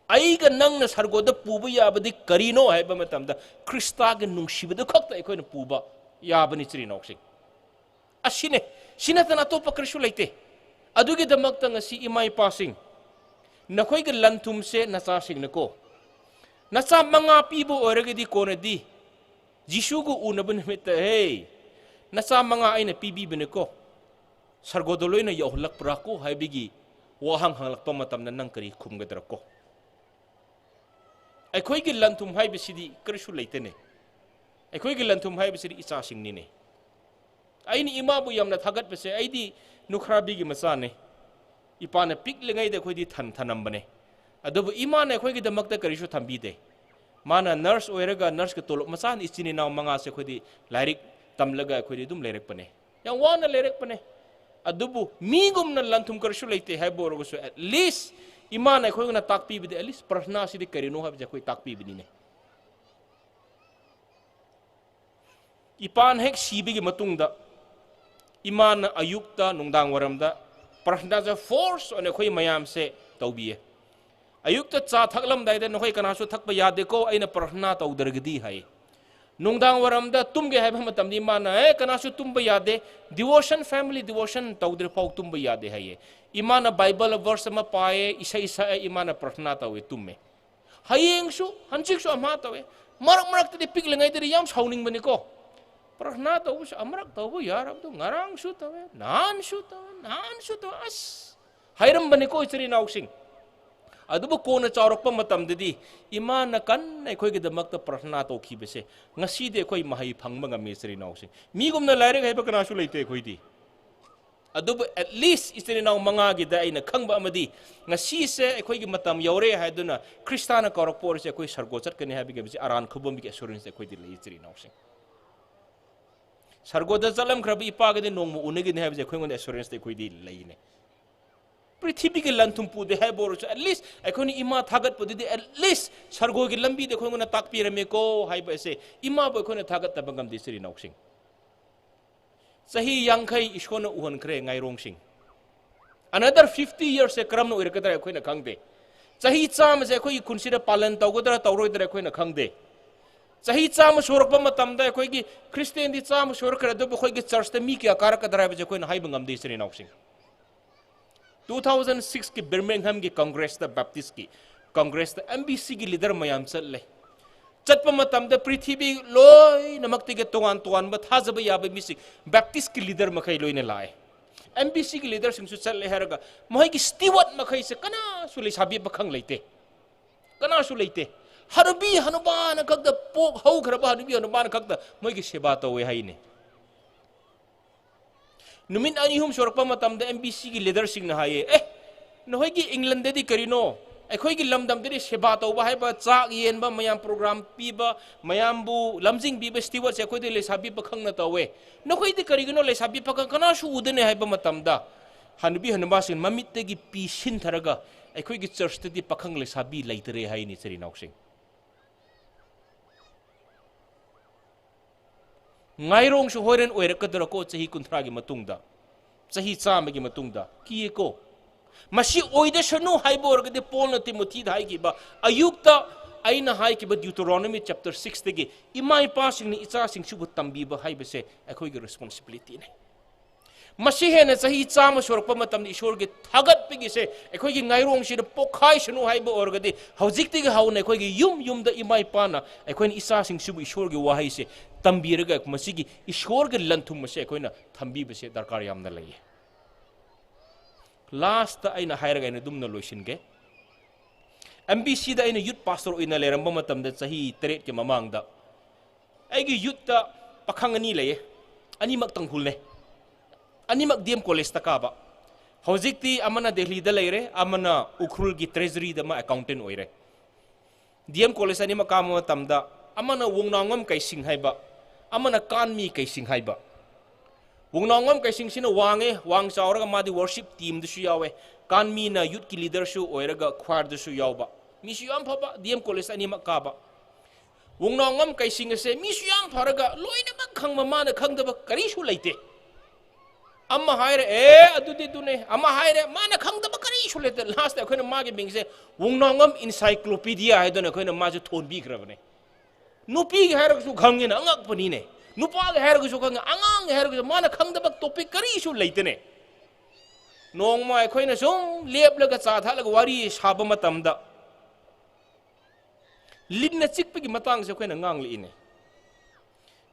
ꯑꯩꯒ ꯅꯪꯅ ꯁꯔꯒꯣꯗ ꯄꯨꯕ ꯌꯥꯕꯗꯤ ꯀꯔꯤꯅꯣ ꯍꯥꯏꯕ ꯃꯇꯝꯗ, ꯈ꯭ꯔꯤꯁꯇꯥꯒꯤ ꯅꯨꯡꯁꯤꯕꯗꯨ ꯈꯛꯇ ꯑꯩꯈꯣꯏꯅ ꯄꯨꯕ ꯌꯥꯕꯅꯤ ꯏꯆꯤꯜ ꯏꯅꯥꯎꯁꯤꯡ꯫ ꯑꯁꯤꯅꯦ, ꯁꯤ ꯅꯠꯇꯅ ꯑꯇꯣꯞꯄ ꯀꯔꯤꯁꯨ ꯂꯩꯇꯦ꯫ ꯑꯗꯨꯒꯤꯗꯃꯛꯇ ꯉꯁꯤ ꯏꯃꯥ ꯏꯄꯥꯁꯤꯡ, ꯅꯈꯣꯏꯒꯤ ꯂꯟ ꯊꯨꯝꯁꯦ ꯅꯆꯥꯁꯤꯡꯅꯀꯣ, ꯅꯆꯥ ꯃꯉꯥ ꯄꯤꯕ ꯑꯣꯏꯔꯒꯗꯤ ꯀꯣꯟꯅꯗꯤ ꯖꯤꯁꯨꯒ ꯎꯅꯕ ꯅꯨꯃꯤꯠꯇ, "ꯍꯦ, ꯅꯆꯥ ꯃꯉꯥ ꯑꯩꯅ ꯄꯤꯕꯤꯕꯅꯦꯀꯣ, ꯁꯔꯒꯣꯗ ꯂꯣꯏꯅ ꯌꯧꯍꯜꯂꯛꯄ꯭ꯔꯥ ꯀꯣ?" ꯍꯥꯏꯕꯒꯤ ꯋꯥꯍꯪ ꯍꯪꯂꯛꯄ ꯃꯇꯝꯗ ꯅꯪ ꯀꯔꯤ ꯈꯨꯝꯒꯗ꯭ꯔꯥ ꯀꯣ? ꯑꯩꯈꯣꯏꯒꯤ ꯂꯟ ꯊꯨꯝ ꯍꯥꯏꯕꯁꯤꯗꯤ ꯀꯔꯤꯁꯨ ꯂꯩꯇꯦꯅꯦ꯫ ꯑꯩꯈꯣꯏꯒꯤ ꯂꯟ ꯊꯨꯝ ꯍꯥꯏꯕꯁꯤꯗꯤ ꯏꯆꯥꯁꯤꯡꯅꯤꯅꯦ꯫ ꯑꯩꯅ ꯏꯃꯥꯕꯨ ꯌꯥꯝꯅ ꯊꯥꯒꯠꯄꯁꯦ, ꯑꯩꯗꯤ ꯅꯨꯈ꯭ꯔꯥꯕꯤꯒꯤ ꯃꯆꯥꯅꯦ꯫ ꯏꯄꯥꯅ ꯄꯤꯛꯂꯤꯉꯩꯗ ꯑꯩꯈꯣꯏꯗꯤ ꯊꯟ ꯊꯅꯝꯕꯅꯦ꯫ ꯑꯗꯨꯕꯨ ꯏꯃꯥꯅ ꯑꯩꯈꯣꯏꯒꯤꯗꯃꯛꯇ ꯀꯔꯤꯁꯨ ꯊꯝꯕꯤꯗꯦ꯫ ꯃꯥꯅ ꯅꯔꯁ ꯑꯣꯏꯔꯒ, ꯅꯔꯁꯀꯤ ꯇꯣꯂꯣꯞ ꯃꯆꯥꯅ ꯏꯆꯤꯟ ꯏꯅꯥꯎ ꯃꯉꯥꯁꯦ ꯑꯩꯈꯣꯏꯗꯤ ꯂꯥꯏꯔꯤꯛ ꯇꯝꯂꯒ ꯑꯩꯈꯣꯏꯗꯤ ꯑꯗꯨꯝ ꯂꯩꯔꯛꯄꯅꯦ꯫ ꯌꯥꯝ ꯋꯥꯅ ꯂꯩꯔꯛꯄꯅꯦ꯫ ꯑꯗꯨꯕꯨ ꯃꯤꯒꯨꯝꯅ ꯂꯟ ꯊꯨꯝ ꯀꯔꯤꯁꯨ ꯂꯩꯇꯦ ꯍꯥꯏꯕ ꯑꯣꯏꯔꯒꯁꯨ, at least ꯏꯃꯥꯅ ꯑꯩꯈꯣꯏꯉꯣꯟꯗ ꯇꯥꯛꯄꯤꯕꯗꯤ, at least ꯄ꯭ꯔꯊꯅꯥꯁꯤꯗꯤ ꯀꯔꯤꯅꯣ ꯍꯥꯏꯕꯁꯦ ꯑꯩꯈꯣꯏ ꯇꯥꯛꯄꯤꯕꯅꯤꯅꯦ꯫ ꯏꯄꯥꯅ ꯍꯦꯛ ꯁꯤꯕꯒꯤ ꯃꯇꯨꯡꯗ ꯏꯃꯥꯅ ꯑꯌꯨꯛꯇ, ꯅꯨꯡꯗꯥꯡ ꯋꯥꯏꯔꯝꯗ ꯄ꯭ꯔꯊꯅꯥꯁꯦ force ꯑꯣꯏꯅ ꯑꯩꯈꯣꯏ ꯃꯌꯥꯝꯁꯦ ꯇꯧꯕꯤꯌꯦ꯫ ꯑꯌꯨꯛꯇ ꯆꯥ ꯊꯛꯂꯝꯗꯥꯏꯗ, "ꯅꯈꯣꯏ ꯀꯅꯥꯁꯨ ꯊꯛꯄ ꯌꯥꯗꯦꯀꯣ, ꯑꯩꯅ ꯄ꯭ꯔꯊꯅꯥ ꯇꯧꯗ꯭ꯔꯒꯗꯤ" ꯍꯥꯏꯌꯦ꯫ ꯅꯨꯡꯗꯥꯡ ꯋꯥꯏꯔꯝꯗ ꯇꯨꯝꯒꯦ ꯍꯥꯏꯕ ꯃꯇꯝꯗ ꯏꯃꯥꯅ, "ꯑꯦ, ꯀꯅꯥꯁꯨ ꯇꯨꯝꯕ ꯌꯥꯗꯦ, devotion, family devotion ꯇꯧꯗ꯭ꯔꯤ ꯐꯥꯎ ꯇꯨꯝꯕ ꯌꯥꯗꯦ" ꯍꯥꯏꯌꯦ꯫ ꯏꯃꯥꯅ ꯕꯥꯏꯕꯜ verse ꯑꯃ ꯄꯥꯏꯌꯦ, ꯏꯁꯩ ꯁꯛꯑꯦ, ꯏꯃꯥꯅ ꯄ꯭ꯔꯊꯅꯥ ꯇꯧꯋꯦ, ꯇꯨꯝꯃꯦ꯫ ꯍꯌꯦꯡꯁꯨ, ꯍꯟꯆꯤꯛꯁꯨ ꯑꯃ ꯇꯧꯋꯦ꯫ ꯃꯔꯛ ꯃꯔꯛꯇꯗꯤ ꯄꯤꯛꯂꯤꯉꯩꯗꯗꯤ ꯌꯥꯝ ꯁꯥꯎꯅꯤꯡꯕꯅꯤꯀꯣ꯫ "ꯄ꯭ꯔꯊꯅꯥ ꯇꯧꯕꯁꯨ ꯑꯃꯔꯛ ꯇꯧꯕ ꯌꯥꯔꯕꯗꯨ ꯉꯔꯥꯡꯁꯨ ꯇꯧꯋꯦ, ꯅꯍꯥꯟꯁꯨ ꯇꯧꯋꯦ, ꯅꯍꯥꯟꯁꯨ ꯇꯧꯋꯦ, ꯑꯁ" ꯍꯥꯏꯔꯝꯕꯅꯤꯀꯣ ꯏꯆꯤꯜ ꯏꯅꯥꯎꯁꯤꯡ꯫ ꯑꯗꯨꯕꯨ ꯀꯣꯟꯅ ꯆꯥꯎꯔꯛꯄ ꯃꯇꯝꯗꯗꯤ ꯏꯃꯥꯅ ꯀꯟꯅ ꯑꯩꯈꯣꯏꯒꯤꯗꯃꯛꯇ ꯄ꯭ꯔꯊꯅꯥ ꯇꯧꯈꯤꯕꯁꯦ ꯉꯁꯤꯗꯤ ꯑꯩꯈꯣꯏ ꯃꯍꯩ ꯐꯪꯕ ꯉꯝꯃꯤ ꯏꯆꯤꯜ ꯏꯅꯥꯎꯁꯤꯡ꯫ ꯃꯤꯒꯨꯝꯅ ꯂꯥꯏꯔꯤꯛ ꯍꯩꯕ ꯀꯅꯥꯁꯨ ꯂꯩꯇꯦ ꯑꯩꯈꯣꯏꯗꯤ꯫ ꯑꯗꯨꯕꯨ at least ꯏꯆꯤꯜ ꯏꯅꯥꯎ ꯃꯉꯥꯒꯤꯗ ꯑꯩꯅ ꯈꯪꯕ ꯑꯃꯗꯤ, ꯉꯁꯤꯁꯦ ꯑꯩꯈꯣꯏꯒꯤ ꯃꯇꯝ ꯌꯧꯔꯦ ꯍꯥꯏꯗꯨꯅ ꯈ꯭ꯔꯤꯁꯇꯥꯅ ꯀꯧꯔꯛꯄ ꯑꯣꯏꯔꯁꯦ ꯑꯩꯈꯣꯏ ꯁꯔꯒꯣ ꯆꯠꯀꯅꯤ ꯍꯥꯏꯕꯒꯤ ꯍꯥꯏꯕꯁꯤ ꯑꯔꯥꯟ ꯈꯨꯕꯝꯒꯤ assurance ꯑꯩꯈꯣꯏꯗꯤ ꯂꯩ ꯏꯆꯤꯜ ꯏꯅꯥꯎꯁꯤꯡ꯫ ꯁꯔꯒꯣꯗ ꯆꯠꯂꯝꯈ꯭ꯔꯕ ꯏꯄꯥꯒꯗꯤ ꯅꯣꯡꯃ ꯎꯅꯒꯅꯤ ꯍꯥꯏꯕꯁꯦ ꯑꯩꯈꯣꯏꯉꯣꯟꯗ assurance ꯑꯩꯈꯣꯏꯗꯤ ꯂꯩꯅꯦ꯫ ꯄ꯭ꯔꯤꯊꯤꯕꯤꯒꯤ ꯂꯟ ꯊꯨꯝ ꯄꯨꯗꯦ ꯍꯥꯏꯕ ꯑꯣꯏꯔꯁꯨ, at least ꯑꯩꯈꯣꯏꯅ ꯏꯃꯥ ꯊꯥꯒꯠꯄꯗꯨꯗꯤ at least ꯁꯔꯒꯣꯒꯤ ꯂꯝꯕꯤꯗ ꯑꯩꯈꯣꯏꯉꯣꯟꯗ ꯇꯥꯛꯄꯤꯔꯝꯃꯦꯀꯣ ꯍꯥꯏꯕ ꯑꯁꯦ ꯏꯃꯥꯕꯨ ꯑꯩꯈꯣꯏꯅ ꯊꯥꯒꯠꯇꯕ ꯉꯝꯗꯦ ꯏꯆꯤꯜ ꯏꯅꯥꯎꯁꯤꯡ꯫ ꯆꯍꯤ ꯌꯥꯡꯈꯩ ꯏꯁꯣꯔꯅ ꯎꯍꯟꯈ꯭ꯔꯦ ꯉꯥꯏꯔꯣꯡꯁꯤꯡ꯫ Another fifty yearsꯁꯦ ꯀꯔꯝꯅ ꯑꯣꯏꯔꯛꯀꯗ꯭ꯔꯥ ꯑꯩꯈꯣꯏꯅ ꯈꯪꯗꯦ꯫ ꯆꯍꯤ ꯆꯥꯝꯃꯁꯦ ꯑꯩꯈꯣꯏꯒꯤ ꯈꯨꯟꯁꯤꯗ ꯄꯥꯂꯟ ꯇꯧꯒꯗ꯭ꯔꯥ ꯇꯧꯔꯣꯏꯗ꯭ꯔꯥ ꯑꯩꯈꯣꯏꯅ ꯈꯪꯗꯦ꯫ ꯆꯍꯤ ꯆꯥꯝꯃ ꯁꯨꯔꯛꯄ ꯃꯇꯝꯗ ꯑꯩꯈꯣꯏꯒꯤ ꯈ꯭ꯔꯤꯁꯇꯤꯌꯥꯟꯗꯤ ꯆꯥꯝꯃ ꯁꯨꯔꯛꯈ꯭ꯔꯦ, ꯑꯗꯨꯕꯨ ꯑꯩꯈꯣꯏꯒꯤ ꯆꯔꯆꯇ ꯃꯤ ꯀꯌꯥ ꯀꯥꯔꯛꯀꯗ꯭ꯔꯥ ꯍꯥꯏꯕꯁꯦ ꯑꯩꯈꯣꯏꯅ ꯍꯥꯏꯕ ꯉꯝꯗꯦ, ꯏꯆꯤꯟ ꯏꯅꯥꯎꯁꯤꯡ꯫ Two thousand sixꯀꯤ ꯕꯔꯃꯤꯡꯍꯝꯒꯤ ꯀꯪꯒ꯭ꯔꯦꯁꯇ, ꯕꯦꯞꯇꯤꯁꯀꯤ ꯀꯪꯒ꯭ꯔꯦꯁꯇ MBCꯒꯤ ꯂꯤꯗꯔ ꯃꯌꯥꯝ ꯆꯠꯂꯦ꯫ ꯆꯠꯄ ꯃꯇꯝꯗ ꯄ꯭ꯔꯤꯊꯤꯕꯤ ꯂꯣꯏꯅꯃꯛꯇꯒꯤ ꯇꯣꯉꯥꯟ ꯇꯣꯉꯥꯟꯕ ꯊꯥꯖꯕ ꯌꯥꯕ ꯃꯤꯁꯤꯡ, ꯕꯦꯞꯇꯤꯁꯀꯤ ꯂꯤꯗꯔ ꯃꯈꯩ ꯂꯣꯏꯅ ꯂꯥꯛꯑꯦ꯫ MBCꯒꯤ ꯂꯤꯗꯔꯁꯤꯡꯁꯨ ꯆꯠꯂꯦ ꯍꯥꯏꯔꯒ ꯃꯈꯣꯏꯒꯤ ꯁ꯭ꯇꯤꯋꯥꯔꯠ ꯃꯈꯩꯁꯦ ꯀꯅꯥꯁꯨ ꯂꯩꯁꯥꯕꯤ ꯄꯥꯈꯪ ꯂꯩꯇꯦ, ꯀꯅꯥꯁꯨ ꯂꯩꯇꯦ꯫ ꯍꯅꯨꯕꯤ ꯍꯅꯨꯕꯥꯅ ꯈꯛꯇ, ꯄꯣꯛ ꯍꯧꯈ꯭ꯔꯕ ꯍꯅꯨꯕꯤ ꯍꯅꯨꯕꯥꯅ ꯈꯛꯇ ꯃꯣꯏꯒꯤ ꯁꯦꯕꯥ ꯇꯧꯋꯦ ꯍꯥꯏꯅꯦ꯫ ꯅꯨꯃꯤꯠ ꯑꯅꯤ ꯑꯍꯨꯝ ꯁꯨꯔꯛꯄ ꯃꯇꯝꯗ MBCꯒꯤ ꯂꯤꯗꯔꯁꯤꯡꯅ ꯍꯥꯏꯌꯦ, "ꯑꯦ, ꯅꯈꯣꯏꯒꯤ ꯏꯪꯂꯦꯟꯗꯗꯤ ꯀꯔꯤꯅꯣ? ꯑꯩꯈꯣꯏꯒꯤ ꯂꯝꯗꯝꯗꯗꯤ ꯁꯦꯕꯥ ꯇꯧꯕ ꯍꯥꯏꯕ, ꯆꯥꯛ ꯌꯦꯟꯕ, ꯃꯌꯥꯝ ꯄ꯭ꯔꯣꯒ꯭ꯔꯥꯝ ꯄꯤꯕ, ꯃꯌꯥꯝꯕꯨ ꯂꯝꯖꯤꯡꯕꯤꯕ ꯁ꯭ꯇꯤꯋꯥꯔꯠꯁꯦ ꯑꯩꯈꯣꯏꯗꯤ ꯂꯩꯁꯥꯕꯤ ꯄꯥꯈꯪꯅ ꯇꯧꯋꯦ꯫ ꯅꯈꯣꯏꯗꯤ ꯀꯔꯤꯒꯤꯅꯣ ꯂꯩꯁꯥꯕꯤ ꯄꯥꯈꯪ ꯀꯅꯥꯁꯨ ꯎꯗꯅꯦ?" ꯍꯥꯏꯕ ꯃꯇꯝꯗ ꯍꯅꯨꯕꯤ ꯍꯅꯨꯕꯥꯁꯤꯡ ꯃꯃꯤꯠꯇꯒꯤ ꯄꯤ ꯁꯤꯟꯊꯔꯒ, "ꯑꯩꯈꯣꯏꯒꯤ ꯆꯔꯆꯇꯗꯤ ꯄꯥꯈꯪ ꯂꯩꯁꯥꯕꯤ ꯂꯩꯇꯔꯦ" ꯍꯥꯏꯅꯤ, ꯏꯆꯤꯟ ꯏꯅꯥꯎꯁꯤꯡ꯫ ꯉꯥꯏꯔꯣꯡꯁꯨ ꯍꯣꯔꯦꯟ ꯑꯣꯏꯔꯛꯀꯗ꯭ꯔꯥꯀꯣ, ꯆꯍꯤ ꯀꯨꯟꯊ꯭ꯔꯥꯒꯤ ꯃꯇꯨꯡꯗ, ꯆꯍꯤ ꯆꯥꯝꯃꯒꯤ ꯃꯇꯨꯡꯗ? ꯀꯤꯌꯦꯀꯣ꯫ ꯃꯁꯤ ꯑꯣꯏꯗꯁꯅꯨ ꯍꯥꯏꯕ ꯑꯣꯏꯔꯒꯗꯤ ꯄꯣꯜꯅ ꯇꯤꯃꯣꯊꯤꯗ ꯍꯥꯏꯈꯤꯕ, ꯑꯌꯨꯛꯇ ꯑꯩꯅ ꯍꯥꯏꯈꯤꯕ Deuteronomy chapter sixꯇꯒꯤ, ꯏꯃꯥ ꯏꯄꯥꯁꯤꯡꯅ ꯏꯆꯥꯁꯤꯡꯁꯤꯕꯨ ꯇꯝꯕꯤꯕ ꯍꯥꯏꯕꯁꯦ ꯑꯩꯈꯣꯏꯒꯤ responsibilityꯅꯤ꯫ ꯃꯁꯤ ꯍꯦꯟꯅ ꯆꯍꯤ ꯆꯥꯝꯃ ꯁꯨꯔꯛꯄ ꯃꯇꯝꯗ ꯏꯁꯣꯔꯒꯤ ꯊꯥꯒꯠꯄꯒꯤꯁꯦ ꯑꯩꯈꯣꯏꯒꯤ ꯉꯥꯏꯔꯣꯡꯁꯤꯗ ꯄꯣꯛꯈꯥꯏꯁꯅꯨ ꯍꯥꯏꯕ ꯑꯣꯏꯔꯒꯗꯤ, ꯍꯧꯖꯤꯛꯇꯒꯤ ꯍꯧꯅ ꯑꯩꯈꯣꯏꯒꯤ ꯌꯨꯝ ꯌꯨꯝꯗ ꯏꯃꯥ ꯏꯄꯥꯅ ꯑꯩꯈꯣꯏꯅ ꯏꯆꯥꯁꯤꯡꯁꯤꯕꯨ ꯏꯁꯣꯔꯒꯤ ꯋꯥꯍꯩꯁꯦ ꯇꯝꯕꯤꯔꯒ, ꯃꯁꯤꯒꯤ ꯏꯁꯣꯔꯒꯤ ꯂꯟꯊꯨꯝ ꯑꯁꯦ ꯑꯩꯈꯣꯏꯅ ꯊꯝꯕꯤꯕꯁꯦ ꯗꯔꯀꯥꯔ ꯌꯥꯝꯅ ꯂꯩꯌꯦ꯫ Lastꯇ ꯑꯩꯅ ꯍꯥꯏꯔꯒ ꯑꯩꯅ ꯑꯗꯨꯝꯅ ꯂꯣꯏꯁꯤꯟꯒꯦ꯫ MBCꯗ ꯑꯩꯅ youth pastor ꯑꯣꯏꯅ ꯂꯩꯔꯝꯕ ꯃꯇꯝꯗ, ꯆꯍꯤ ꯇꯔꯦꯠꯀꯤ ꯃꯃꯥꯡꯗ, ꯑꯩꯒꯤ youthꯇ ꯄꯥꯈꯪ ꯑꯅꯤ ꯂꯩꯌꯦ, ꯑꯅꯤꯃꯛ ꯇꯥꯡꯈꯨꯜꯅꯦ, ꯑꯅꯤꯃꯛ DM collegeꯇ ꯀꯥꯕ꯫ ꯍꯧꯖꯤꯛꯇꯤ ꯑꯃꯅ ꯗꯦꯜꯂꯤꯗ ꯂꯩꯔꯦ, ꯑꯃꯅ ꯎꯈ꯭ꯔꯨꯜꯒꯤ treasuryꯗ ꯃꯥ accountant ꯑꯣꯏꯔꯦ꯫ DM college ꯑꯅꯤꯃꯛ ꯀꯥꯕ ꯃꯇꯝꯗ, ꯑꯃꯅ ꯋꯣꯡꯅꯥꯎꯉꯝ ꯀꯩꯁꯤꯡ ꯍꯥꯏꯕ, ꯑꯃꯅ ꯀꯥꯟꯃꯤ ꯀꯩꯁꯤꯡ ꯍꯥꯏꯕ꯫ ꯋꯣꯡꯅꯥꯎꯉꯝ ꯀꯩꯁꯤꯡꯁꯤꯅ ꯋꯥꯡꯉꯦ, ꯋꯥꯡ ꯆꯥꯎꯔꯒ ꯃꯥꯗꯤ worship teamꯗꯁꯨ ꯌꯥꯎꯋꯦ, ꯀꯥꯟꯃꯤꯅ youthꯀꯤ leaderꯁꯨ ꯑꯣꯏꯔꯒ choirꯗꯁꯨ ꯌꯥꯎꯕ꯫ ꯃꯤꯁꯨ ꯌꯥꯝ ꯐꯕ, DM college ꯑꯅꯤꯃꯛ ꯀꯥꯕ꯫ ꯋꯣꯡꯅꯥꯎꯉꯝ ꯀꯩꯁꯤꯡ ꯑꯁꯦ ꯃꯤꯁꯨ ꯌꯥꯝ ꯐꯔꯒ ꯂꯣꯏꯅꯃꯛ ꯈꯪꯕ, ꯃꯥꯅ ꯈꯪꯗꯕ ꯀꯔꯤꯁꯨ ꯂꯩꯇꯦ꯫ ꯑꯃ ꯍꯥꯏꯔꯦ, "ꯑꯦ, ꯑꯗꯨꯗꯤ ꯑꯗꯨꯅꯦ"꯫ ꯑꯃ ꯍꯥꯏꯔꯦ, ꯃꯥꯅ ꯈꯪꯗꯕ ꯀꯔꯤꯁꯨ ꯂꯩꯇꯦ꯫ Lastꯇ ꯑꯩꯈꯣꯏꯅ ꯃꯥꯒꯤ ꯃꯤꯡꯁꯦ ꯋꯣꯡꯅꯥꯎꯉꯝ encyclopedia ꯍꯥꯏꯗꯨꯅ ꯑꯩꯈꯣꯏꯅ ꯃꯥꯁꯦ ꯊꯣꯟꯕꯤꯈ꯭ꯔꯕꯅꯦ꯫ ꯅꯨꯄꯤꯒꯤ ꯍꯥꯏꯔꯒꯁꯨ ꯈꯪꯉꯦꯅ, ꯑꯉꯛꯄꯅꯤꯅꯦ꯫ ꯅꯨꯄꯥꯒꯤ ꯍꯥꯏꯔꯒꯁꯨ ꯈꯪꯉꯦ, ꯑꯉꯥꯡꯒꯤ ꯍꯥꯏꯔꯒꯁꯨ, ꯃꯥꯅ ꯈꯪꯗꯕ topic ꯀꯔꯤꯁꯨ ꯂꯩꯇꯦꯅꯦ꯫ ꯅꯣꯡꯃ ꯑꯩꯈꯣꯏꯅ ꯁꯨꯝ ꯂꯦꯞꯂꯒ ꯆꯥ ꯊꯛꯂꯒ ꯋꯥꯔꯤ ꯁꯥꯕ ꯃꯇꯝꯗ, ꯂꯤꯟꯅ ꯆꯤꯛꯄꯒꯤ ꯃꯇꯥꯡꯁꯦ ꯑꯩꯈꯣꯏꯅ ꯉꯥꯡꯂꯛꯏꯅꯦ꯫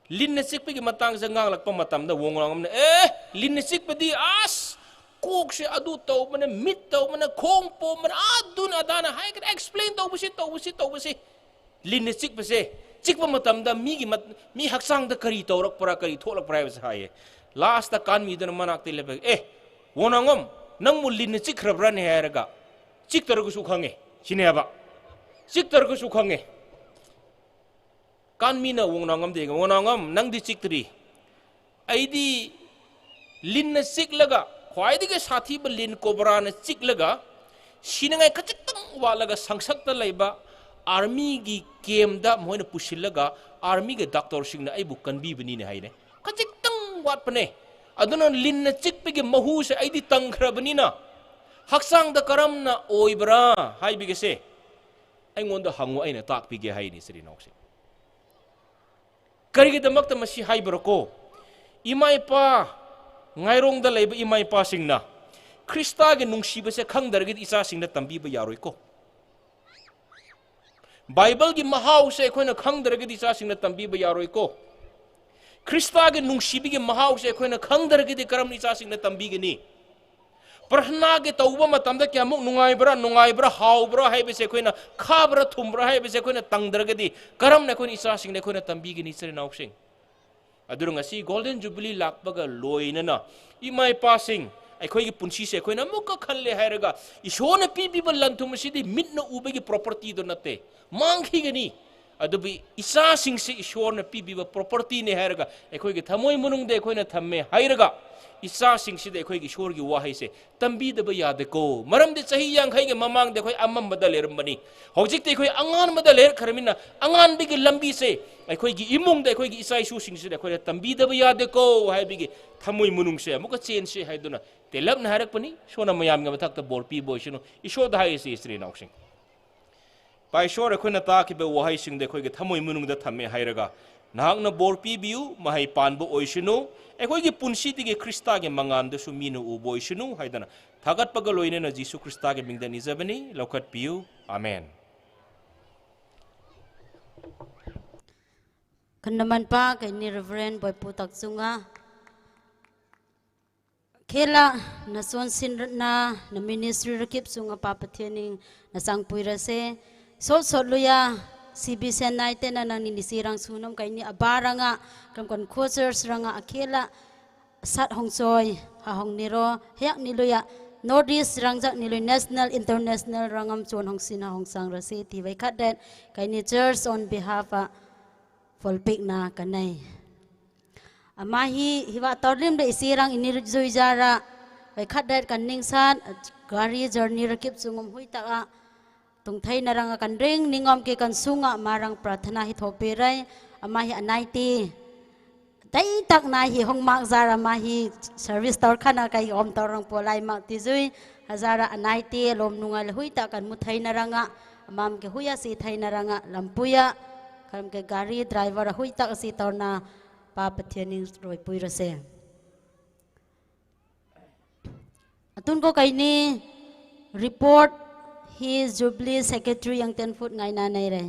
ꯂꯤꯟꯅ ꯆꯤꯛꯄꯒꯤ ꯃꯇꯥꯡꯁꯦ ꯉꯥꯡꯂꯛꯄ ꯃꯇꯝꯗ, ꯋꯣꯡꯅꯥꯡ ꯑꯃꯅ, "ꯑꯦ, ꯂꯤꯟꯅ ꯆꯤꯛꯄꯗꯤ ꯑꯁ, ꯀꯣꯛꯁꯦ ꯑꯗꯨ ꯇꯧꯕꯅ, ꯃꯤꯠ ꯇꯧꯕꯅ, ꯈꯣꯡ ꯄꯣꯝꯕꯅ, ꯑꯗꯨꯅ ꯑꯗꯥꯅ" ꯍꯥꯏꯒꯅꯤ, explain ꯇꯧꯕꯁꯤ, ꯇꯧꯕꯁꯤ, ꯇꯧꯕꯁꯤ꯫ ꯂꯤꯟꯅ ꯆꯤꯛꯄꯁꯦ, ꯆꯤꯛꯄ ꯃꯇꯝꯗ ꯃꯤꯒꯤ ꯃꯠ-, ꯃꯤ ꯍꯛꯆꯥꯡꯗ ꯀꯔꯤ ꯇꯧꯔꯛꯄ꯭ꯔꯥ, ꯀꯔꯤ ꯊꯣꯛꯂꯛꯄ꯭ꯔꯥ ꯍꯥꯏꯕꯁꯦ ꯍꯥꯏꯌꯦ꯫ Last ꯀꯥꯟꯃꯤꯗꯨꯅ ꯃꯅꯥꯛꯇ ꯂꯦꯞꯄꯒ, "ꯑꯦ, ꯋꯣꯡꯅꯥꯡꯉꯝ, ꯅꯪꯕꯨ ꯂꯤꯟꯅ ꯆꯤꯛꯈ꯭ꯔꯕ꯭ꯔꯥꯅꯦ?" ꯍꯥꯏꯔꯒ, "ꯆꯤꯛꯇ꯭ꯔꯒꯁꯨ ꯈꯪꯉꯦ" ꯁꯤꯅꯦꯕ꯫ "ꯆꯤꯛꯇ꯭ꯔꯒꯁꯨ ꯈꯪꯉꯦ"꯫ ꯀꯥꯟꯃꯤꯅ ꯋꯣꯡꯅꯥꯡꯉꯝꯗ ꯌꯦꯡꯉ, "ꯋꯣꯡꯅꯥꯡꯉꯝ, ꯅꯪꯗꯤ ꯆꯤꯛꯇ꯭ꯔꯤ꯫ ꯑꯩꯗꯤ ꯂꯤꯟꯅ ꯆꯤꯛꯂꯒ, ꯈ꯭ꯋꯥꯏꯗꯒꯤ ꯁꯥꯊꯤꯕ ꯂꯤꯟ ꯀꯣꯕ꯭ꯔꯥꯅ ꯆꯤꯛꯂꯒ, ꯁꯤꯅꯉꯥꯏ ꯈꯖꯤꯛꯇꯪ ꯋꯥꯠꯂꯒ ꯁꯪꯁꯛꯇ ꯂꯩꯕ ꯑꯥꯔꯃꯤꯒꯤ ꯀꯦꯝꯗ ꯃꯈꯣꯏꯅ ꯄꯨꯁꯤꯜꯂꯒ ꯑꯥꯔꯃꯤꯒꯤ ꯗꯥꯛꯇꯔꯁꯤꯡꯅ ꯑꯩꯕꯨ ꯀꯟꯕꯤꯕꯅꯤꯅꯦ" ꯍꯥꯏꯅꯦ꯫ "ꯈꯖꯤꯛꯇꯪ ꯋꯥꯠꯄꯅꯦ꯫ ꯑꯗꯨꯅ ꯂꯤꯟꯅ ꯆꯤꯛꯄꯒꯤ ꯃꯍꯨꯁꯦ ꯑꯩꯗꯤ ꯇꯪꯈ꯭ꯔꯕꯅꯤꯅ ꯍꯛꯆꯥꯡꯗ ꯀꯔꯝꯅ ꯑꯣꯏꯕ꯭ꯔꯥ ꯍꯥꯏꯕꯒꯤꯁꯦ ꯑꯩꯉꯣꯟꯗ ꯍꯪꯉꯨ, ꯑꯩꯅ ꯇꯥꯛꯄꯤꯒꯦ" ꯍꯥꯏꯅꯤ, ꯏꯆꯤꯜ ꯏꯅꯥꯎꯁꯦ꯫ ꯀꯔꯤꯒꯤꯗꯃꯛꯇ ꯃꯁꯤ ꯍꯥꯏꯕ꯭ꯔꯥꯀꯣ? ꯏꯃꯥ ꯏꯄꯥ, ꯉꯥꯏꯔꯣꯡꯗ ꯂꯩꯕ ꯏꯃꯥ ꯏꯄꯥꯁꯤꯡꯅ ꯈ꯭ꯔꯤꯁꯇꯥꯒꯤ ꯅꯨꯡꯁꯤꯕꯁꯦ ꯈꯪꯗ꯭ꯔꯒꯗꯤ ꯏꯆꯥꯁꯤꯡꯗ ꯇꯝꯕꯤꯕ ꯌꯥꯔꯣꯏꯀꯣ꯫ ꯕꯥꯏꯕꯜꯒꯤ ꯃꯍꯥꯎꯁꯦ ꯑꯩꯈꯣꯏꯅ ꯈꯪꯗ꯭ꯔꯒꯗꯤ ꯏꯆꯥꯁꯤꯡꯗ ꯇꯝꯕꯤꯕ ꯌꯥꯔꯣꯏꯀꯣ꯫ ꯈ꯭ꯔꯤꯁꯇꯥꯒꯤ ꯅꯨꯡꯁꯤꯕꯒꯤ ꯃꯍꯥꯎꯁꯦ ꯑꯩꯈꯣꯏꯅ ꯈꯪꯗ꯭ꯔꯒꯗꯤ ꯀꯔꯝꯅ ꯏꯆꯥꯁꯤꯡꯗ ꯇꯝꯕꯤꯒꯅꯤ? ꯄ꯭ꯔꯊꯅꯥꯒꯤ ꯇꯧꯕ ꯃꯇꯝꯗ ꯀꯌꯥꯃꯨꯛ ꯅꯨꯡꯉꯥꯏꯕ꯭ꯔꯥ, ꯅꯨꯡꯉꯥꯏꯕ꯭ꯔꯥ, ꯍꯥꯎꯕ꯭ꯔꯥ ꯍꯥꯏꯕꯁꯦ ꯑꯩꯈꯣꯏꯅ, ꯈꯥꯕ꯭ꯔꯥ, ꯊꯨꯝꯕ꯭ꯔꯥ ꯍꯥꯏꯕꯁꯦ ꯑꯩꯈꯣꯏꯅ ꯇꯪꯗ꯭ꯔꯒꯗꯤ ꯀꯔꯝꯅ ꯑꯩꯈꯣꯏꯅ ꯏꯆꯥꯁꯤꯡꯗ ꯑꯩꯈꯣꯏꯅ ꯇꯝꯕꯤꯒꯅꯤ, ꯏꯆꯤꯜ ꯏꯅꯥꯎꯁꯤꯡ? ꯑꯗꯨꯅ ꯉꯁꯤ Golden Jubilee ꯂꯥꯛꯄꯒ ꯂꯣꯏꯅꯅ ꯏꯃꯥ ꯏꯄꯥꯁꯤꯡ, ꯑꯩꯈꯣꯏꯒꯤ ꯄꯨꯟꯁꯤꯁꯦ ꯑꯩꯈꯣꯏꯅ ꯑꯃꯨꯛꯀ ꯈꯜꯂꯦ ꯍꯥꯏꯔꯒ, ꯏꯁꯣꯔꯅ ꯄꯤꯕꯤꯕ ꯂꯟ-ꯊꯨꯝ ꯑꯁꯤꯗꯤ ꯃꯤꯠꯅ ꯎꯕꯒꯤ propertyꯗꯣ ꯅꯠꯇꯦ, ꯃꯥꯡꯈꯤꯒꯅꯤ꯫ ꯑꯗꯨꯕꯨ ꯏꯆꯥꯁꯤꯡꯁꯤ ꯏꯁꯣꯔꯅ ꯄꯤꯕꯤꯕ propertyꯅꯦ ꯍꯥꯏꯔꯒ, ꯑꯩꯈꯣꯏꯒꯤ ꯊꯃꯣꯏ ꯃꯅꯨꯡꯗ ꯑꯩꯈꯣꯏꯅ ꯊꯝꯃꯦ ꯍꯥꯏꯔꯒ, ꯏꯆꯥꯁꯤꯡꯁꯤꯗ ꯑꯩꯈꯣꯏꯒꯤ ꯏꯁꯣꯔꯒꯤ ꯋꯥꯍꯩꯁꯦ ꯇꯝꯕꯤꯗꯕ ꯌꯥꯗꯦꯀꯣ꯫ ꯃꯔꯝꯗꯤ ꯆꯍꯤ ꯌꯥꯡꯈꯩꯒꯤ ꯃꯃꯥꯡꯗ ꯑꯩꯈꯣꯏ ꯑꯃꯝꯕꯗ ꯂꯩꯔꯝꯕꯅꯤ, ꯍꯧꯖꯤꯛꯇꯤ ꯑꯩꯈꯣꯏ ꯑꯉꯥꯟꯕꯗ ꯂꯩꯔꯛꯈ꯭ꯔꯃꯤꯅ, ꯑꯉꯥꯟꯕꯒꯤ ꯂꯝꯕꯤꯁꯦ ꯑꯩꯈꯣꯏꯒꯤ ꯏꯃꯨꯡꯗ, ꯑꯩꯈꯣꯏꯒꯤ ꯏꯆꯥ ꯏꯁꯨꯁꯤꯡꯁꯤꯗ ꯑꯩꯈꯣꯏꯅ ꯇꯝꯕꯤꯗꯕ ꯌꯥꯗꯦꯀꯣ ꯍꯥꯏꯕꯒꯤ ꯊꯃꯣꯏ ꯃꯅꯨꯡꯁꯦ ꯑꯃꯨꯛꯀ ꯆꯦꯟꯁꯤ ꯍꯥꯏꯗꯨꯅ ꯇꯦꯂꯞꯅ ꯍꯥꯏꯔꯛꯄꯅꯤ꯫ ꯏꯁꯣꯔꯅ ꯃꯌꯥꯝꯒꯤ ꯃꯊꯛꯇ ꯕꯣꯔ ꯄꯤꯕ ꯑꯣꯏꯁꯅꯨ꯫ ꯏꯁꯣꯔꯗ ꯍꯥꯏꯔꯤꯁꯤ, ꯏꯆꯤꯜ ꯏꯅꯥꯎꯁꯤꯡ, ꯄꯥꯏꯁꯣꯔ, ꯑꯩꯈꯣꯏꯅ ꯇꯥꯈꯤꯕ ꯋꯥꯍꯩꯁꯤꯡꯗ ꯑꯩꯈꯣꯏꯒꯤ ꯊꯃꯣꯏ ꯃꯅꯨꯡꯗ ꯊꯝꯃꯦ ꯍꯥꯏꯔꯒ, ꯅꯍꯥꯛꯅ ꯕꯣꯔ ꯄꯤꯕꯤꯌꯨ, ꯃꯍꯩ ꯄꯥꯟꯕ ꯑꯣꯏꯁꯅꯨ, ꯑꯩꯈꯣꯏꯒꯤ ꯄꯨꯟꯁꯤꯗꯒꯤ ꯈ꯭ꯔꯤꯁꯇꯥꯒꯤ ꯃꯉꯥꯜꯗꯁꯨ ꯃꯤꯅ ꯎꯕ ꯑꯣꯏꯁꯅꯨ ꯍꯥꯏꯗꯅ ꯊꯥꯒꯠꯄꯒ ꯂꯣꯏꯅꯅ ꯖꯤꯁꯨ ꯈ꯭ꯔꯤꯁꯇꯥꯒꯤ ꯃꯤꯡꯗ ꯅꯤꯖꯕꯅꯤ, ꯂꯧꯈꯠꯄꯤꯌꯨ꯫ ꯑꯥꯃꯦꯟ꯫ ꯈꯟꯅꯃꯟꯄꯥ ꯀꯩꯅꯤ Reverend ꯕꯣꯏꯄꯨ ꯇꯥꯛꯆꯨꯡꯉ꯫ ꯈꯦꯂꯥ ꯅꯆꯣꯟ ꯁꯤꯟꯔꯠꯅ ꯅ ministry ꯔꯀꯤꯞ ꯆꯨꯡꯉ ꯄꯥ ꯄꯊꯦꯅꯤꯡ ꯅꯆꯥꯡ ꯄꯨꯏꯔꯁꯦ꯫ ꯁꯣꯠ ꯁꯣꯠ ꯂꯨꯌꯥ ꯁꯤ ꯕꯤ ꯁꯦꯟ ꯅꯥꯏ ꯇꯦꯅ ꯅꯪ ꯅꯤꯅꯤ ꯁꯤ ꯔꯥꯡ ꯁꯨꯅꯝ ꯀꯩꯅꯤ ꯑꯕꯥ ꯔꯪꯉ ꯀ꯭ꯔꯝ ꯀꯟ ꯈꯣ church ꯔꯪꯉ ꯑꯈꯦꯂꯥ ꯁꯠ ꯍꯣꯡꯆꯣꯏ ꯍꯥ ꯍꯣꯡꯅꯤꯔꯣ ꯍꯦꯛ ꯅꯤꯂꯨꯌꯥ North East ꯔꯪꯖꯛ ꯅꯤꯂꯨꯏ national international ꯔꯪꯉꯝ ꯆꯣꯟ ꯍꯣꯡꯁꯤꯟ ꯍꯥ ꯍꯣꯡꯆꯥꯡ ꯔꯁꯤ ꯇꯤ ꯋꯥꯏꯈꯠ ꯗꯦꯠ ꯀꯩꯅꯤ church on behalf ꯐꯣꯜꯄꯤꯛꯅ ꯀꯅꯩ꯫ ꯑꯃꯥ ꯍꯤ ꯍꯤꯋꯥ ꯇꯧꯔꯤꯝꯗ ꯏꯆꯦꯔꯥꯡ ꯏꯅꯤꯔꯨꯖꯨꯏꯖꯥꯔ ꯋꯥꯏꯈꯠꯗꯠ ꯀꯟꯅꯤꯡꯁꯥꯠ ꯒꯥꯔꯤ journey ꯔꯀꯤꯞ ꯆꯨꯡꯉꯝ ꯍꯨꯏ ꯇꯛꯑ ꯇꯨꯡꯊꯩꯅꯔꯪ ꯀꯟꯔꯤꯡ ꯅꯤꯡꯉꯣꯝ ꯀꯦ ꯀꯟꯁꯨꯡꯉ ꯑꯃꯥꯔꯪ ꯄ꯭ꯔꯥꯊꯅꯥ ꯍꯤ ꯊꯣꯛꯄꯤꯔꯩ꯫ ꯑꯃꯥ ꯍꯤ ꯑꯅꯥꯏꯇꯤ ꯇꯩ ꯇꯛꯅ ꯍꯤ ꯍꯣꯡꯃꯥꯛ ꯖꯥꯔ ꯑꯃꯥ ꯍꯤ service ꯇꯧꯔ ꯈꯅ ꯀꯩ ꯑꯣꯝ ꯇꯧꯔꯪ ꯄꯣꯂꯥꯏ ꯃꯥꯛ ꯇꯤꯖꯨꯏ꯫ ꯍꯖꯥꯔ ꯑꯅꯥꯏꯇꯤ ꯂꯣꯝ ꯅꯨꯡꯉꯥꯏ ꯍꯨꯏ ꯇꯛ ꯀꯟ ꯃꯨꯊꯩꯅꯔꯪꯉ ꯑꯃꯥꯝ ꯀꯦ ꯍꯨꯏ ꯑꯁꯤ ꯊꯩꯅꯔꯪꯉ ꯂꯝꯄꯨꯌ ꯈꯔꯝ ꯀꯦ ꯒꯥꯔꯤ driver ꯍꯨꯏ ꯇꯛ ꯑꯁꯤ ꯇꯧꯔꯅ ꯄꯥ ꯄꯊꯦꯅꯤꯡ ꯔꯣꯏ ꯄꯨꯏꯔꯁꯦ꯫ ꯑꯇꯨꯟ ꯀꯣ ꯀꯩꯅꯤ report ꯍꯤ Jubilee Secretary ꯌꯥꯡꯇꯦꯟ ꯐꯨꯠ ꯉꯥꯏꯅ ꯅꯩꯔꯦ꯫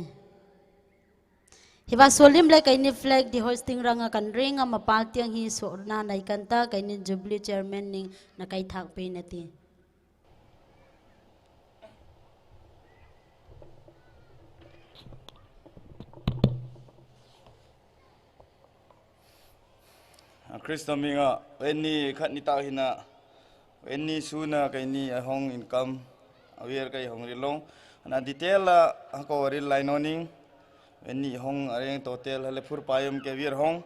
ꯍꯤꯕꯥ ꯁꯣꯂꯤꯝ ꯂꯩ ꯀꯩꯅꯤ flag ꯗꯤ hoisting ꯔꯪꯉ ꯀꯟꯔꯤꯡ ꯑꯃ ꯄꯥꯜ ꯇꯤꯌꯪ ꯍꯤ ꯁꯣꯛꯅ ꯅꯩꯀꯟꯇ ꯀꯩꯅꯤ Jubilee Chairman ꯅꯤꯡ ꯅ ꯀꯩ ꯊꯥꯛ ꯄꯤ ꯅꯠꯇꯤ꯫ ꯈ꯭ꯔꯤꯁꯇ ꯃꯤꯡ ꯑꯦꯟꯅꯤ ꯈꯠꯅꯤ ꯇꯥꯛ ꯍꯤꯅ ꯑꯦꯟꯅꯤ ꯁꯨꯅ ꯀꯩꯅꯤ ꯑꯍꯣꯡ income ꯑꯋꯤꯌꯔ ꯀꯩ ꯍꯣꯡ ꯔꯤꯂꯣꯡ ꯑꯅ detail ꯍꯀꯣ ꯋꯥꯔꯤ ꯂꯥꯏꯅꯣꯅꯤꯡ ꯑꯦꯟꯅꯤ ꯍꯣꯡ ꯑꯔꯦꯡ total ꯍꯂꯦ ꯐꯨꯔ ꯄꯥꯏ ꯑꯃ ꯀꯦ ꯑꯋꯤꯌꯔ ꯍꯣꯡ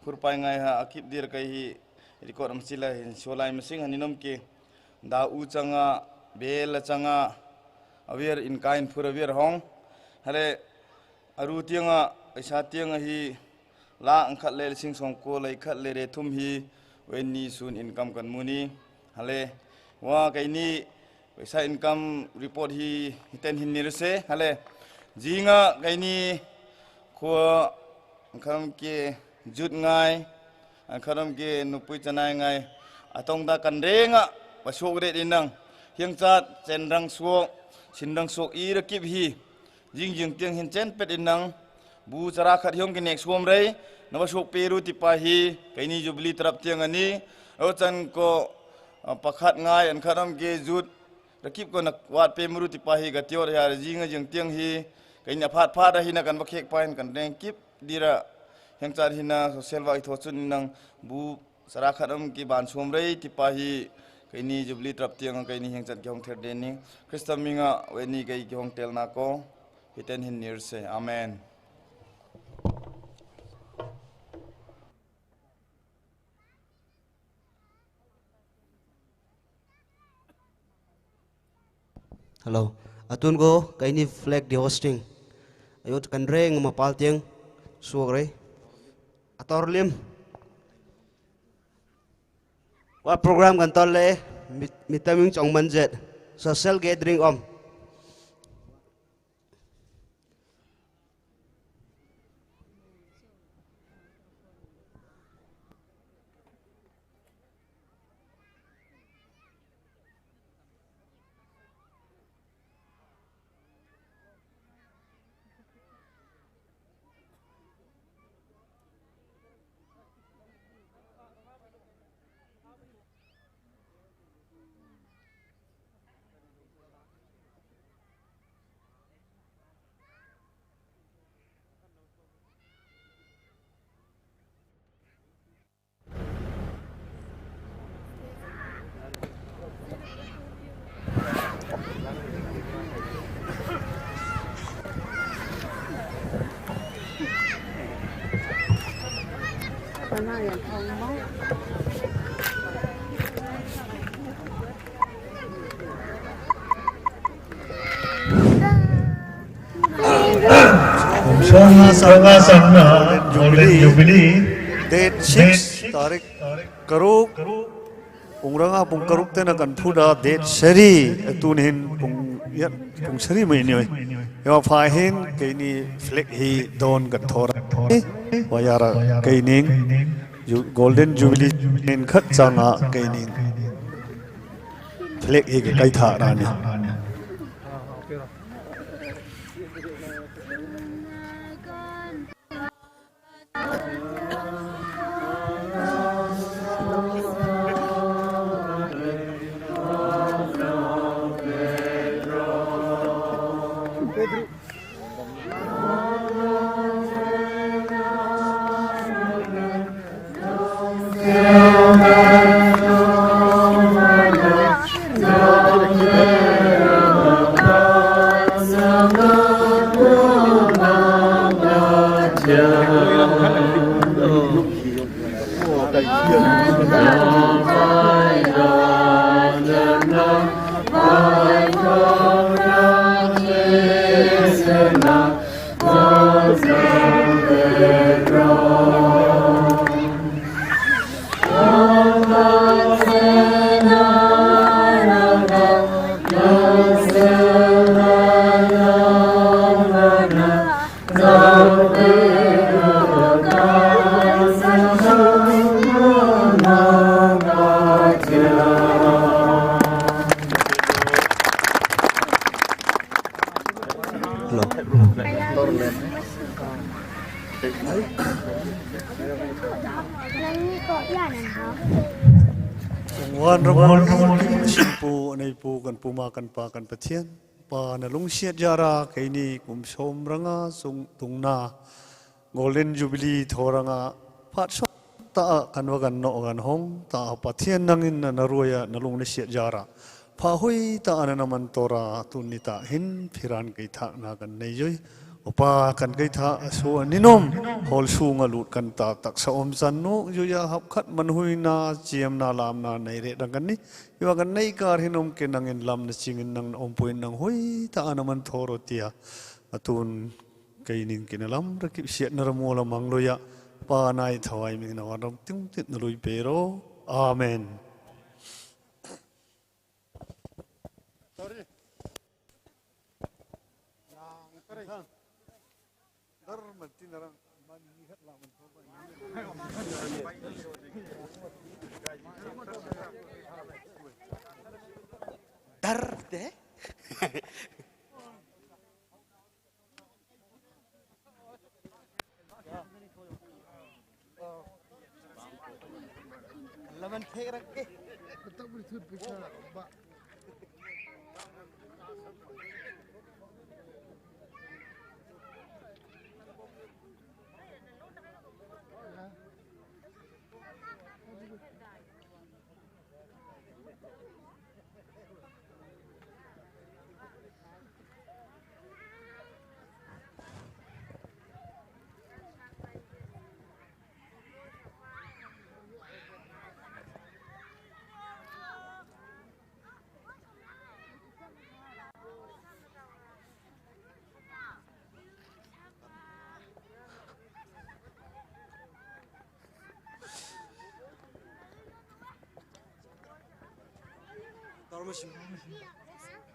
ꯐꯨꯔ ꯄꯥꯏ ꯉꯥꯏ ꯍꯥ ꯑꯀꯤꯞ ꯗꯤꯔ ꯀꯩ ꯍꯤ record ꯑꯃ ꯆꯤꯂ ꯍꯤꯟ ꯁꯣꯂꯥꯏ ꯃꯁꯤꯡ ꯍꯅꯤ ꯅꯣꯝ ꯀꯦ ꯗꯥ ꯎ ꯆꯪꯉ ꯕꯦꯜ ꯆꯪꯉ ꯑꯋꯤꯌꯔ in kind ꯐꯨꯔ ꯑꯋꯤꯌꯔ ꯍꯣꯡ ꯍꯂꯦ ꯑꯔꯨ ꯇꯤꯌꯪ ꯄꯩꯁꯥ ꯇꯤꯌꯪ ꯍꯤ ꯂꯥꯛ ꯑꯪꯈꯠ ꯂꯦ ꯂꯤꯁꯤꯡ ꯁꯣꯡꯀꯣ ꯂꯩꯈꯠ ꯂꯦꯔꯦ ꯊꯨꯝ ꯍꯤ ꯋꯦꯟꯅꯤ ꯁꯨꯟ income ꯀꯟꯃꯨꯅꯤ ꯍꯂꯦ ꯋꯥ ꯀꯩꯅꯤ ꯄꯩꯁꯥ income report he ꯍꯤꯇꯦꯟ ꯍꯤꯟꯅꯤꯔꯁꯦ ꯍꯂꯦ Zinga kaini khua angkharam ke jut ngai, angkharam ke nupui chanai ngai, atong da kanrenga basok ret inang, hiang chat chen rang suok, sin rang suok i rakip hi, jing jing tiang hin chen pet inang, bu chara khat hiong ke nek suom rei, na basok peru tipa hi, kaini Jubilee trap tiang ani, o chan ko, ah, pakhat ngai, angkharam ke jut, rakip ko na wat pe muru tipa hi gatior ya, zinga jing tiang hi, kaini aphat phat ra hina kan bakhek pain kan reng kip dira, hiang chat hina social work hi tho chun nang bu sara khat am ki ban suom rei tipa hi, kaini Jubilee trap tiang kaini hiang chat ki hong ther deni, Krista minga weni kai ki hong tel na ko, hiten hin nir se. Amen. Hello. Atun ko, kaini flag di hosting. Ayot kanreng mapal tiang suok rei. Ator lim. Wa program kan tol le, mit-, mitaming chong manjet. Social gathering om. Song Sarga Sangna Golden Jubilee, date six, tarik karuk, pung ranga pung karuk tena kan phuda, date sari, atun hin pung Yat pung sari mai ni oi. Yawa pha hin keini flag hi don kan thora. Wayara keini ju-, Golden Jubilee nen khat changa keini flag hi ke kai tha rani. Wan ramon simpu nei pu kan puma kan pa kan Pathian. Pa na lungsiat jara keini kum som ranga sung tungna Golden Jubilee thoranga phat som ta a kan va kan no kan hong ta a Pathian nangin na, na ruaya na lungsiat jara. Pha hui ta a na na man tora tuni ta hin phiran kei tha na kan nei joi. Opa kan kei tha a su a ninom hol su nga lut kan ta taksa om san nu juya hap khat man hui na chiam na lam na nei re dang kan ni. Iwa kan nei kar hin om ke nangin lam na chingin nang na om puin nang hui ta a na man thoro tia. Atun keini kina lam ra kip siat na ra mo la mang lo ya. Pa nai thawai mi na wan ram ting tit na lui pero. Amen. ꯗꯔ ꯇꯦ꯫ ꯂꯃꯟ ꯊꯦꯡꯔꯛꯀꯦ꯫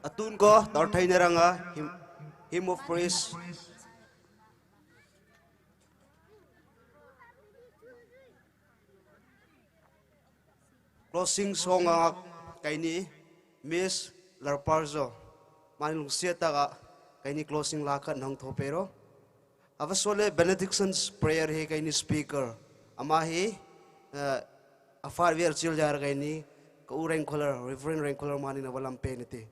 Atun ko, Darthaina Ranga, hymn, hymn of praise. Closing song a keini Miss Larparzo. Mani lungsiat taka keini closing la khat hong thopero. Avasole benedictions prayer hi keini speaker. Ama hi, eh, afar vier chil jar keini ka u Rengkholar, Reverend Rengkholar mani na valam pe niti.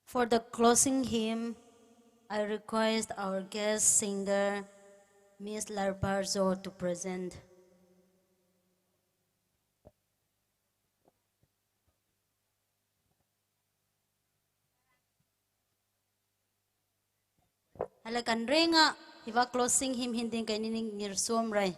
For the closing hymn, I request our guest singer, Miss Larparzo, to present. Hala kan renga, hiva closing hymn hinding kaini ning ngirsuam rai.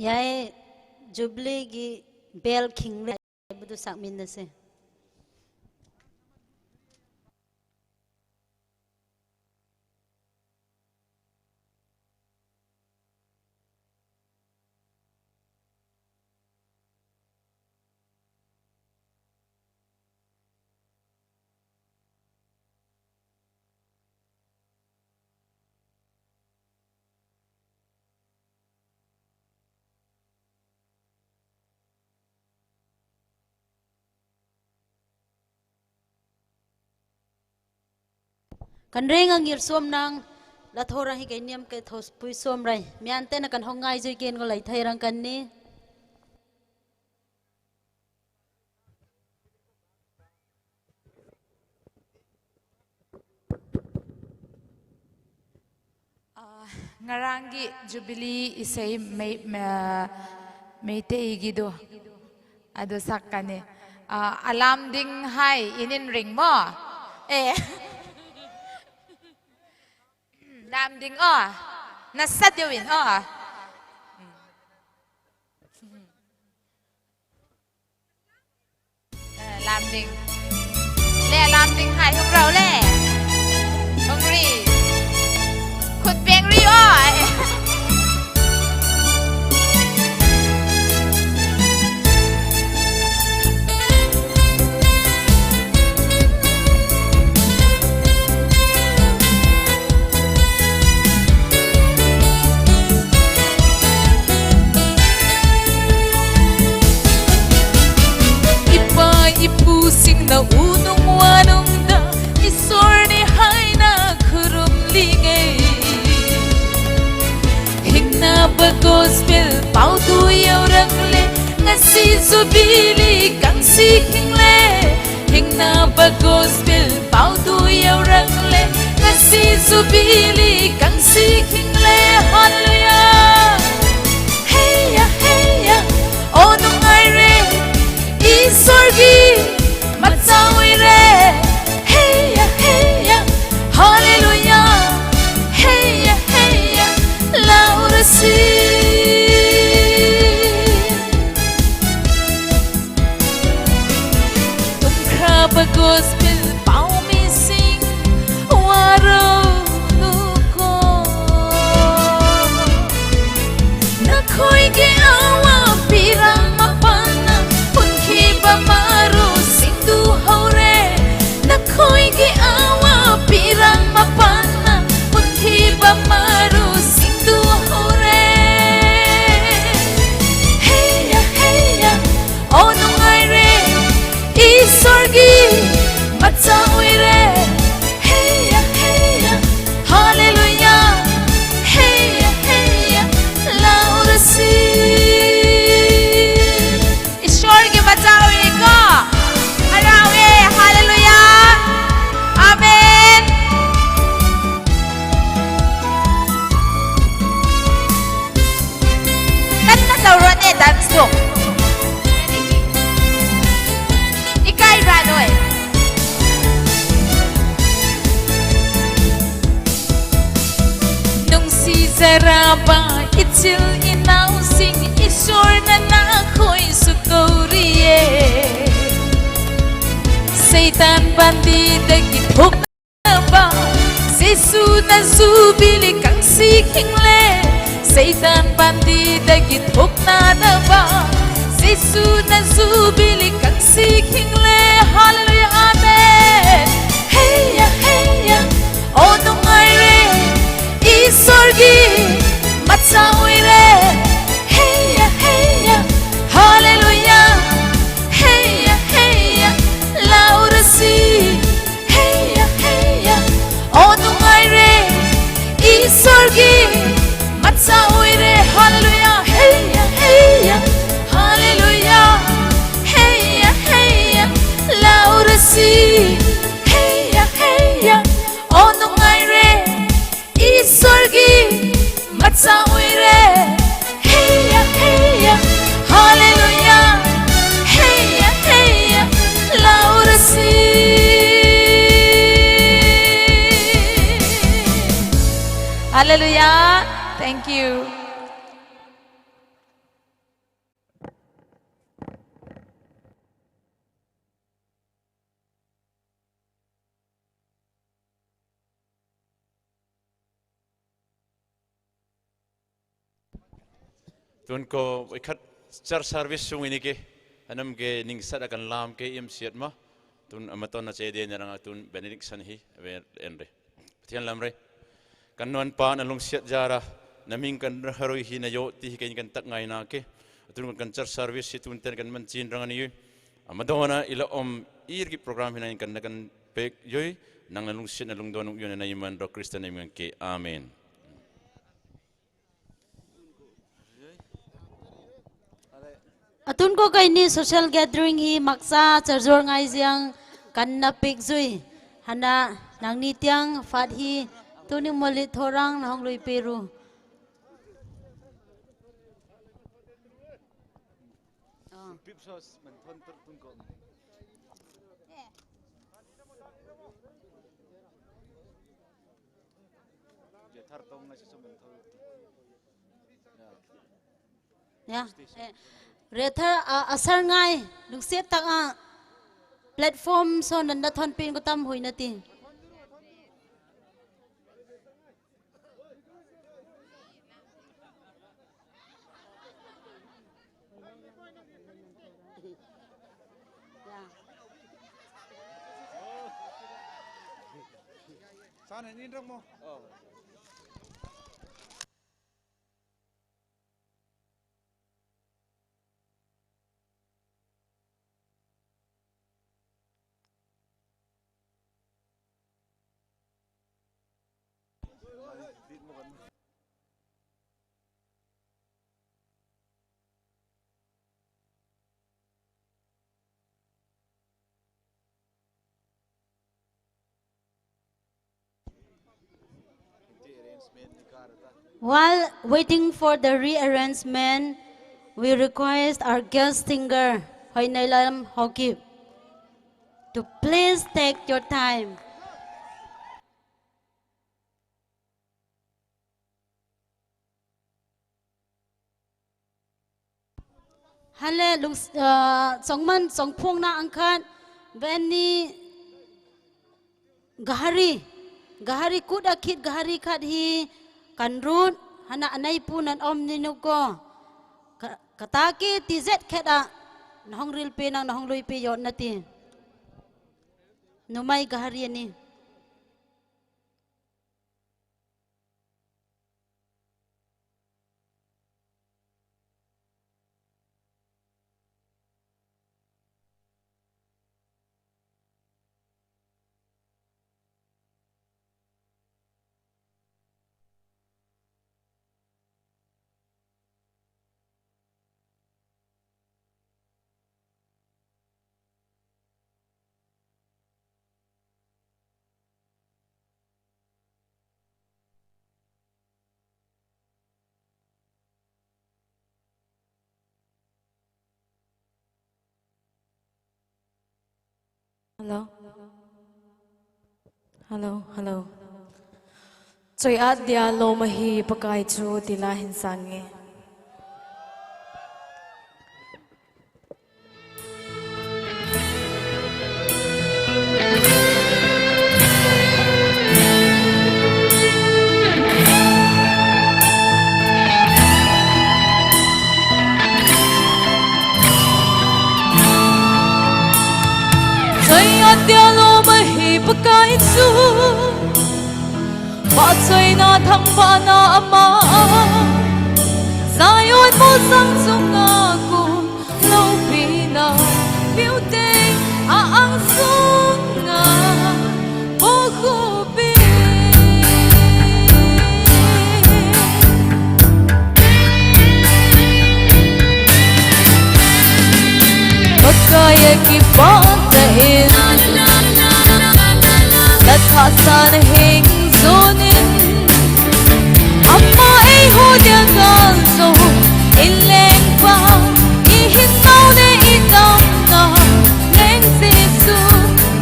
ꯌꯥꯏ, ꯖꯨꯕꯤꯂꯤꯒꯤ ꯕꯦꯜ ꯈꯤꯡꯂꯦ ꯍꯥꯏꯕꯗꯨ ꯁꯛꯃꯤꯟꯅꯁꯦ꯫ Kanreng angir som nang, lathorang hi keiniam ke thos pui som rai. Mian tena kan hong ngai jui ken ko lai thai rang kan ni. Ah, ꯉꯔꯥꯡꯒꯤ jubilee ꯏꯁꯩ ꯃꯩ-, ꯃ-, ꯃꯩꯇꯩꯒꯤꯗꯣ ꯑꯗꯨ ꯁꯛꯀꯅꯤ꯫ ꯑ, ꯑꯂꯥꯝꯗꯤꯡ ꯍꯥꯏ ꯏꯅꯤꯟ ꯔꯤꯡꯃꯣ? ꯑꯦ꯫ ꯂꯥꯝꯗꯤꯡ ꯑꯣ꯫ ꯅꯁꯠ ꯌꯧꯋꯤꯟ ꯑꯣ꯫ ꯑ, ꯂꯥꯝꯗꯤꯡ꯫ ꯂꯦ, ꯂꯥꯝꯗꯤꯡ ꯍꯥꯏ ꯍꯨꯝꯔꯧ ꯂꯦ꯫ ꯍꯨꯝꯔꯤ꯫ ꯈꯨꯠ ꯄꯦꯡꯔꯤ ꯑꯣ꯫ ꯏꯄꯥ ꯏꯄꯨꯁꯤꯡꯅ ꯎꯅꯨꯡ ꯋꯥꯅꯨꯡꯗ ꯏꯁꯣꯔꯅꯤ ꯍꯥꯏꯅ ꯈꯨꯔꯨꯝꯂꯤꯉꯩ, ꯍꯤꯡꯅꯕ gospel ꯄꯥꯎꯗꯨ ꯌꯧꯔꯛꯂꯦ, ꯉꯁꯤ ꯖꯨꯕꯤꯂꯤ ꯀꯪꯁꯤ ꯈꯤꯡꯂꯦ꯫ ꯍꯤꯡꯅꯕ gospel ꯄꯥꯎꯗꯨ ꯌꯧꯔꯛꯂꯦ, ꯉꯁꯤ ꯖꯨꯕꯤꯂꯤ ꯀꯪꯁꯤ ꯈꯤꯡꯂꯦ꯫ ꯍꯜꯂꯦꯂꯨꯌꯥ꯫ ꯍꯦꯌꯥ, ꯍꯦꯌꯥ, ꯑꯣ ꯅꯨꯡꯉꯥꯏꯔꯦ, ꯏꯁꯣꯔꯒꯤ ꯃꯆꯥ ꯑꯣꯏꯔꯦ꯫ ꯍꯦꯌꯥ, ꯍꯦꯌꯥ, ꯍꯜꯂꯦꯂꯨꯌꯥ꯫ ꯍꯦꯌꯥ, ꯍꯦꯌꯥ, ꯂꯥꯎꯔꯁꯤ꯫ ꯑꯩꯒꯤ ꯑꯋꯥ ꯄꯤꯔꯥꯡ ꯃꯄꯥꯟꯅ ꯍꯨꯟꯈꯤꯕ ꯃꯔꯨꯁꯤꯡꯗꯨ ꯍꯧꯔꯦ꯫ ꯅꯈꯣꯏꯒꯤ ꯑꯋꯥ ꯄꯤꯔꯥꯡ ꯃꯄꯥꯟꯅ ꯍꯨꯟꯈꯤꯕ ꯃꯔꯨꯁꯤꯡꯗꯨ ꯍꯧꯔꯦ꯫ ꯍꯦꯌꯥ, ꯍꯦꯌꯥ, ꯑꯣ ꯅꯨꯡꯉꯥꯏꯔꯦ, ꯏꯁꯣꯔꯒꯤ ꯃꯆꯥ ꯑꯣꯏꯔꯦ꯫ ꯍꯦꯌꯥ, ꯍꯦꯌꯥ, ꯍꯥꯂꯦꯂꯨꯌꯥ꯫ ꯍꯦꯌꯥ, ꯍꯦꯌꯥ, ꯂꯥꯎꯔꯁꯤ꯫ ꯏꯁꯣꯔꯒꯤ ꯃꯆꯥ ꯑꯣꯏꯔꯦꯀꯣ꯫ ꯍꯔꯥꯎꯋꯦ꯫ ꯍꯥꯂꯦꯂꯨꯌꯥ꯫ ꯑꯥꯃꯦꯟ꯫ ꯀꯟꯅ ꯇꯧꯔꯣꯅꯦ, dance ꯇꯣ꯫ ꯏꯀꯥꯏꯕ꯭ꯔꯥ ꯅꯣꯏ? ꯅꯨꯡꯁꯤꯖꯔꯕ ꯏꯆꯤꯜ ꯏꯅꯥꯎꯁꯤꯡ, ꯏꯁꯣꯔꯅ ꯅꯈꯣꯏꯁꯨ ꯀꯧꯔꯤꯌꯦ꯫ ꯁꯩꯇꯥꯟ ꯄꯥꯟꯗꯤꯗꯒꯤ ꯊꯣꯛꯅꯕ ꯖꯤꯁꯨꯅ ꯖꯨꯕꯤꯂꯤ ꯀꯪꯁꯤ ꯈꯤꯡꯂꯦ꯫ ꯁꯩꯇꯥꯟ ꯄꯥꯟꯗꯤꯗꯒꯤ ꯊꯣꯛꯅꯅꯕ ꯖꯤꯁꯨꯅ ꯖꯨꯕꯤꯂꯤ ꯀꯪꯁꯤ ꯈꯤꯡꯂꯦ꯫ ꯍꯥꯂꯦꯂꯨꯌꯥ, ꯑꯥꯃꯦꯟ꯫ ꯍꯦꯌꯥ, ꯍꯦꯌꯥ, ꯑꯣ ꯅꯨꯡꯉꯥꯏꯔꯦ, ꯏꯁꯣꯔꯒꯤ ꯃꯆꯥ ꯑꯣꯏꯔꯦ꯫ ꯍꯦꯌꯥ, ꯍꯦꯌꯥ, ꯍꯥꯂꯦꯂꯨꯌꯥ꯫ ꯍꯦꯌꯥ, ꯍꯦꯌꯥ, ꯂꯥꯎꯔꯁꯤ꯫ ꯍꯦꯌꯥ, ꯍꯦꯌꯥ, ꯑꯣ ꯅꯨꯡꯉꯥꯏꯔꯦ, ꯏꯁꯣꯔꯒꯤ ꯃꯆꯥ ꯑꯣꯏꯔꯦ꯫ ꯍꯥꯂꯦꯂꯨꯌꯥ, ꯍꯦꯌꯥ, ꯍꯦꯌꯥ, ꯍꯥꯂꯦꯂꯨꯌꯥ꯫ ꯍꯦꯌꯥ, ꯍꯦꯌꯥ, ꯂꯥꯎꯔꯁꯤ꯫ ꯍꯦꯌꯥ, ꯍꯦꯌꯥ, ꯑꯣ ꯅꯨꯡꯉꯥꯏꯔꯦ, ꯏꯁꯣꯔꯒꯤ ꯃꯆꯥ ꯑꯣꯏꯔꯦ꯫ Tun ko ikhat church service sung ini ke, anam ke ning sat akan lam ke im siat ma, tun amaton na chede na rang tun benediction hi, ave enre. Pathian lam re. Kan non pa na lungsiat jara, na ming kan haroi hi na yo ti hi kan tak ngai na ke. Tun kan church service hi tun ten kan man chin rang ani. Amadona ila om ir ki program hi na kan na kan pek yoi, nang na lungsiat na lungdon yoi na iman ro Christian iman ke. Amen. Atun ko kaini social gathering hi maksa charjor ngai jiang kan na pik jui. Hana nangni tiang fat hi tuni moli thorang na hong lui peru. Ah. Ya, eh, Retha, ah, asar ngai, lungsiat tak a platform so nanda thon pin ko tam hui na ti. Sana ni ramo. While waiting for the rearrangement, we request our guest singer, Hoinailam Hokip, to please take your time. Hale lung, ah, chongman chongphung na angkat, veni gahari, gahari kut akit gahari khat hi kanrut, hana anai pu nan om ni nuko. Ka-, kataki tizet khet a, nahong rilpi nang nahong luipi yot nati. Numei gahari ani. Hello. Hello, hello. Choi at dia lo mahi Pakai chu tila hin sange. Choi at dia lo mahi Pakai chu, pachoina thangvahna ama, Zion molsang chunga kon loupina, piute a ang sunga pohlupi. Pakai a kipah tah in, la thahsa na hing zon in, ama eiho dia gal jo in lengpa, i hinna u le i damna leng Jesu,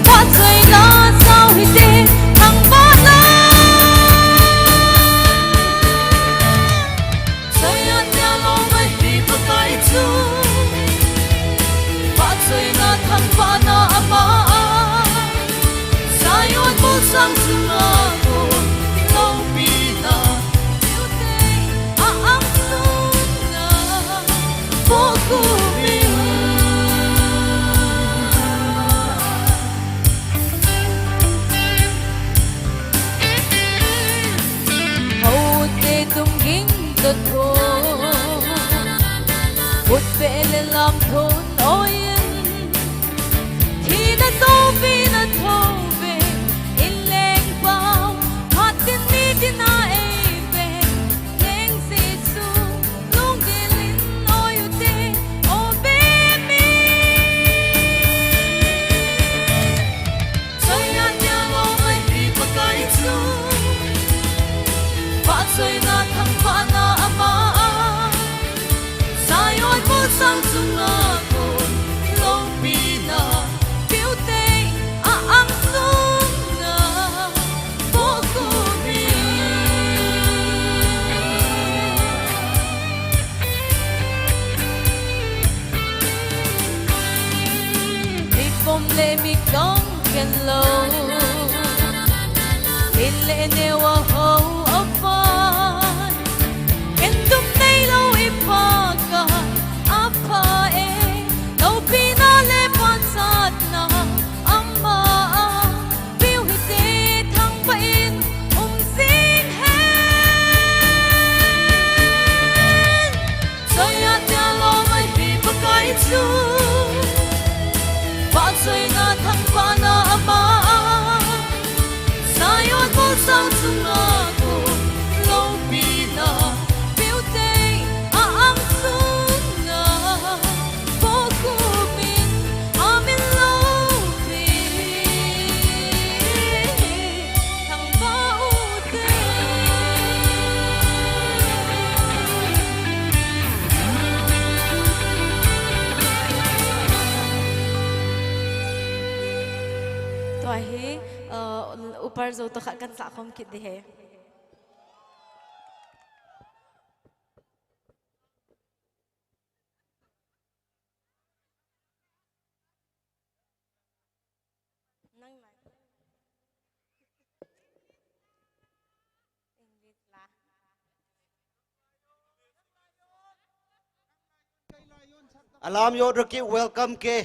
pachoina jao hite, thangvahna. Choi at dia lo mahi Pakai chu, pachoina thangvahna ama, Zion molsang chunga kon loupina, piute a ang sunga Ut pe le lam thon oil. Thina zo vina tho ve. In leng pau. Phat tin ni tina ei ve. Leng Jesu. Lung dilin oi u te. O be mi. Choi a tia lo mai pi pa kai chu. Pa choi na thang pa na ama a. Zion mo sang chung a ko. Lo pi na. Piu te a ang sung na. Bo ku mi. Mi pom le mi kong ken lo. Min le neu a ho a fan. Ken dum nei lo i pa ka a pa e. Lo pi na le pan sat na ama a. Piu hi te thang pa in um sing hen. Choi a tia lo mai pi pa kai chu. Pa choi na thang pa na ama a. Zion mo sang chung a ko. Lo pi na. Piu te a ang sung na. Bo ku min a min lo pi. Thang pa u te. Tua hi, uh, upar zo to khat kan sa khom kit di he. Nang nai. English la. Alam yo raki welcome ke.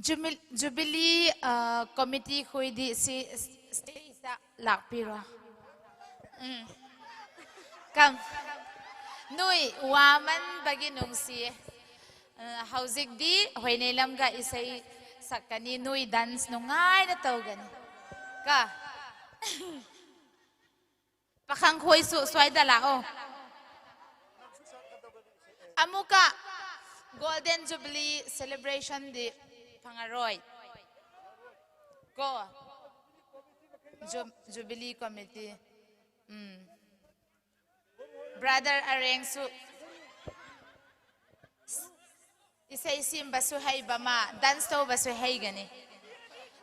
Jubil- Jubilee uh, committee ꯈꯣꯏꯗꯤ ꯁꯤ stage ꯇ ꯂꯥꯛꯄꯤꯔꯣ꯫ ꯎꯝ꯫ Come. ꯅꯣꯏ ꯋꯥꯃꯟꯕꯒꯤ ꯅꯨꯡꯁꯤꯌꯦ꯫ ꯑ, ꯍꯧꯖꯤꯛꯇꯤ ꯍꯣꯏꯅꯦꯂꯝꯒ ꯏꯁꯩ ꯁꯛꯀꯅꯤ, ꯅꯣꯏ dance ꯅꯨꯡꯉꯥꯏꯅ ꯇꯧꯒꯅꯤ꯫ ꯀ꯫ ꯄꯥꯈꯪ ꯈꯣꯏꯁꯨ ꯁ꯭ꯋꯥꯏꯗ ꯂꯥꯛꯑꯣ꯫ ꯑꯃꯨꯛꯀ Golden Jubilee celebration ꯗꯤ ꯐꯪꯉꯔꯣꯏ꯫ ꯀꯣ? Ju- Jubilee committee. ꯎꯝ꯫ Brother ꯑꯔꯦꯡꯁꯨ ꯏꯁꯩ ꯁꯤꯝꯕꯁꯨ ꯍꯩꯕ ꯃꯥ, dance ꯇꯧꯕꯁꯨ ꯍꯩꯒꯅꯤ꯫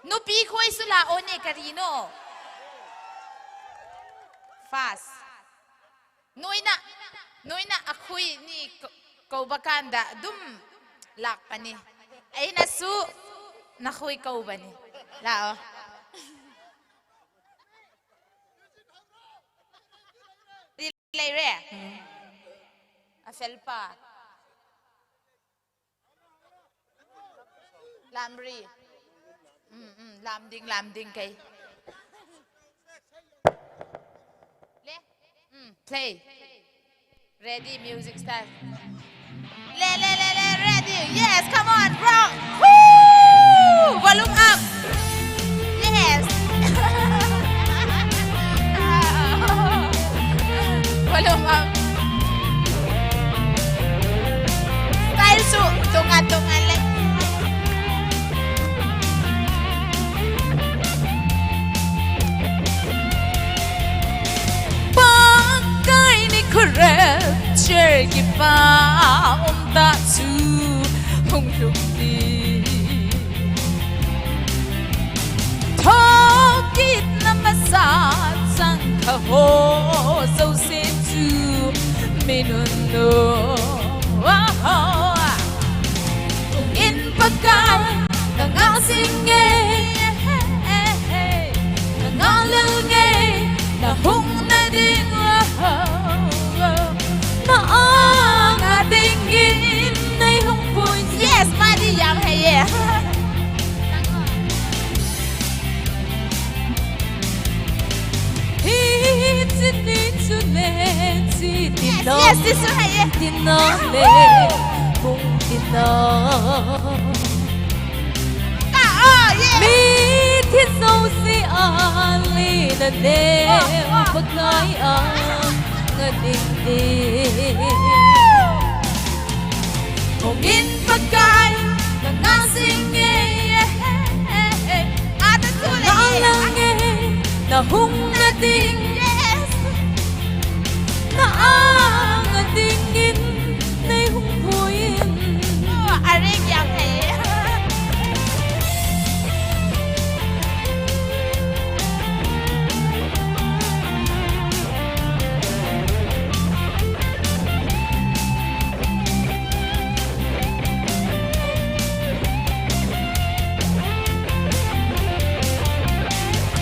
ꯅꯨꯄꯤ ꯈꯣꯏꯁꯨ ꯂꯥꯛꯑꯣꯅꯦ, ꯀꯔꯤꯅꯣ? Fast. ꯅꯣꯏꯅ, ꯅꯣꯏꯅ ꯑꯩꯈꯣꯏꯅꯤ ꯀ- ꯀꯧꯕ ꯀꯥꯟꯗ ꯑꯗꯨꯝ ꯂꯥꯛꯄꯅꯤ꯫ ꯑꯩꯅꯁꯨ ꯅꯈꯣꯏ ꯀꯧꯕꯅꯤ꯫ ꯂꯥꯛꯑꯣ꯫ ꯂꯩꯔꯦ? ꯑꯐꯦꯜꯄꯥ꯫ ꯂꯥꯝꯔꯤ꯫ ꯎꯝ, ꯎꯝ, ꯂꯥꯝꯗꯤꯡ, ꯂꯥꯝꯗꯤꯡ ꯀꯩ꯫ ꯂꯦ? ꯎꯝ, play. Ready, music start. ꯂꯦ, ꯂꯦ, ꯂꯦ, ꯂꯦ, ready. Yes, come on, rock. Woo! Volume up. Yes. Volume up. Style ꯁꯨ ꯇꯣꯉꯥꯟ ꯇꯣꯉꯥꯟ ꯂꯩ꯫ ꯄꯥꯡꯒꯩꯅꯤ ꯈꯨꯔꯦꯜ ꯆꯦꯔꯒꯤ ꯄꯥꯎꯝꯗꯁꯨ ꯍꯣꯡꯂꯨꯛꯂꯤ꯫ ꯊꯣꯛꯀꯤꯠꯅ ꯃꯁꯥ ꯆꯪꯈ ꯍꯣ ꯆꯧꯁꯦꯁꯨ ꯃꯤꯅꯨꯟꯅꯣ꯫ ꯏꯟ ꯄꯀꯥꯏ ꯀꯉꯥꯁꯤꯡꯉꯦ, ꯀꯉꯥꯂꯦꯜꯉꯦ, ꯅꯍꯨꯝꯅꯗꯤꯡ, ꯅꯑꯥꯉꯥꯗꯤꯡꯒꯤ ꯅꯩꯍꯨꯝꯄꯨ꯫ Yes, ꯃꯥꯗꯤ ꯌꯥꯝ ꯍꯩꯌꯦ꯫ Yes, yes, ꯁꯤꯁꯨ ꯍꯩꯌꯦ꯫ ꯇꯤꯟꯅ ꯂꯦ ꯄꯨꯡ ꯇꯤꯟꯅ꯫ ꯀꯥ, ꯑꯣ, yes꯫ ꯃꯤ ꯊꯤꯖꯧꯁꯤ ꯑꯥꯂꯤꯅꯅꯦ ꯑꯣ, ꯑꯣ꯫ ꯄꯀꯥꯏ ꯑꯥ ꯉꯅꯤꯡꯗꯦ꯫ ꯄꯨꯡꯏꯟ ꯄꯀꯥꯏ ꯀꯉꯥꯁꯤꯡꯉꯦ꯫ ꯑꯥꯗꯁꯨ ꯂꯩꯌꯦ꯫ ꯉꯥꯂꯪꯉꯦ ꯅꯍꯨꯝꯅꯗꯤꯡ꯫ Yes꯫ ꯅꯥꯉꯗꯤꯡꯏꯟ ꯅꯩꯍꯨꯝ ꯄꯨꯏꯟ꯫ ꯑꯣ, ꯑꯔꯦꯡ ꯌꯥꯝ ꯍꯩꯌꯦ꯫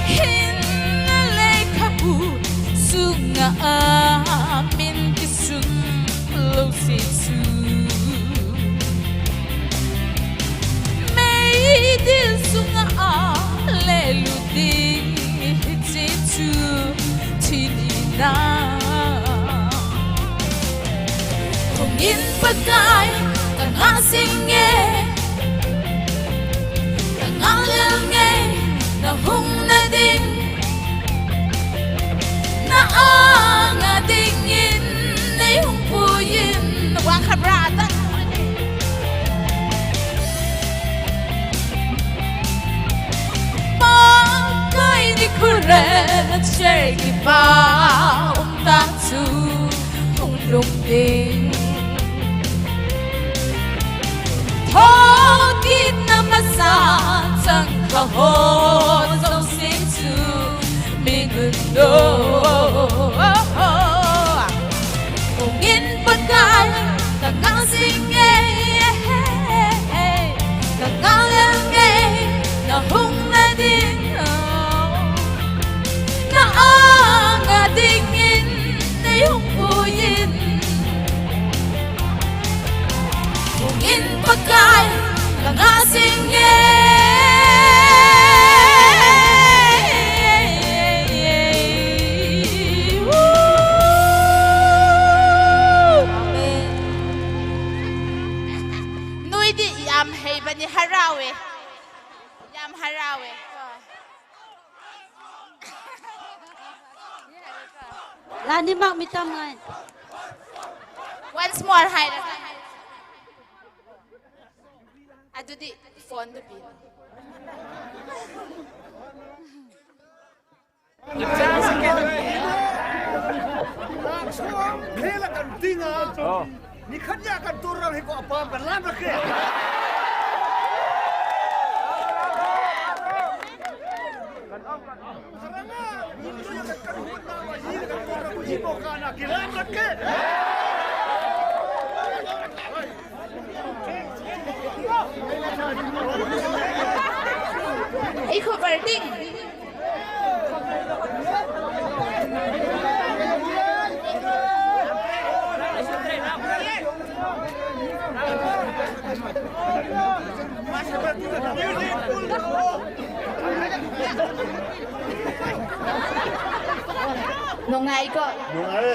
ꯍꯤꯟꯅ ꯂꯩꯈꯕꯨ ꯁꯨꯡꯉꯛꯑ ꯃꯤꯟꯒꯤ ꯁꯨꯝ ꯂꯧꯁꯤꯁꯨ꯫ ꯃꯩꯗꯤ ꯁꯨꯡꯉꯛꯑ ꯂꯦꯂꯨꯗꯤ ꯍꯤꯆꯤꯆꯨ ꯊꯤꯅꯤꯅ꯫ ꯈꯣꯡꯏꯟ ꯄꯀꯥꯏ ꯀꯉꯥꯁꯤꯡꯉꯦ꯫ ꯀꯉꯥꯂꯦꯜꯉꯦ ꯅꯍꯨꯝꯅꯗꯤꯡ꯫ ꯅꯥꯉꯗꯤꯡꯏꯟ ꯅꯩꯍꯨꯝ ꯄꯨꯏꯟ꯫ ꯋꯥꯈ꯭ꯔꯕ꯭ꯔꯥ? ꯑꯗ ꯄꯥꯀꯩꯗꯤ ꯈꯨꯔꯦ ꯆꯦꯒꯤ ꯄꯥꯎꯝ ꯇꯥꯁꯨ ꯍꯨꯝꯂꯨꯝꯗꯤꯡ꯫ ꯊꯣꯛꯀꯤꯅ ꯃꯁꯥ ꯆꯪꯕ ꯍꯣ ꯆꯧꯁꯤꯡꯁꯨ ꯃꯤꯒꯨꯟꯗꯣ꯫ ꯄꯨꯡꯏꯟ ꯄꯀꯥꯏ ꯀꯉꯥꯁꯤꯡꯉꯦ꯫ ꯀꯉꯥꯂꯦꯜꯉꯦ ꯅꯍꯨꯝꯅꯗꯤꯡ꯫ ꯅꯥꯉꯗꯤꯡꯏꯟ ꯅꯩꯍꯨꯝ ꯄꯨꯏꯟ꯫ ꯄꯨꯡꯏꯟ ꯄꯀꯥꯏ ꯀꯉꯥꯁꯤꯡꯉꯦ꯫ ꯔꯥꯅꯤꯃꯥꯛ ꯃꯤꯇꯝꯉꯥꯏ꯫ Once more ꯍꯥꯏꯔꯒ꯫ ꯑꯗꯨꯗꯤ ꯐꯣꯟꯗꯨ ꯄꯤꯔꯣ꯫ ꯈꯦꯂ ꯀꯟ ꯇꯤꯡꯉ꯫ ꯑꯣ꯫ ꯅꯤꯈꯠ ꯌꯥ ꯀꯟ ꯇꯣꯔ ꯍꯦꯀꯣ ꯑꯄꯥꯝꯕ ꯂꯥꯟ ꯔꯈꯦ꯫ ꯑꯩꯈꯣ ꯕꯔꯗꯤꯡ꯫ ꯅꯨꯡꯉꯥꯏꯀꯣ? ꯅꯨꯡꯉꯥꯏꯔꯦ꯫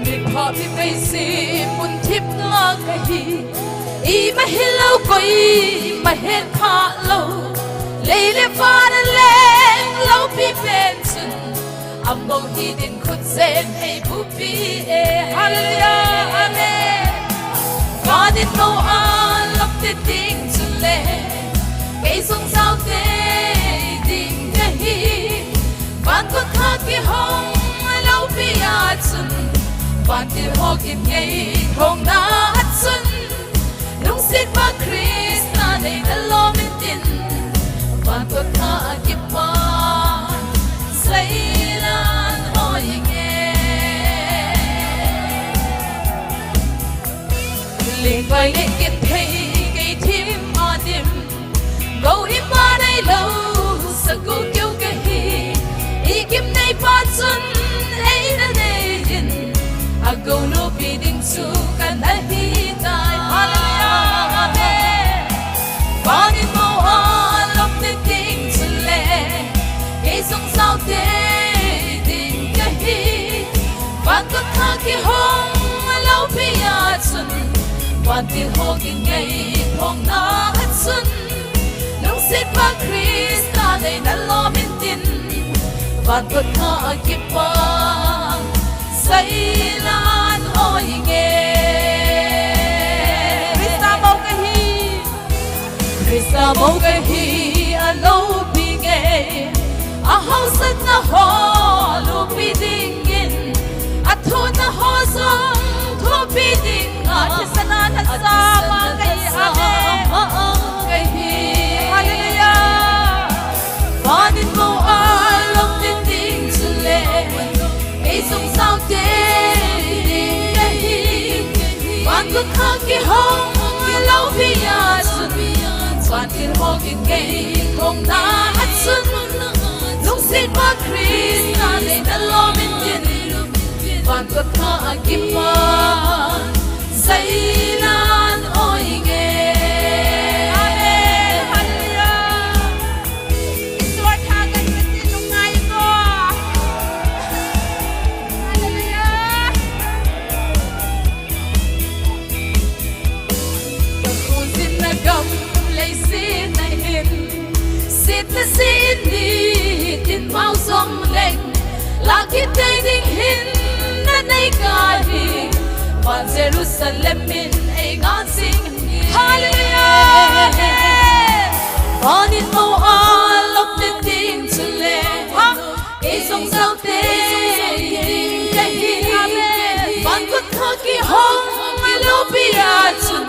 Miphak mi peisi mun thip nga kahi. I mahil lo koi mahet pha lo. Lei le van leng lo pi pen chun. Among hi din khut sen hei bu pi e. Hallelujah. Amen. Van in mo an lok te ting chun le. Kei sung sao te ding te hi. Van kut kha ki hong lo pi a chun. Van til ho kim ngei hong na chun. Lungsit pa Krista nei na lo min tin. Van kut kha ki pa. Sai lan hoi nge. Ling bai le kin thei kei thim a dim. Go i pa nei lo, sa go kyo ka hi. I kim nei pa chun ei na nei in. A go lo pi ding chu ka na hi tai. Hallelujah. Amen. Van in mo a lok te ting chun le. Kei Zong zaute ding ka hi. Van kawt kha kihong a lo pi a chun, vantil hawkin ngei thawngna a chun, lungsiat pa Krista nei na lawm intin, van kawt kha a kipan sailan awi nge. Krista mo ka hi. Krista mo ka hi a lo pi nge. A hausakna haw lupi dingin, a thuna haw zong thupi ding a, a thisana na sa ma ka hi. Amen. Ka hi. Hallelujah. Vanin mo a lawm ding ding chule, ei zong zaute ding ka hi. Van kawt kha kihong a lo pi a chun, vantil hawkin ngei thawngna a chun, lungsiat pa Krista nei na lawm intin, van kawt kha a kipan sailan awi nge. Amen. Hallelujah. Isua tha kan ka si nung ngai ko. Hallelujah. Ka khuzin na gam lei si na hin, sit na si ni tin mau zong leng, lakit tei ding hin na nei ka hi. Van Jerusalem in ei ngan sing hi. Hallelujah. Amen. Vanin mo a lawm ding ding chule, ha, ei zong zaute ding ka hi. Amen. Van kawt kha kihong a lo pi a chun,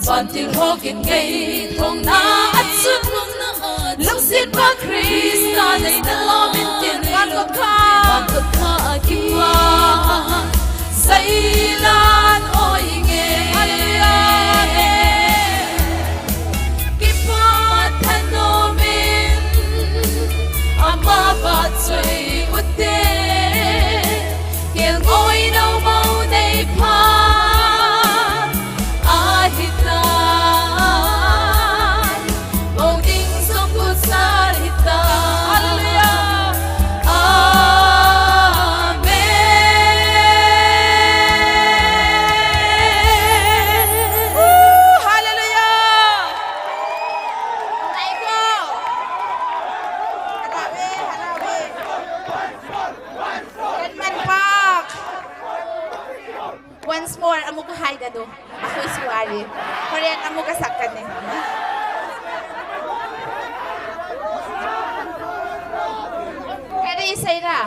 vantil hawkin ngei thawngna a chun, lungsiat pa Krista nei na lawm intin, van kawt kha, van kawt kha a kipan sailan awi nge. Hallelujah. Kipan thanawm in ama va choi ute, kel ngawi no mo nei pha ahi ta. Mo ding zong kut sa hi ta. Hallelujah. Once more, ꯑꯃꯨꯛꯀ ꯍꯥꯏꯒꯅꯨ꯫ ꯑꯩꯈꯣꯏꯁꯨ ꯋꯥꯔꯤ꯫ ꯍꯣꯔꯦꯟ ꯑꯃꯨꯛꯀ ꯁꯛꯀꯅꯤ꯫ ꯀꯔꯤ ꯏꯁꯩꯔꯥ?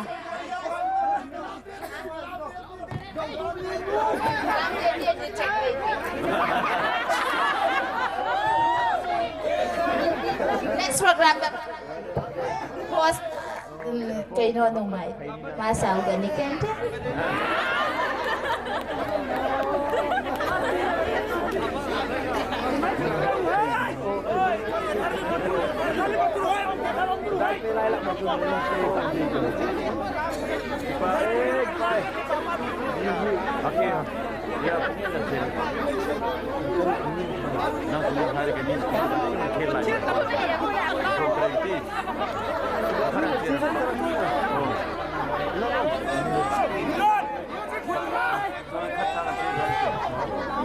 Next program ꯗ host, ꯎꯝ, ꯀꯩꯅꯣ ꯅꯣꯡꯃꯥꯏ꯫ ꯃꯥ ꯁꯥꯎꯒꯅꯤ ꯀꯩꯝꯇ꯫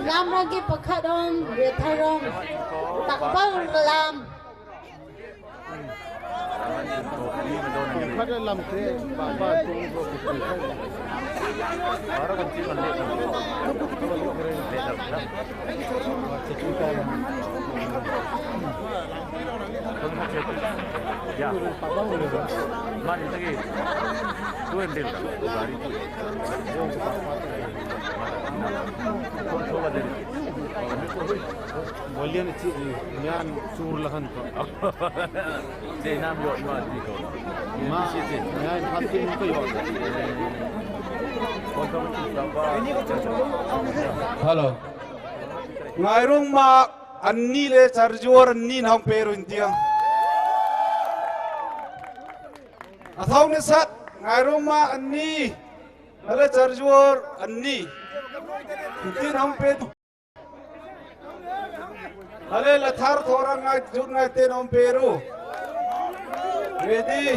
ꯂꯥꯝꯔꯒꯦ ꯄꯥꯈꯠꯔꯣꯝ, ꯔꯦꯊꯔꯣꯝ, ꯇꯥꯛꯄꯜ ꯂꯥꯝ꯫ Volume chi nyan chur lahan to. Te nam yo ma di ko. Ma nyan phat tin ko yo. Hello. Ngairung ma anni le charjuar anni nong peru intia. Athong ni sat ngairung ma anni. Hale charjuar anni. Intin nong peru. Hale lathar thorang ngai jut ngai te nong peru. Ready.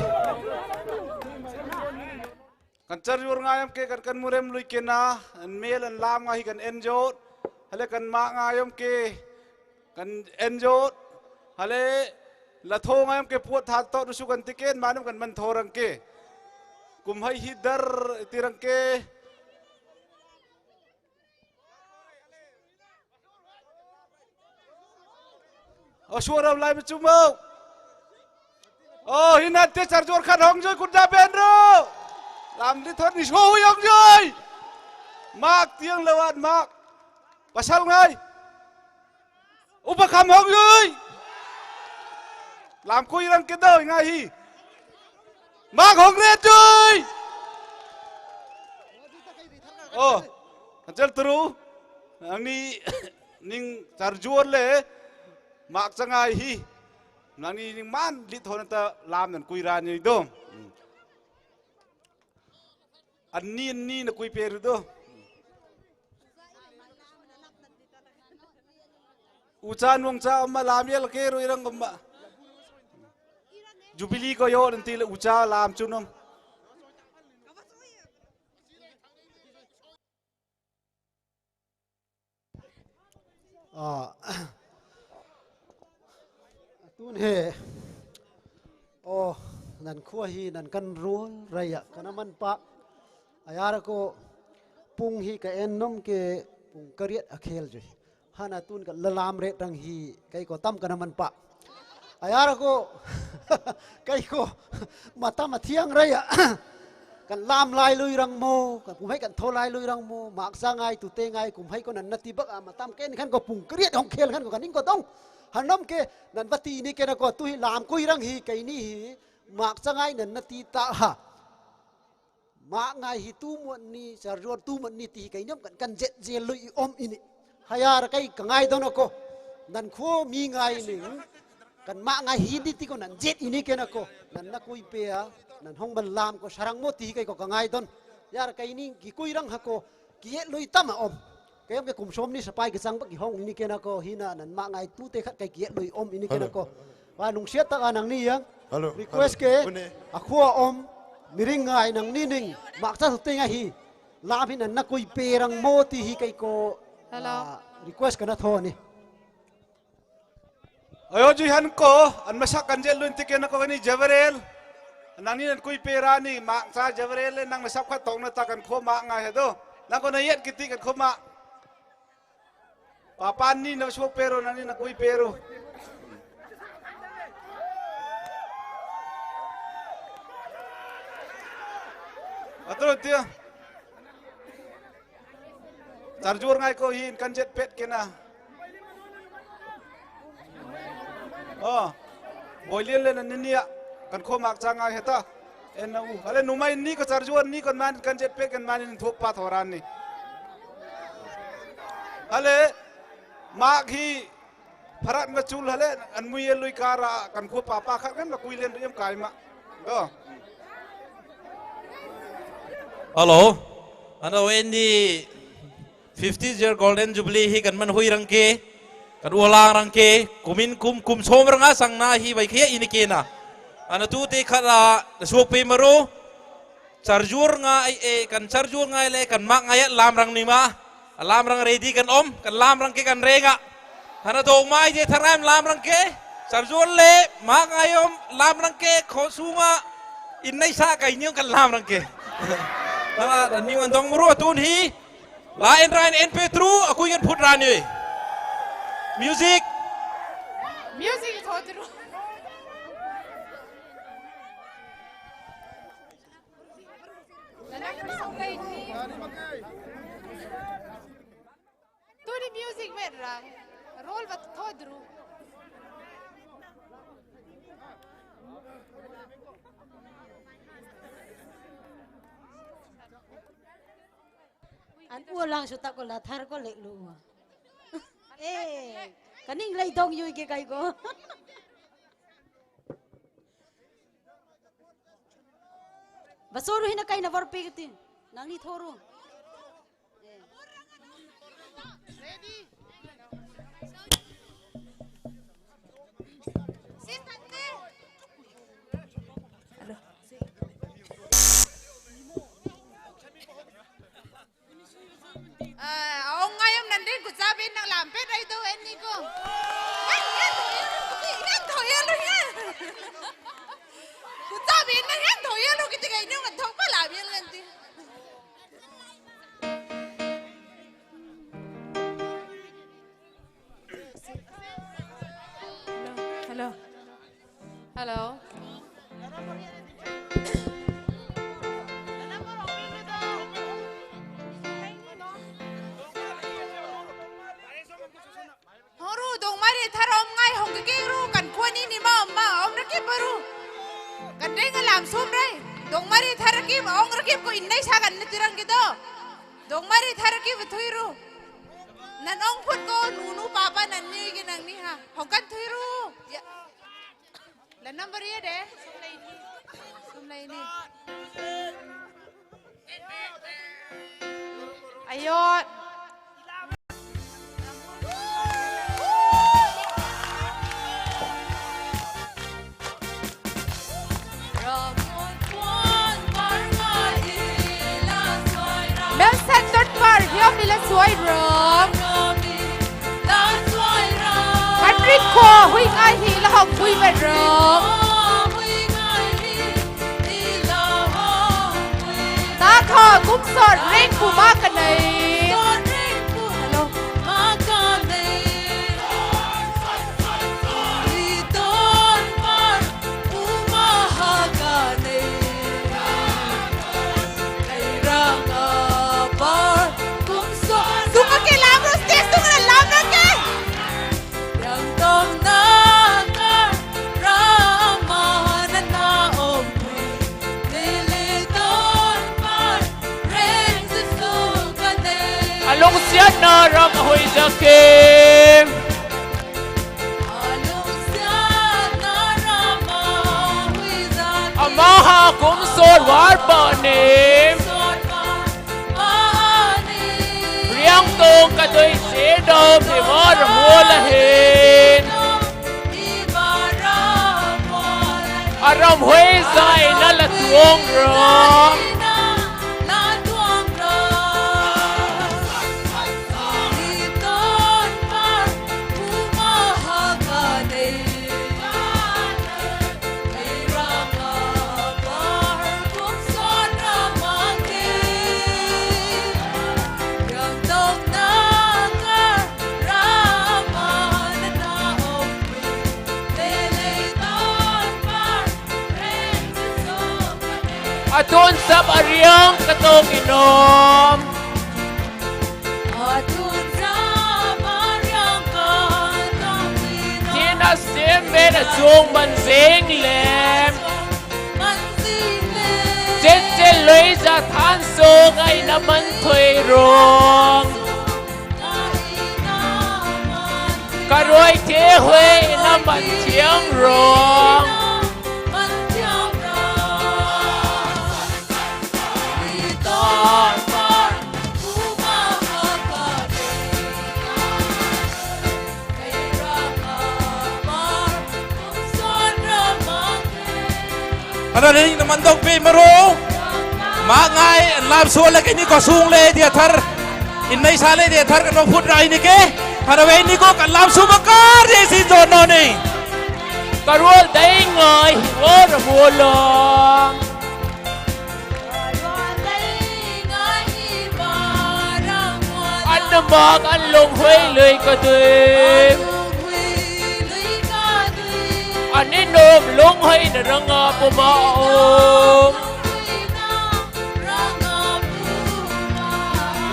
Kan charjuar ngayam ke kan kan murem lui ke na, an mel an lam ngai kan enjot. Hale kan ma ngayam ke kan enjot. Hale latho ngayam ke puat that to su kan tiken manam kan man thorang ke. Kum hai hi dar tirang ke. Asuaram lai machumau. Oh, hinat te charjor khat hongjoi kutda benro. Lam di thot ni so hui hongjoi. Mak tiang lawat mak. Pasal ngai. Upa kham hongjoi. Lam kui rang kedoi ngai hi. Mak hongre joi. Oh, anchal turu. Angni ning charjor le. Mak changai hi. Nangni ning man lit hon ta lam nan kui ran ni do. Anni anni na kui peru do. Ucha nung cha ma lam yel ke ru irang ma. Jubilee ko yo nanti le ucha lam chunong. Ah, atun he. Oh, nan khua hi nan kan ruol raya kana man pa. Ayara ko pung hi ka en nom ke pung kariat a khel jui. Hana tun ka lalam ret rang hi kai ko tam kana man pa. Ayara ko kai ko mata mathiang raya. Kan lam lai lui rang mo, kan kumhai kan tho lai lui rang mo, mak sa ngai tu te ngai kumhai ko nan nati bak a matam ken khan ko pung kriat hong khel khan ko kan ing ko dong. Hanom ke nan vati ni ke na ko tu hi lam kui rang hi kai ni hi mak sa ngai nan nati ta ha. Mak ngai hi tu mo ni, charjor tu mo ni ti hi kai niam kan kan jet jet lui om ini. Hayar kai ka ngai don ko. Nan kho mi ngai ni. Kan mak ngai hi di ti ko nan jet ini ke na ko. Nan na kui pe a. Nan hong ban lam ko sarang mo ti kai ko ka ngai don. Yar kai ni ki kui rang ha ko. Ki yet lui tam a om. Kai om ke kum som ni sapai ki chang ba ki hong ini ke na ko hina nan mak ngai tu te khat kai ki yet lui om ini ke na ko. Wa nung siat tak a nang ni yang. Request ke. A khua om. Miring ngai nang ni ning. Mak cha tu te ngai hi. Lam hi nan na kui pe rang mo ti hi kai ko. Hello. Ah, request kana tho ni. Ayo jui han ko, an masak kan jel lun tike na ko ni Javerel. Nang ni nan kui pe ra ni mak cha Javerel le nang masak khat tong na ta kan kho mak ngai he do. Nang ko na yet kiti kan kho mak. Papan ni na so pero nang ni na kui pero. Atro tia. Charjur ngai ko hin kan jet pet kena. Oh. Boilin le na ninia kan kho mak changa heta. En na u. Ale numai ni ko charjur ni ko man kan jet pet kan man ni thop pa thoran ni. Ale mak hi Pharat nga chul hale an mui e lui kara kan khu papa khat kan la kui len riam kai ma. Do. Hello. Ano eni fifty year golden jubilee hi kan man hui rang ke. Kan ulang rang ke. Kumin kum kum som ranga sang na hi bai khe ini ke na. Ano tu te khat la suak pe maru. Charjur nga ai e kan charjur nga le kan mak nga ya lam rang ni ma. Lam rang ready kan om, kan lam rang ke kan renga. Hana do mai je tharam lam rang ke. Charjur le mak nga yom lam rang ke kho sunga. In nai sa kai niu kan lam rang ke. Hana da niu an dong muru atun hi. La en ran en petru aku yan put ran ni. Music. Music is hot. Tuni music met rang. Roll bat thodru. An u lang su tak ko la thar ko lek lu. Eh, kaning lai dong yui ke kai ko. Basoru hina kaina vorpe kiti. Nangni thoru. Ah, aong ngayam nandin kuchabin nang lampet ai to eni ko. Ai, yan to yan, yan to yan lo yan. Kuchabin nang yan to yan lo kiti kai ni kan thok pa lam yan lan ti. Am sum rei. Dongmari tharakim, ong rakim ko innai sagan nitirangi do. Dongmari tharakim thuiru. Nan ong phut ko nunu papa nan ni gi nang ni ha. Hongkan thuiru. Ya. La number ye de. Sum lai ni. Ayot. Mel Sen Dot Par, hiam ni la suai ram. Kan rik ko, hui ngai hi la hok hui vet ram. Ta tho kum sot reng kuma ka nei. Hello. Sunga ke lam ro, stage sunga lam ro ke. Alungsiatna ram a huiza kim. Amaha kum sot var pa nim. Riang tong ka doi se dom hi var mol ahin. Aram huiza ina la tuang ra. Atun sap ariang katong inom. Tina sim ben a chung man zing lem. Jathan sung ai na man thui rong. Ka roi te hui na man thiang rong. Ana ring na mandok pe maro. Ma ngai lam so le ke ni ko sung le dia thar. In nai sa le dia thar ka no phut rai ni ke. Hara ve ni ko ka lam su ma kar je si jo no ni. Ka ruol dai ngai hi wo ra mo lo. An na mak an long hui lui ka dui. An ni nom long hui na ranga puma om.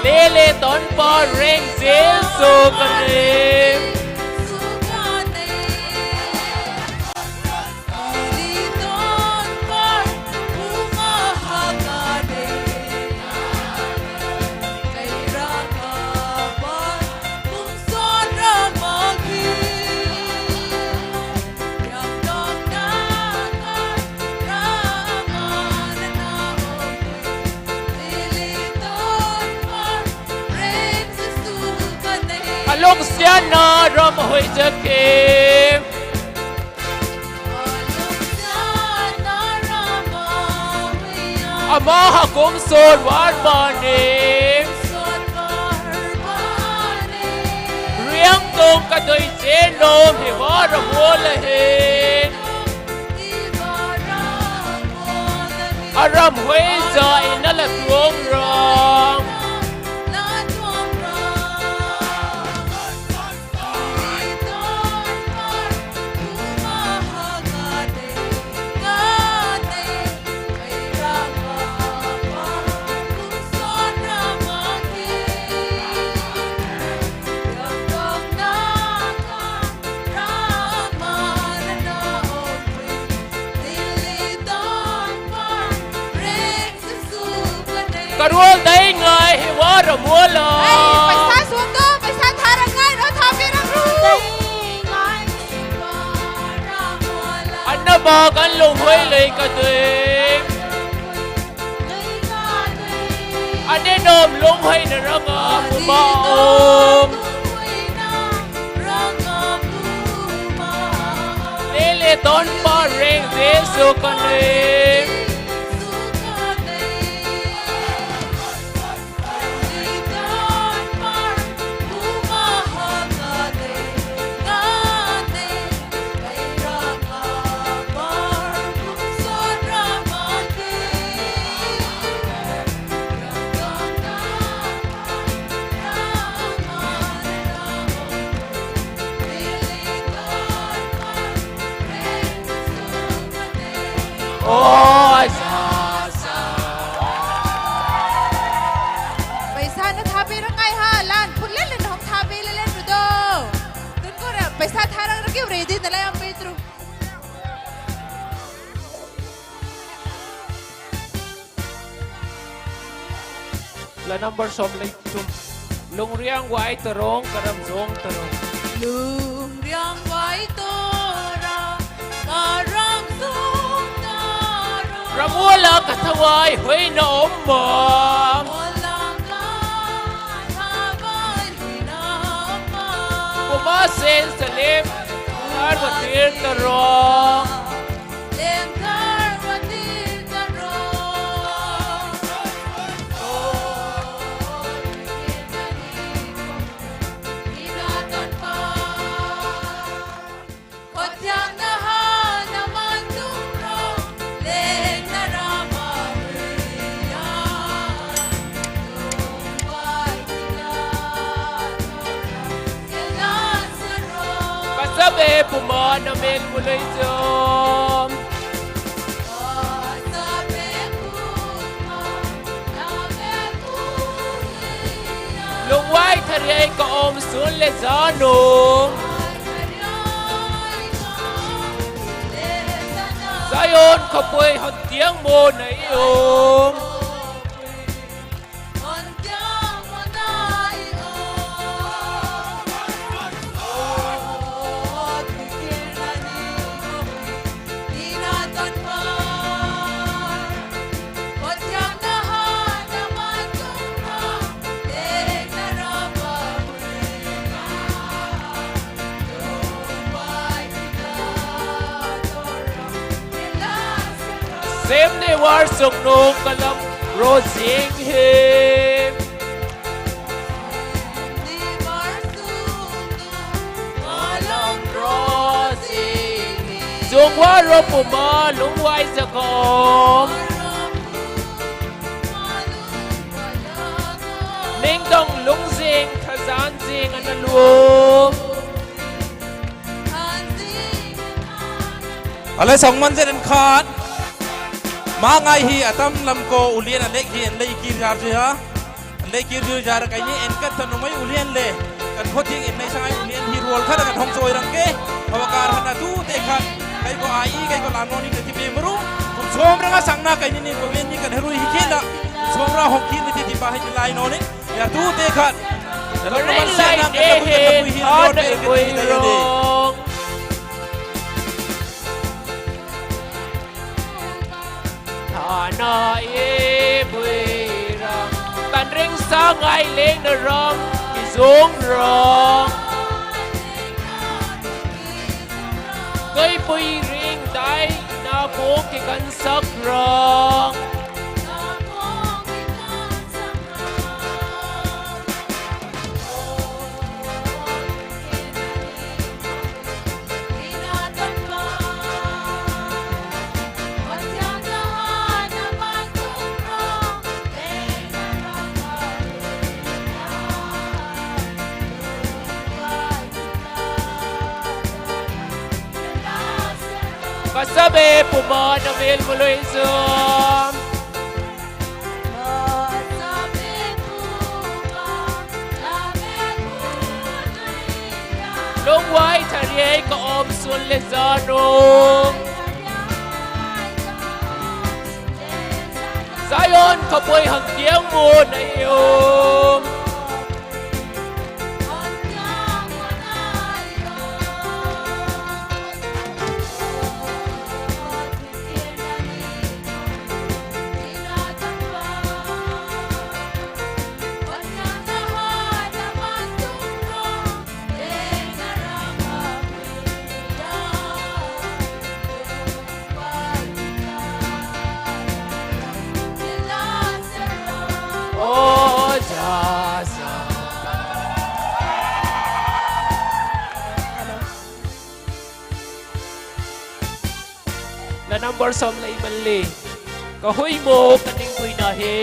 Lele ton pa reng Jesu ka lim. Along sian na ram hoi jakim. Ama hakum sor war bani. Riang tong ka doi je nom hi war a hol a hin. Aram hui ja in a la tuong rong. Karol dai ngai hi wa Ramuala. Ei, paisa suang do, paisa tharangngai ro, thapirangrau. Anaba kan lunghoi lei kadei. Ane nom lunghoi na ranga puma om. Lele ton pa reng Jesu kane. Oi, sa, sa. Paisa na thapirangngai ha, lan, phun lele na hong thapi lele ru do. Tun ko ra, paisa tharang ra kiu ready na lai am pe tru. La number som lei tum. Lungriang wai tarong, karam zong tarong. Lungriang wai tora, karam zong tarong. Ramuala kathawai hoina om ma. Ramuala kathawai hoina om ma. Puma sen salim, karwa tir tarong. Kasabe puma na mel mulai jom. Lungwai thariai ka om sun le zanung. Zion khapoi hon tiang mo na i om. War sung nung kalam ro jing hi. Zung wa ro puma lung wai zakom. Ning dong lung zing, thazan zing, ana lu. Ale song man zen khat. Ma ngai hi atam lam ko ulian alek hi en lei kir jar ji ha. An lei kir jar jar kai ni en kat tanu mai ulian le. Kan khot hi en nei sangai ulian hi ruol khat kan hong soi rang ke. Hawa kar hana tu te khat. Kai ko ai kai ko lam no ni te ti pe muru. Kum som rang a sang na kai ni ni ko ven ni kan herui hi kila. Kum som ra hong kir ni ti ti pa hi lai no ni. Ya tu te khat. Dalam Rin nomor lai siang nang te kata pui, kata hin pui, hin thon rot ai ber kata pui hin rong. Thana e pui rong. Tan ring sa ngai leng na rong. Ki zung rong. Koi pui ring dai na pung ki kan sak rong. Kasabe puma na vil mului zom. Lungwai thariai ka om sun le zanung. Zion ka poi hang kiang mu na iom. Person lei man le. Ka hui mo ka ning hui na he.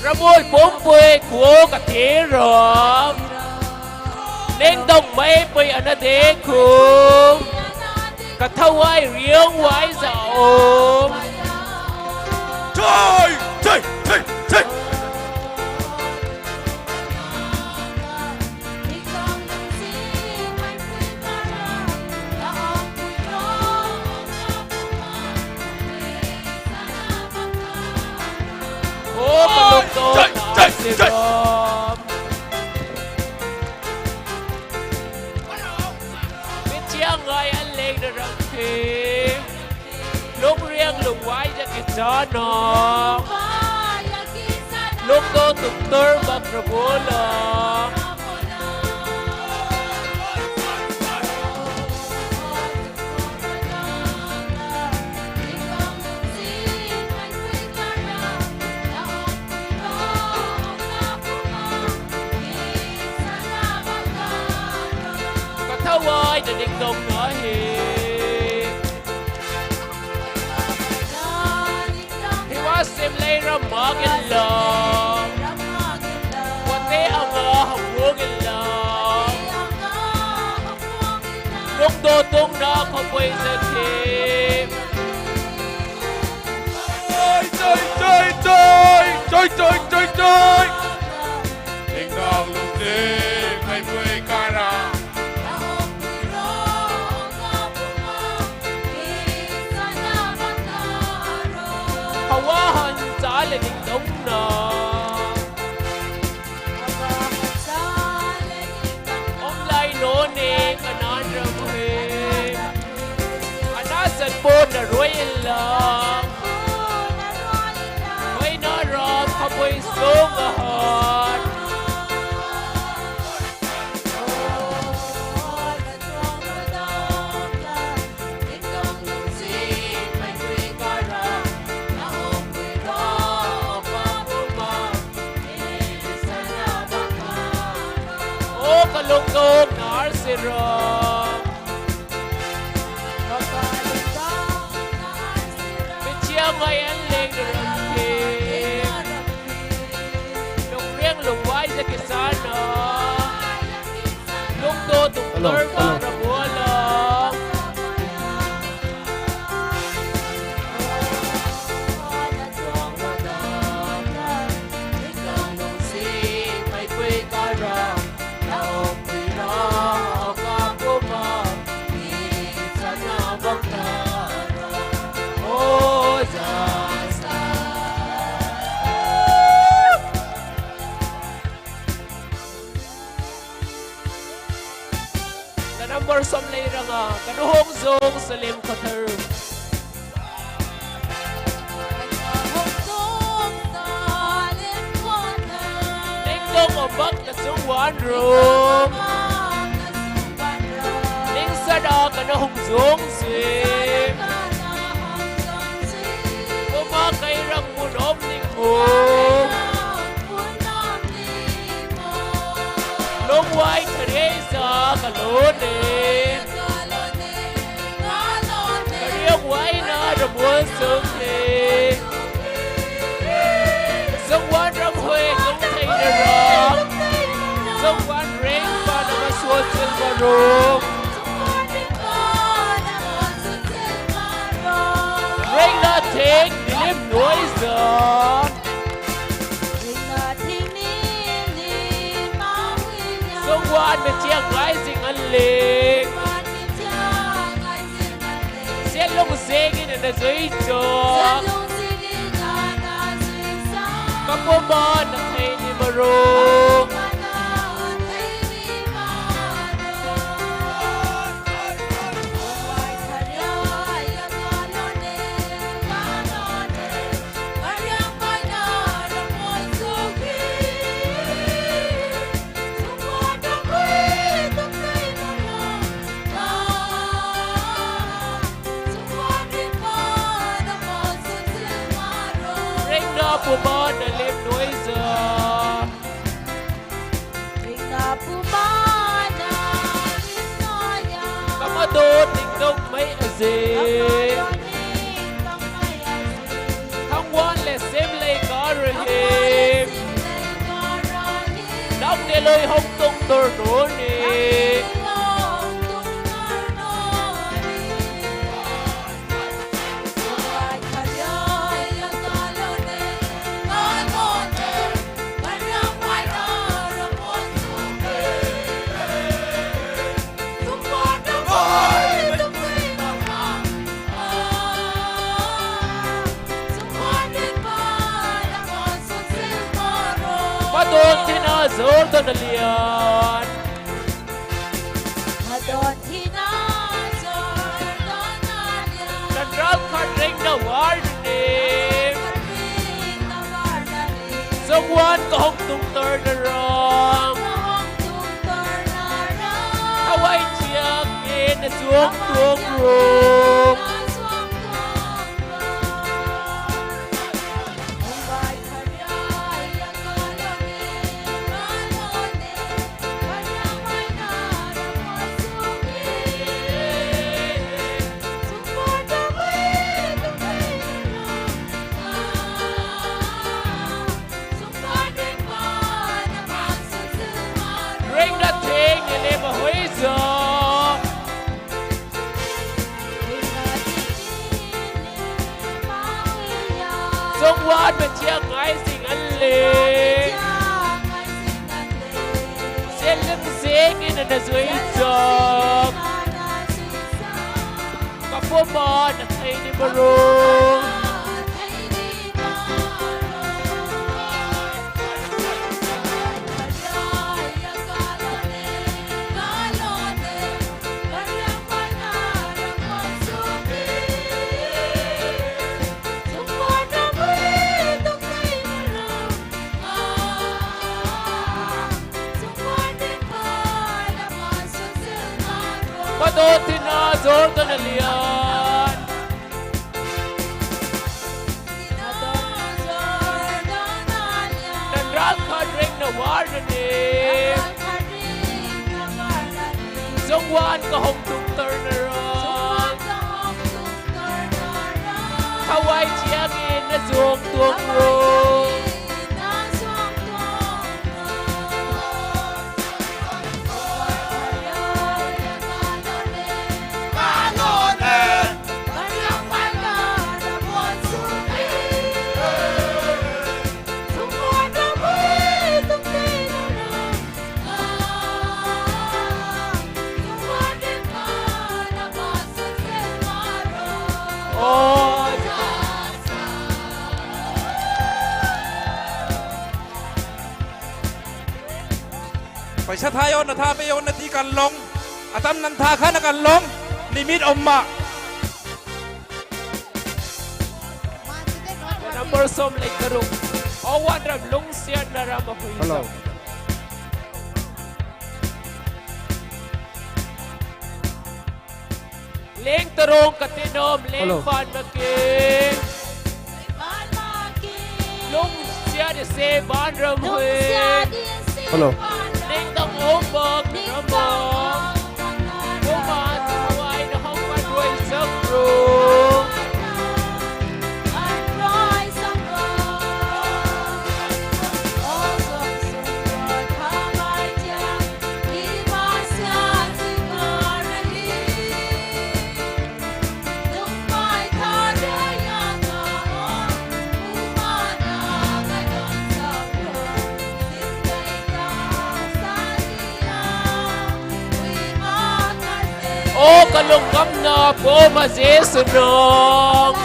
Ramol pom poi kuo ka te ram. Leng dong mai poi ana de kum. Ka thawai riang wai za om. Chai, chai, chai, chai. Lung riang lung wai ya ki cha na. Lung do tuk tur bak ra bo la. Ka thawai na ning dong na he. Hi wa sim lei ram ma gin la. Wa te anga ha wo gin la. Lung do tung na kho poi sa ke. Choi, choi, choi, choi. Choi, choi, choi, choi. Ning dong lung te mai poi ka ra. Hawa han cha le ning dong na. Om lai no ne ka nan ra mu he. Ana san po na roi la. Hoi na ra kha poi so ga han. O ka lung dong nar sira. Lord, Lord. Na number sawm lei ranga, Ka na hung zong sa lim khuathar. Ning dong om bak na sung wan rum. Ning sada ka na hung zong zim. Kuma kai rang mun om ning mu. Lungwai thariai za ka lo ne. Ka riak wai na ramuan sung ne. Sungwan ram hoi kung thei na ram. Sungwan reng pa na ma suan sil ma rung. Reng na theng nilim nuai za. Sungwan na chiang ngai zing an ling. Sian lung zing in na zui cho. Ka puma na thei ni ma rung. Reng na puma na lim nuai za. Ka ma dot ning dong mai a zing. Thang wan le sem lei ka ra him. Nang ne loi hong tong tor no ne. Zor to na lian. Adon tina zor to na lian. Nan ral khat reng na war ne. Zong wan ka hong tung tor na rong. Hawaii chiang in na zuang tuang rong. Ring da ting ni le ma hui zo. Zong wan ma chiang ngai sing an le. Sian lim sing in na zui zong. Ka pua ma na thei ni ma rung. Pado tina zor to na lian. Nan ral khat reng na war na ne. Zong wan ka hong tung tor na rong. Hawaii chiang in na zuang tuang rong. Paisa tha yon na tha pe yon na ti kan long. Atam nan tha kha na kan long. Limit om ma. Number som lei karuk. O wan ram lungsiat na ram a hui. Hello. Zam. Leng tarong ka te nom, leng Hello. Ban ma ke. Lungsiat i se ban ram hui. Hello. Leng tang om bak ram bak. Oma tu ai na hong ban roi sak ro. O ka lungngam na po ma Jesu nong.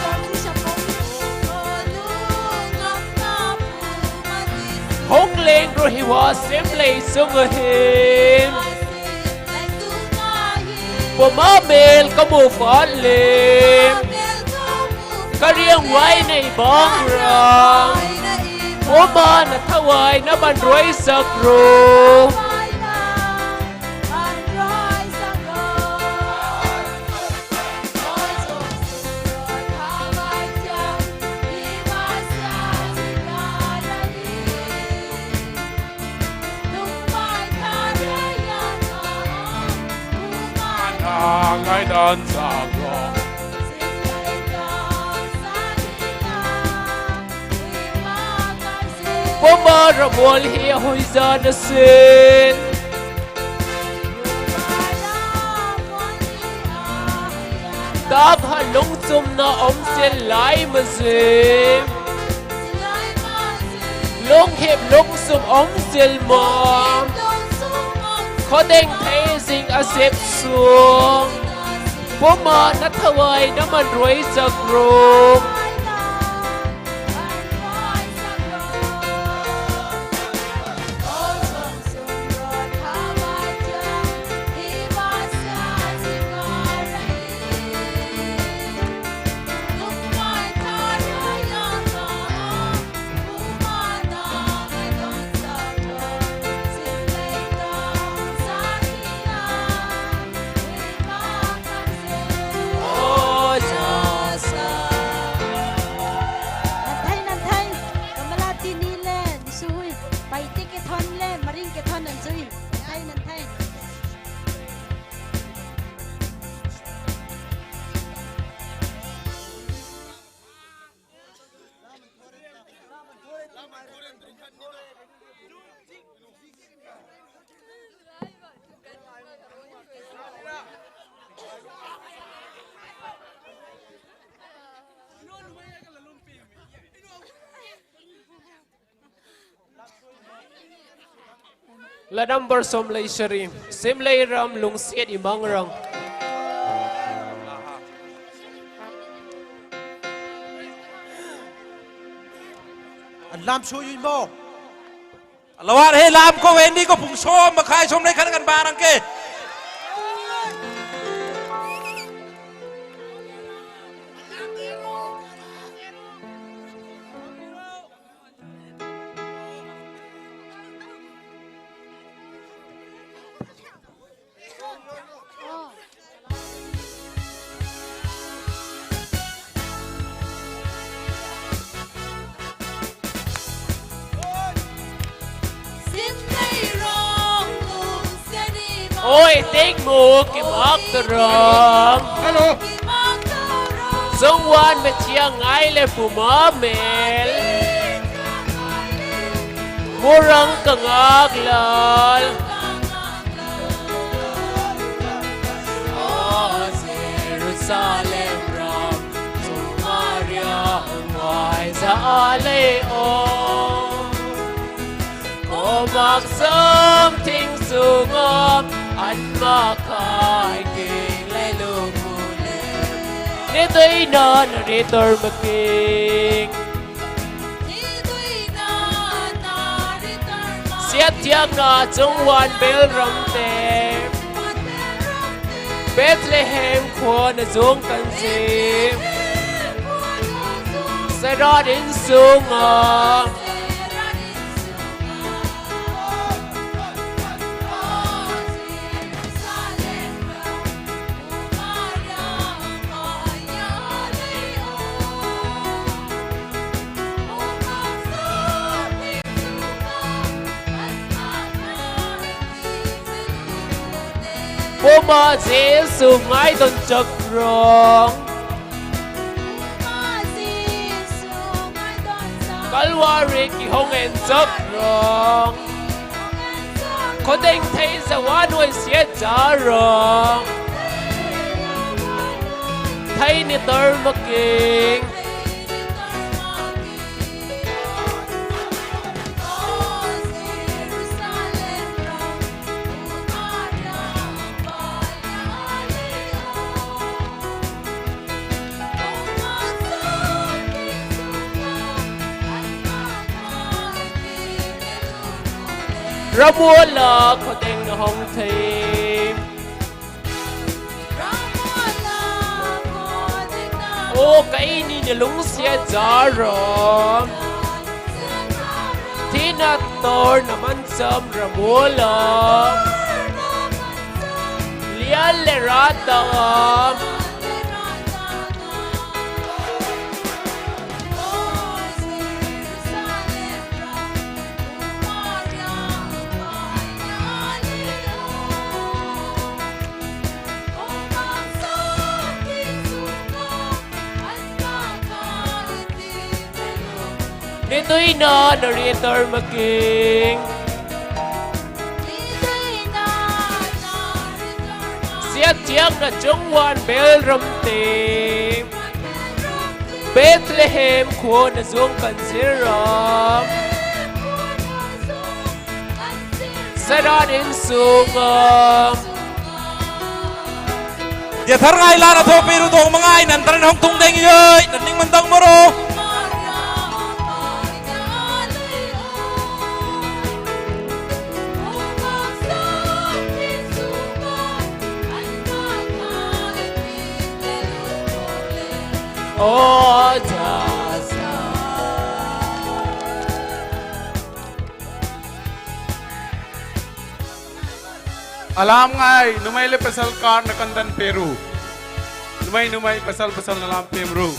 Hong leng ro hi wa sem lei sung a hin. Poma mel ka mu fat le. Ka riang wai nei bang rang. Poma na thawai na ban roi sak ro. Ngai dan sa ro. Poma ra bol hi a hui za na sin. Tap ha lungchum na om sil lai ma zim. Lunghip lungsum om sil ma. Khodeng thei zing a zip sung. Poma na thawai na man roi sak ro. Ladam bar som lei sari, Simlei ram lungsiat i mangrang. An lam sui mo. Lawar he lam ko weni ko pung som makhai som lei khan kan barang ke. Oi, tek mu ki mak tarang. Hello. Zong wan me chiang ngai le pu ma mel. Murang ka ngak lal. O Jerusalem ram, Samaria ngai za le o. Ko mak sam ting sunga, an ma kai king le lu mu le. Ne toi na na re tor ma king. Siat thiak na chung wan bel ram te. Bethlehem khua na zung kan si. Serat in sunga. Puma Jesu ngai don chak rong. Kalwari ki hong en chak rong. Khodeng thei za wan hoi siat za rong. Thei ni tor making. Ramuola khuadengna hawng thei. O, keini na lungsiat zara. Thina tawrna mancham ramuola. Lian le rata. Ni tuina na ritar making. Siat tiakna chungvan bel ramte. Bethlehem khua na zuang kan sira. Saran in sunga. Dia thar ngai la na tho peru dong mangai nan taran hong tung deng yoi nan ning man dong maro. O, da, da. Alam ngai, numei le pasal kar na kandan peru. Numei, numei, pasal, pasal na lam pemru.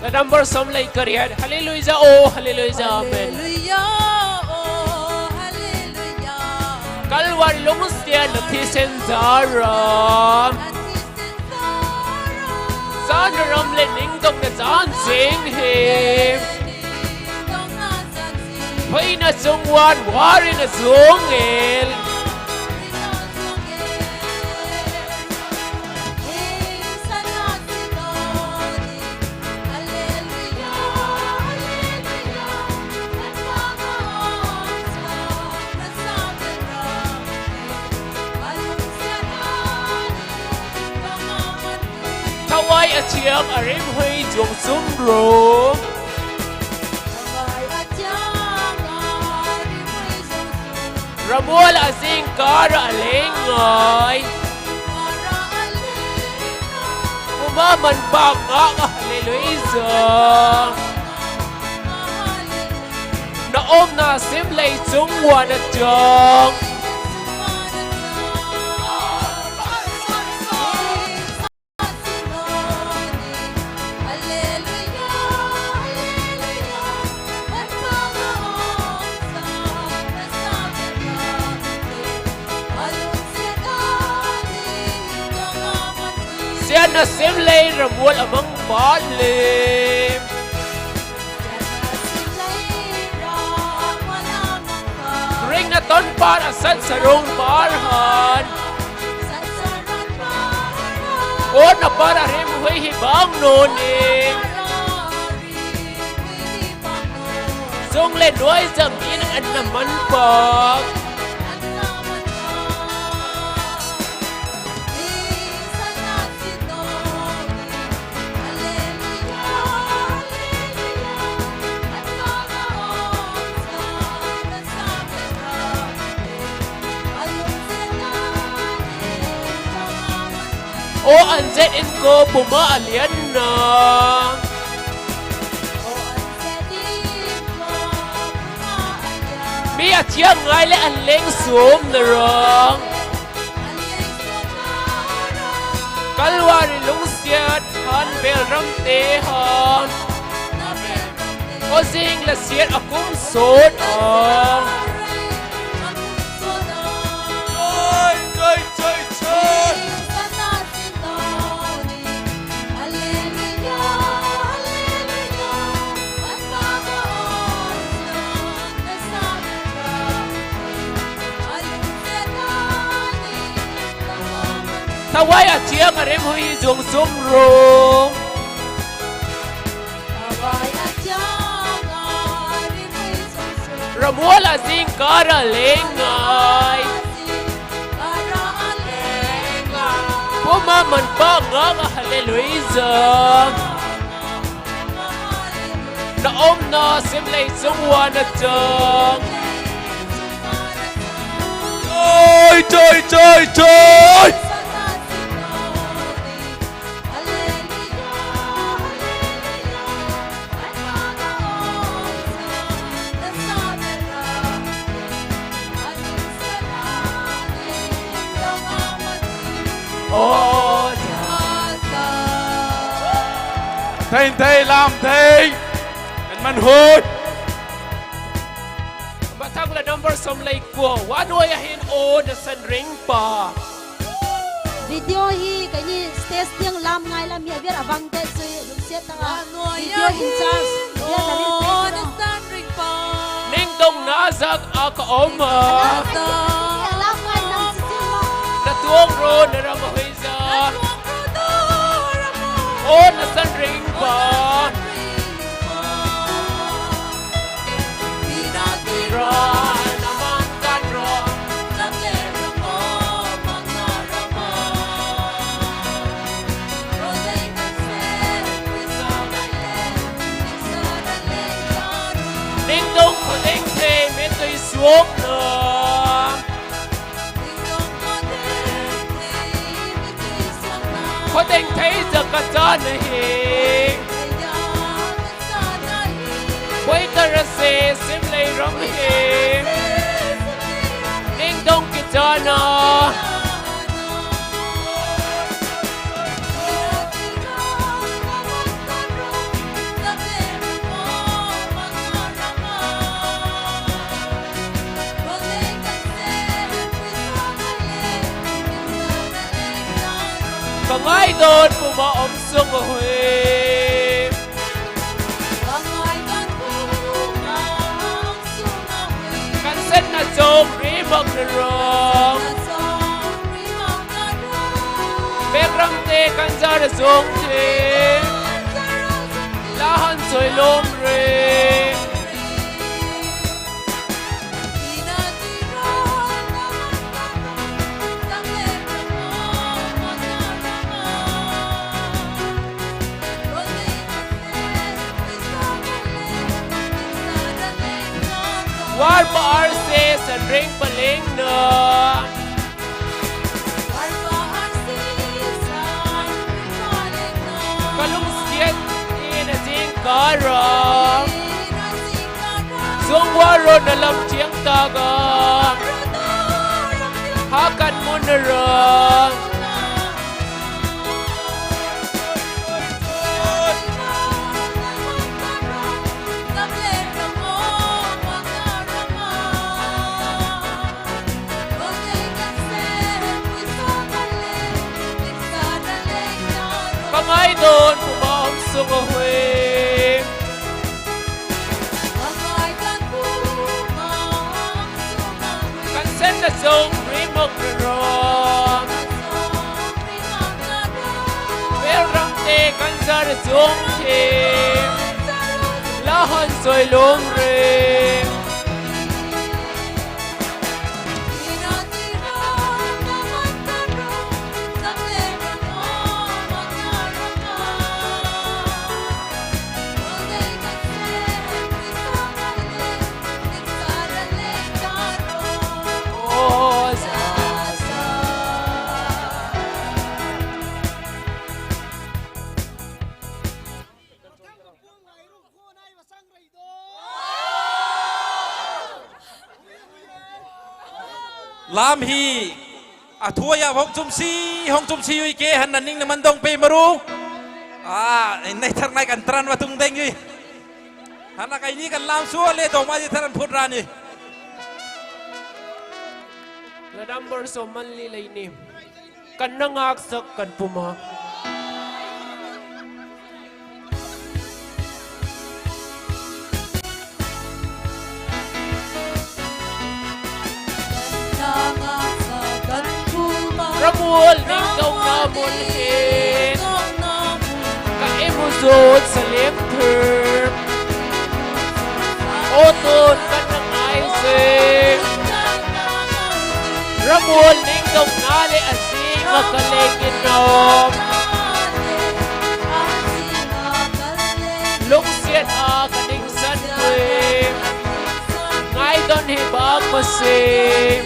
Na number som lei kariat. Hallelujah, oh, hallelujah, amen. Hallelujah, oh, hallelujah. Kalvari lungsiat na thisen zara. Zan ram le ningdong na zan zing hi. Hoina chungvan warina zungel. Thawai a chiang a rimhui zung zung ru. Thawai a chiang a rimhui zung Ramual a zingkar a leng ngai. Puma man bak ngak a hallelujah. Na omna sim lei chung wan a chang. Sian na sim lei ramual a mang pal le. Ring na ton par a sat sarung par han. Or na par a rim hui hi bang no ni. Zung le nuai zam in an na man pak. O an zet in ko puma a lian na. Mi a thiang ngai le an leng sum na rong. Kalvari lungsiat han bel ram te han. O zing la siat a kum sot a. Choi, choi, choi, choi. Thawai a thiang a rim hui zung sum rung. Ramual a zingkar a leng ngai. Puma man pa ngak a hallelujah. Na omna sim lei chung wan a chang. Joy, joy, joy, joy! Thei, thei, lam, thei. Kan man hoi. Mathak la number som lei kua. Wan hoi ahin o na san ring pa. Video hi kani stage tiang lam ngai lam hi aviar abang te sui lungsiat tanga. Video in charge. Aviar na rin te sui. Ning dong na zak a ka om a. Lam ngai lam si si ma. Na tuang ro na ram a hui za. O na san ring pa. Ning dong ko ding te me tui suok na. Ko ding thei za ka za na hi. Poi ta ra se sim lei ram hi. Ning dong ki za na. Ka ngai don puma om sung a hui. Kan sen na zong ri mak na rong. Pek ram te kan za ra zong te. La han soi lom re. War pa R C S Sanring palengna. Kalungsiat ina jingkara. Zungwaro na lam chiang taga. Hakan munara. Ka ngaidon puma om sung a hui. Kan sen na zong rimok rom. Bel ram te kan zar zong te. La hon zoi lom rim. Lam hi a thu a yap hong chum si, hong chum si ui ke, han na ning na man dong pei maru. A, nei thar ngai kan tran va tung deng ui. Han na kai ni kan lam su le dong ma di thar an phut ra ni. La number so man li lei ni. Kan na ngaksak kan puma. Ramul ning dong na mun he. Ka emu zot salem ther. O tun kan na ngai se. Ramul ning dong na le a zing a ka leng in nom. Lungsiat a ka ning san hui. Ngai don hi bak Sing.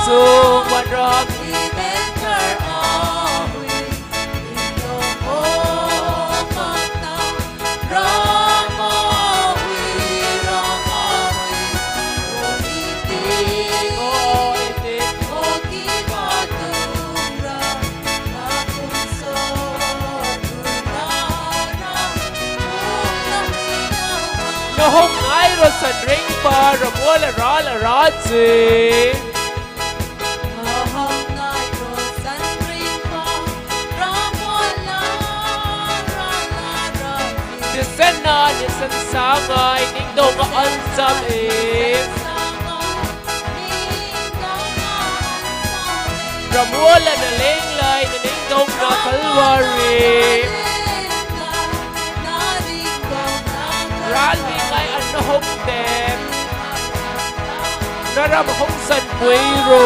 Sung Wanrok. Nahong ngai ro san ring pa, Ramuala ral a raji. Nisan na, nisan sangai, ningdong a ansam e. Ramuala na lenglai, na ningdong na Kalvari. Ralmi ngai an na hong tem. Na ram hong san pui ro.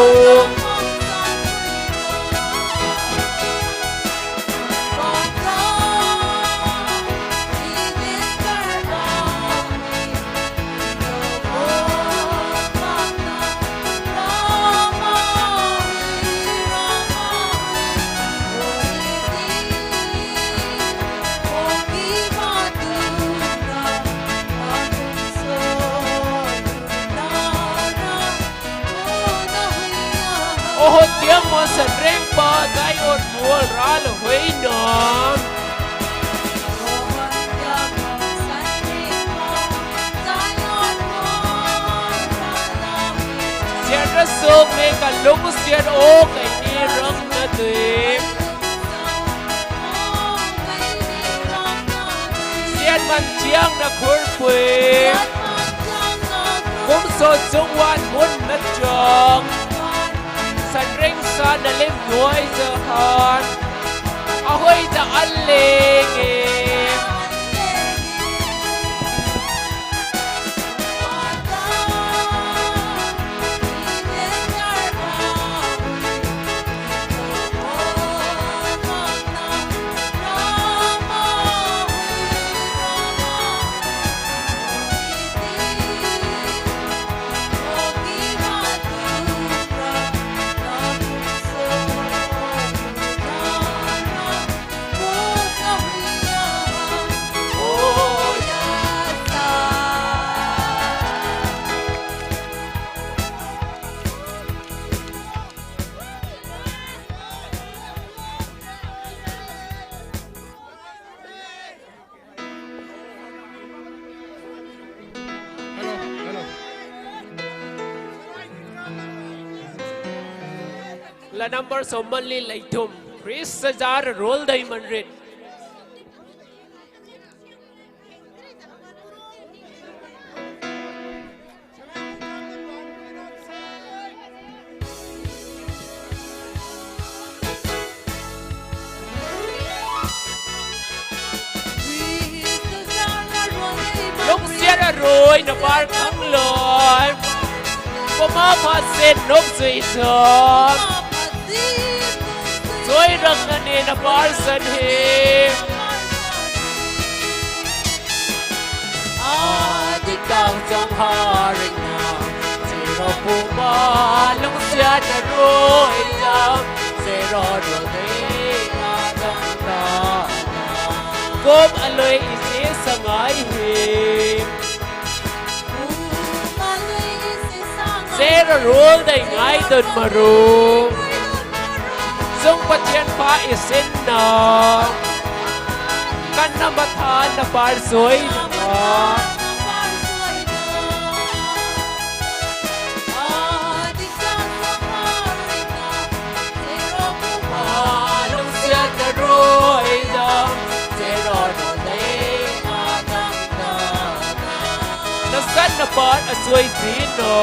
Oho, tiang mo san ring pa, Zion mual ral hui nom. Sian ra suk me ka lung sian o kai ni rang na tui. Sian man chiang na khur pui. Kum so chung wan mun na chong. San ring sa na lim nuai sa han. A hui ta an ling e. Number somali leitum. Khrista jara rol dai manrit. Lungsiat arui na par khang loi. Poma phasin lungsiat. Soi rang na ne na par san he. Adi kang jong haring na. Zero puma lungsiat arui jam. Zero do de na dang da na. Kum aloi isi sangai he. Zero rol dai ngai don maru. Sung Pathian pa isin na. Kan na mathan na par soi na. Lungsiat na roi dam, zero no dei ma dam da. Na san na par a soi si no.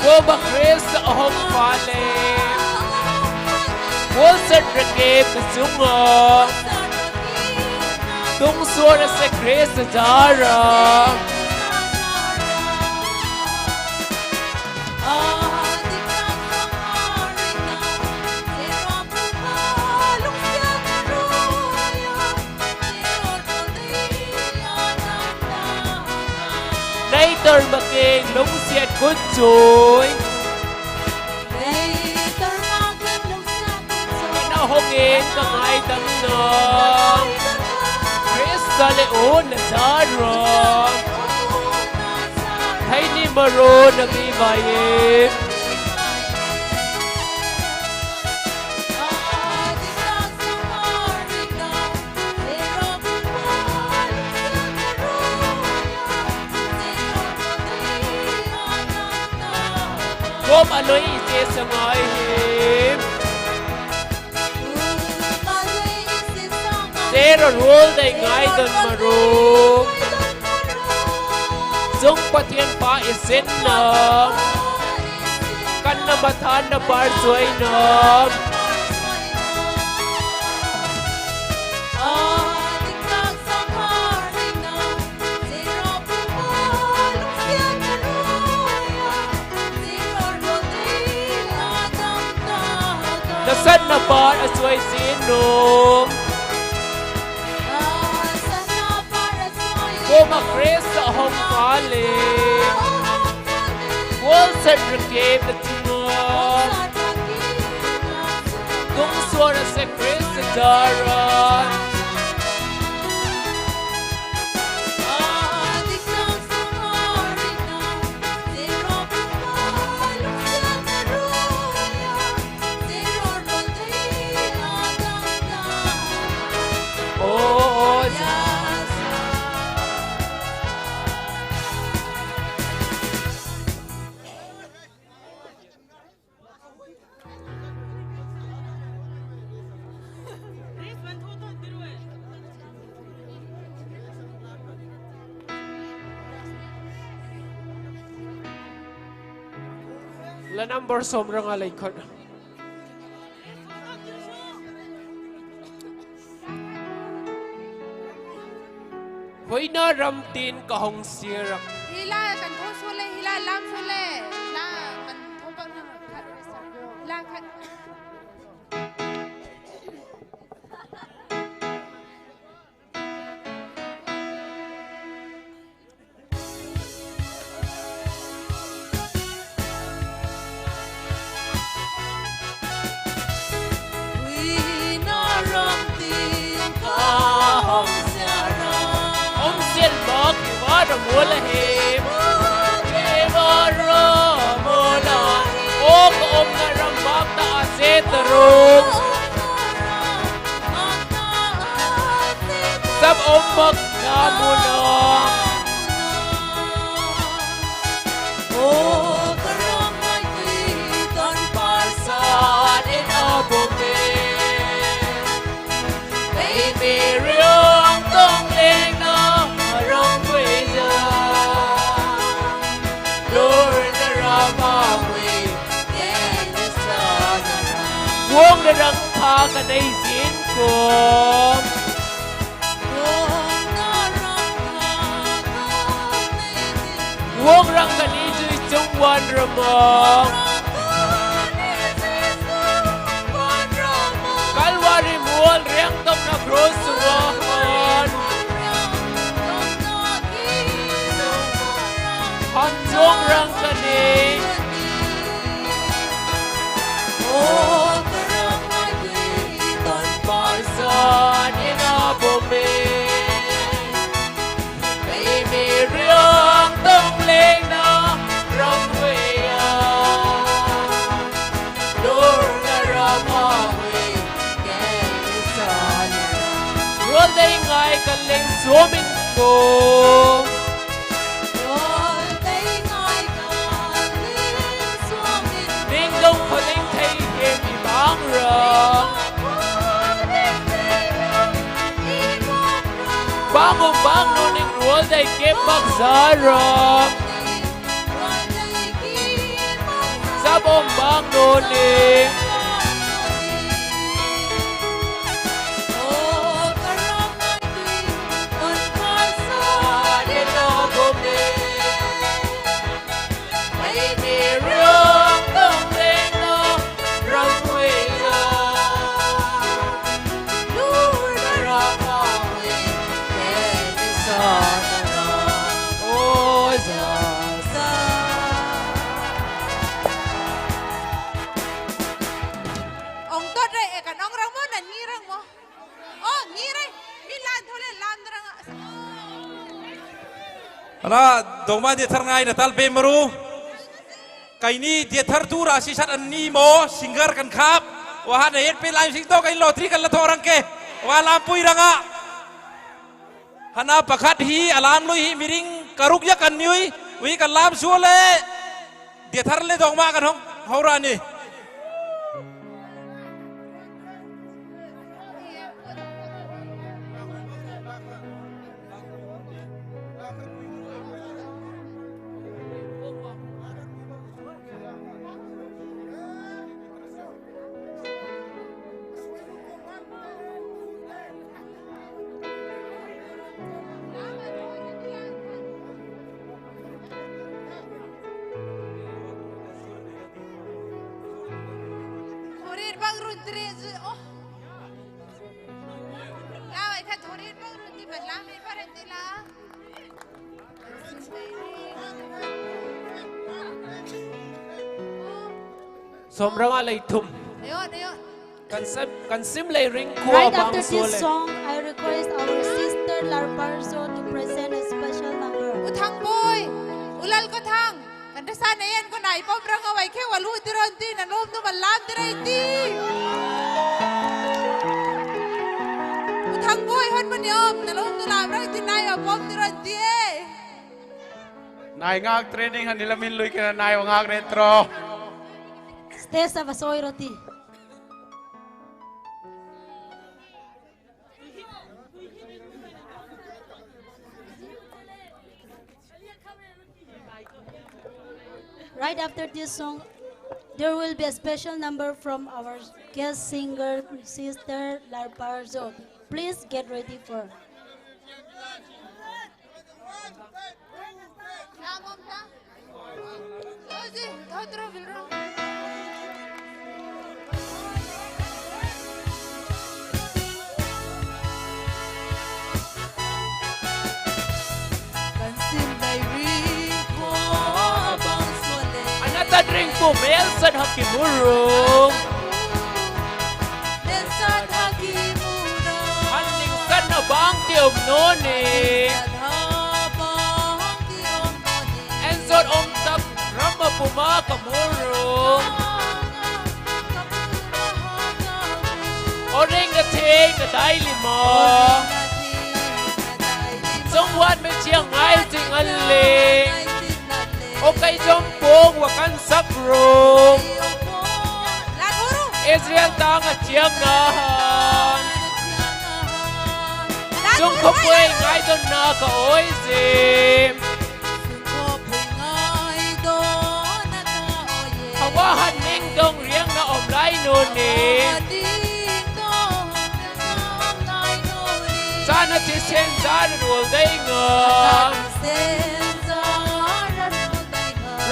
Ko ba Khrista a hong pa le. Ko san ra ke pa sung o. Tung suor a se Khrista jara. Nai tor making lungsiat kun chui. Kana hong in ka ngai dam na. Khrista le un na jara. Thai ni maro na bi vai e. Aloi ise sangai him. Zero rule dei ngai don marum. Zung Pathian pa isin nam. Kan na mathan na par suai nam. Nasat na par a suai sin nung. Koma Krista hong pale. Wal sat rikip na tingom. Kung suara sa Krista daran. La number som ranga laikhot. Hoina ramtin kahong sirak. Hila kan thosole, hila lamsole, hila kan thopak na khat. Hila khat. Om sil bak ki vara mola he. Ke vara mola. O ka om na ram bak ta ase tarung. Sab om bak na mola. O ka ram bak ki Wong le rang pha ka nei zin kum. Wong rang ka ni zui chung wan ramong. Kalvari mual riang tong na cross wahon. Ham zong rang ka ni. Ruol dei ngai ka leng suam in ko. Ruol dei ngai ka leng suam in. Ning dong kho ning thei hiam i bang ra. Bang um bang no ning ruol dei kep bak za ra. Sap om bang no ning. Ong tot re, e kan ong rang mo, nan ngi rang mo. Oh, ngi re. Mi lan tho le lan rang. Ala, dongma dia thar ngai na tal be maru. Kaini dia thar tu ra si sat an ni mo, singer kan khap. Wa han et pe lai sing to kai lottery kan la tho rang ke. Wa lam pui rang a. Hana pakhat hi, alam lui hi, miring karuk ya kan niui, ui kan lam suo le, dia thar le dongma kan hong, hau ra ni. Pangrun tiri zu, oh. Lawai kha thorin pangrun ti ban lam ni paran ti la. Somranga lei thum. Ayo, ayo. Kan sim, kan sim lei ring kua. Right after this song, I request our sister Larparzo to present a special number. U Thangboi, U Lalkathang, kan ta sa na yan ko na ipom rang awai khe walu tiron ti na nom nu malam tirai ti. U Thangboi hon maniom, na nom nu lam rai ti na ipom tiron ti eh. Nai ngak training han nilamin lui kena nai ngak retro. Stage sa basoi roti. Right after this song, there will be a special number from our guest singer, Sister Larparzo. Please get ready for. Another drink po, Melson Hakimurung. Hanning san na bang ti om noni. En zot om tak ram a puma ka murung. O ring na thei na dai lima. Zong wan me chiang ngai zing a ling. O kai zong pong wa kan sak rung. Israel tang a chiang na han. Zong ko pui ngai don na ka oi zim. Hawa han ning dong riang na om lai nu ni. Sana ti sen zar ruol dai nga.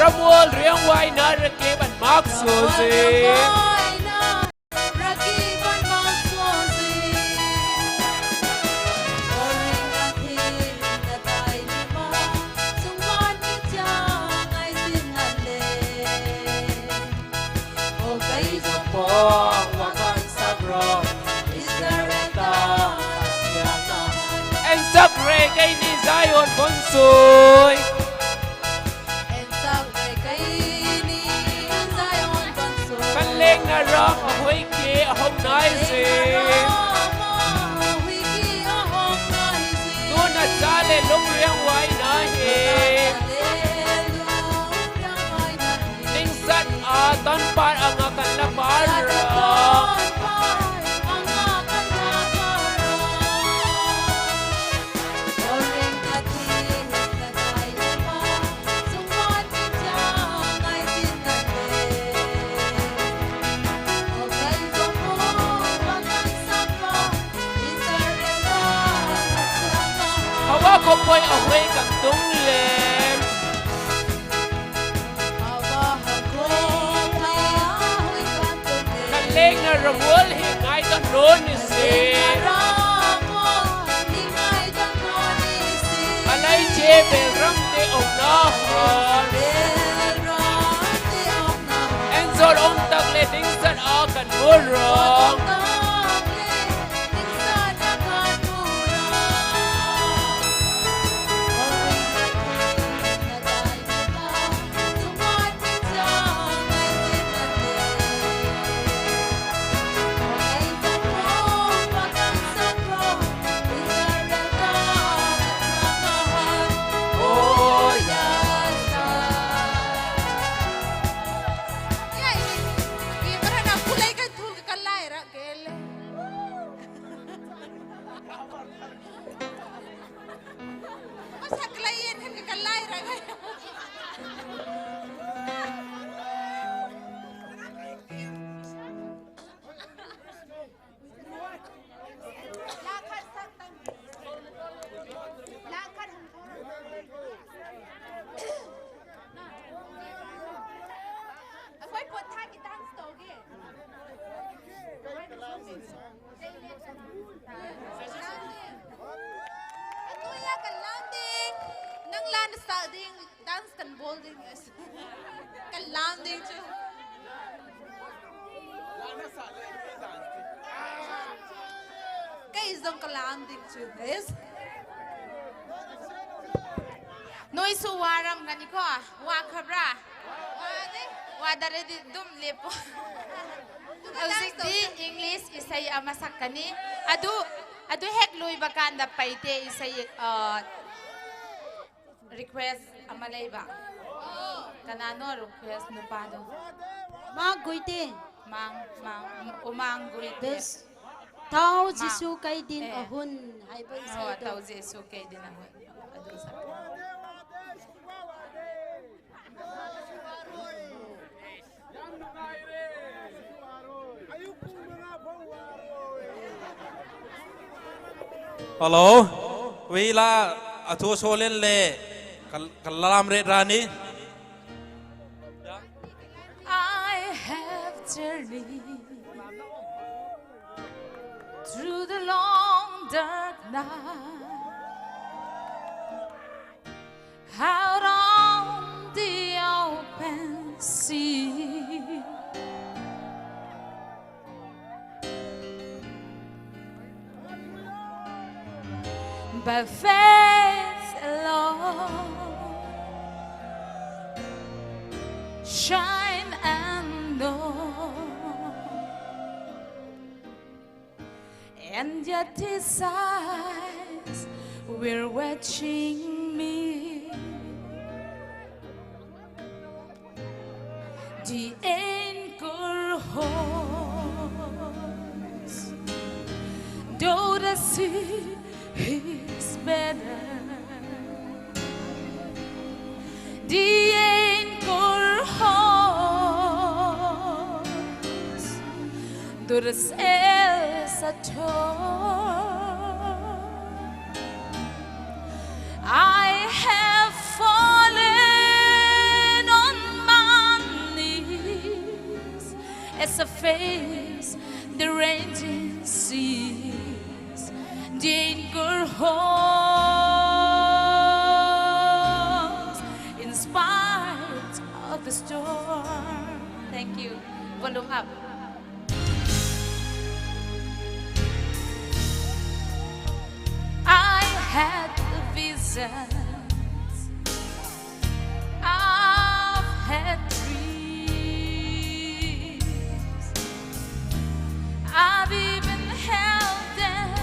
Ramuol riang wai na rake ban mak so zim. Wang wakan sakrong Israel ta siang na. En sakre kei ni Zion bonsui. En sakre kei ni Zion bonsui. Kan leng na ram a hui ki a hong nai si. Leng na ram a hui ki a hong nai si. Tuna chale lung riang wai na hi. Tuna chale lung riang wai na hi. Ningsat a tanpar anga kan la par ra. Hawa khopoi a hui kan tung le. Kan leng na ramual hi ngai kan ron ni si. A lai che bel ram te om na hon. En zor om tak le ding sat a kan mu rong. Masak lai yen kan ka lai ra ga. La khat sak tang. La khat hong thor. Akhoi pot tha ki dance toge. Atu ya kan lam ding, nang lan sa ding, dance kan bol ding, yes. Kan lam ding chu. ꯑꯗꯨꯝ ꯀꯂꯥꯝꯗꯤꯡꯁꯨ S. ꯅꯣꯏꯁꯨ ꯋꯥꯔꯝꯒꯅꯤꯀꯣ? ꯋꯥꯈ꯭ꯔꯕ꯭ꯔꯥ? ꯋꯥꯗꯔꯗꯤ ꯑꯗꯨꯝ ꯂꯦꯞꯄꯣ꯫ ꯍꯧꯖꯤꯛꯇꯤ English ꯏꯁꯩ ꯑꯃ ꯁꯛꯀꯅꯤ꯫ ꯑꯗꯨ, ꯑꯗꯨ ꯍꯦꯛ ꯂꯣꯏꯕ ꯀꯥꯟꯗ ꯄꯩꯇꯦ ꯏꯁꯩ, ꯑ, request ꯑꯃ ꯂꯩꯕ꯫ ꯀꯅꯥꯅꯣ request ꯅꯨꯄꯥꯗꯣ? ꯃꯥ ꯒꯨꯏꯇꯦ꯫ ꯃꯥꯡ, ꯃꯥꯡ, ꯎꯃꯥꯡ ꯒꯨꯏꯇꯦ꯫ ꯕꯦꯁ꯫ ꯊꯥꯎ ꯃꯥ꯫ ꯖꯤꯁꯨ ꯀꯩꯗꯤꯟ ꯑꯦ꯫ ꯑꯍꯨꯟ ꯍꯥꯏꯕ ꯑꯣ, ꯏꯁꯩꯗꯣ꯫ ꯊꯥꯎ ꯖꯤꯁꯨ ꯀꯩꯗꯤꯟ ꯑꯍꯨꯟ꯫ ꯑꯗꯨ ꯁꯛ꯫ Hello, ꯋꯤꯂꯥ ꯑꯊꯣ ꯁꯣꯂꯦꯟ ꯂꯦ꯫ ꯀꯜ-, ꯀꯜꯂꯥꯝ ꯔꯦꯠ ꯔꯥꯅꯤ꯫ I have journeyed through the long dark night, out on the open sea. By faith alone, shine and know. And yet his eyes were watching me. The anchor holds, though the sea is better. The anchor holds, though the sails are torn. I have fallen on my knees as I face the raging seas. The anchor holds in spite of the storm. Thank you. Volume up. had visions, I've had dreams, I've even held them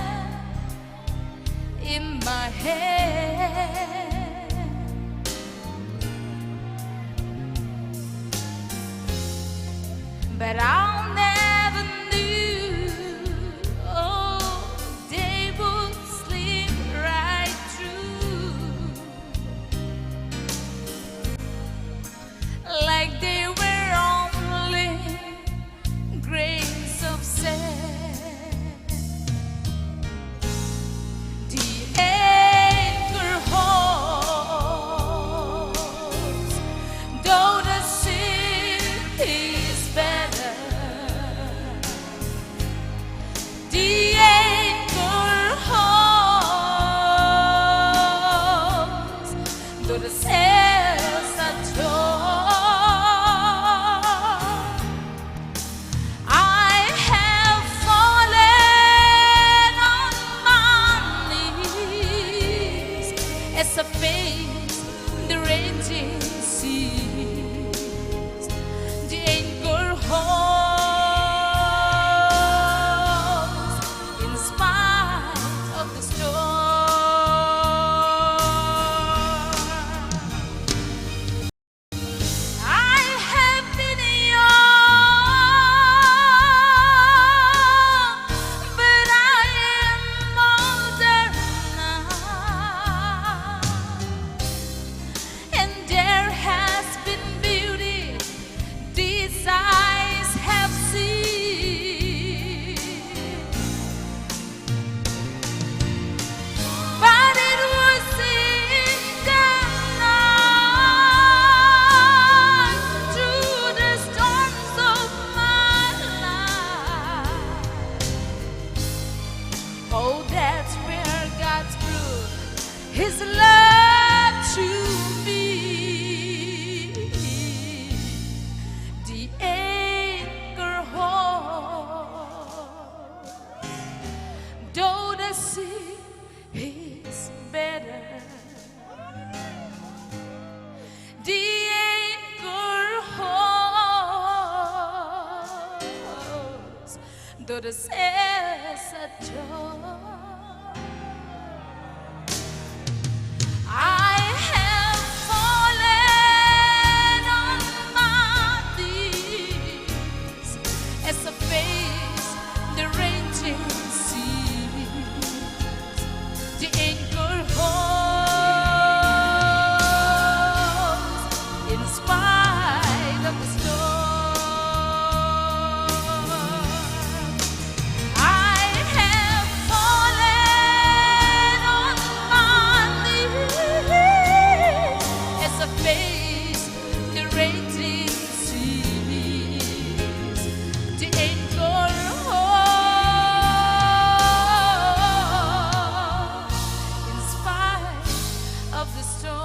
in my hand. But I'll never knew, oh, they would slip right through, like they were only grains of sand. The anchor holds, though the sea is battered. The anchor holds, though the sails are torn. I have fallen on my knees as I face the raging seas. The anchor holds in spite of the storm. I have been young, but I am older now, and there has been beauty these eyes have seen. But it was in the night, through the storms of my life. Oh, that's where God proved His love to me. The anchor holds, though the sea is Todos es a Dios. I have fallen on my knees as I face the raging sea. The anchor holds in spite of the storm. I have fallen on my knees as I face the raging seas. The anchor holds in spite of the storm.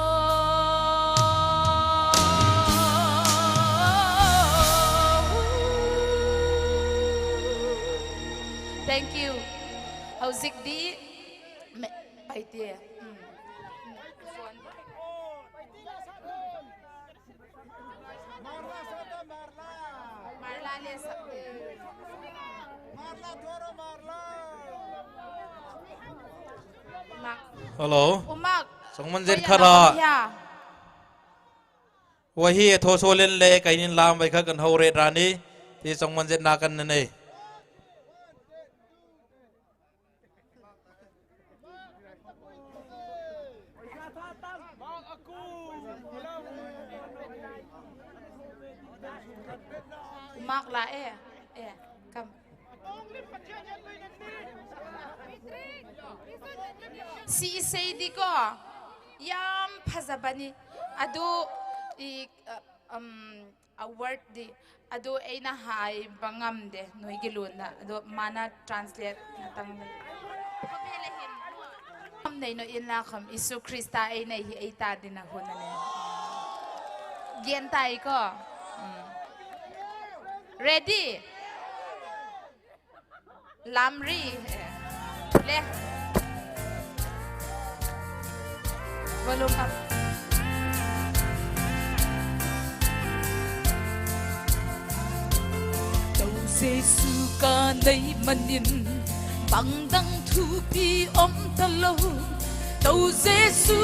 Thank you. ꯍꯧꯖꯤꯛꯇꯤ ꯃꯦ- ꯄꯥꯏꯇꯦ꯫ ꯎꯝ꯫ Marla less. ꯃꯥꯔꯂꯥ ꯊꯣꯔꯣ, ꯃꯥꯔꯂꯥ꯫ ꯃꯥ- Hello. ꯎꯃꯥꯛ꯫ ꯆꯧꯃꯟꯖꯦꯠ ꯍꯣꯏ, ꯈꯔ꯫ ꯌꯥ꯫ ꯋꯥꯍꯤ ꯑꯊꯣ ꯁꯣꯂꯦꯟ ꯂꯦ, ꯀꯩꯅꯤꯟ ꯂꯥꯝ ꯕꯩꯈꯛ ꯀꯟ ꯍꯧꯔꯦ ꯔꯥꯅꯤ꯫ T ꯆꯧꯃꯟꯖꯦꯠ ꯅꯥꯀꯟ ꯅꯅꯦ꯫ ꯃꯥꯛ ꯂꯥꯛꯑꯦ꯫ ꯑꯦ, ꯀꯝ꯫ ꯁꯤ ꯏꯁꯩꯗꯤꯀꯣ, ꯌꯥꯝ ꯐꯖꯕꯅꯤ꯫ ꯑꯗꯨ, ꯏ, ꯑ, ꯎꯝ, ꯑ, wordꯗꯤ ꯑꯗꯨ ꯑꯩꯅ ꯍꯥꯏꯕ ꯉꯝꯗꯦ ꯅꯣꯏꯒꯤ ꯂꯣꯟꯗ꯫ ꯑꯗꯣ ꯃꯥꯅ translate ꯉꯥꯛꯇꯪ ꯂꯩ꯫ ꯈꯝꯗꯩꯅꯣ ꯏꯟꯂꯥꯈꯝ ꯏꯁꯨ ꯈ꯭ꯔꯤꯁꯇ ꯑꯩꯅ ꯍꯤ ꯑꯩ ꯇꯥꯗꯤꯅ ꯍꯨꯅꯅꯦ꯫ ꯒ꯭ꯌꯥꯟ ꯇꯥꯏꯀꯣ? ꯎꯝ꯫ Ready? ꯂꯥꯝꯔꯤ꯫ ꯂꯦ꯫ Volume up. Jesu ka nei manin bangdang thupi om talo. To Jesu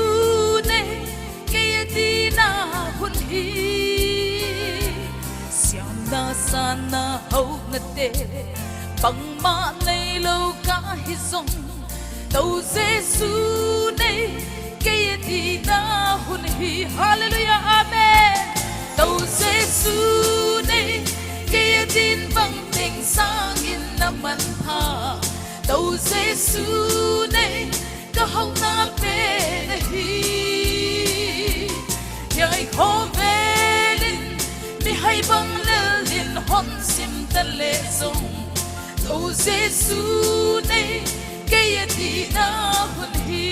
nei kei adina hun hi. Siamna sana hau ngate bangma nei lo ka hi zong. To Jesu nei kei adina hun hi. Hallelujah, amen. To Jesu nei kei adin bang ting sangin na manpha. To Jesu nei ka hau na pe na hi. Yai ho velin mi hai bang lelin hon sim ta le zong. To Jesu nei kei adina hun hi.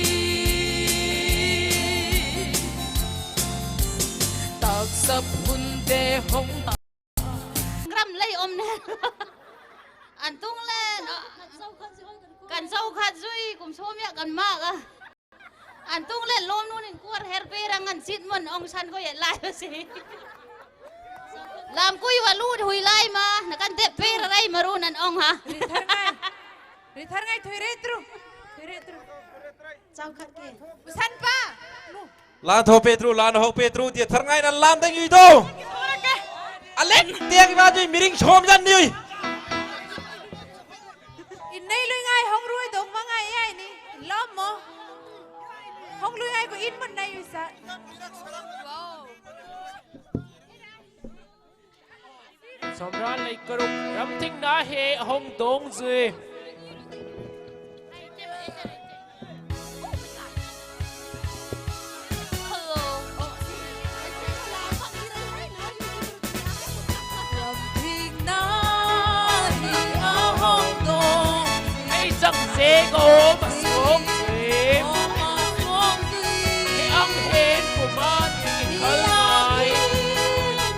Taksap hun te hong ram lei om ne. An tung le kan sau khat zui kum som ya kan ma ka. An tung le lom nun in kuar her pe rang an sit mon ong san ko ye lai si. Lam kui wa lu hui lai ma na kan de pe ra rai ma run an ong ha. Ri thar ngai. Ri thar ngai thui re tru. Thui re tru. Chau khat ke. San pa. Lu. Lan tho Petru, lan ho Petru, tia thar ngai na lan deng ui to. Alen tia ki ba jui miring som jan ni ui. In nei lui ngai hong rui dong ma ngai ai ni. Lom mo. Hong lui ngai ko in man nei ui sa. Somran lei karuk ram ting na he hong dong zui. Ei zang ze ko ma song zui. Ei ang hen ko ma ni kal mai.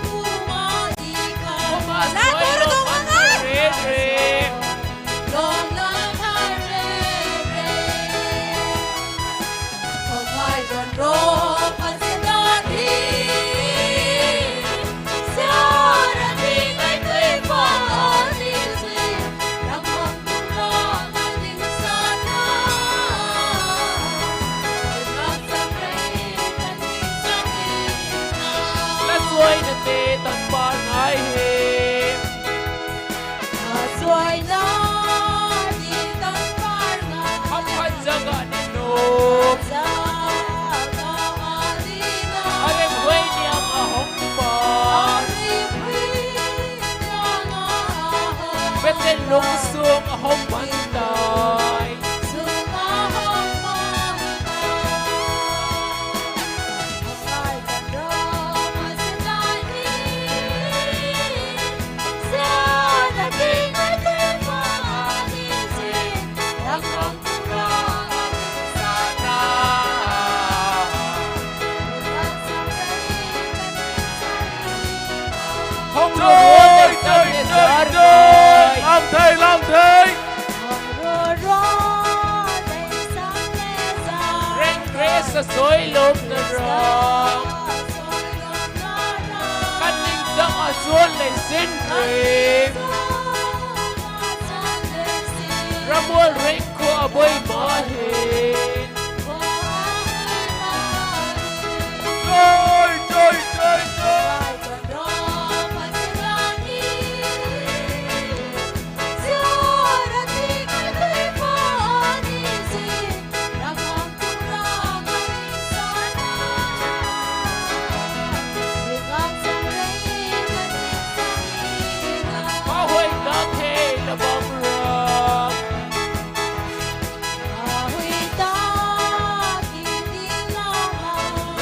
Ko ma soi lo ma re re. Lungsung ahong mantai. Hong Joy, joy, joy, joy. Lam thei, lam thei. Reng Grace a soi lom na rong. Kan ning dang a suan lei sin ring. Ramual Reng Khua a boi ma hin. Joy, joy, joy, joy.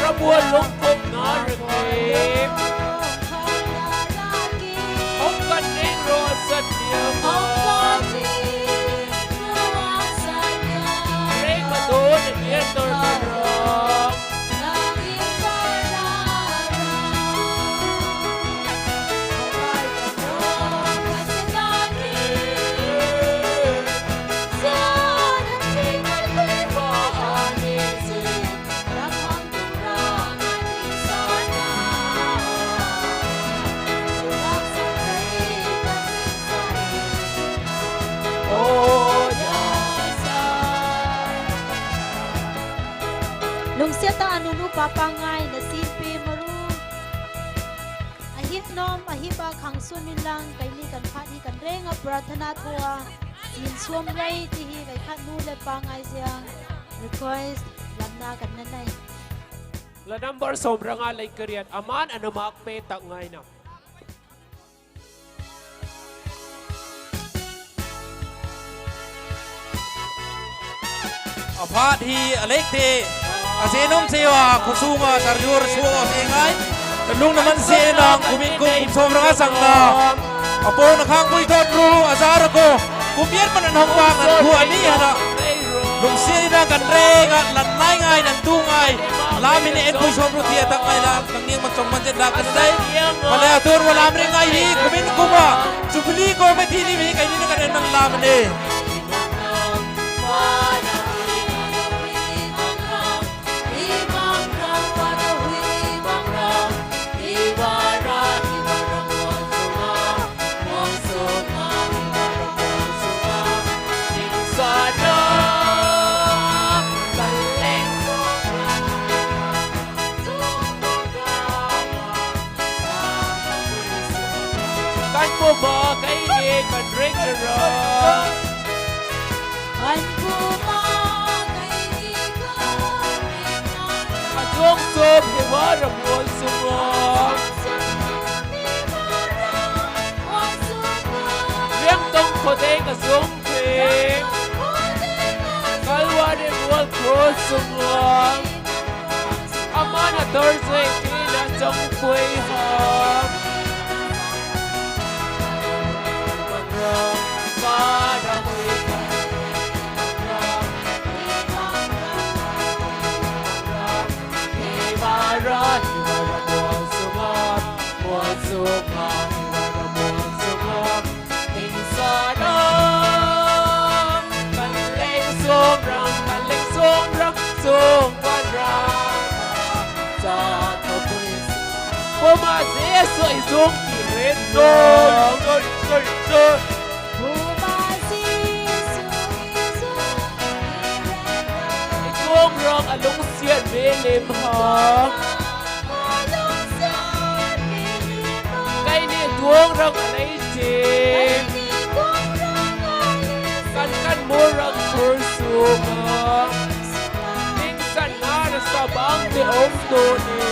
Ramual lungkop na rengim. Hong kan ning ro sa tiang. Reng ma do na nian dor na rong. Lungsiat a nunu papa ngai na sinpi maru. Ahip nom, ahip a khang sun min lang, kai ni kan phat hi kan reng a prathana thua. Sin suam rei ti hi kai khat nu le pa ngai ziang. Request, lamna kan na nai. La number som ranga lei kariat, aman anamak pe tak ngai na. Aphat hi alek te. Ase nom se wa khosung a sarjur suo se ngai. Lung naman se nang kumin kum kum som ranga sang na. Apong na khang pui thot ru azar ko. Kumian man an hong bang an khu ani hana. Lung se na kan re nga lan nai ngai nan tu ngai. Lam in en pui som ru ti atak ngai la. Nang niang man song man jet la kan dai. Male atur wa lam ring ngai hi kumin kuma. Jubilee committee ni mi kai ni na kan en man lam ne. Kan puma kai ni kan ring ra. Kan puma kai ni kan ring ra. Azong som hi wa ra mual sung a. Riang tong khodei ka zong ping. Kalvari mual cross sung a. Amana Thursday kina chong pui ha. Puma Jesu i zong ki ret lo. Sorry, sorry, sorry. I zong rong a lungsiat ve lem ha. Kai ni tuang rong a lei cing. Kan kan mu rong khur sung a. Ning kan na na sa bang te om to ni.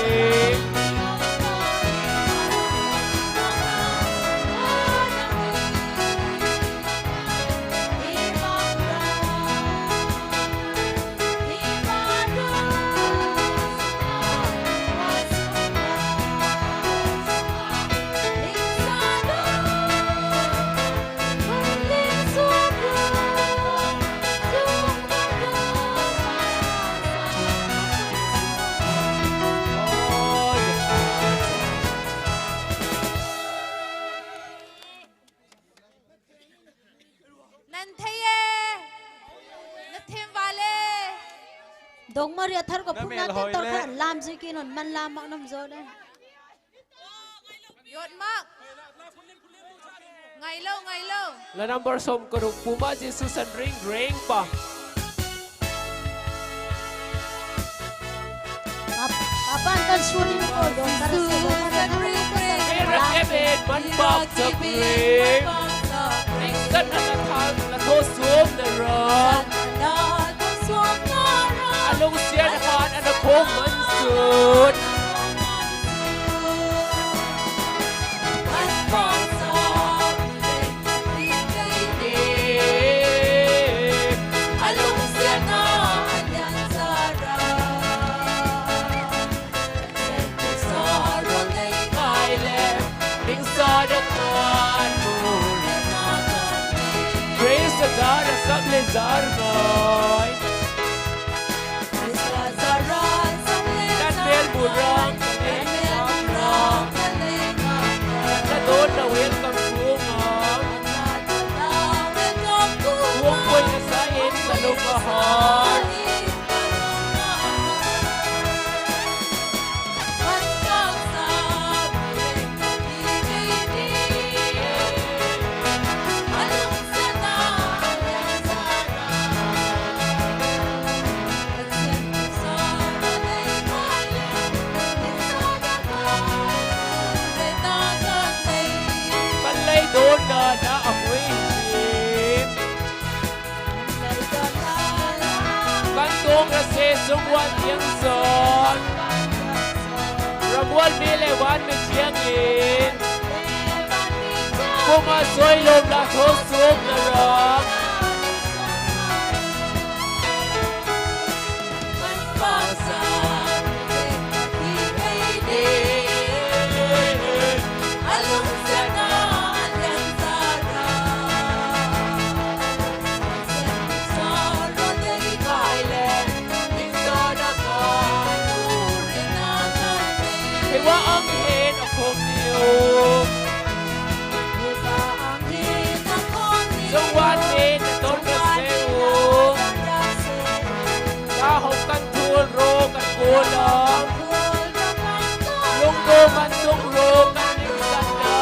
Dongmari athar ko phum na tin tor kha lam ji ki non man lam mak nom jo le. Yot mak. Ngai lo, ngai lo. La number som karuk puma Jisu san ring ring pa. Apan kan suning ko dong para sa dong para sa. Ira kebet man bak sa ring. Ring san na thang na thosum na rang. Alung sian han ana khong man sut. Praise the God, a sak le zar ngai. Nan bel bu rang, nan bel bu rang. Na don na welcome ku ngam. Wong koi na sa en sa lo ka har. Kan lei don na na a hui hi. Kan tong ra se sung wan tiang son. Ra buan mi le wan mi tiang in. Kuma soi lom la tho sum na rong. Hewa ang hen a khong niu. Zong wan hen a ton ka se u. Ka hong kan Lungdom man sungro kan ning sanda.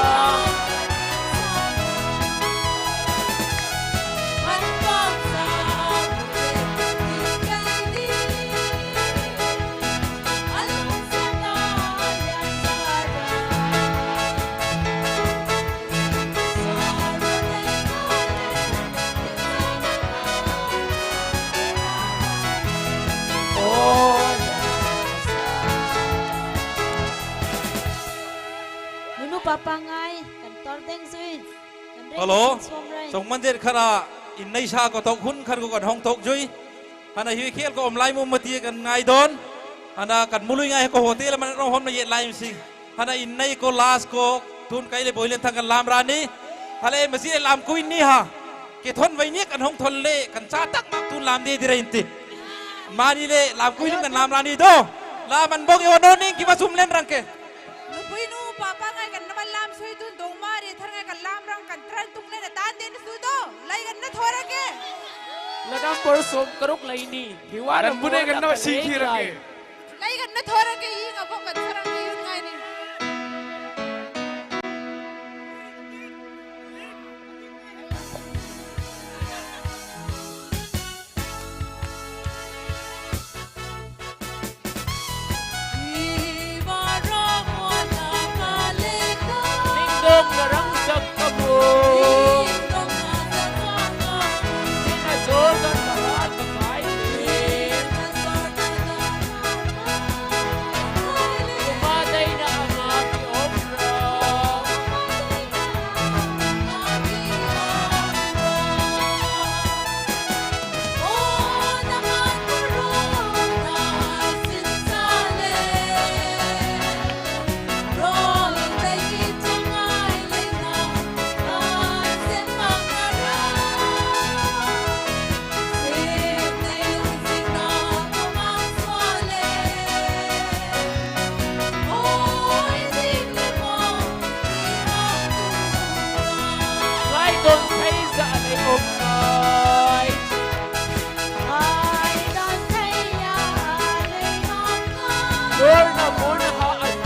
Nunu papa ngai, kan tor deng zui. Kan reng Hello. Kan suam rai. Chong mandir khara in nei sa ko tok hun khar ko kan hong tok zui. Hana hiwi khel ko om lai mu mati kan ngai don. Hana kan mului ngai ko hotel man rong hom na yet lai sing. Hana in nei ko last ko tun kai le boilen thang kan lam rani. Hale masi le lam kuin ni ha. Ke thon vai ni kan hong thol le kan cha tak mak tun lam de dire inti. Mani le lam kuin kan lam rani do. La man bok yo no ning ki masum len rang ke. Nupui nu papa ngai kan na lam sui tun dong mari thar ngai kan lam rang kan tran tung le na tan den su do. Lai kan na thora ke. Ladang por som karuk lai ni. Hiwa Ran na bune mo kan na na si kan thira lai. Ke. Lai kan na thora ke yi nga bok kan thara ke yun ngai ni. Ningdong na rangsak ka bu. Nina zor kan marat ka kai. Umatay na ang aking obra.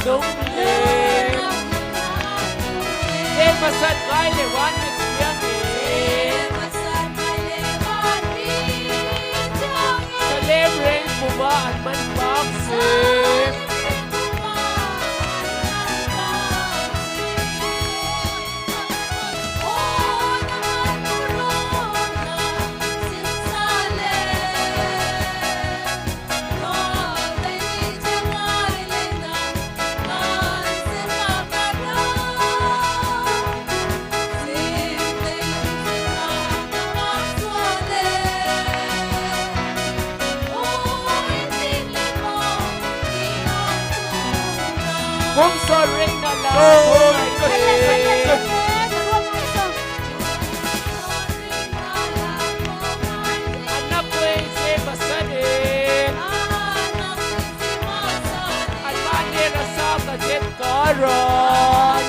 Yong le. Te masat ngai le wan ni yang e. Salem reng puma an man pak se. Kum sol reng na la. Oi, oi, oi. Anna pwe se masade. Anna mane rasa ka jet karan.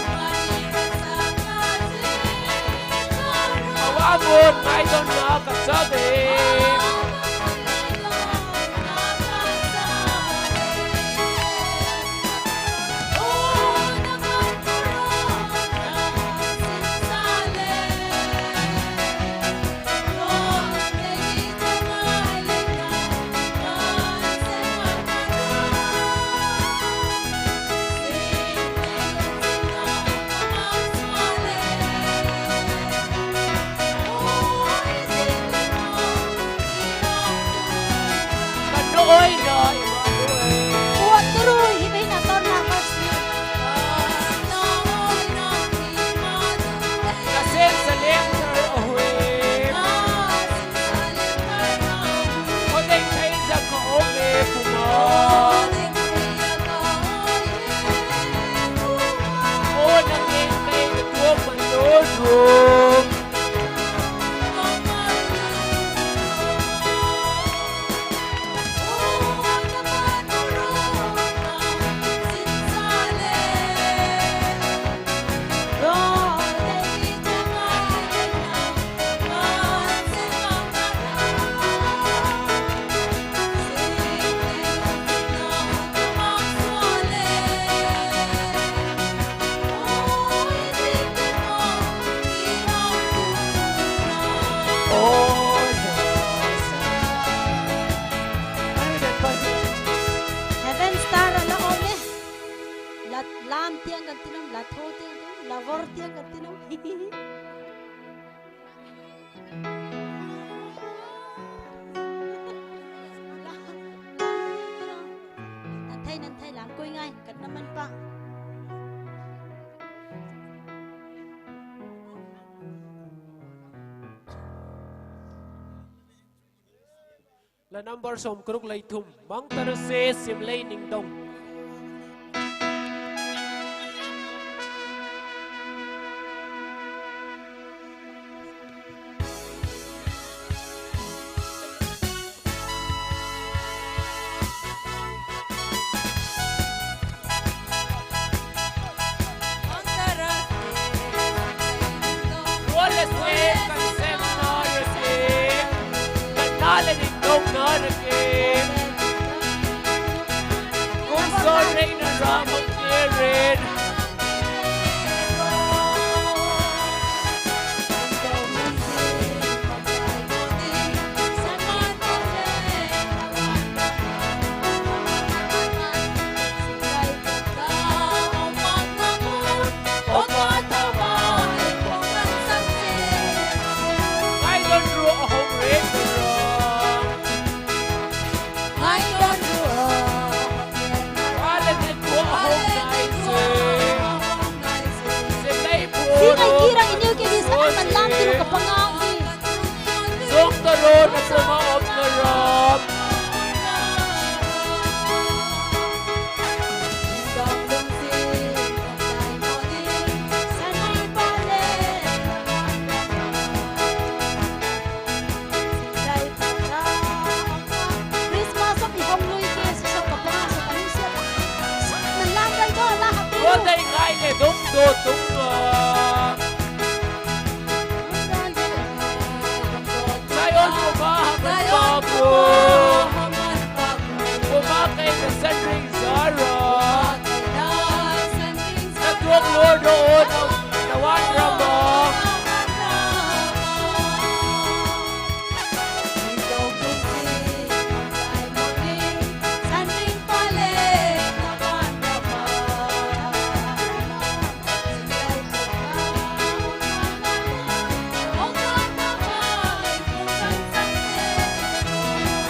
Awa mo mai don na ka sabe. Nanthei, nanthei lam kui ngai, kat naman pa. La number som karuk lei thum, Mangtarase Simlei Ningdong. Sina kira inyo kini sa man lang kiro kapangagi. Song taro na sa maop na ram. Christmas of ihong lui ke sa kapangagi sa kanusia. Sa man lang ko lahat. Ko tay ngai le dong do dong la.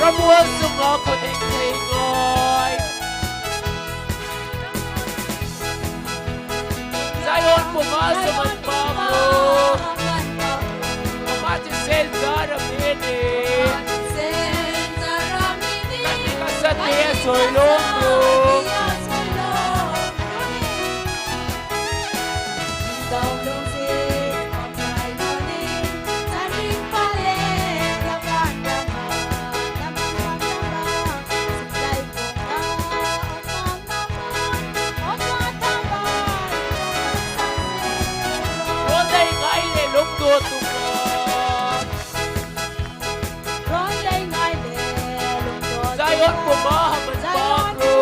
Puso nga ko ning kaingay. Zion, pumasa man pa mo. Pamati sa Zara Mini. Nandito sa Tiya Soy Longgo. Ronda ingaile lungdo tunga. Ronda ingaile lungdo tunga. Zion pumahaman Zion pagro.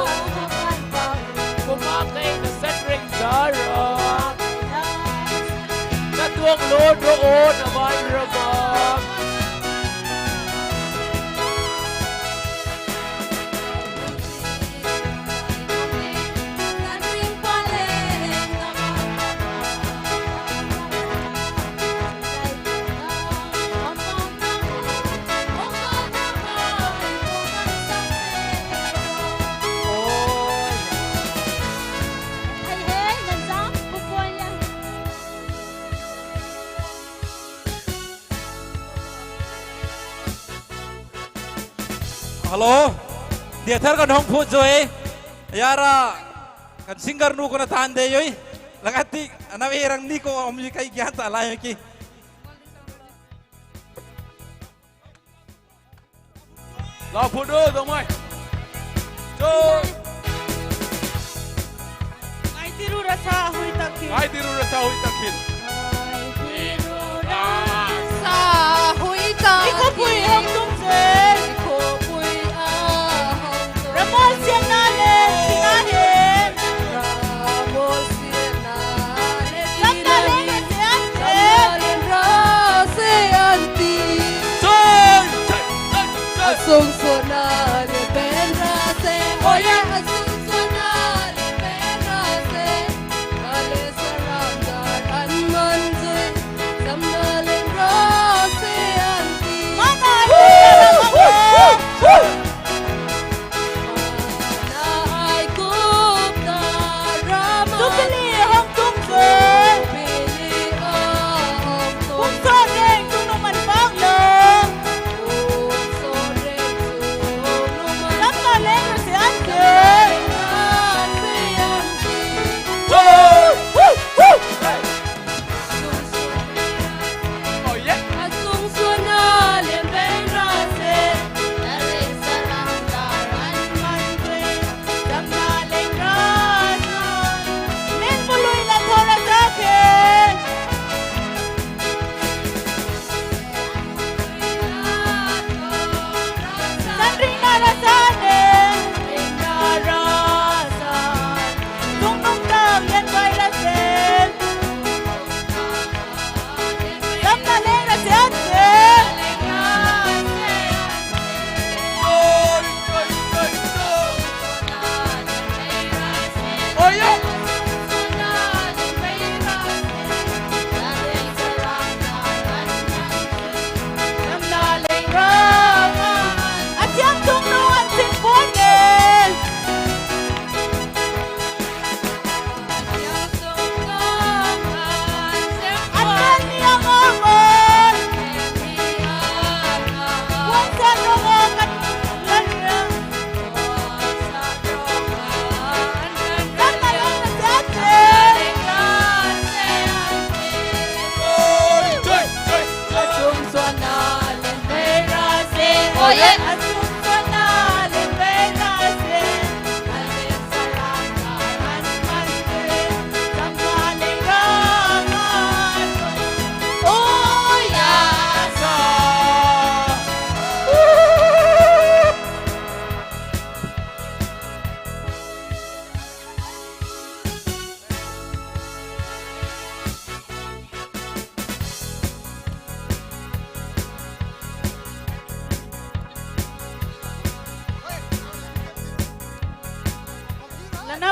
Pumahaman pagro. Kumakay na sa Ring Zara. Kumakay na sa Ring Zara. Natuang lodo o naman rabang. Hello, dia thar kan hong phut joi. Yara kan singer nu ko na tan de yoi. Lagati ana we rang ni ko om yi kai gyan ta lai ki. La phut do dong mai. Joi. Ngai tiru rasa hui takin. Ngai tiru rasa hui takin. Ngai tiru rasa hui takin. Iko pui hong tung se. Iko pui a hong tung. Ramo sian na le sinahin. Ramo sian na le sinahin. Ramo sian na le sinahin. Ramo sian na le sinahin. Soi, soi, soi, soi. Asung sona le pen rase. Oya asung sona le pen rase. Ale sarandar an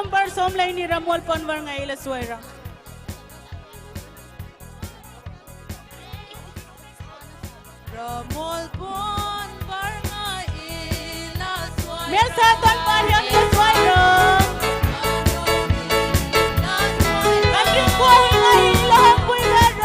Number som leini Ramol Ponbar ngai la suai rang. Ramol Ponbar ngai la suai. Mel sa ton par yang la suai rang. Kan ring ko hi ngai la pui rang.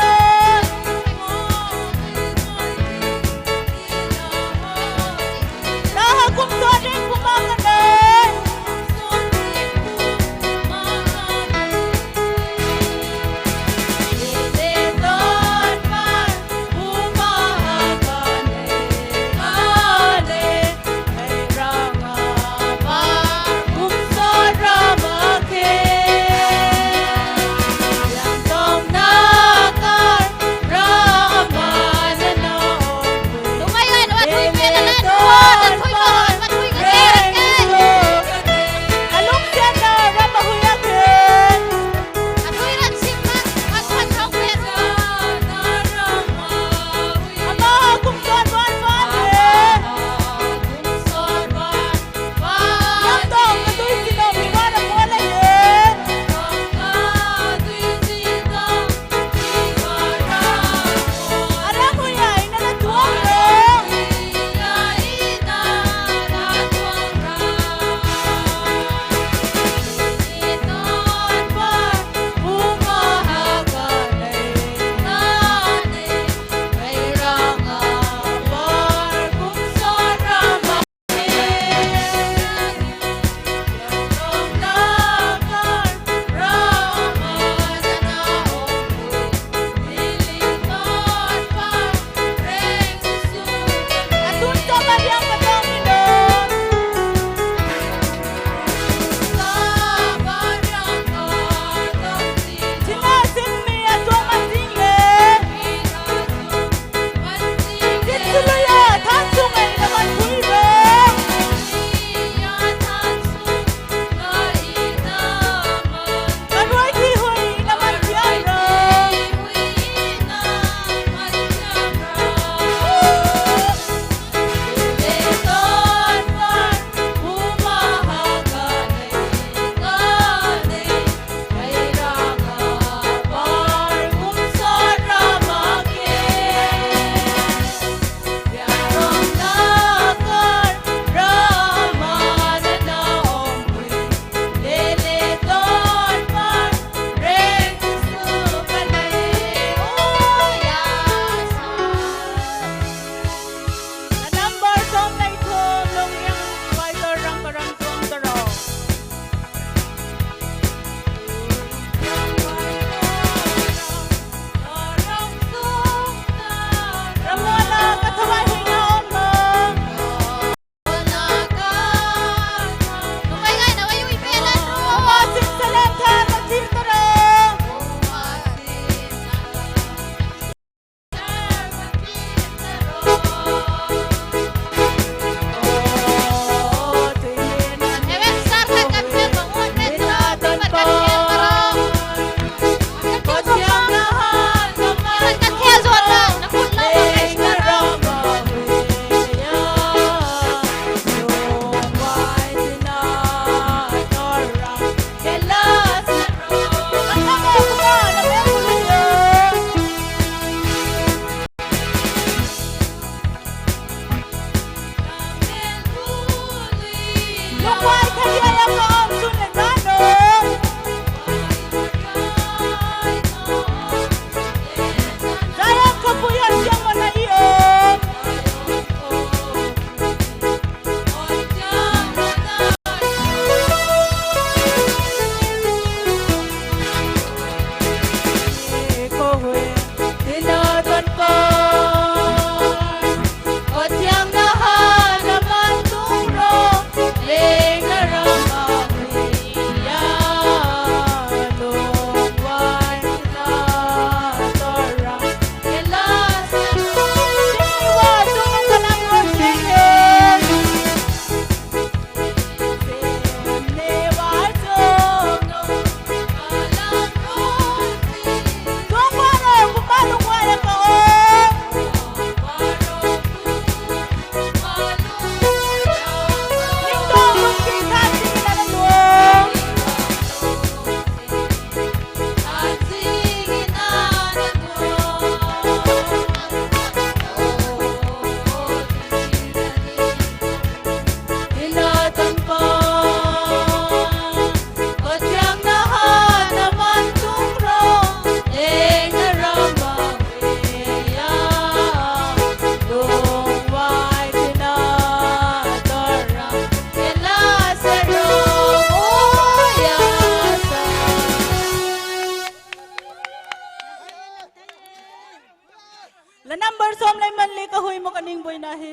La number som lai man le ka hui mo ka ning boi na hi.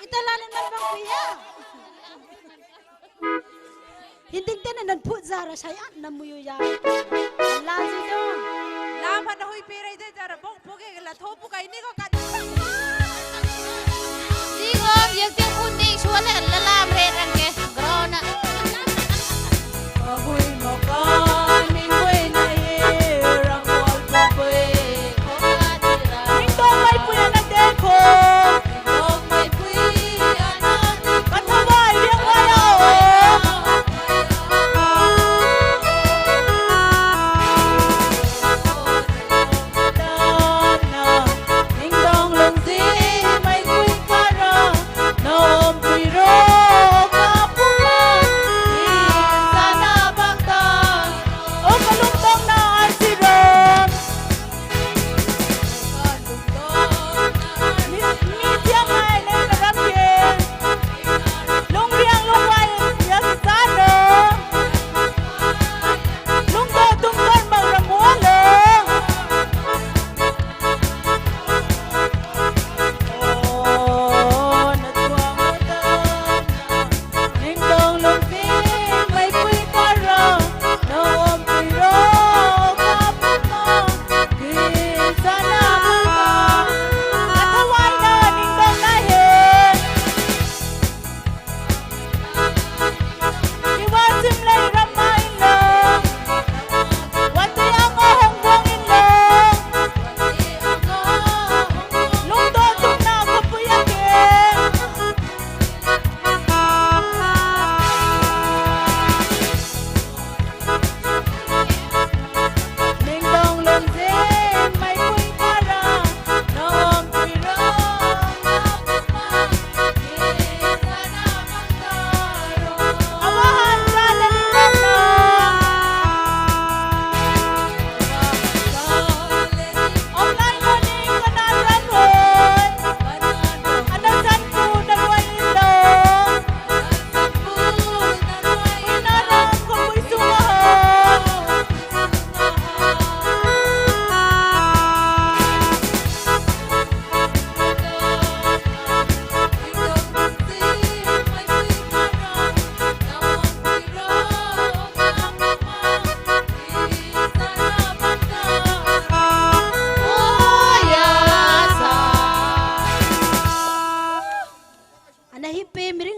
Ita la le nan bang kuya. Hinding tene nan phut zara sai at na muyu ya. La ji do. La pha na hui pe rai de zara bok bok e la tho pu kai ni ko kat. Ni ko yek te phut ni suale la la re rang ke. Grona.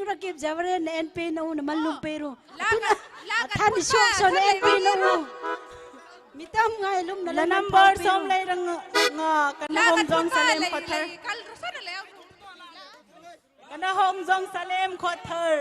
Rakip Jawaren na N P na u na man lum pero. Tuna, la ka, la ka thani thut sok ba, so na thut N P na u. Mitam ngai lum na la number som lei rang nga, kana hong jong Salem Khothar. Kana hong jong Salem Khothar.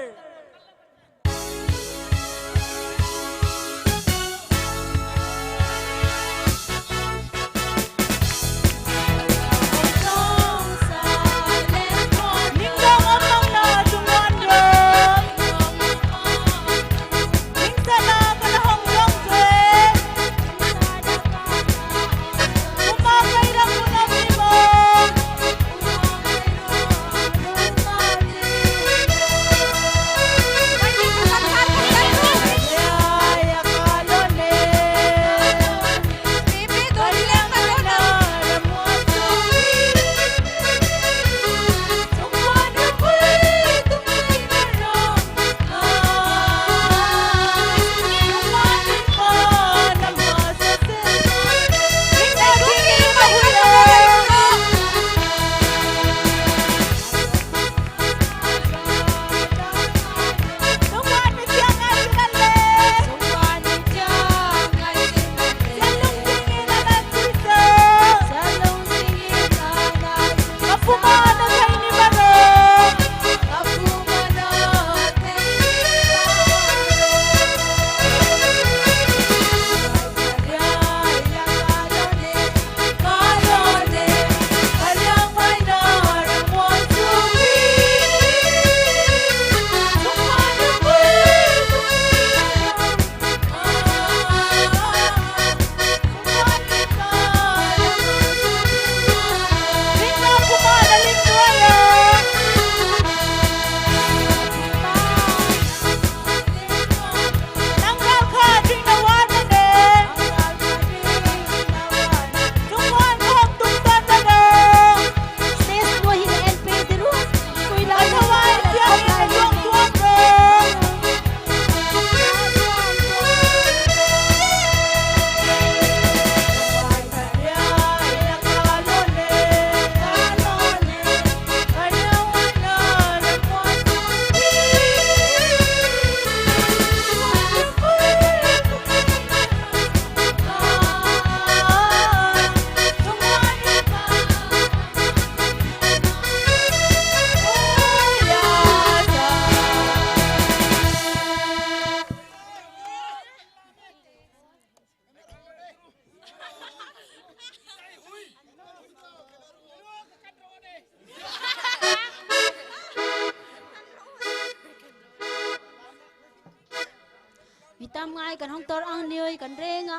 Vitam ngai kan hong tor ang nioi kan reng a.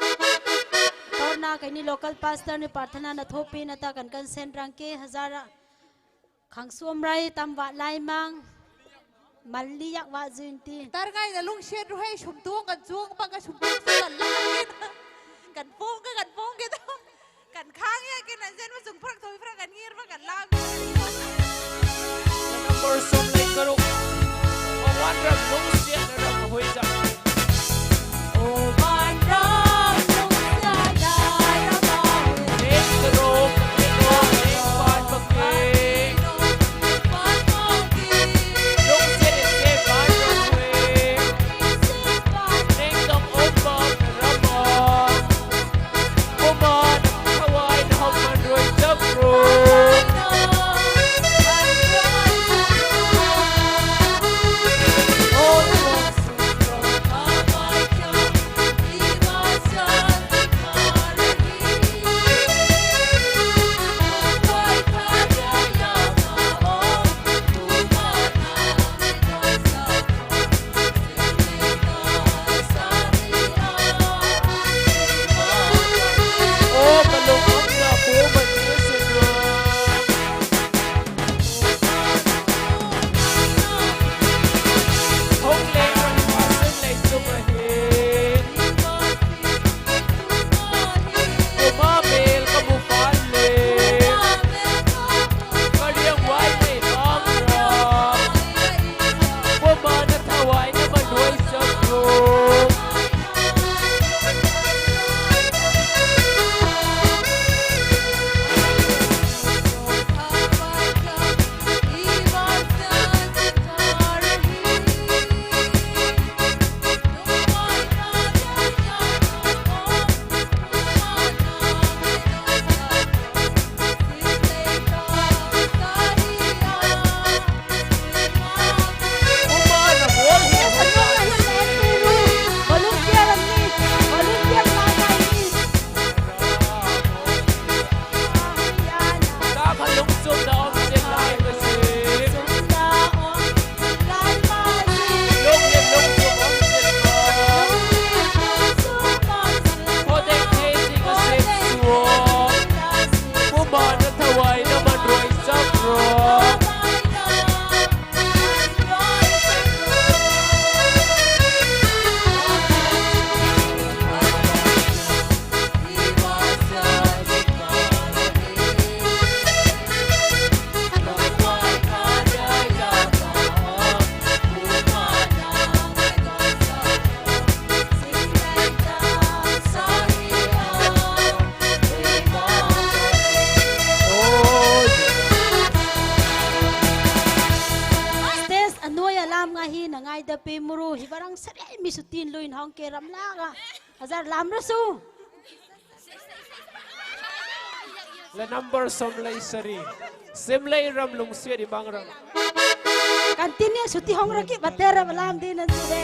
Tor na kaini local pastor ni prarthana na thopi na ta kan kan sen rang ke hazara. Khangsuam rai tam va lai mang. Mali yak va zuin ti. Tar ngai na lungsiat ruhei sum tuang kan chuang bang ka sum tuang kan lang. Kan pong ka kan pong kita. Kan khang ya kin an zen ma sung prak thoi prak kan ngir ma kan lang. Number som lai karuk. Mawan ram lungsiat na ram hoy jam. O man ram lungsiat na ram hoy. Nek karuk, nek karuk, nek pan bakeng. Lungsiat nek pan bakeng. Nek tong om bak na ram hoy. Tuai alam nga hi na ngai da pe muru hi barang sare mi su tin luin hong ke ram la ga. Azar lam ra su. La number som lei sari. Sem lei ram lung siat i bang ram. Kantin ni su ti hong ra ki bater ra balam di nan su de.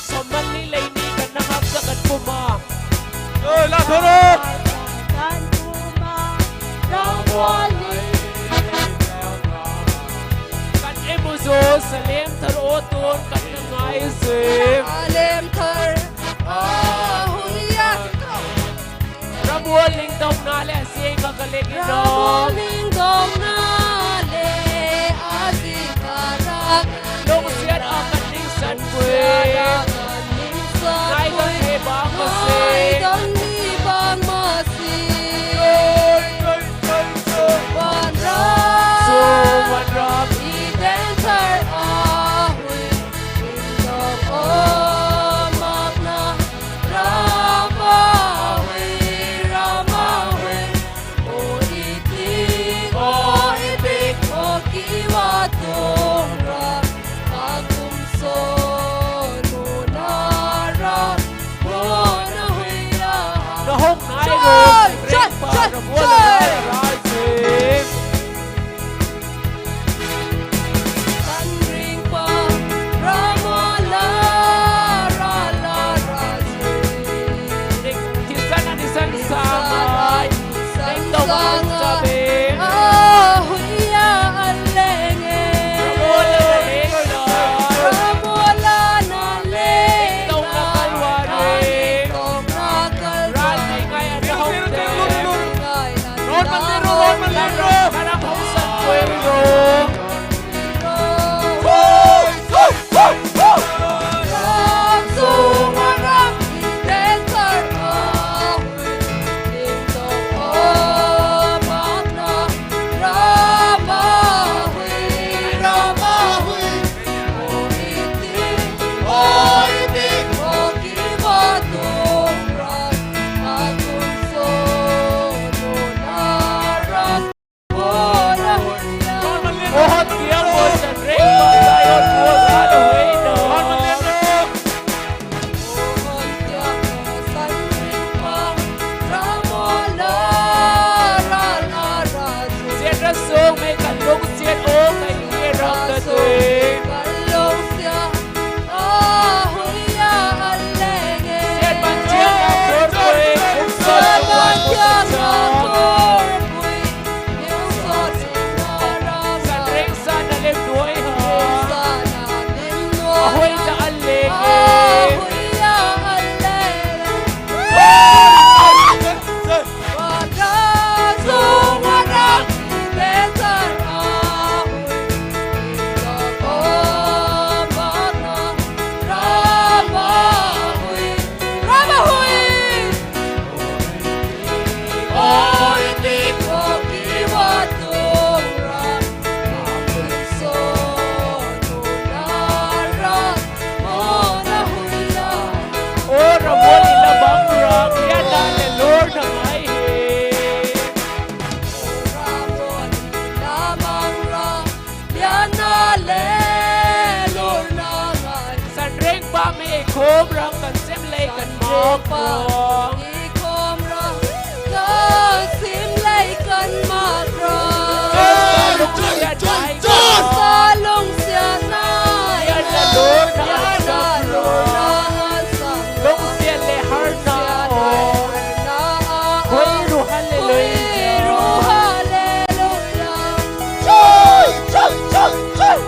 Som man ni lei ni kan na hap sa kan puma. Oi, la thoro. Kan puma. Ram wal ni. Kan emu zo Salem thar o ton kan na ngai se. Salem thar a hui ya. Ram wal ling dom na le sing ka ka le ki Ram wal dom. Ling dom na le a si ka ra. Long siat a kan ning san kwe. Ngai dong ni bang ma si. Ngai dong ni bang ma si. Wan ram. So wan ram. I den thar a hui. In dong o mak na. Ram a hui, ram a hui. O i ti o. Ong may kalungsiat, ong may hirap na tuwing. Siat man siya na purpuri, kung sa tuwan mo sa Sanring sa nalim nuay ha. Ahoy na alege. Ora mo ni labang ra, kaya na le Lord na ngai he. Sanring pa mi ikhom rang kan simlei kan mak rang. Ikhom rang kan simlei kan mak rang. Sa lungsiat nai. Sa lungsiat nai. Yan na Lord na ansam rang. Lungsiat le har na o. Hui ru hallelujah. Hui ru hallelujah. Chui, chui, chui, chui.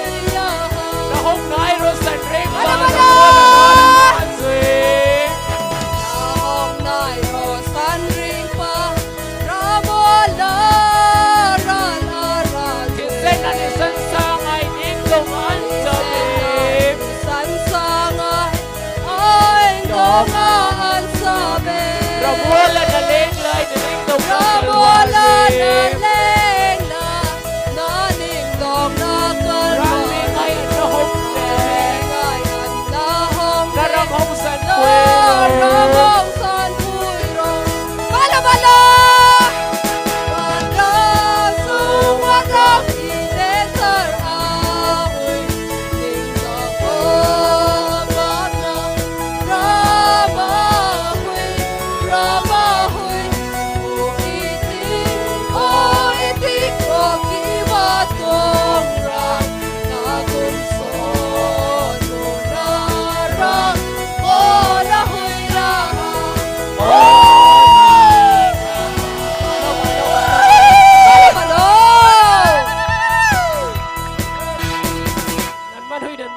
Nahong nai ro Sanring pa. Nahong nai ro Sanring pa. Kisan na ni sansangai ning dong an sabi. Sansangai ning dong an sabi. Ramuala na lenglai ni ning dong an sabi. Ramuala na lenglai na ning dong na kalwa. Rami ngai na hong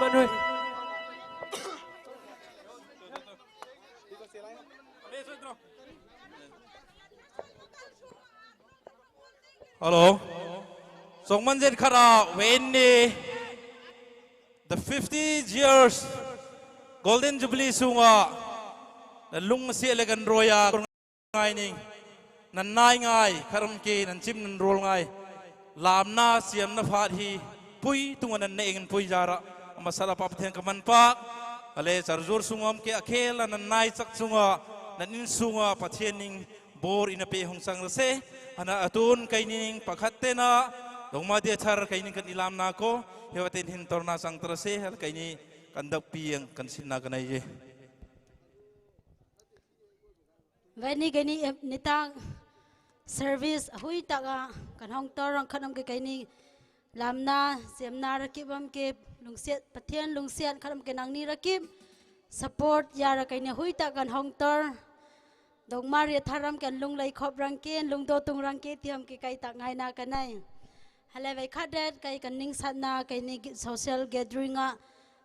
Hello. Songmanjet khara wenni the fifty years Golden Jubilee sunga na lung si elegan roya ngai ning nan nai ngai kharam ke nan chim nan rol ngai lamna siamna phat hi pui tunga nan ne ing pui jara ama sala pa Pathian ka man pak ale charjur sungam ke akhel nan nai chak sunga nan in sunga Pathian ning bor ina pe hong sang se ana atun kaining pakhat tena dongma dia thar kaining kan ilamna ko hewa ten hin torna sang tara se hal kaini kan dak piang kan sinna kanai je. Vaini kaini nitang service hui taka kan hong tor rang khanam ke kaini lamna siamna rakibam ke lungsiat Pathian lungsiat khanam ke nangni rakib support yara kaini hui tak kan hong tor dongma ria tharam kan lung lai khop rang ke lung do tung rang ke tiam ke kai tak ngai na kanai. Halai vai khadet kai kan ning satna kaini social gathering a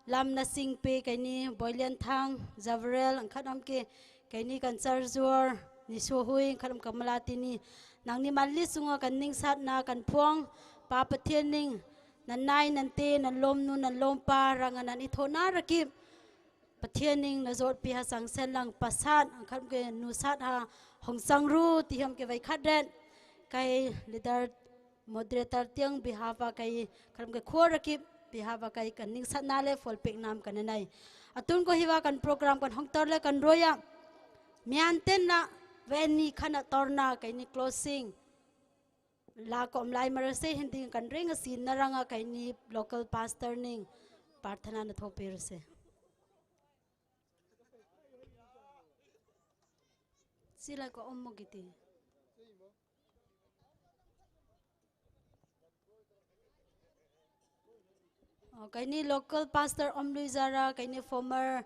lamna sing pe kaini Boilian Thang Javrel ang khatam ke kaini kan charjur ni so hui ang khatam kamala tini nangni mali sunga kan ning satna kan phuang pa Pathian ning nan nai nan te nan lom nu nan lom pa ranga nan ithona rakip Pathian ning na zot pi ha sang sen lang pasat ang khatam ke nu sat ha hong sang ru ti ham ke vai khadet kai leader moderator tiang behalf a kai khatam ke khor rakip behalf a kai kan ning satna le fol pek nam kan nai. Atun ko hiwa kan program kan hong tor le kan roya mian ten na veni khana torna kaini closing la kom lai marase hindi kan ring a sin na ranga kaini local pastor ning parthana na thope rase. Sila ko om mo giti. Oh, kaini local pastor om lui zara kaini former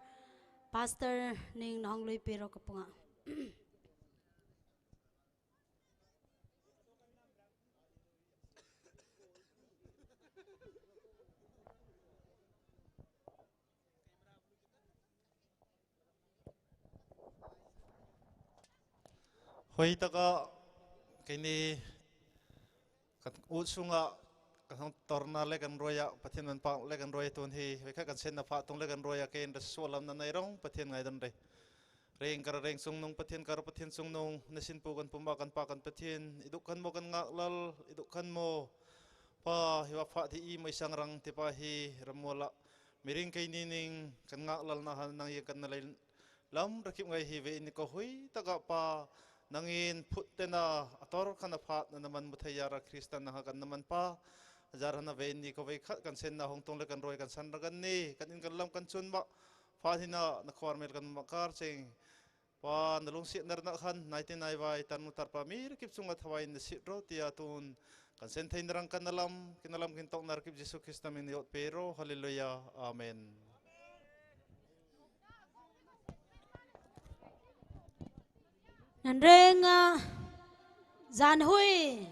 pastor ning nahong lui pero kapunga. Hoitaka keini kan ut sunga kan hong torna le kan ruaia, Pathian manpha le kan ruai tun hi, hoikha kan senna pha tung le kan ruaia, kein ra sualamna nei rong Pathian ngaidam re. Reng kara reng sung nung Pathian, kara Pathian sung nung, na sinpu kan puma kan pa kan Pathian, i duk khan maw kan ngak lal, i duk khan maw Pa, hi va pha thi i mai sang rang te pa hi, ramuala miring keini ning kan ngak lalna han nang ia kan na lei lam rakip ngai hi ve in ko hoitaka Pa, nangin phut tena ator kan a phat na naman muthai ia ra Kristan na ha kan naman pa, jar hana ve in ko ve khat kan senna hong tung le kan ruai kan san ra kan ni, kan in kan lam kan chun ma, pha hina na khuar mel kan ma kar cheng. Pa, na lungsiatna rna khan, nai te nai vai, tarnu tarpa mi rakip chunga thawai na sit ro tia tun kan sen thei na rang kan na lam, kin na lam kin tok na rakip Jesu Krista min yot pe ro. Hallelujah. Amen. Nan renga zan hui.